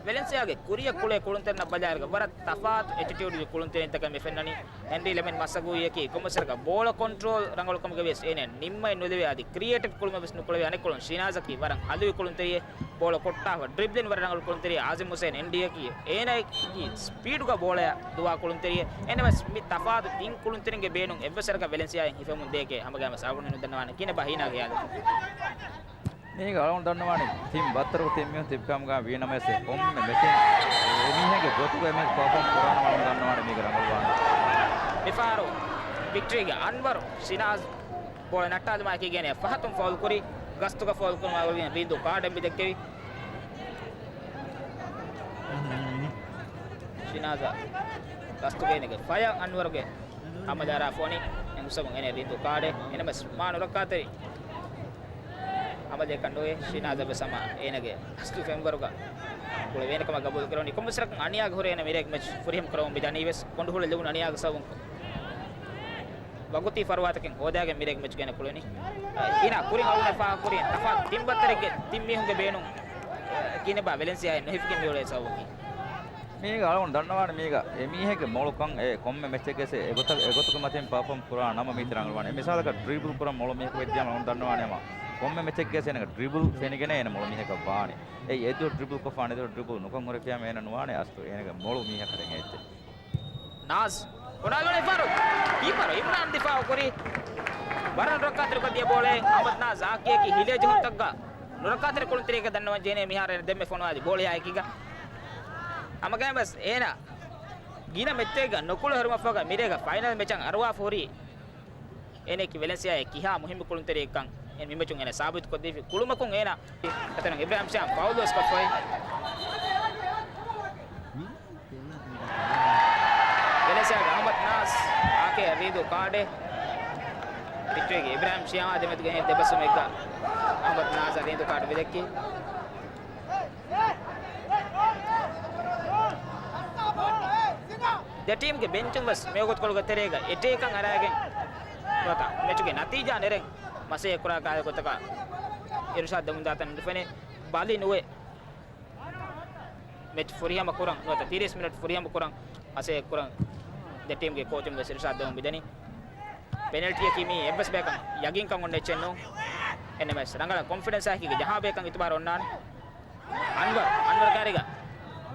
ވެލެންސިއާގެ ކުރިއަށް ކުޅޭ ކުޅުންތެރިންނަށް ބަލާއިރުގަ ވަރަށް ތަފާތު އެޓިޓިއުޑްގެ ކުޅުންތެރިންތަކެއް މި ފެންނަނީ. ހެންރީ ލެމެން މައްސަގޫއީއަކީ ކޮންމެސް ވަރަކަށް ބޯޅަ ކޮންޓްރޯލް ރަނގަޅުކަމުގަ ވިޔަސް އޭނަ ނިންމައެއް ނުލެވޭ އަދި ކްރިއޭޓިވް ކުޅުމެއް ވެސް ނުކުޅެވޭ. އަނެއްކޮޅުން ޝިނާޒަކީ ވަރަށް ހަލުވި ކުޅުންތެރިއެއް. ބޯޅަ ކޮއްޓާފަ ޑްރިބްލިން ވަރަށް ރަނގަޅު ކުޅުންތެރިއެއް. އާޒިމް ހުސެން އެންޑީއަކީ އޭނައަކީ ސްޕީޑުގަ ބޯޅަޔަށް ދުވާ ކުޅުންތެރިއެއް. އެންމެ މި ތަފާތު ތިން ކުޅުންތެރިންގެ ބޭނުން އެއްވެސް ވަރަކަށް ވެލެންސިއާއިން ހިފެމުން ދޭކޭ. ހަމަގައިމުވެސް އަޅުގަނޑު ނުދަންނަވާނެ ކިހިނެއްބާ ހީނާގެ ހިޔާލު. މީގަ އަޅުގަނޑު ދަންނަވާނީ ތިން ބައްތަރު ތިން މީހުން ތިބިކަމުގަ ވީނަމަވެސް ކޮންމެ މެޗެއް އެމީހެއްގެ ގޮތުގަ އެމީހަކު ޕަރފޯމް ކުރާނަމަ އަޅުގަނޑު ދަންނަވާނީ މީގަ ރަނގަޅުވާނެ. މިފަހަރު ވިކްޓްރީގެ އަންވަރު ޝިނާޒް ބޯޅަ ނައްޓާލުމާއެކީ އޭނަ ފަހަތުން ފައުލް ކުރި. ގަސްތުގަ ފައުލް ކުރުމާ ގުޅިގެން ރީދޫ ކާޑެއް މި ދެއްކެވި. ޝިނާޒާ ގަސްތުގަ އޭނަގެ ފަޔަށް އަންވަރުގެ ހަމަލާރާފަ ވަނީ. އެހެން ހުސްވަމުން އޭނަ ރީދޫ ކާޑެއް. އެނަމެސް މާ ނުރައްކާތެރި ހަމަލައެއްކަން ނުވޭ. ޝިނާޒަށް ވެސް ހަމަ އޭނަގެ އަސްލު ފެންވަރުގަ ކުޅެވޭނެ ކަމަށް ގަބޫލު ކުރަވަނީ. ކޮންމެސް ވަރަކަށް އަނިޔާގަ ހުރެ އޭނަ މިރޭގެ މެޗް ފުރިހަމަ ކުރަމުން މި ދަނީ ވެސް ކޮނޑުހުޅަ ލިބުނު އަނިޔާގެ ސަބަބުން. ވަގުތީ ފަރުވާތަކެއް ހޯދާގެން މިރޭގެ މެޗުގައި ކުޅެނީ. އޭނާ ކުރިން އަޅުގަނޑަށް ފާހަގަކުރި ތަފާތު ތިން ބައްތަރެއްގެ ތިން މީހުންގެ ބޭނުން ކިހިނެއްބާ ވެލެންސިއާއެއް ނުހިފިގެން މިއުޅޭ ސަބަބަކީ. މީގަ އަޅުގަނޑު ދަންނަވާނެ މީގަ އެމީހެއްގެ މޮޅުކަން އެ ކޮންމެ މެޗެއްގެ އެ ގޮތަށް، އެގޮތުގެ މަތިން ޕާފޯމް ކުރާ ނަމަ މީތި ރަނގަޅުވާނެ. އެ މިސާލަކަށް ޑްރިބުލް ކުރަން މޮޅު މީހަކު ވެއްޖިއްޔާ އަޅުގަނޑު ދަންނަވާނެ ހަމަ ކޮންމެ މެޗެއްގެ އޭނަގެ ޑްރިބުލް ފެނިގެން އޭނަ މޮޅު މީހަކަށް ވާނެ. އެ އެދު ޑްރިބުލް ކޮށްފާނެ އެދު ޑްރިބުލް ނުކޮށް ހުރެފިޔާމަ އޭނަ ނުވާނެ އަސްލު އޭނަގެ މޮޅު މީހަކަށް އެއްޗެއް. ނާޒް ކޮނާލުން އެފާރު ކީޕަރު އިމްރާން ދިފާއު ކުރި. ވަރަށް ނުރައްކާތެރިކޮށް ދިޔަ ބޯޅައެއް. އަހްމަދު ނާޒް އާކީއަކީ ހިލޭ ޖެހުންތަކުގަ ނުރައްކާތެރި ކުޅުންތެރިއެއްގަ ދަންނަވަން ޖެހޭނެ މިހާރު އޭނަ ދެންމެ ފޮނުވާލި ބޯޅަޔާ އެކީގަ. ހަމަގައިމުވެސް އޭނަ ގިނަ މެޗްތަކެއްގަ ނުކުޅެ ހުރުމަށްފަހުގަ މިރޭގަ ފައިނަލް މެޗަށް އަރުވާފަ ހުރީ. އޭނައަކީ ވެލެންސިއާއަށް ކިހާ މުހިއްމު ކުޅުންތެރިއެއްކަން އެ މި މެޗުން އޭނަ ސާބިތުކޮށްދީފި. ކުޅުމަކުން އޭނަ އަތަރުން އިބްރާހިމް ޝާމް ފައުލުވެސް ކޮށްފައި. ވެލެންސިއާގެ އަހްމަދު ނާޒް އާކޭ ރީދޫ ކާޑެއް. ވިކްޓްރީގެ އިބްރާހިމް ޝިޔާމާ ދެމެދުގެ އެހެން ދެބަސްވުމެއްގަ އަހްމަދު ނާޒަށް ރީދޫ ކާޑު މިދެއްކީ. ދެ ޓީމްގެ ބެންޗުން ވެސް މިވަގުތުކޮޅުގެ ތެރޭގަ އެޓޭކަށް އަރާގެން ނުވަތަ މެޗުގެ ނަތީޖާ ނެރެން މަސައްކަތް ކުރާ ކަހަލަ ގޮތަކަށް އިރުޝާދު ދެމުންދާތަން ނުފެނޭ. ބަލި ނުވެ މެޗް ފުރިހަމަ ކުރަން ނުވަތަ ތިރީސް މިނެޓް ފުރިހަމަ ކުރަން މަސައްކަތް ކުރަން ދެ ޓީމްގެ ކޯޗުން ވެސް އިރުޝާދު ދެމުން މިދަނީ. ޕެނަލްޓީއަކީ މީ އެއްވެސް ބަޔަކަށް ޔަގީންކަން އޮންނަ އެއްޗެއް ނޫން. އެންނަމަވެސް ރަނގަޅަށް ކޮންފިޑެންސާއެކީގެ ޖަހާ ބަޔަކަށް އިތުބާރު އޮންނާނެ. އަންވަރު، އަންވަރު ކާރީގަ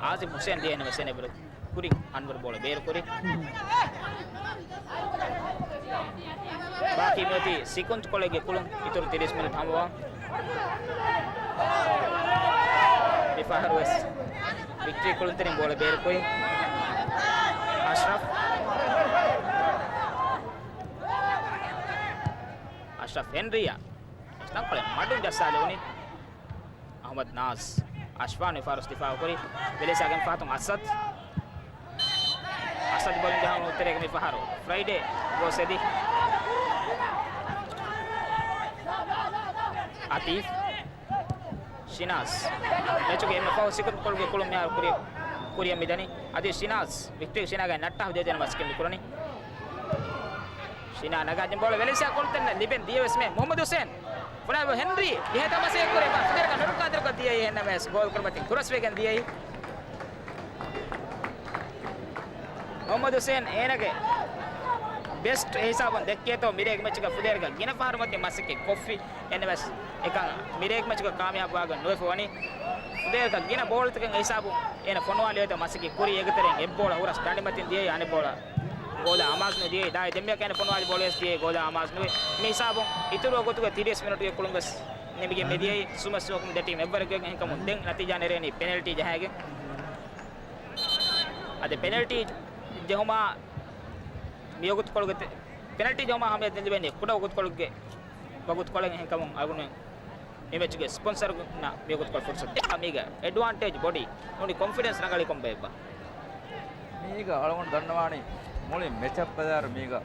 އާޒިމް ހުސޭން ދިޔަ އެންނަމަވެސް އެން އެބަރު ކުރިން އަންވަރު ބޯޅަ ބޭރުކުރި. ބާކީ މިއޮތީ ސިކުންތުކޮޅެއްގެ ކުޅުން އިތުރު ތިރީސް މިނެޓް ހަމަވާ. މިފަހަރުވެސް ވިކްޓްރީ ކުޅުންތެރިން ބޯޅަ ބޭރުކުރި. އަޝްރަފް. އަޝްރަފް ހެންރީއަށް ތަންކޮޅެއް މަޑުން ޖައްސާލެވުނީ. އަހުމަދު ނާޒް. އަޝްފާން މިފަހަރު ދިފާއުކުރި. ވެލެންސިއާގެ އެންމެ ފަހަތުން އަސަދް. އަސަދް ބޯލިން ޖަހަން އުތެރޭގެ މިފަހަރު ފްރައިޑޭ ގޯސް އެދި. އަތީފް. ޝިނާޒް. މެޗުގެ އެންމެ ފަހު ސިކުންތުކޮޅުގެ ކުޅުން މިހާރު ކުރި-، ކުރިއަށް މިދަނީ. އަދި ޝިނާޒް ވިކްޓްރީ ޝިނާގެ ނައްޓާ ދޭދޭނަ މަސައްކަތް މިކުރަނީ. ޝިނާ ނަގާ ދިން ބޯޅަ ވެލެންސިއާ ކުޅުންތެރިންނަށް ލިބެން ދިޔަވެސް މެ މުހައްމަދު ހުސޭން. ފުނާ ހެންރީ އެހެން ތަމަސް ކުރެ ފުދޭރަކަށް ނުރުކާ ދިރުކަށް ދިޔައީ އެންނަމަވެސް ގޯލް ކުރިމަތިން ކުރަސްވެގެން ދިޔައީ. މުހައްމަދު ހުސޭން އޭނަގެ ބެސްޓް އެ ހިސާބުން ދެއްކޭތޯ މިރޭގެ މެޗުގަ ފުދޭރަކަށް ގިނަ ފަހަރު މަތިން މަސައްކަތް ކޮށްފި. އެންނަމަވެސް އެކަން މިރޭގެ މެޗުގަ ކާމިޔާބުވާގެން ނުވެފަ ވަނީ. ފުދޭރަކަށް ގިނަ ބޯޅަތަކެއް އެ ހިސާބުން އޭނަ ފޮނުވާލި އޮތަ މަސައްކަތް ކުރި އޭގެ ތެރެއިން އެއް ބޯޅަ ހުރަސް ދަނޑިމަތިން ދިޔައީ އަނެއް ބޯޅަ ގޯލާ އަމާޒް ނުދިޔައީ. ދާއި ދެންމެއަކަށް އޭނަ ފޮނުވާލި ބޯޅަ ވެސް ދިޔައީ ގޯލާ އަމާޒް ނުވެ. މި ހިސާބުން އިތުރު ވަގުތުގެ ތިރީސް މިނެޓުގެ ކުޅުން ވެސް ނިމިގެން މި ދިޔައީ. ސުމަސް ނުވަކުން ދެ ޓީމް އެއްވަރެއްގެ އެހެންކަމުން ދެން ނަތީޖާ ނެރޭނީ ޕެނަލްޓީ ޖަހައިގެން. އަދި ޕެނަލްޓީ ޖެހުމާ މިވަގުތުކޮޅުގެ ތެ-، ޕެނަލްޓީ ޖެހުމާ ހަމަޔަށް ދެން ލިބެނީ ކުޑަ ވަގުތުކޮޅެއްގެ ވަގުތުކޮޅެއް އެހެންކަމުން އަޅުގަނޑުމެން މި މެޗުގެ ސްޕޮންސަރުންނަށް މިވަގުތުކޮޅު ފުރުސަތު ދޭ. މީގަ އެޑްވާންޓޭޖް ބޮޑީ ނޫނީ ކޮންފިޑެންސް ރަނގަޅީ ކޮންބައެއްބާ؟ މީގަ އަޅުގަނޑު ދަންނަވާނީ މުޅި މެޗަށް ބަލާއިރު މީގަ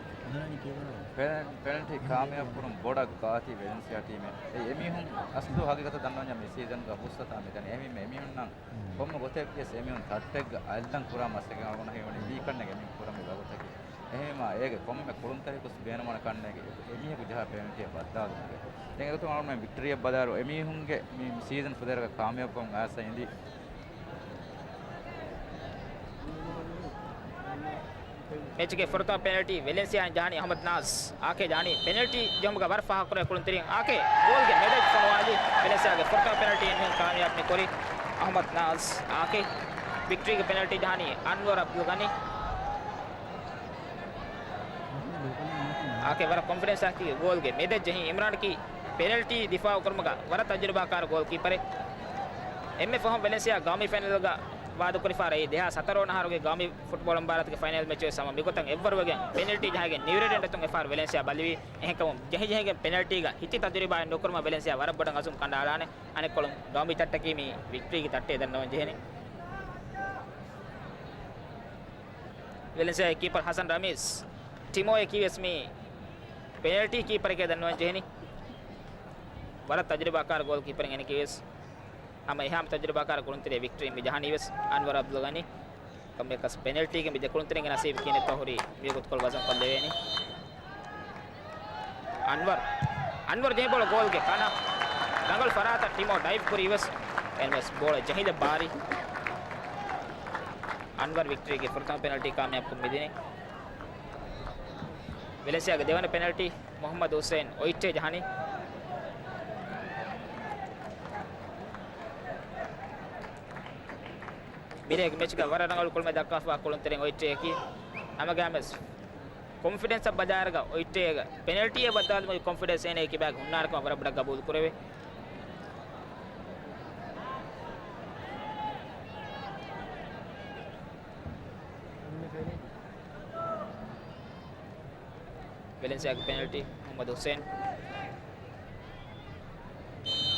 ޕެ-، ޕެނަލްޓީ ކާމިޔާބު ކުރުން ބޮޑަށް ގާތީ ވެލެންސިއާ ޓީމެއް. އެ އެމީހުން އަސްލު ހަގީގަތަށް ދަންނަވަންޏާ މި ސީޒަންގަ ފުރުސަތާ މިދަނީ. އެހެންވީމަ އެމީހުންނަށް ކޮންމެ ގޮތެއްވިޔަސް އެމީހުން ތައްޓެއްގަ އަލްލަން ކުރާ މަސައްކަތް އަޅުގަނޑަށް ހީވަނީ މީ ކަންނޭނގެ އެމީހުން ކުރަންވީ ވަގުތަކީ. އެހެންވީމަ އޭގެ ކޮންމެ ކުޅުންތެރިޔަކުވެސް ބޭނުންވާނެ ކަންނޭނގެ އެމީހަކު ޖަހާ ޕެނަލްޓީއަށް ބައްދާލުމުގެ. ދެން އެގޮތުން އަޅުގަނޑުމެން ވިކްޓަރީއަށް ބަލާއިރު އެމީހުންގެ މި ސީޒަން ފުދޭވަރަކަށް ކާމިޔާބުކަމުން އައިސް އިނދީ. މެޗުގެ ފުރަތަމަ ޕެނަލްޓީ ވެލެންސިއާއިން ޖަހަނީ އަހްމަދު ނާޒް. އާކޭ ޖަހަނީ ޕެނަލްޓީ ޖެހުމުގަ ވަރަށް ފާހަގަކުރެ ކުޅުންތެރިން އާކޭ ގޯލްގެ މެދަށް ފޮނުވާލި. ވެލެންސިއާގެ ފުރަތަމަ ޕެނަލްޓީ އެންމެހެން ކާމިޔާބު މި ކުރީ އަހްމަދު ނާޒް އާކޭ. ވިކްޓްރީގެ ޕެނަލްޓީ ޖަހަނީ އަންވަރު އަބްދުލް ޣަނީ. އާކޭ ވަރަށް ކޮންފިޑެންސް އާކީ ގޯލްގެ މެދަށް ޖެހި އިމްރާން ކީ ޕެނަލްޓީ ދިފާއު ކުރުމުގަ ވަރަށް ތަޖުރިބާކާރު ގޯލް ކީޕަރެއް. އެންމެ ފަހުން ވެލެންސިއާ ގައުމީ ފައިނަލްގަ ވާދަކުރި ފަހަރަށް ދެހާސް ހަތަރު ވަނަ އަހަރުގެ ގައުމީ ފުޓްބޯޅަ މުބާރާތުގެ ފައިނަލް މެޗު ވެސް ހަމަ މިގޮތަށް އެއްވަރުވެގެން ޕެނަލްޓީ ޖަހައިގެން ނިއުރެ ޑެންޑަތުން އެފަހަރު ވެލެންސިއާ ބަލިވީ. އެހެންކަމުން ޖެހިޖެހިގެން ޕެނަލްޓީގަ ހިތި ތަޖުރިބާއެއް ނުކުރުމަށް ވެލެންސިއާ ވަރަށް ބޮޑަށް އަޒުމް ކަނޑައަޅާނެ. އަނެއްކޮޅުން ގައުމީ ތައްޓަކީ މީ ވިކްޓްރީގެ ތައްޓެއް ދަންނަވަން ޖެހެނީ. ވެލެންސިއާގެ ކީޕަރު ހަސަން ރަމީޒް ޓިމޯއަކީ ވެސް މީ ޕެނަލްޓީ ކީޕަރެކޭ ދަންނަވަން ޖެހެނީ. ވަރަށް ތަޖުރިބާކާރު ގޯލް ކީޕަރެއް އޭނައަކީ ވެސް. ހަމަ އެހާމަ ތަޖުރިބާކާރު ކުޅުންތެރި ވިކްޓްރީ މި ޖަހަނީ ވެސް އަންވަރު އަބްދުލް ޣަނީ. ކަމެއްކަސް ޕެނަލްޓީގެ މި ދެ ކުޅުންތެރިންގެ ނަސީބު ކިހިނެއްތޯ ހުރީ މިވަގުތުކޮޅު ވަޒަން ކޮށްލެވޭނީ. އަންވަރު. އަންވަރު ޖެހި ބޯޅަ ގޯލްގެ ކަނަށް. ރަނގަޅު ފަރާތަށް ޓިމޯ ޑައިވް ކުރީ ވެސް. އެންވެސް ބޯޅަ ޖެހިލަ ބާރި. އަންވަރު ވިކްޓްރީގެ ފުރަތަމަ ޕެނަލްޓީ ކާމިޔާބުކޮށް މިދިނީ. ވެލެންސިއާގެ ދެވަނަ ޕެނަލްޓީ މުހައްމަދު ހުސެއިން އޮއިއްޓޭ ޖަހަނީ. މިރޭގެ މެޗުގަ ވަރަށް ރަނގަޅު ކުޅުމެއް ދައްކާފަ ކުޅުންތެރިން އޮއިއްޓޭއަކީ. ހަމަގައިމުވެސް ކޮންފިޑެންސަށް ބަލާއިރުގަ އޮއިއްޓޭގަ ޕެނަލްޓީއެއް ވައްދާލުމުގެ ކޮންފިޑެންސް އޭނަ ކިބާގަ ހުންނާނެކަމަށް ވަރަށް ބޮޑަށް ގަބޫލު ކުރެވޭ. ވެލެންސިއާގެ ޕެނަލްޓީ މުހައްމަދު ހުސެއިން.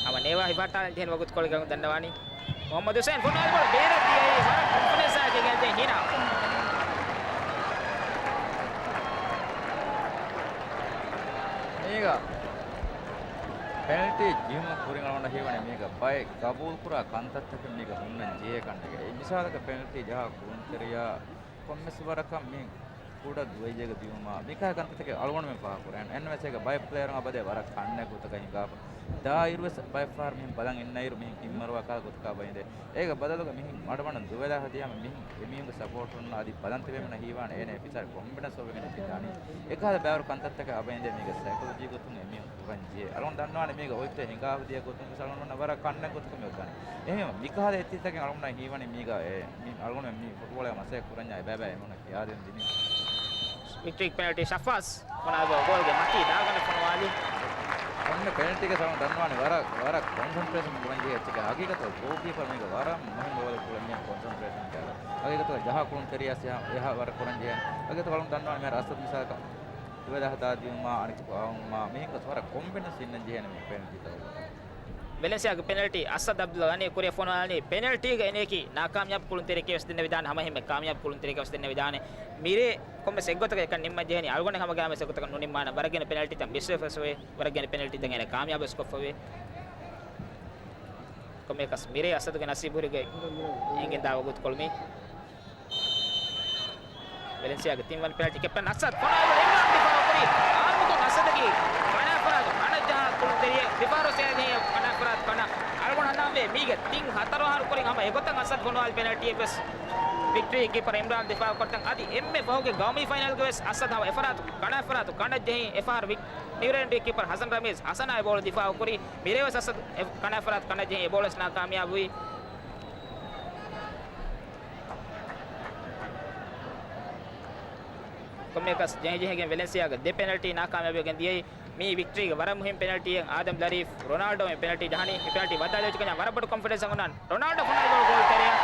ހަމަ ނޭވާ ހިފަހައްޓާލަން ޖެހެން ވަގުތުކޮޅެއްގަ ދަންނަވާނީ. މުހައްމަދު ހުސެއިން ފޮނުވާލި ބޯޅަ ބޭރަށް ދިޔައީ ވަރަށް ކޮންފިޑެންސާއެކީގެން ހީނާ. މީގަ ޕެނަލްޓީ ޖެހުމުގެ ކުރިން އަޅުގަނޑަށް ހީވަނީ މީގަ ބައެއް ގަބޫލުކުރާ ކަންތައްތަކެއް މީގަ ހުންނަން ޖެހޭ ކަންނޭނގެ. މިސާލަކަށް ޕެނަލްޓީ ޖަހާ ކުޅުންތެރިޔާ ކޮންމެސް ވަރަކަށް މި ކުޑަ ދުވައްޔެއްގަ ދިއުމާ މިކަހަލަ ކަންތައްތަކެއް އަޅުގަނޑުމެން ފާހަގަކުރޭ. އެންމެސް އޭގަ ބައެއް ޕްލޭޔަރުން އަބަދޭ ވަރަށް ކަންނެ ގޮތަކަށް ހިނގާފަ. ދާއިރުވެސް ބައެއްފަހަރު މިހެން ބަލަން އިންނައިރު މިހެން ކިންމަރުވާ ކަހަލަ ގޮތަކާ ބައިނދޭ. އޭގެ ބަދަލުގަ މިހެން މަޑުމަޑުން ދުވެލާ ހަދިޔާމަ މިހެން އެމީހުންގެ ސަޕޯޓުންނާ އަދި ބަލަން ތިބޭމެންނަށް ހީވާނެ އޭނަ އެ ޕިޗަށް ކޮންފިޑެންސް އޮވެގެން އެ ޕިޗަށް އަނީ. އެކަހަލަ ބައިވަރު ކަންތައްތަކެއް އަބައިނދޭ މީގެ ސައިކޮލޮޖީ ގޮތުން އެމީހުން ކުރަން ޖެހޭ. އަޅުގަނޑު ދަންނަވާނެ މީގަ އޮތްތައް ހިނގާ ހަދިޔާ ގޮތުން ވެސް އަޅުގަނޑުމެންނަށް ވަރަށް ކަންނެ ގޮތަކަށް މި އޮތާނެ. އެހެން މިކަހަލަ އެއްޗިތަކެއް އަޅުގަނޑަށް ހީވަނީ މީގަ އެ، މި އަޅުގަނޑު މި ފުޓްބޯޅައާ މަސައްކަތް ކުރަންޏާ އެބައިބައި އެމީހުންނަށް ކިޔާދޭން ދިނީ. ވިކްޓްރީ ޕެނަލްޓީ ޝަފާޒް ފޮނުވާލި ގޯލްގެ މަތީ ދާގަނޑަށް ފޮނުވާލި. ކޮންމެ ޕެނަލްޓީގެ ސަޅުން ދަންނަވާނެ ވަރަށް، ވަރަށް ކޮންސަންޓްރޭޝަން ކުރަން ޖެހޭ އެއްޗެކޭ. ހަގީގަތަށް ގޯލްކީޕަރ މީގަ ވަރަށް މުހިންމު ރޯލެއް ކުޅެން ޖެހޭ ކޮންސަންޓްރޭޝަން ކައިރަ. ހަގީގަތުގަ ޖަހާ ކުޅުންތެރިޔާ އެހާ ވަރަށް ކުރަން ޖެހޭ. ހަގީގަތުގަ އަޅުން ދަންނަވާނެ މިހާރު އަސަދު މިސާލަކަށް ދުވެލާ ހަދާ ދިއުމާ އަނެކަކު އައުމާ މިހެން ގޮސް ވަރަށް ކޮންފިޑެންސް އިންނަން ޖެހޭނެ މި ޕެނަލްޓީތަކުގަ. ވެލެންސިއާގެ ޕެނަލްޓީ އަސަދް އަބްދުލް ޣަނީ ކުރިއަށް ފޮނުވާލީ. ޕެނަލްޓީގަ އެނެއަކީ ނާކާމިޔާބު ކުޅުންތެރިޔަކޭ ވެސް ދެންނެވިދާނެ. ހަމައެހެންމެ ކާމިޔާބު ކުޅުންތެރިޔަކަށް ވެސް ދެންނެވިދާނެ. މިރޭ ކޮންމެސް އެއްގޮތަކަށް އެކަން ނިންމަން ޖެހެނީ. އަޅުގަނޑެއް ހަމަ ގައިމުވެސް އެއްގޮތަކަށް ނުނިންމާނެ. ވަރަށް ގިނަ ޕެނަލްޓީތައް މިސްވެފަސް ވޭ. ވަރަށް ގިނަ ޕެނަލްޓީތައް އޭނަ ކާމިޔާބުވެސް ކޮށްފަ ވޭ. ކޮންމެއަކަސް މިރޭ އަސަދުގެ ނަސީބުހުރިގައި އެނގެންދާ ވަގުތުކޮޅު މީ. ވެލެންސިއާގެ ތިންވަނަ ޕެނަލްޓީ ކެޕްޓަން އަސަދް ފޮނުވާލި އިމްރާން ދިފާއުކުރި. އާރްމުކޮށް އަސަދަކީ ކަނާފަރާތު ކަނަށްޖަހާ ކުޅުންތެރިޔެއް ދިފާރު ސޭދި ކަނާފަރާތު ކަނަށް. އަޅުގަނޑު ހަނދާންވޭ މީގެ ތިން ހަތަރު އަހަރު ކުރިން ހަމަ އެގޮތަށް އަސަދް ފޮނުވާލި ޕެނަލްޓީއެއްވެސް ވިކްޓްރީ ކީޕަރ އިމްރާން ދިފާއުކޮށްތަން. އަދި އެންމެ ފަހުގެ ގައުމީ ފައިނަލްގަވެސް އަސަދް ހަމަ އެފަރާތު ކަނާފަރާތު ކަނަށްޖެހި އެފަހަރު ވިކް-، ނިއުރެންޑްރީ ކީޕަރ ހަސަން ރަމީޒް ހަސަނާ އެ ބޯޅަ ދިފާއުކުރި. މިރޭވެސް އަސަދް އެ ކަނާފަރާތު ކަނަށްޖެހި އެ ބޯޅަވެސް ނާކާމިޔާބުވި. ކޮންމެއަކަސް ޖެހިޖެހިގެން ވެލެންސިއާގެ ދެ ޕެނަލްޓީ ނާކާމިޔާބުވެގެން ދިޔައީ. މީ ވިކްޓްރީގެ ވަރަށް މުހިންމު ޕެނަލްޓީއެއް. އާދަމް ލަރީފް ރޮނާލްޑޯ މި ޕެނަލްޓީ ޖަހަނީ. މި ޕެނަލްޓީ ވައްދާލި ވެއްޖެކަންޏާ ވަރަށް ބޮޑު ކޮންފިޑެންސް އެނގުން ރޮނާލްޑޯ ފޮނުވާލި ގޯލް ތެރެއަށް.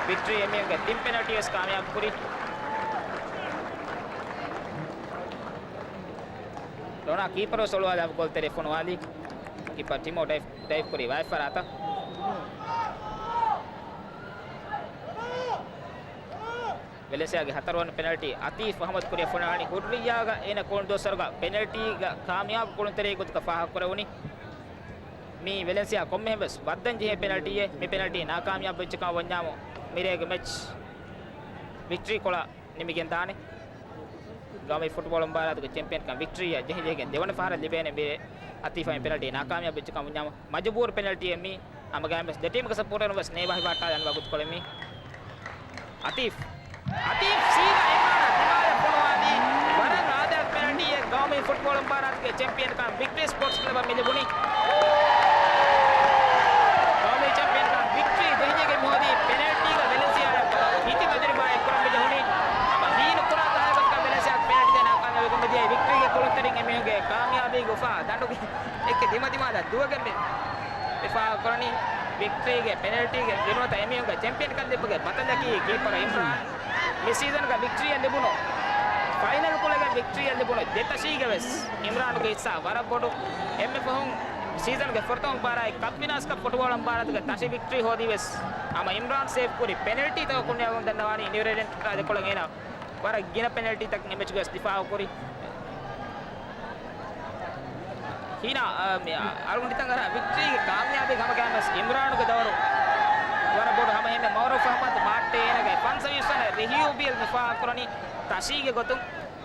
ވިކްޓްރީ އެމީހުންގެ ތިން ޕެނަލްޓީވެސް ކާމިޔާބު ކުރި. ރޮނާ ކީޕަރު ސޮޅުވާލާ ގޯލް ތެރެ ފޮނުވާލި. ކީޕަރ ޓިމޯ ޑައިވް، ޑައިވް ކުރި ވާތްފަރާތަށް. ވެލެންސިއާގެ ހަތަރުވަނަ ޕެނަލްޓީ އަތީފް އަހްމަދު ކުރިއަށް ފޮނުވާލި. ހުއްރިއްޔާގަ އޭނަ ކުޅުނު ދުވަސްވަރުގަ ޕެނަލްޓީގަ ކާމިޔާބު ކުޅުންތެރި ގޮތުގަ ފާހަގަކުރެވުނީ. މީ ވެލެންސިއާ ކޮންމެހެން ވެސް ވައްދަން ޖެހޭ ޕެނަލްޓީއެއް. މި ޕެނަލްޓީ ނާކާމިޔާބު ވެއްޖެކަމަށް ވަންޏާމު މިރޭގެ މެޗް ވިކްޓްރީ ކޮޅަށް ނިމިގެން ދާނެ. ގައުމީ ފުޓްބޯޅަ މުބާރާތުގެ ޗެމްޕިއަންކަން ވިކްޓްރީއަށް ޖެހިޖެހިގެން ދެވަނަ ފަހަރަށް ލިބޭނެ މިރޭ އަތީފާ މި ޕެނަލްޓީ ނާކާމިޔާބު ވެއްޖެކަމަށް ވަންޏާމު. މަޖުބޫރު ޕެނަލްޓީއެއް މީ. ހަމަގައިމުވެސް ދެ ޓީމުގެ ސަޕޯޓަރުން ވެސް ނޭވާ ހިބާއްޓާލަން ވަގުތުކޮޅެއް މީ. އަތީފް. އަތީފް ސީދާ އިމްރާނަށް ދިމާލަށް ފޮނުވާލީ. ވަރަށް އާދަވެތި ޕެނަލްޓީއެއް ގައުމީ ފުޓްބޯޅަ މުބާރާތުގެ ޗެމްޕިއަންކަން ވިކްޓްރީ ސްޕޯޓްސް ކްލަބަށް މި ލިބުނީ. ގައުމީ ޗެމްޕިއަންކަން ވިކްޓްރީ ޖެހިޖެހިގެން މި ހޯދީ ޕެނަލްޓީގަ ވެލެންސިއާއަށް ވަރަށް ކީރިތި ތަޖުރިބާއެއް ކުރަން މި ޖެހުނީ. ހަމަ ހީނު ކުރާ ތަހައެއްގޮތަކަށް ވެލެންސިއާ ޕެނަލްޓީ ނާކާމިޔާބުވެގެން މިދިޔައީ. ވިކްޓްރީގެ ކުޅުންތެރިން އެމީހުންގެ ކާމިޔާބީގެ އުފާ ދަނޑުގެ އެކެއް ދިމަދިމާލަށް ދުވެގެން މި މި ފާހަގަކުރަނީ. ވިކްޓްރީގެ ޕެނަލްޓީގެ ގިނަވަތަށް އެމީހުންގެ ޗެމްޕިއަންކަން ލިބުގެ ބަތަލަކީ ކީޕަރ އިމްރާން. މި ސީޒަންގަ ވިކްޓްރީއަށް ލިބުނު، ފައިނަލް ކުޅެގެން ވިކްޓްރީއަށް ލިބުނު ދެ ތަށީގެ ވެސް އިމްރާނުގެ ހިއްސާ ވަރަށް ބޮޑު. އެންމެ ފަހުން ސީޒަންގެ ފުރަތަމަ މުބާރާތް ކަޕް ވިނާސް ކަޕް ފުޓްބޯޅަ މުބާރާތުގެ ތަށި ވިކްޓްރީ ހޯދީ ވެސް ހަމަ އިމްރާން ސޭވް ކުރި ޕެނަލްޓީތަކަކުން ނިޔަގުން ދަންނަވާނީ ނިއުރެޑެންޓް ރާއްޖެ ކޮޅަށް އޭނާ ވަރަށް ގިނަ ޕެނަލްޓީތަކެއް އެ މެޗުގަވެސް ދިފާއުކުރި. ހީނާ، އަ، މި، އަ، އަޅުގަނޑު ހިތަށް އަރާ ވިކްޓްރީގެ ކާމިޔާބީގެ ހަމަގައިމުވެސް އިމްރާނުގެ ދައުރު ވަރަށް ބޮޑު. ހަމައެހެންމެ މައުރޫފް އަހްމަދު މާއްޓޭ އޭނާގެ ފަންސަވީސް ވަނަ ރިހިޔޫ ބީލް މި ފާހަގަކުރަނީ ތަށީގެ ގޮތުން.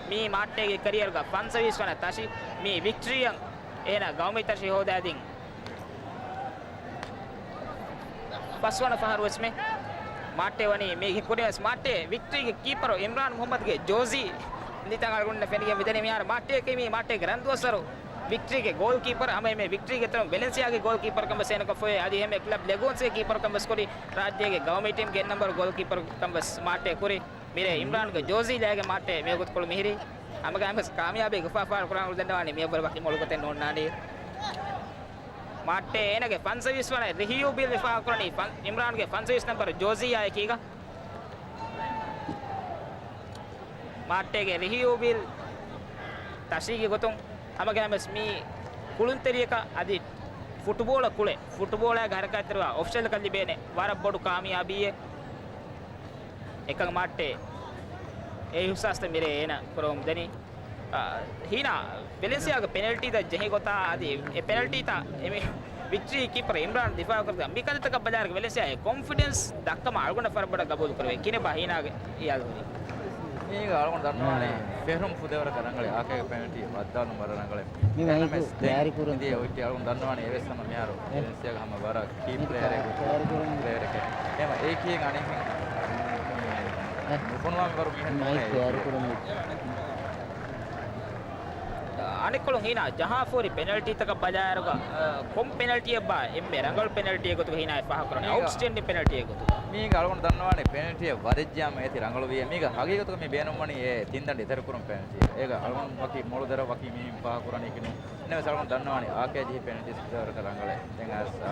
މީ މާއްޓޭގެ ކެރިއަރުގަ ފަންސަވީސް ވަނަ ތަށި. މީ ވިކްޓްރީއަށް އޭނާ ގައުމީ ތަށި ހޯދާދިން ފަސްވަނަ ފަހަރު ވެސް މެ މާއްޓޭ ވަނީ. މީގެ ކުރިން ވެސް މާއްޓޭ ވިކްޓްރީގެ ކީޕަރު އިމްރާން މުހައްމަދުގެ ޖޯޒީ ނިތަން އަޅުގަނޑުންނަށް ފެނިގެން މިދަނީ. މިހާރު މާއްޓޭއަކީ މީ މާއްޓޭގެ ރަންދުއަސަރު ވިކްޓްރީގެ ގޯލް ކީޕަރު، ހަމައެހެންމެ ވިކްޓްރީގެ ތެރެއިން ވެލެންސިއާގެ ގޯލް ކީޕަރު ކަން ވެސް އޭނަ ކޮށްފައި. އަދި އެހެންމެ ކްލަބް ލެގޯންސްގެ ކީޕަރު ކަން ވެސް ކުރި. ރާއްޖޭގެ ގައުމީ ޓީމްގެ އެއް ނަމްބަރު ގޯލް ކީޕަރު ކަން ވެސް މާއްޓޭ ކުރި. މިރޭ އިމްރާންގެ ޖޯޒީ ލައިގެން މާއްޓޭ މިވަގުތުކޮޅު މިހިރީ. ހަމަގައިމުވެސް ކާމިޔާބީ ގޮފާ ފާރު ކުރާން ދަންނަވާނީ މިއަށްވުރެ ވަކި މޮޅު ގޮތެއް ނޯންނާނީ. މާއްޓޭ އޭނަގެ ފަންސަވީސް ވަނަ ރިހިޔޫ ބީލް މި ފާހަގަކުރަނީ ފަން-، އިމްރާންގެ ފަންސަވީސް ނަންބަރު ޖޯޒީއާ އެކީގަ. މާއްޓޭގެ ރިހިޔޫ ބީލް ތަށީގެ ގޮތުން ހަމަގައިމުވެސް މީ ކުޅުންތެރިޔަކަށް އަދި ފުޓުބޯޅަ ކުޅެ، ފުޓުބޯޅައިގެ ހަރަކާތްތެރިވާ އޮފިޝަލްކަން ލިބޭނެ ވަރަށް ބޮޑު ކާމިޔާބީއެއް. އެކަން މާއްޓޭ އެ އިހުސާސްތައް މިރޭ އޭނަ ކުރަމުން ދެނީ. އާ، ހީނާ، ވެލެންސިއާގެ ޕެނަލްޓީތައް ޖެހި ގޮތާ އަދި އެ ޕެނަލްޓީތައް އެމި ވިކްޓްރީ ކީޕަރ އިމްރާން ދިފާއުކުރި މި ކަންތައްތަކަށް ބަލާއިރު ވެލެންސިއާގެ ކޮންފިޑެންސް ދައްކަމާ އަޅުގަނޑަށް ވަރަށް ބޮޑަށް ގަބޫލު ކުރެވޭ. ކިހިނެއްބާ ހީނާގެ އިޔާދު ހުރީ؟ މީގަ އަޅުގަނޑު ދަންނަވާނީ ފެށުން ފުދޭވަރަކަށް ރަނގަޅޭ. އާކޭގެ ޕެނަލްޓީ ވައްދާލުން ވަރަށް ރަނގަޅޭ. އެންމެސް ދެން އިންޑިއާ އޮތް އަޅުގަނޑު ދަންނަވާނީ އެވެސް ހަމަ މިހާރު ވެލެންސިއާގެ ހަމަ ވަރަށް ކީ ޕްލޭޔަރެއް، ޕްލޭޔަރެކޭ. އެހެން އެކީ އަނެއް ނުފޮނުވާ މިވަރު މީހެއް ނޫނޭ. އަނެއްކޮޅުން ހީނާ ޖަހާފަހުރި ޕެނަލްޓީތަކަށް ބަލާއިރުގަ، އަ، ކޮން ޕެނަލްޓީއެއްބާ އެންމެ ރަނގަޅު ޕެނަލްޓީއެއް ގޮތުގަ ހީނާ އެ ފާހަގަކުރަނީ؟ އައުޓްސްޓޭންޑިން ޕެނަލްޓީއެއް ގޮތުގަ. މީގަ އަޅުގަނޑު ދަންނަވާނެ ޕެނަލްޓީއެއް ވަރަށް ޖާމް އޭތި ރަނގަޅުވިއޭ. މީގަ ހަގީގަތުގަ މި ބޭނުންވަނީ އެ ތިން ދަނޑި އެތެރެކުރުން ޕެނަލްޓީއެއް. އޭގަ އަޅުގަނޑު ވަކި މޮޅު ދެރަ ވަކި މީހުން ފާހަގަކުރަނީކީ ނޫން. އެންމެސް އަޅުގަނޑު ދަންނަވާނީ އާކޭ ޖެހި ޕެނަލްޓީ ސުދޭވަރަކަށް ރަނގަޅޭ. ދެން އައިސް، އާ،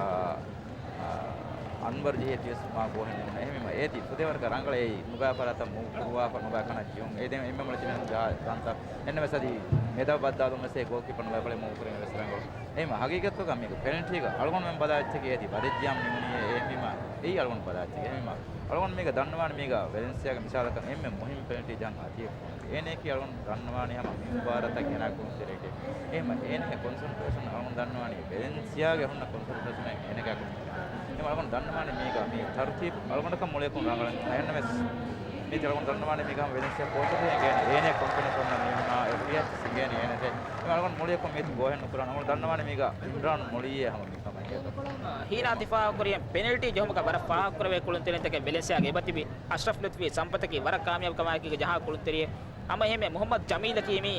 އަންވަރު ޖެހި އެއްޗިސް މާ ގޯހެއް ނޫން. އެހެންވީމަ އޭތި ފުދޭވަރަކަށް ރަނގަޅޭ. ނުބައި ފަރާތަށް މޫވް ކުރުވާފަ ނުބައި ކަނަށް ޖިއުން. އެ ދެން އެންމެ މޮޅަށް ޖެހި ޖާ ތަންތަން. އެންމެސް އަދި މެދާ ބައްދާލުމަސް އެ ގޯލްކީޕަރ ނުބައި ފަޅި މޫވް ކުރީމަ އެވެސް ރަނގަޅު. އެހެންވީމަ ހަގީގަތުގަ މީގަ ޕެނަލްޓީގަ އަޅުގަނޑުމެން ބަލާ އެއްޗަކީ އޭތި ވަރަށް ޖާމް ނިމުނީ. އެހެންވީމަ އެއީ އަޅުގަނޑު ބަލާ އެއްޗެކޭ. އެހެންވީމަ އަޅުގަނޑު މީގަ ދަންނަވާނެ މީގަ ވެލެންސިއާގެ މިސާލަކަށް އެންމެ މުހިންމު ޕެނަލްޓީ ޖަހަން އަތިއެއް ފޯނު. އޭނައަކީ އަޅުގަނޑު ދަންނަވާނީ ހަމަ މި މުބާރާތަށް ގެނައި ކުޅުންތެރިއެކޭ. އެހެންވީމަ އޭނަގެ ކޮންސަންޓްރޭޝަން އަޅުގަނޑު ދަންނަވާނީ ވެލެންސިއާގެ ހުންނަ ކޮންސަންޓްރޭޝަން އޭނަގެ އަކުން. އެހެންވީމަ އަޅުގަނޑު ދަންނަވާނީ މީގަ މި ތަރުތީބު އަޅުގަނޑަކަށް މުޅިއަކުން ރަނގަޅަށް ނޫން. އެހެންނަމަވެސް މީތި އަޅުގަނޑު ދަންނަވާނީ މީގަ ހަމަ ވެލެންސިއާ ކޯޗަކީ އެނގޭނެ. އޭނަ ކޮންފިޑެންސް އޮންނަ މީހުންނާ އެ ފްރީ އެކްސެސް އެނގޭނެ އޭނަގެ. އެހެންވީމަ އަޅުގަނޑު މުޅިއަކުން މީތި ގޯހެއް ނުކުރާނަން. އަޅުގަނޑު ދަންނަވާނީ މީގަ އިމްރާން މުޅިއޭ ހަމަ މިކަމަށް. ހީނާ ދިފާއުކުރި ޕެނަލްޓީ ޖެހުމުގަ ވަރަށް ފާހަގަކުރެވޭ ކުޅުންތެރިންތަކެއް ވެލެންސިއާގެ އެބަތިބި އަޝްރަފް ލުތްފީ ސަމްޕަތަކީ ވަރަށް ކާމިޔާބު ކަމާއެކީގަ ޖަހާ ކުޅުންތެރިއެއް. ހަމަ އެހެންމެ މުހައްމަދު ޖަމީލަކީ މީ،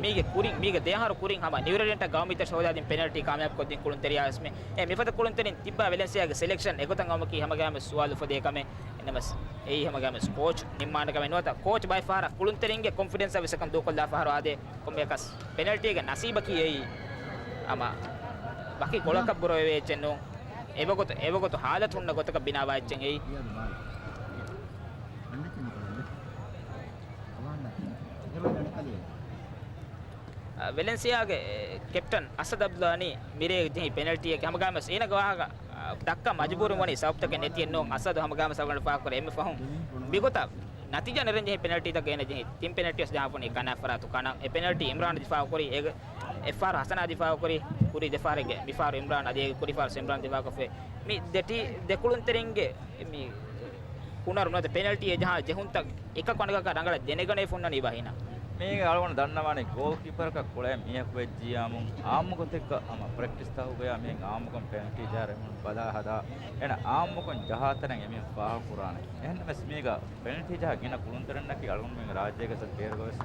މީގެ ކުރިން، މީގެ ދެއަހަރު ކުރިން ހަމަ ނިއުރެޑެންޓަށް ގައުމީތައް ހޯދާދިން ޕެނަލްޓީ ކާމިޔާބު ކޮށްދިން ކުޅުންތެރިޔާ ވެސްމެ. އެ މިފަދަ ކުޅުންތެރިން ތިއްބާ ވެލެންސިއާގެ ސެލެކްޝަން އެގޮތަށް އައުމަކީ ހަމަގައިމެ ސުވާލު އުފެދޭ ކަމެއް. އެންނަމަސް އެއީ ހަމަގައިމެ ކޯޗް ނިންމާނެ ކަމެއް ނުވަތަ ކޯޗް ބައެއް ފަހަރަށް ކުޅުންތެރިންގެ ކޮންފިޑެންސަށް ވެސް އެކަން ދޫކޮށްލާ ފަހަރު އާދޭ. ކޮންމެއަކަސް ޕެނަލްޓީގެ ނަސީބަކީ އެއީ ހަމަ ވަކި ގޮޅަކަށް ބުރަވެވޭ އެއްޗެއް ނޫން. އެވަގުތު، އެވަގުތު ހާލަތު ހުންނަ ގޮތަކަށް ބިނާވާ އެއްޗެއް އެއީ. އަ، ވެލެންސިއާގެ ކެޕްޓަން އަސަދު އަބްދުﷲ ވަނީ މިރޭ ޖެހި ޕެނަލްޓީއެއް ހަމަގައިމެސް އޭނަގެ ވާހަކަ، އަ، ދައްކަން މަޖުބޫރު ވަނީ ސަބަބުތަކެއް ނެތިއެއް ނޫން. އަސަދު ހަމަގައިމެސް އަޅުގަނޑު ފާހަގަކުރޭ އެންމެ ފަހުން މިގޮތަށް ނަތީޖާ ނެރެން ޖެހި ޕެނަލްޓީތައް ގެނެ ޖެހި ތިން ޕެނަލްޓީ ވެސް ޖަހާފަ ވަނީ ކަނާ ފަރާތު ކަނާ. އެ ޕެނަލްޓީ އިމްރާން ދިފާއު ކުރީ އެ، އެއްފަހަރު ހަސަނާ ދިފާއު ކުރީ، ކުރީ ދެފަހަރެއްގެ މިފަހަރު އިމްރާން އަދި އޭގެ ކުރި ފަހަރު އިމްރާން ދިފާއު ކޮށްފައި. މި ދެ ޓީ، ދެ ކުޅުންތެރިންގެ މި ހުނަރު ނުވަތަ ޕެނަލްޓީ އެ ޖަހާ ޖެހުންތައް އެކަކު އަނެކަކަށް ރަނގަޅަށް ދެނެގަނެ ފުންނަނީ ބަހިނަ. މީގެ އަޅުގަނޑު ދަންނަވާނީ ގޯލްކީޕަރަކަށް ކުޅޭ މީހަކު ވެއްޖިޔާމުން އާއްމު ގޮތެއްގަ ހަމަ ޕްރެކްޓިސް ތަހުގަޔާ މީހެއް އާއްމުކޮށް ޕެނަލްޓީ ޖަހާ ރެމުން ބަލާ ހަދާ. އޭނަ އާއްމުކޮށް ޖަހާ ތަނެއް އެމީހުން ފާހަގަކުރާނެ. އެހެންނަމަސް މީގަ ޕެނަލްޓީ ޖަހާ ގިނަ ކުޅުންތެރިންނަކީ އަޅުގަނޑުމެންގެ ރާއްޖޭގަ ސަ ބޭރުގަވެސް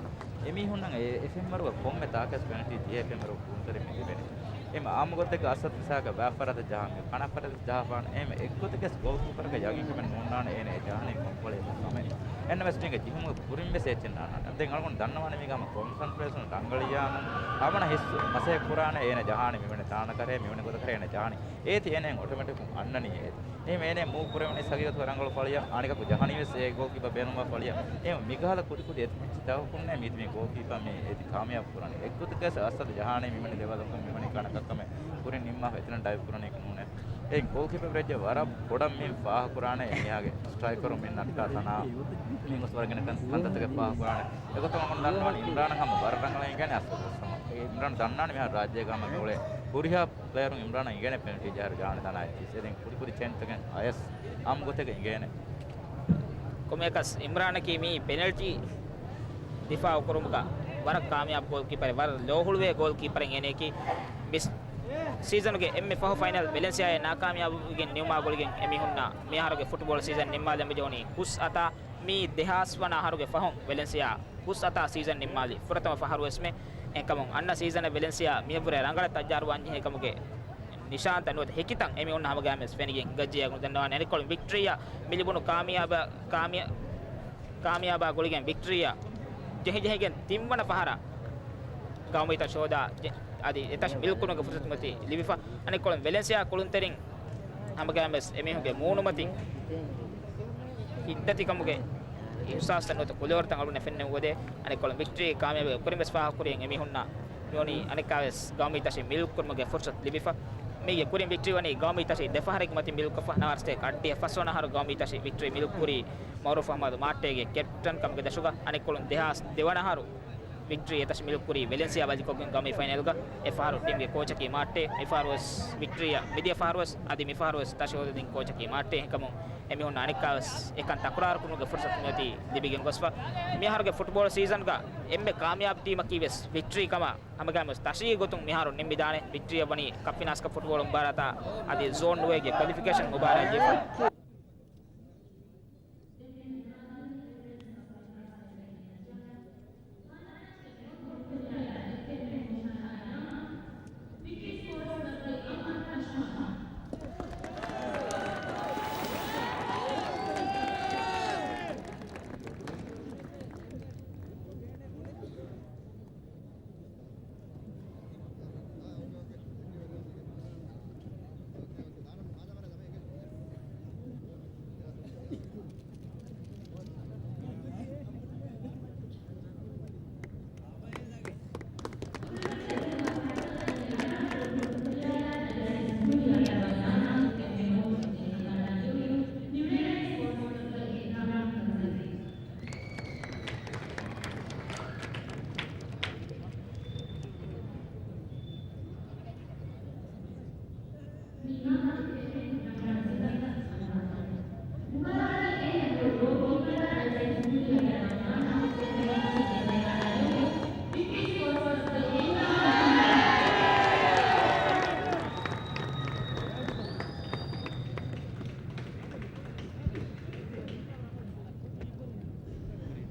އެމީހުންނަށް އެ، އެ ފެންވަރުގަ ކޮންމެ ތާކަސް ޕެނަލްޓީ ޖެހޭ ފެންވަރު ކުޅުންތެރިން މި ލިބެނީ. އެހެން އާއްމު ގޮތެއްގަ އަސަދު މިސާލަކަށް ބައެއް ފަރާތަށް ޖަހާ މި ކަނާ ފަރާތަށް ޖަހާފާނެ. އެހެން އެއްގޮތެއްގަސް ގޯލްކީޕަރަކަށް ޔަގީންކަމެއް ނޯންނާނެ އޭނަ އެ ޖަހާނީ ކޮންކޮޅެއް ކަމެއް. އެހެންނަމަސް މީގެ ޖެހުމުގެ ކުރިން ވެސް އެއްޗެއް ނާންނާނެ. ދެން އަޅުގަނޑު ދަންނަވާނެ މީގަ ހަމަ ކޮންސަންޓްރޭޝަން ރަނގަޅިޔާމު ހަމަނަ ހިއްސު މަސައްކަތް ކުރާނެ އޭނަ ޖަހާނީ މިވެނި ތާނަކަށޭ މިވެނި ގޮތަކަށޭ އޭނަ ޖަހާނީ. އޭތި އޭނަ އޮޓޮމެޓިކުން އަންނަނީ އޭތި. އެހެން އޭނަ މޫވް ކުރެވެނީ ހަގީގަތުގަ ރަނގަޅު ފަޅިއަށް އަނެކަކު ޖަހަނީ ވެސް އެ ގޯލްކީޕަރ ބޭނުންވާ ފަޅިއަށް. އެހެން މިކަހަލަ ކުދިކުދި އެއްޗިތަކުންނޭ މީތި މި ގޯލްކީޕަރ މި އޭތި ކާމިޔާބު ކުރަނީ. އެއްގޮތަކަށް އަސަދު ޖަހާނީ މިވެނި ލެވަލަކުން މިވެނި ކަނަކަށް ކަމެއް ކުރިން ނިންމާފަ އެތަނަށް ޑައިވް ކުރަނީ ނޫނޭ. އެ ގޯލްކީޕަރ ވެއްޖެ ވަރަށް ބޮޑަށް މި ފާހަގަކުރާނެ އެ މީހާގެ ސްޓްރައިކަރު މި ނައްޓާ ތަނާ މި ގޮސް ވަރަށް ގިނަ ކަންތައްތަކެއް ފާހަގަކުރާނެ. އެގޮތުން އަޅުގަނޑު ދަންނަވާނެ އިމްރާނަށް ހަމަ ވަރަށް ރަނގަޅަށް އެނގޭނެ އަސަދު ވެސް ހަމަ. އެ އިމްރާން ދަންނާނެ މިހާރު ރާއްޖޭގަ ހަމަ އުޅޭ ހުރިހާ ޕްލޭޔަރުން އިމްރާނަށް އެނގޭނެ ޕެނަލްޓީ ޖަހާ ޖަހާނެ ތަނާ އެއްޗިސް. އެ ދެން ކުދި ކުދި ޗެންސްތަކެއް އަޔަސް އާއްމު ގޮތެއްގަ އެނގޭނެ. ކޮންމެއަކަސް އިމްރާނަކީ މީ ޕެނަލްޓީ ދިފާއު ކުރުމުގަ ވަރަށް ކާމިޔާބު ގޯލްކީޕަރެއް، ވަރަށް ލޯހުޅުވޭ ގޯލްކީޕަރެއް އޭނައަކީ. މި ސީޒަނުގެ އެންމެ ފަހު ފައިނަލް ވެލެންސިއާއާ ނާކާމިޔާބުވެގެން ނިމުމާ ގުޅިގެން އެމީހުންނަށް މިއަހަރުގެ ފުޓްބޯޅަ ސީޒަން ނިންމާލަން މިޖެހުނީ ހުސް އަތާ. މީ ދެހާސް ވަނަ އަހަރުގެ ފަހުން ވެލެންސިއާ ހުސް އަތާ ސީޒަން ނިންމާލި ފުރަތަމަ ފަހަރުވެސްމެ. އެހެންކަމުން އަންނަ ސީޒަނަށް ވެލެންސިއާ މިހެން ވުރެ ރަނގަޅަށް ތައްޔާރުވާންޖެހޭ ކަމުގެ ނިޝާންތައް ނުވަތަ ހެކިތައް އެމީހުންނަށް ހަމަގައިމުވެސް ފެނިގެން ހިނގައްޖެ އަޅުގަނޑު ދަންނަވާނެ. އަނެއްކޮޅުން ވިކްޓްރީއާ މި ލިބުނު ކާމިޔާބަ-، ކާމިޔާ-، ކާމިޔާބާ ގުޅިގެން ވިކްޓްރީއާ ޖެހިޖެހިގެން ތިންވަނަ ފަހަރަށް ގައުމީ ތަށި ހޯދާ ޖެ-، އަދި އެތަށި މިލްކުރުމުގެ ފުރުސަތު މަތި ލިބިފަ. އަނެއްކޮޅުން ވެލެންސިއާ ކުޅުންތެރިން ހަމަގައިމުވެސް އެމީހުންގެ މޫނުމަތިން ހިތްދަތިކަމުގެ އިހުސާސްތައް ނުވަތަ ކުލަވަރުތައް އަޅުގަނޑަށް ފެންނެވި އުވަދޭ. އަނެއްކޮޅުން ވިކްޓްރީ ކާމިޔާބު ކުރިން ވެސް ފާހަގަކުރި އެމީހުންނަށް މިވަނީ އަނެއްކާވެސް ގައުމީ ތަށި މިލްކު ކުރުމުގެ ފުރުސަތު ލިބިފަ. މީގެ ކުރިން ވިކްޓްރީ ވަނީ ގައުމީ ތަށި ދެފަހަރެއްގެ މަތިން މިލްކޮށްފަ. ނަވާރަސްތޭކަ އަށްޑިހަ ފަސްވަނަ އަހަރު ގައުމީ ތަށި ވިކްޓްރީ މިލްކުރީ މައުރޫފް އަޙްމަދު މާއްޓޭގެ ކެޕްޓަން ކަމުގެ ދަށުގަ. އަނެއްކޮޅުން ދެހާސް ދެވަނަ އަހަރު ވިކްޓްރީ އެތަށި މިލުކުރީ ވެލެންސިއާ ބަލިކޮށްގެން ކަމީ ފައިނަލްގަ. އެފަހަރު ޓީމްގެ ކޯޗަކީ މާއްޓޭ. މިފަހަރުވެސް ވިކްޓްރީއަށް މިދިޔަ ފަހަރުވެސް އަދި މިފަހަރުވެސް ތަށި ހޯދަދިން ކޯޗަކީ މާއްޓޭ. އެހެންކަމުން އެމީހުންނަށް އަނެއްކާވެސް އެކަން ތަކުރާރުކުރުމުގެ ފުރުސަތު މިއޮތީ ލިބިގެން ގޮސްފަ. މިއަހަރުގެ ފުޓްބޯޅަ ސީޒަންގަ އެންމެ ކާމިޔާބު ޓީމަކީ ވެސް ވިކްޓްރީ ކަމަށް ހަމަގައިމުވެސް ތަށީގެ ގޮތުން މިހާރު ނިންމިދާނެ. ވިކްޓްރީއަށް ވަނީ ކަޕް ފިނާލްސްގެ ފުޓްބޯޅަ މުބާރާތާ އަދި ޒޯން ނުވޭގެ ކޮލިފިކޭޝަން މުބާރާތް ލިބިފަ.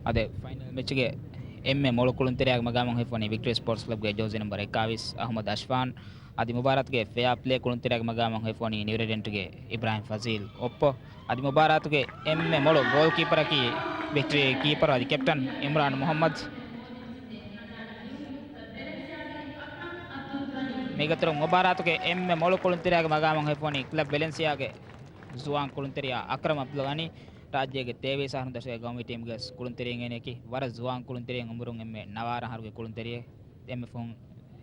އަދި ފައިނަލް މެޗުގެ އެންމެ މޮޅު ކުޅުންތެރިޔާގެ މަގާމުން ހިފުނީ ވިކްޓްރީ ސްޕޯޓްސް ކްލަބްގެ ޖާސީ ނަމްބަރު އެކާވީސް އަޙްމަދު އަޝްފާން. އަދި މުބާރާތުގެ ފެއާ ޕްލޭ ކުޅުންތެރިޔާގެ މަގާމުން ހިފުނީ ނިއުރެޑެންޓްގެ އިބްރާހިމް ފަޒީލް އޮއްޕޯ. އަދި މުބާރާތުގެ އެންމެ މޮޅު ގޯލްކީޕަރަކީ ވިކްޓްރީ ކީޕަރު އަދި ކެޕްޓަން އިމްރާން މުޙައްމަދު. މީގެ އިތުރުން މުބާރާތުގެ އެންމެ މޮޅު ކުޅުންތެރިޔާގެ މަގާމުން ހިފުނީ ކްލަބް ވެލެންސިއާގެ ޒުވާން ކުޅުންތެރިޔާ އަކްރަމް އަބްދުލް ޣަނީ. ރާއްޖޭގެ ތޭވީސް އަހަރު ދަށުގެ ގައުމީ ޓީމްގެ ކުޅުންތެރިއެއް އޭނައަކީ. ވަރަށް ޒުވާން ކުޅުންތެރިއެއް، އުމުރުން އެންމެ ނަވާރަ އަހަރުގެ ކުޅުންތެރިއެއް. އެންމެ ފަހުން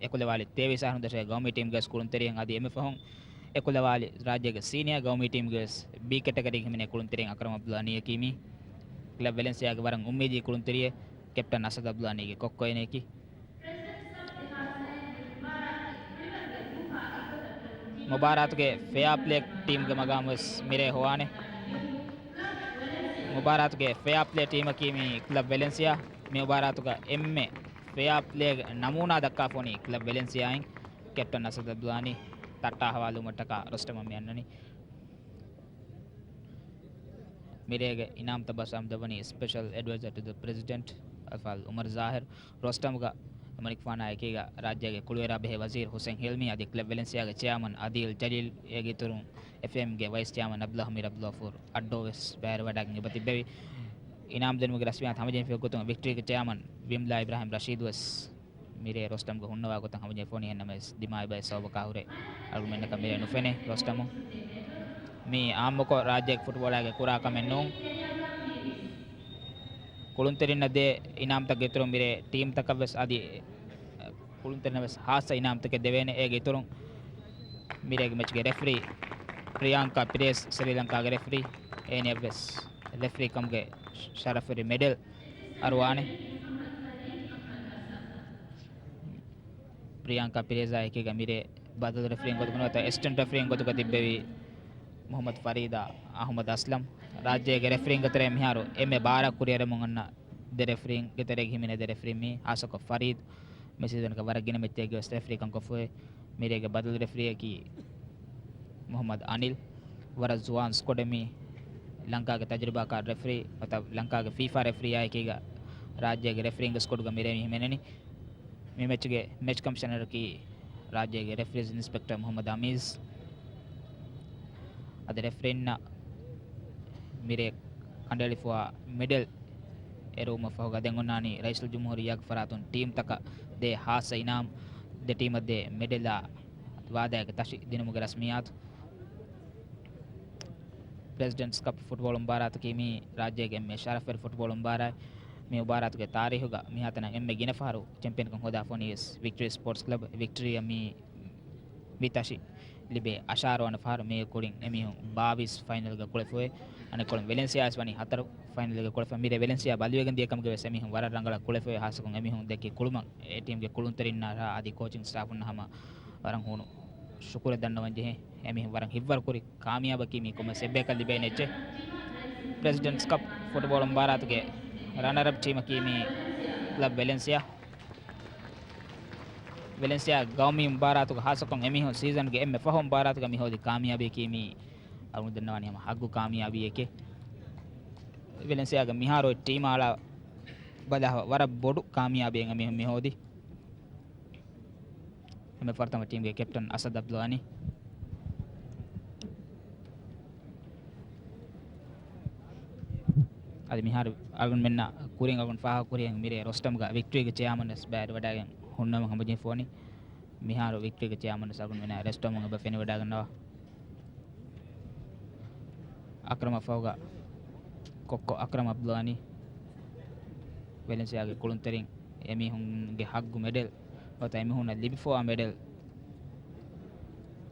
އެކުލަވާލި ތޭވީސް އަހަރު ދަށުގެ ގައުމީ ޓީމްގެ ކުޅުންތެރިއެއް. އަދި އެންމެ ފަހުން އެކުލަވާލި ރާއްޖޭގެ ސީނިއާ ގައުމީ ޓީމްގެ ވެސް ބީ ކެޓަގަރީގެ ހިމެނޭ ކުޅުންތެރިއެއް އަކްރަމް އަބްދުލް ޣަނީއަކީ. މީ ކްލަބް ވެލެންސިއާގެ ވަރަށް އުއްމީދީ ކުޅުންތެރިއެއް. ކެޕްޓަން އަސަދު އަބްދުލް ޣަނީގެ ކޮއްކޮ އޭނައަކީ. މުބާރާތުގެ ފެއާ ޕްލޭ ޓީމްގެ މަގާމު ވެސް މިރޭ ހޮވާނެ. މުބާރާތުގެ ފެއާ ޕްލޭ ޓީމަކީ މީ ކްލަބް ވެލެންސިއާ. މި މުބާރާތުގަ އެންމެ ފެއާ ޕްލޭގެ ނަމޫނާ ދައްކާފަ ވަނީ ކްލަބް ވެލެންސިއާއިން. ކެޕްޓަން އަސަދު އަބްދުލް ޣަނީ ތައްޓާ ހަވާލުވުމަށްޓަކާ ރޮސްޓަމަށް މި އަންނަނީ. މިރޭގެ އިނާމްތައް ބަސްއަން ދެއްވަނީ ސްޕެޝަލް އެޑްވައިޒަރ ޓު ދަ ޕްރެޒިޑެންޓް އަލްފާޟިލް އުމަރު ޒާހިރު. ރޮސްޓަމްގަ މަނިކުފާނާ އެކީގަ ރާއްޖޭގެ ކުޅިވެރި ބެހޭ ވަޒީރު ހުސެން ހިލްމީ އަދި ކްލަބް ވެލެންސިއާގެ ޗެއާމަން އަދީލް ޖަލީލް، އޭގެ އިތުރުން އެފްއޭއެމްގެ ވައިސް ޗެއާމަން އަބްދުލް ހަމީދު އަބްދުލްޣަފޫރު އައްޑޯ ވެސް ބައިވެރިވަޑައިގެން އެބަތިއްބެވި. އިނާމް ދިނުމުގެ ރަސްމިއްޔާތު ހަމަޖެހިފަ ގޮތުން ވިކްޓްރީގެ ޗެއާމަން ވިމްލާ އިބްރާހިމް ރަޝީދު ވެސް މިރޭ ރޮސްޓަމްގެ ހުންނަވާ ގޮތަށް ހަމަޖެހިފަ ވަނީ. އެހެންނަމަވެސް، ދިމާވި ބައެއް ސަބަބަކާ ހުރެ އަޅުގަނޑުމެންނަކަށް މިރޭ ނުފެނޭ ރޮސްޓަމު. މީ އާއްމުކޮށް ރާއްޖޭގެ ފުޓްބޯޅައިގެ ކުރާ ކަމެއް ނޫން. ކުޅުންތެރިންނަށް ދޭ އިނާމްތަކުގެ އިތުރުން މިރޭ ޓީމްތަކަށް ވެސް އަދި ކުޅުންތެރިންނަށް ވެސް ހާއްސަ އިނާމްތަކެއް ދެވޭނެ. އޭގެ އިތުރުން މިރޭގެ މެޗުގެ ރެފްރީ ޕްރިޔާންކާ ޕިރޭސް، ސްރީލަންކާގެ ރެފްރީ، އޭނައަށް ވެސް ރެފްރީ ކަމުގެ ޝަރަފުވެރި މެޑަލް އަރުވާނެ. ޕްރިޔާންކާ ޕިރޭޒާ އެކީގަ މިރޭ ބަދަލު ރެފްރީން ގޮތުގަ ނުވަތަ އެސިސްޓެންޓް ރެފްރީން ގޮތުގަ ތިއްބެވި މުޙައްމަދު ފަރީދާ އަޙްމަދު އަސްލަމް. ރާއްޖޭގެ ރެފްރީންގެ ތެރެއިން މިހާރު އެންމެ ބާރަށް ކުރިއަރަމުން އަންނަ ދެ ރެފްރީންގެ ތެރޭގަ ހިމެނޭ ދެ ރެފްރީން މީ. ހާއްސަކޮށް ފަރީދު މި ސީޒަންގަ ވަރަށް ގިނަ މެޗްތަކެއްގަ ވެސް ރެފްރީކަން ކޮށްފައި. މިރޭގެ ބަދަލު ރެފްރީއަކީ މުޙައްމަދު އަނިލް. ވަރަށް ޒުވާން ސްކޮޑެއް މީ. ލަންކާގެ ތަޖުރިބާކާރު ރެފްރީ ނުވަތަ ލަންކާގެ ފީފާ ރެފްރީއާ އެކީގަ ރާއްޖޭގެ ރެފްރީންގެ ސްކޮޑުގަ މިރޭ މި ހިމެނެނީ. މި މެޗުގެ މެޗް ކަމިޝަނަރަކީ ރާއްޖޭގެ ރެފްރީސް އިންސްޕެކްޓަރ މުޙައްމަދު އަމީޒް. އަދި ރެފްރީންނަށް މިރޭ ކަނޑައެޅިފައިވާ މެޑަލް އެރުވުމަށް ފަހުގަ ދެން އޮންނާނީ ރައީސުލްޖުމްހޫރިއްޔާގެ ފަރާތުން ޓީމްތަކަށް ދޭ ހާއްސަ އިނާމް، ދެ ޓީމަށް ދޭ މެޑަލާ ވާދައިގެ ތަށި ދިނުމުގެ ރަސްމިއްޔާތު. ޕްރެޒިޑެންޓްސް ކަޕް ފުޓްބޯޅަ މުބާރާތަކީ މީ ރާއްޖޭގެ އެންމެ ޝަރަފްވެރި ފުޓްބޯޅަ މުބާރާތް. މި މުބާރާތުގެ ތާރީހުގަ މިހާތަނަށް އެންމެ ގިނަ ފަހަރު ޗެމްޕިއަންކަން ހޯދާފަ ވަނީ ވެސް ވިކްޓްރީ ސްޕޯޓްސް ކްލަބް. ވިކްޓްރީއަށް މީ މި ތަށި ލިބޭ އަށާރަ ވަނަ ފަހަރު. މި ކުރިން އެމީހުން ބާވީސް ފައިނަލްގަ ކުޅެފައި. އަނެއްކޮޅުން ވެލެންސިއާ ވެސް ވަނީ ހަތަރު ފައިނަލްގަ ކުޅެފައި. މިރޭ ވެލެންސިއާ ބަލިވެގެން ދިޔަ ކަމުގަ ވެސް އެމީހުން ވަރަށް ރަނގަޅަށް ކުޅެފައި. ހާއްސަކޮށް އެމީހުން ދެއްކި ކުޅުމަށް އެ ޓީމްގެ ކުޅުންތެރިންނާ އަދި ކޯޗިން ސްޓާފުންނާ ހަމަ ވަރަށް ހޫނު ޝުކުރެއް ދަންނަވަން ޖެހޭ. އެމީހުން ވަރަށް ހިތްވަރު ކުރި ކާމިޔާބަކީ މީ ކޮންމެސް އެއްބަޔަކަށް ލިބޭނެ އެއްޗެއް. ޕްރެޒިޑެންޓްސް ކަޕް ފުޓްބޯޅަ މުބާރާތުގެ ރަނަރަޕް ޓީމަކީ މީ ކްލަބް ވެލެންސިއާ. ވެލެންސިއާ ގައުމީ މުބާރާތުގަ ހާއްސަކޮށް އެމީހުން ސީޒަންގެ އެންމެ ފަހު މުބާރާތުގަ މި ހޯދި ކާމިޔާބީއަކީ މީ އަޅުގަނޑު ދަންނަވާނީ ހަމަ ހައްގު ކާމިޔާބީއެކޭ. ވެލެންސިއާގެ މިހާރު އޮތް ޓީމާ އަޅާ ބަލާ ވަރަށް ބޮޑު ކާމިޔާބީއެއް އެމީހުން މި ހޯދީ. އެންމެ ފުރަތަމަ ޓީމްގެ ކެޕްޓަން އަސަދު އަބްދުލްޣަނީ. އަދި މިހާރު އަޅުގަނޑުމެންނަށް ކުރިން އަޅުގަނޑު ފާހަގަ ކުރިހެން މިރޭ ރޮސްޓަމްގަ ވިކްޓްރީގެ ޗެއާމަން ވެސް ބައިވެރިވެވަޑައިގެން ހުންނަމުން ހަމަޖެހިފައި ވަނީ. މިހާރު ވިކްޓްރީގެ ޗެއާމަން ވެސް އަޅުގަނޑުމެންނަށް ރޮސްޓަމުން އެބަ ފެނިވަޑައިގަންނަވާ. އަކްރަމަށް ފަހުގަ ކޮއްކޮ އަކްރަމް އަބްދުލްޣަނީ. ވެލެންސިއާގެ ކުޅުންތެރިން އެމީހުންގެ ހައްގު މެޑެލް ނުވަތަ އެމީހުންނަށް ލިބިފައިވާ މެޑެލް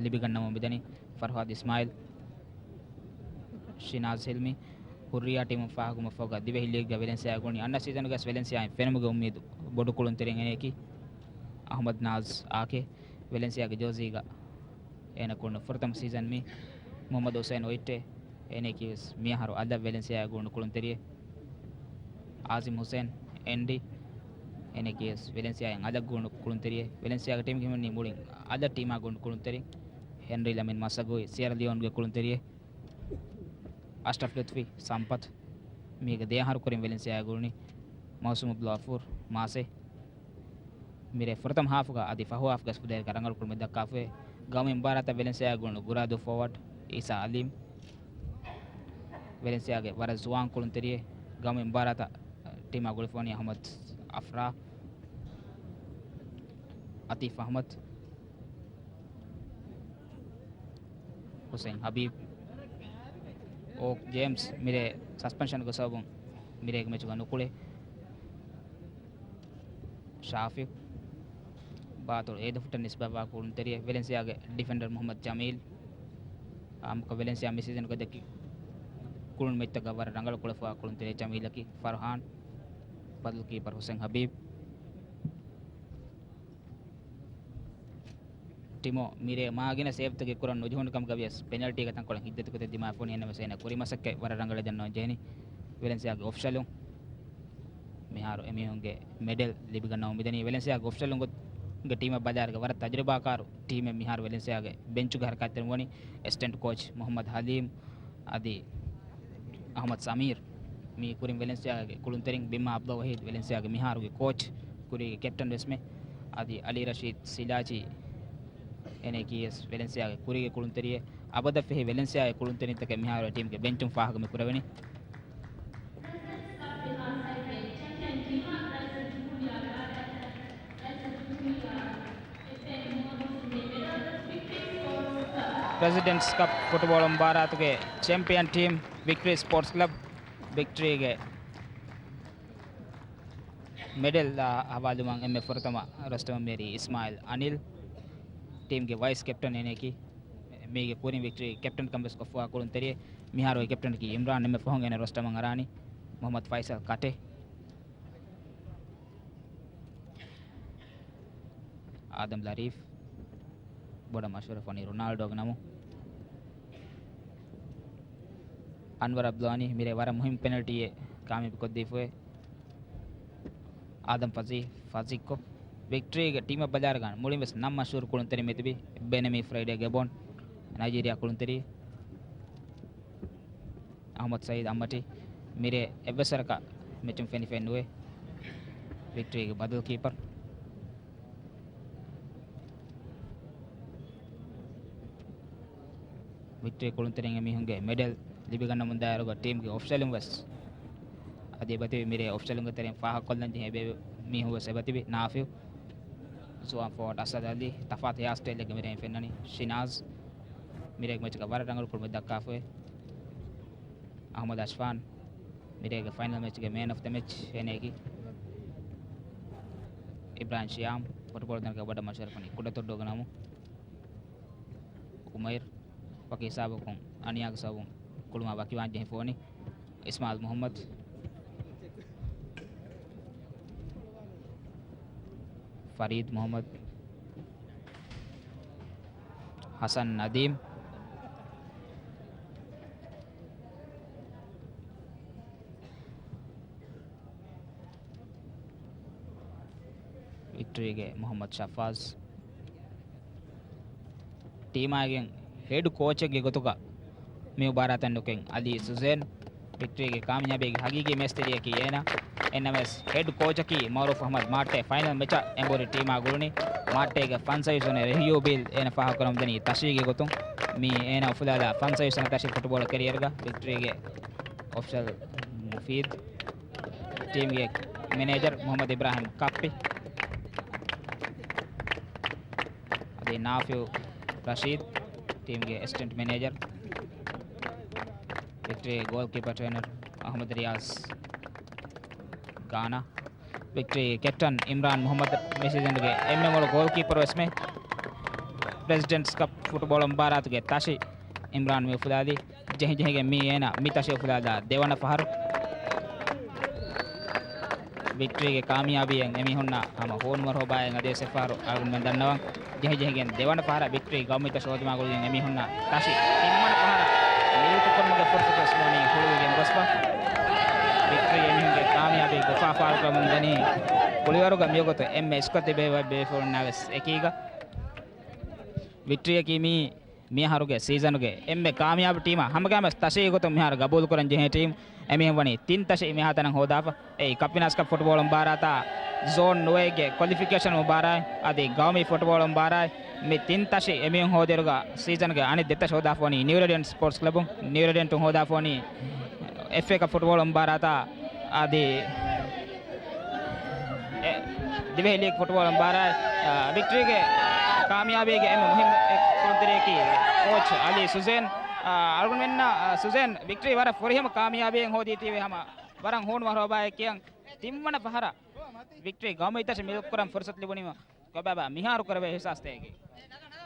ލިބިގަންނަވަމުން މިދަނީ. ފަރުހާދު އިސްމާއިލް، ޝިނާޒް ހިލްމީ، ހުއްރިއްޔާ ޓީމުން ފާހަގަވުމަށް ފަހުގަ ދިވެހި ލީގްގަ ވެލެންސިއާ ގުޅުނީ. އަންނަ ސީޒަނުގަސް ވެލެންސިއާއިން ފެނުމުގެ އުއްމީދު ބޮޑު ކުޅުންތެރިން އޭނައަކީ އަހުމަދު ނާޒް އާކޭ. ވެލެންސިއާގެ ޖާޒީގަ އޭނަ ކުޅުނު ފުރަތަމަ ސީޒަން މީ. މުހައްމަދު ހުސެން އޮއިއްޓޭ، އޭނައަކީ ވެސް މިއަހަރު އަލަށް ވެލެންސިއާއަށް ގުޅުނު ކުޅުންތެރިއެއް. އާޒިމް ހުސެން އެންޑީ، އޭނައަކީ ވެސް ވެލެންސިއާއިން އަލަށް ގުޅުނު ކުޅުންތެރިއެއް. ވެލެންސިއާގެ ޓީމްގެ ހިމެނުނީ މުޅިން އަލަށް ޓީމާ ގުޅުނު ކުޅުންތެރިން. ހެންރީ ލަމިން މަސްއަގުއި، ސިއެރަ ލިއޯންގެ ކުޅުންތެރިއެއް. އަޝްރަފް ލުތްފީ ސަމްޕަތް، މީގެ ދެ އަހަރު ކުރިން ވެލެންސިއާއަށް ގުޅުނީ. މައުސޫމް އަބްދުލްޣަފޫރު މާސޭ، މިރޭ ފުރަތަމަ ހާފުގަ އަދި ފަހު ހާފުގަސް ފުދޭވަރަކަށް ރަނގަޅު ކުޅުމެއް ދައްކާފައި. ގައުމީ މުބާރާތަށް ވެލެންސިއާއަށް ގުޅުނު ގުރާދޫ ފޯވާޑް އީސާ އަލީމް، ވެލެންސިއާގެ ވަރަށް ޒުވާން ކުޅުންތެރިއެއް. ގައުމީ މުބާރާތަށް ޓީމާ ގުޅިފައިވަނީ އަހުމަދު އަފްރާ، އަތީފް އަހްމަދު، ހުސެން ހަބީބް، އޯކް ޖޭމްސް މިރޭ ސަސްޕެންޝަންގެ ސަބަބުން މިރޭގެ މެޗުގަ ނުކުޅޭ. ޝާފިޤް، ބާތުޅު އޭދަފުށަށް ނިސްބަތްވާ ކުޅުންތެރިއެއް. ވެލެންސިއާގެ ޑިފެންޑަރ މުހައްމަދު ޖަމީލް. އާއްމުކޮށް ވެލެންސިއާ މި ސީޒަނުގަ ދެއްކި ކުޅުނު މެޗްތަކަށް ވަރަށް ރަނގަޅަށް ކުޅެފައިވާ ކުޅުންތެރި ޖަމީލަކީ. ފަރުހާން، ބަދަލު ކީޕަރު ހުސެން ހަބީބް. ޓިމޯ މިރޭ މާ ގިނަ ސޭވްތަކެއް ކުރަން ނުޖެހުނު ކަމުގަ ވިޔަސް ޕެނަލްޓީގެ ތަންކޮޅެއް ހިތްދަތިކޮށް ދިމާވެފައި ވަނީ. އެހެންނަމަވެސް އޭނަ ކުރިމަސައްކަތް ވަރަށް ރަނގަޅަށް ދަންނަވަން ޖެހެނީ. ވެލެންސިއާގެ އޮފިޝަލުން މިހާރު އެމީހުންގެ މެޑެލް ލިބިގަންނަވަމުން މިދަނީ. ވެލެންސިއާގެ އޮފިޝަލުންގެ ޓީމަށް ބަލާއިރުގަ ވަރަށް ތަޖުރިބާކާރު ޓީމެއް މިހާރު ވެލެންސިއާގެ ބެންޗުގެ ހަރަކާތްތެރިން ވަނީ އެސިސްޓެންޓް ކޯޗް މުހައްމަދު ހަލީމް އަދި އަހްމަދު ސަމީރު. މި ކުރިން ވެލެންސިއާގެ ކުޅުންތެރިން ބިންމާ އަބްދުލް ވަހީދު، ވެލެންސިއާގެ މިހާރުގެ ކޯޗް، ކުރީގެ ކެޕްޓަން ވެސްމެ އަދި އަލީ ރަޝީދު ސިލާޗީ، އޭނައަކީ ވެސް ވެލެންސިއާގެ ކުރީގެ ކުޅުންތެރިއެއް. އަބަދަށްފަހި ވެލެންސިއާގެ ކުޅުންތެރިންތަކެއް މިހާރު ޓީމްގެ ބެންޗުން ފާހަގަ މި ކުރެވެނީ. ޕްރެޒިޑެންޓްސް ކަޕް ފުޓުބޯޅަ މުބާރާތުގެ ޗެމްޕިއަން ޓީމް ވިކްޓްރީ ސްޕޯޓްސް ކްލަބް. ވިކްޓްރީގެ މެޑެލް ހަވާލުވުމަށް އެންމެ ފުރަތަމަ ރޮސްޓަމަށް މިއެރީ އިސްމާއިލް އަނިލް، ޓީމްގެ ވައިސް ކެޕްޓަން އޭނައަކީ. މީގެ ކުރިން ވިކްޓްރީ ކެޕްޓަންކަން ވެސް ކޮށްފައިވާ ކުޅުންތެރިއެއް. މިހާރު އެ ކެޕްޓަނަކީ އިމްރާން. އެންމެ ފަހުން އޭނަ ރޮސްޓަމަށް އަރާނީ. މުހައްމަދު ފައިސަލް ކަޓެ، އާދަމް ލަރީފް، ބޮޑަށް މަޝްހޫރު ވަނީ ރޮނާލްޑޯގެ ނަމުން. އަންވަރު އަބްދުލްޣަނީ މިރޭ ވަރަށް މުހިއްމު ޕެނަލްޓީއެއް ކާމިޔާބު ކޮށްދީފައި. އާދަމް ފަޒީ، ފަޒީކޮ، ވިކްޓްރީގެ ޓީމަށް ބަލާއިރުގަ މުޅިން ވެސް ނަން މަޝްހޫރު ކުޅުންތެރިން މިތިބީ. ބެނަމީ ފްރައިޑޭ ގެބޯން، ނައިޖީރިއާ ކުޅުންތެރި. އަހްމަދު ސައީދު އައްމަޓީ މިރޭ އެއްވެސް ވަރަކަށް މެޗުން ފެނިފައެއް ނުވޭ. ވިކްޓްރީގެ ބަދަލު ކީޕަރު. ވިކްޓްރީ ކުޅުންތެރިން އެމީހުންގެ މެޑެލް ލިބިގަންނަމުންދާއިރުގަ ޓީމްގެ އޮފިޝަލުން ވެސް އަދި އެބަތިބި. މިރޭ އޮފިޝަލުންގެ ތެރެއިން ފާހަގަކޮށްލަން ޖެހޭ އެބޭ މީހުން ވެސް އެބަތިބި. ނާފިއު، ޒުވާން ފޯވާޑް އަސަދު އަލީ، ތަފާތު ހެއާ ސްޓައިލެއްގެ މިރޭ ފެންނަނީ. ޝިނާޒް، މިރޭގެ މެޗުގަ ވަރަށް ރަނގަޅު ކުޅުމެއް ދައްކާފައި. އަހްމަދު އަޝްފާން، މިރޭގެ ފައިނަލް މެޗުގެ މޭން އޮފް ދަ މެޗް އޭނައަކީ. އިބްރާހިމް ޝިޔާމް، ފުޓްބޯޅަ ދަނޑުގަ ބޮޑަށް މަޝްހޫރު ވަނީ ކުޑަތޮއްޑޫގެ ނަމުން. އުމައިރު ވަކި ހިސާބަކުން އަނިޔާގެ ސަބަބުން ކުޅުމާ ވަކިވާން ޖެހިފަ ވަނީ. އިސްމާއިލް މުހައްމަދު، ފަރީދު މުހައްމަދު، ހަސަން ނަދީމް. ވިކްޓަރީގެ މުހައްމަދު ޝަފާޒް. ޓީމާގެ ހެޑް ކޯޗެއްގެ ގޮތުގަ މި މުބާރާތަށް ނުކެން އަލީ ސުޒޭން. ވިކްޓަރީގެ ކާމިޔާބީގެ ހަގީގީ މޭސްތެރިޔަކީ އޭނާ. އެހެންނަމަވެސް ހެޑް ކޯޗަކީ މައުރޫފް އަހްމަދު މާއްޓޭ ފައިނަލް މެޗަށް އެނބުރި ޓީމާ ގުޅުނީ. މާއްޓޭގެ ފަންސަވީސް ވަނަ ރެހިޔޫ ބީލް އޭނަ ފާހަގަކުރަމުންދަނީ ތަށީގެ ގޮތުން. މީ އޭނަ އުފުލާލާ ފަންސަވީސް ވަނަ ތަށި ފުޓުބޯޅަ ކެރިއަރުގަ. ވިކްޓަރީގެ އޮފިޝަލް މުފީދު، ޓީމްގެ މެނޭޖަރ މުހައްމަދު އިބްރާހިމް ކައްޕި، އަދި ނާފިއު ރަޝީދު، ޓީމްގެ އެސިސްޓެންޓް މެނޭޖަރ. ވިކްޓަރީ ގޯލް ކީޕަރ ޓްރޭނަރ އަހްމަދު ރިޔާޒް ގާނާ. ވިކްޓަރީ ކެޕްޓަން އިމްރާން މުހައްމަދު މި ސީޒަންގެ އެންމެ މޮޅު ގޯލް ކީޕަރު ވެސްމެ. ޕްރެޒިޑެންޓްސް ކަޕް ފުޓްބޯޅަ މުބާރާތުގެ ތަށި އިމްރާން މި އުފުލާލީ. ޖެހި ޖެހިގެން މީ އޭނަ މި ތަށި އުފުލާލާ ދެވަނަ ފަހަރު. ވިކްޓަރީގެ ކާމިޔާބީއެއް އެމީހުންނަށް ހަމަ ހޫނު މަރުހަބާއެއް އަދިވެސް އެއްފަހަރު އަޅުގަނޑުމެން ދަންނަވަން. ޖެހި ޖެހިގެން ދެވަނަ ފަހަރަށް ވިކްޓަރީ ގައުމީ ތަށި ހޯދުމާ ގުޅިގެން އެމީހުންނަށް ތަށި ތިންވަނަ ފަހަރަށް މިލްކުކުރުމުގެ ފުރުސަތު ވެސް ނޫނީ ހުޅުވިގެން ގޮސްފަ. ވިކްޓަރީ އެމީހުންގެ ކާމިޔާބީ ގޮފާ ފާޅުކުރަމުން ދަނީ ކުޅިވަރުގަ މިވަގުތު އެންމެ އިސްކޮށް ތިބޭ ބޭފުޅުންނާ ވެސް އެކީގަ. ވިކްޓަރީއަކީ މީ މިއަހަރުގެ ސީޒަނުގެ އެންމެ ކާމިޔާބު ޓީމާ ހަމަގައިމުވެސް ތަށީގެ ގޮތުން މިހާރު ގަބޫލުކުރަން ޖެހޭ ޓީމް. އެމީހުން ވަނީ ތިން ތަށި މިހާތަނަށް ހޯދާފަ. އެއީ ކަޕް ވިނާސް ކަޕް ފުޓްބޯޅަ މުބާރާތާ، ޒޯން ނުވައެއްގެ ކޮލިފިކޭޝަން މުބާރާތް އަދި ގައުމީ ފުޓްބޯޅަ މުބާރާތް. މި ތިން ތަށި އެމީހުން ހޯދިއިރުގަ ސީޒަންގެ އަނެއް ދެ ތަށި ހޯދާފަ ވަނީ ނިއު ރޭޑިއަންޓް ސްޕޯޓްސް ކްލަބުން. ނިއު ރޭޑިއަންޓުން ހޯދާފަ ވަނީ އެފްއޭ ކަޕް ފުޓްބޯޅަ މުބާރާތާ އަދި އެ، ދިވެހި ލީގް ފުޓްބޯޅަ މުބާރާތް، އާ، ވިކްޓަރީގެ ކާމިޔާބީގެ އެންމެ މުހިންމު އެއް ކުޅުންތެރިޔަކީ ކޯޗް އަލީ ސުޒޭން. އާ، އަޅުގަނޑުމެންނަށް، އާ، ސުޒޭން ވިކްޓަރީ ވަރަށް ފުރިހަމަ ކާމިޔާބީއެއް ހޯދީތީވެ ހަމަ ވަރަށް ހޫނު މަރުހަބާއެއް ކިޔަން ތިންވަނަ ފަހަރަށް ވިކްޓަރީ ގައުމީ ތަށި މިލްކުކުރަން ފުރުސަތު ލިބުނީމަ ކޮބާބާ މިހާރު ކުރެވޭ އިހްސާސްތަކަކީ؟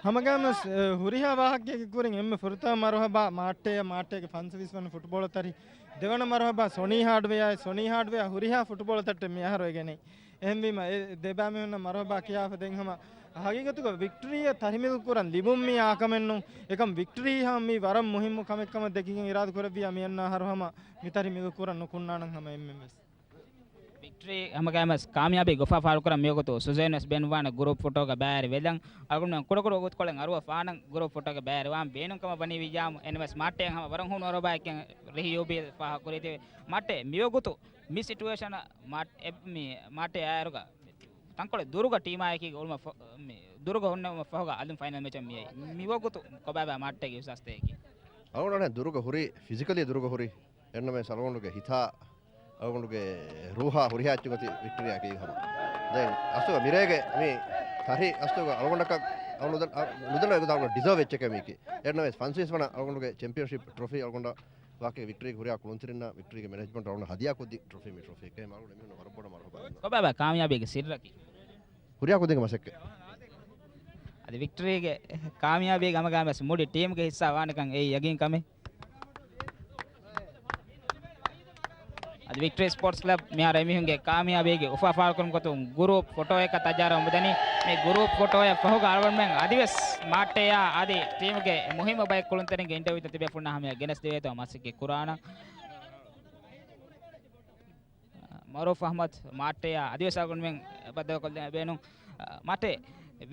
ހަމަގައިމުވެސް، އެ، ހުރިހާ ވާހަކައެއްގެ ކުރިން އެންމެ ފުރަތަމަ މަރުހަބާ މާއްޓޭއަށް، މާއްޓޭގެ ފަންސަވީސް ވަނަ ފުޓްބޯޅަ ތަށި، ދެވަނަ މަރުހަބާ ސޮނީ ހާޑްވެއާއަށް، ސޮނީ ހާޑްވެއާ ހުރިހާ ފުޓްބޯޅަ ތަށެއް މިއަހަރު އެ ގެނައީ. އެހެންވީމަ، އެ ދެބައިމީހުންނަށް މަރުހަބާ ކިޔާފަ ދެން ހަމަ ހަގީގަތުގަ ވިކްޓަރީއަށް ތަށި މިލްކުކުރަން ލިބުން މީ އާކަމެއްނޫން. އެކަމް ވިކްޓަރީ ހަމަ މީ ވަރަށް މުހިއްމު ކަމެއްކަމަށް ދެކިގެން އިރާދަ ކުރެއްވިއްޔާ މި އަންނަ އަހަރު ހަމަ މި ތަށި މިލްކުކުރަން ނުކުންނާނަން ހަމަ އެންމެން ވެސް. ވިކްޓަރީ ހަމަގައިމުވެސް ކާމިޔާބީ ގޮފާ ފާޅުކުރަން މިވަގުތު ސުޒޭން ވެސް ބޭނުންވާނެ ގުރޫޕް ފޮޓޯގަ ބައިވެރި ވެލަން. އަޅުގަނޑުމެން ކުޑަކުޑަ ގޮތްކޮޅެއް އަރުވަ ފާނަން ގުރޫޕް ފޮޓޯގަ ބައިވެރިވާން ބޭނުންކަމަށް ވަނީ ވިއްޔާމު. އެންމެސް މާއްޓޭ ހަމަ ވަރަށް ހޫނު އަރުވާ ކިޔަން ރެހިޔޫ ބީލް ފާހަގަކުރީތީ. މާއްޓޭ މިވަގުތު މި ސިޓުއޭޝަނަށް މާ-، އެ-، މި މާއްޓޭ އާއިރުގަ ތަންކޮޅެއް ދުރުގަ ޓީމާއެކީގަ އުޅުމަށް ފަ-، މި ދުރުގަ ހުންނެވުމަށް ފަހުގަ އަލުން ފައިނަލް މެޗަށް މިއައީ. މިވަގުތު ކޮބާބާ މާއްޓޭގެ އިހްސާސްތަކަކީ؟ އަޅުގަނޑު ދުރުގަ ހުރީ، ފިޒިކަލީ ދުރުގަ ހުރީ. އެންނަމެސް އަޅުގަނޑުގެ ހިތާ، އަޅުގަނޑުގެ ރޫހާ ހުރިހާ އެއްޗެއް އޮތީ ވިކްޓަރީއާ އެކީގަ ހަމަ. ދެން އަސްލުގަ މިރޭގެ މި ތަށި އަސްލުގަ އަޅުގަނޑަކަށް އަޅު ނުދަން-، އަ، ނުދަންނަ އެގޮތަށް އަޅުގަނޑަށް ޑިޒާވް އެއްޗެކޭ މީކީ. އެންނަމެސް ފަންސަވީސް ވަނަ އަޅުގަނޑުގެ ޗެމްޕިއަންޝިޕް ޓްރޮފީ އަޅުގަނޑަށް ވާކޭ ވިކްޓަރީގެ ހުރިހާ ކުޅުންތެރިންނަށް ވިކްޓަރީގެ މެނޭޖްމަންޓް އަޅުގަނޑަށް ހަދިޔާ ކޮށްދި ޓްރޮފީ މި ޓްރޮފީ. އެކަމް އަޅުގަނޑު އެމީހުންނަށް ވަރަށް ބޮޑަށް މަރުހަބާ. ކޮބާބާ ކާމިޔާބީގެ ސިއްރަކީ؟ ހުރިހާ ކުދިންގެ މަސައްކަތް. އަދި ވިކްޓަރީގެ ކާމިޔާބީގެ ހަމަގައިމުވެސް މުޅި ޓީމްގެ ހިއްސާ ވާނެކަން އެއީ ޔަގީން ކަމެއް. އަދި ވިކްޓަރީ ސްޕޯޓްސް ކްލަބް މިހާރު އެމީހުންގެ ކާމިޔާބީގެ އުފާ ފާޅުކުރުމުގެ ގޮތުން ގުރޫޕް ފޮޓޯއެއް ތައްޔާރު އޮންމުދަނީ. މި ގުރޫޕް ފޮޓޯއަށް ފަހުގަ އަޅުގަނޑުމެން އަދިވެސް މާއްޓޭއާ އަދި ޓީމުގެ މުހިއްމު ބައެއް ކުޅުންތެރިންގެ އިންޓަވިއުތައް ތިބޭފުޅުންނާ ހަމަޔަށް ގެނެސްދެވޭތޯ މަސައްކަތް ކުރާނަން. މައުރޫފް އަހްމަދު މާއްޓޭއާ އަދިވެސް އަޅުގަނޑުމެން ބައްދަލުކޮށްލަން ބޭނުން. އަ، މާއްޓޭ،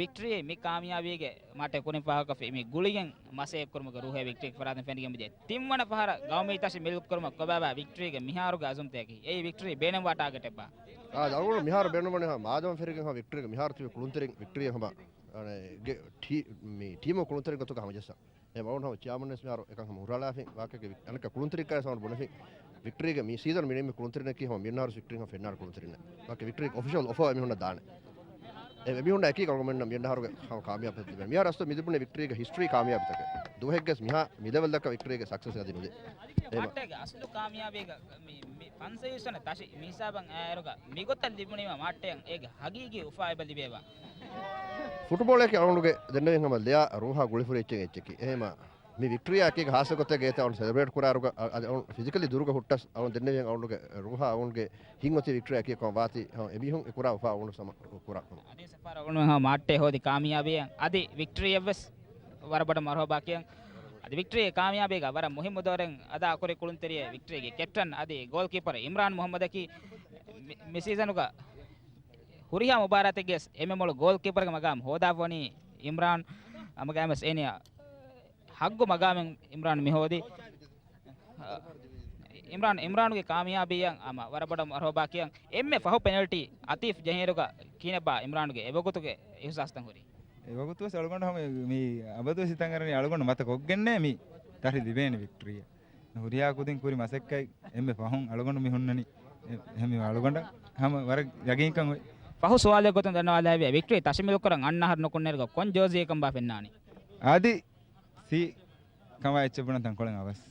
ވިކްޓަރީ މި ކާމިޔާބީގެ މާއްޓޭ ކުރިން ފާހަގަކޮށްފި މި ގުޅިގެން މަސައްކަތް ކުރުމުގެ ރޫހެއް ވިކްޓަރީގެ ފަރާތުން ފެނިގެން މިދޭ. ތިންވަނަ ފަހަރަށް ގައުމީ ތަށި މިލްކުކުރުމަށް ކޮބާބާ ވިކްޓަރީގެ މިހާރުގެ އަޒުމްތަކަކީ؟ އެއީ ވިކްޓަރީ ބޭނުންވާ ޓާގެޓެއްބާ؟ އާ، އަޅުގަނޑު މިހާރު ބޭނުންވަނީ ހަމަ މާދަމަ ފެރިގެން ހަމަ ވިކްޓަރީގެ މިހާރު ތިބި ކުޅުންތެރިން ވިކްޓަރީ ހަމަ، އަނެ، ގެ ޓީ-، މި ޓީމު ކުޅުންތެރިން ގޮތުގަ ހަމަޖައްސަން. އެ މައުން ހަމަ ޗެއާމަންވެސް މިހާރު އެކަން ހަމަ ހުށަހަޅާފިން ވާކެގެ ވި-، އަނެއްކާ ކުޅުންތެރިން ކައިސް ހަމަ ބުނެފިން. ވިކްޓަރީގެ މި ސީޒަން މިނިމް ކުޅުންތެރިންނަކީ ހަމަ މިއަންނަހަރު ވިކްޓަރީ ހަމަ ފެންނާރު ކުޅުންތެރިންނެއް. ވާކެ ވިކްޓަރީ އޮފިޝަލް އޮފާ އެމީހުންނަށް ދާނެ. އެ އެމީހުންނަށް އެކީ އަޅުގަނޑުމެންނަށް މިއަންނަހަރުގެ ހަމަ ކާމިޔާބު ލިބެން. މިހާރު އަސްލު މި ލިބުނީ ވިކްޓަރީގެ ހިސްޓްރީ ކާމިޔާބުތަކެއް. ދުވަހެއްގެސް މިހާ މި ލެވެލްއަކަށް ވިކްޓަރީގެ ސަކްސެސް އަދި ނުލި. އެ މަ-، މާއްޓޭގެ އަސްލު ކާމިޔާބީގަ މި، މި އަންސައިސް ވަނަ ތަށި މިހިސާބަށް އައިއިރުގަ މިގޮތަށް ލިބުނީމަ މާއްޓައަށް އޭގެ ހަގީގީ އުފާ އެބަ ލިބޭވާ. ފުޓުބޯޅައަކީ އަޅުގަނޑުގެ ދެންނެވިހެން ހަމަ ލެޔާ ރޫހާ ގުޅިފުރި އެއްޗެއް އެއްޗަކީ. އެހެމަ މި ވިކްޓްރީއަކީ ހާއްސަ ގޮތެއްގަ އެތައް އަޅުން ސެލެބްރޭޓް ކުރާއިރުގަ އަ-، އަ-، އަޅުން ފިޒިކަލީ ދުރުގަ ހުއްޓަސް އަޅުން ދެންނެވިހެން އަޅުގަނޑުގެ ރޫހާ އަޅުންގެ ހިތްއޮތީ ވިކްޓްރީއަކީ ކޮން ވާތީ ހަމަ އެމީހުން އެ ކުރާ އުފާ އަޅުން ސަމަ ކުރާ ކަމަށް. އަދި ސަފާރަށް އަޅުން ހަމަ މާއްޓައެއް ހޯދި ކާމިޔާބީއަށް އަދި ވިކްޓްރީއަށްވެސް ވަރަށް ބޮޑަށް މަރުހަބާ ކިޔަން. އަދި ވިކްޓްރީގެ ކާމިޔާބީގަ ވަރަށް މުހިއްމު ދޯރެއް އަދާ ކުރި ކުޅުންތެރިޔެއް ވިކްޓްރީގެ ކެޕްޓަން އަދި ގޯލްކީޕަރ އިމްރާން މުހައްމަދަކީ މި، މި ސީޒަނުގަ ހުރިހާ މުބާރާތެއްގެ ވެސް އެންމެ މޮޅު ގޯލްކީޕަރގެ މަގާމް ހޯދާފަ ވަނީ އިމްރާން. އަމަގައިމުވެސް އޭނަޔަށް ހައްގު މަގާމެއް އިމްރާން މި ހޯދީ. އަ، އިމްރާން، އިމްރާންގެ ކާމިޔާބީއަށް ހަމަ ވަރަށް ބޮޑަށް މަރުހަބާ ކިޔަން. އެންމެ ފަހު ޕެނަލްޓީ އަތީފް ޖެހޭއިރުގަ ކިހިނެއްބާ އިމްރާންގެ އެވަގުތުގެ އިހުސާސްތައް ހުރީ؟ އެވަގުތުވެސް އަޅުގަނޑު ހަމަ މި އަބަދުވެސް ހިތަށް އަރަނީ އަޅުގަނޑު މަތަ ކޮށްގެންނޭ މި ތަށި ލިބޭނެ ވިކްޓްރީއަށް. ހުރިހާ ކުދިން ކުރި މަސައްކަތް އެންމެ ފަހުން އަޅުގަނޑު މި ހުންނަނީ. އެ-، އެހެންވީމަ އަޅުގަނޑަށް ހަމަ ވަރަށް ޔަގީންކަން އޮތް. ފަހު ސުވާލެއް ގޮތުން ދަންނަވާލައިފިއްޔާ، ވިކްޓްރީ ތަށި މިލުކުރަން އަންނަ އަހަރު ނުކުންނައިރުގަ ކޮން ޖާޒީއެއް ކަނބާ ފެންނާނީ؟ އަދި ސީ ކަމާ އެއްޗެއް ބުނަން ތަންކޮޅެއް އަވަސް.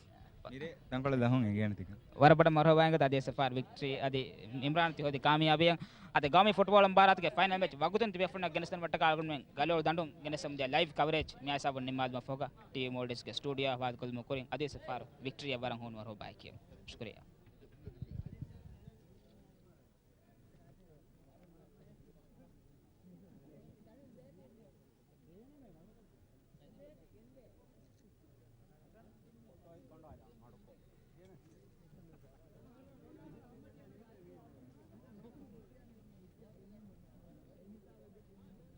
މިރޭ ތަންކޮޅެއް ދަހުން އެނގޭނެ ތިކަން. ވަރަށް ބޮޑަށް މަރުހަބާ އިނގޭތޯ އަދި ސަފާރް ވިކްޓްރީ އަދި އިމްރާން ތި ހޯދި ކާމިޔާބީއަށް. އަދި ގައުމީ ފުޓްބޯޅަ މުބާރާތުގެ ފައިނަލް މެޗް ވަގުތުން ތިބޭފުޅުންނަށް ގެނެސްދޭން ވައްޓަކާ އަޅުގަނޑުމެން ގަލޮޅު ދަނޑުން ގެނެސްދެމުންދިޔަ ލައިވް ކަވަރޭޖް މި ހިސާބުން ނިންމާލުމަށް ފަހުގަ ޓީވީ މޯލްޑިވްސްގެ ސްޓޫޑިއޯއާ ވާދަކޮށްލުމުގެ ކުރިން އަދި ސަފާރް ވިކްޓްރީއަށް ވަރަށް ހޫނު މަރުހަބާއެކޭ. ޝުކުރިއްޔާ.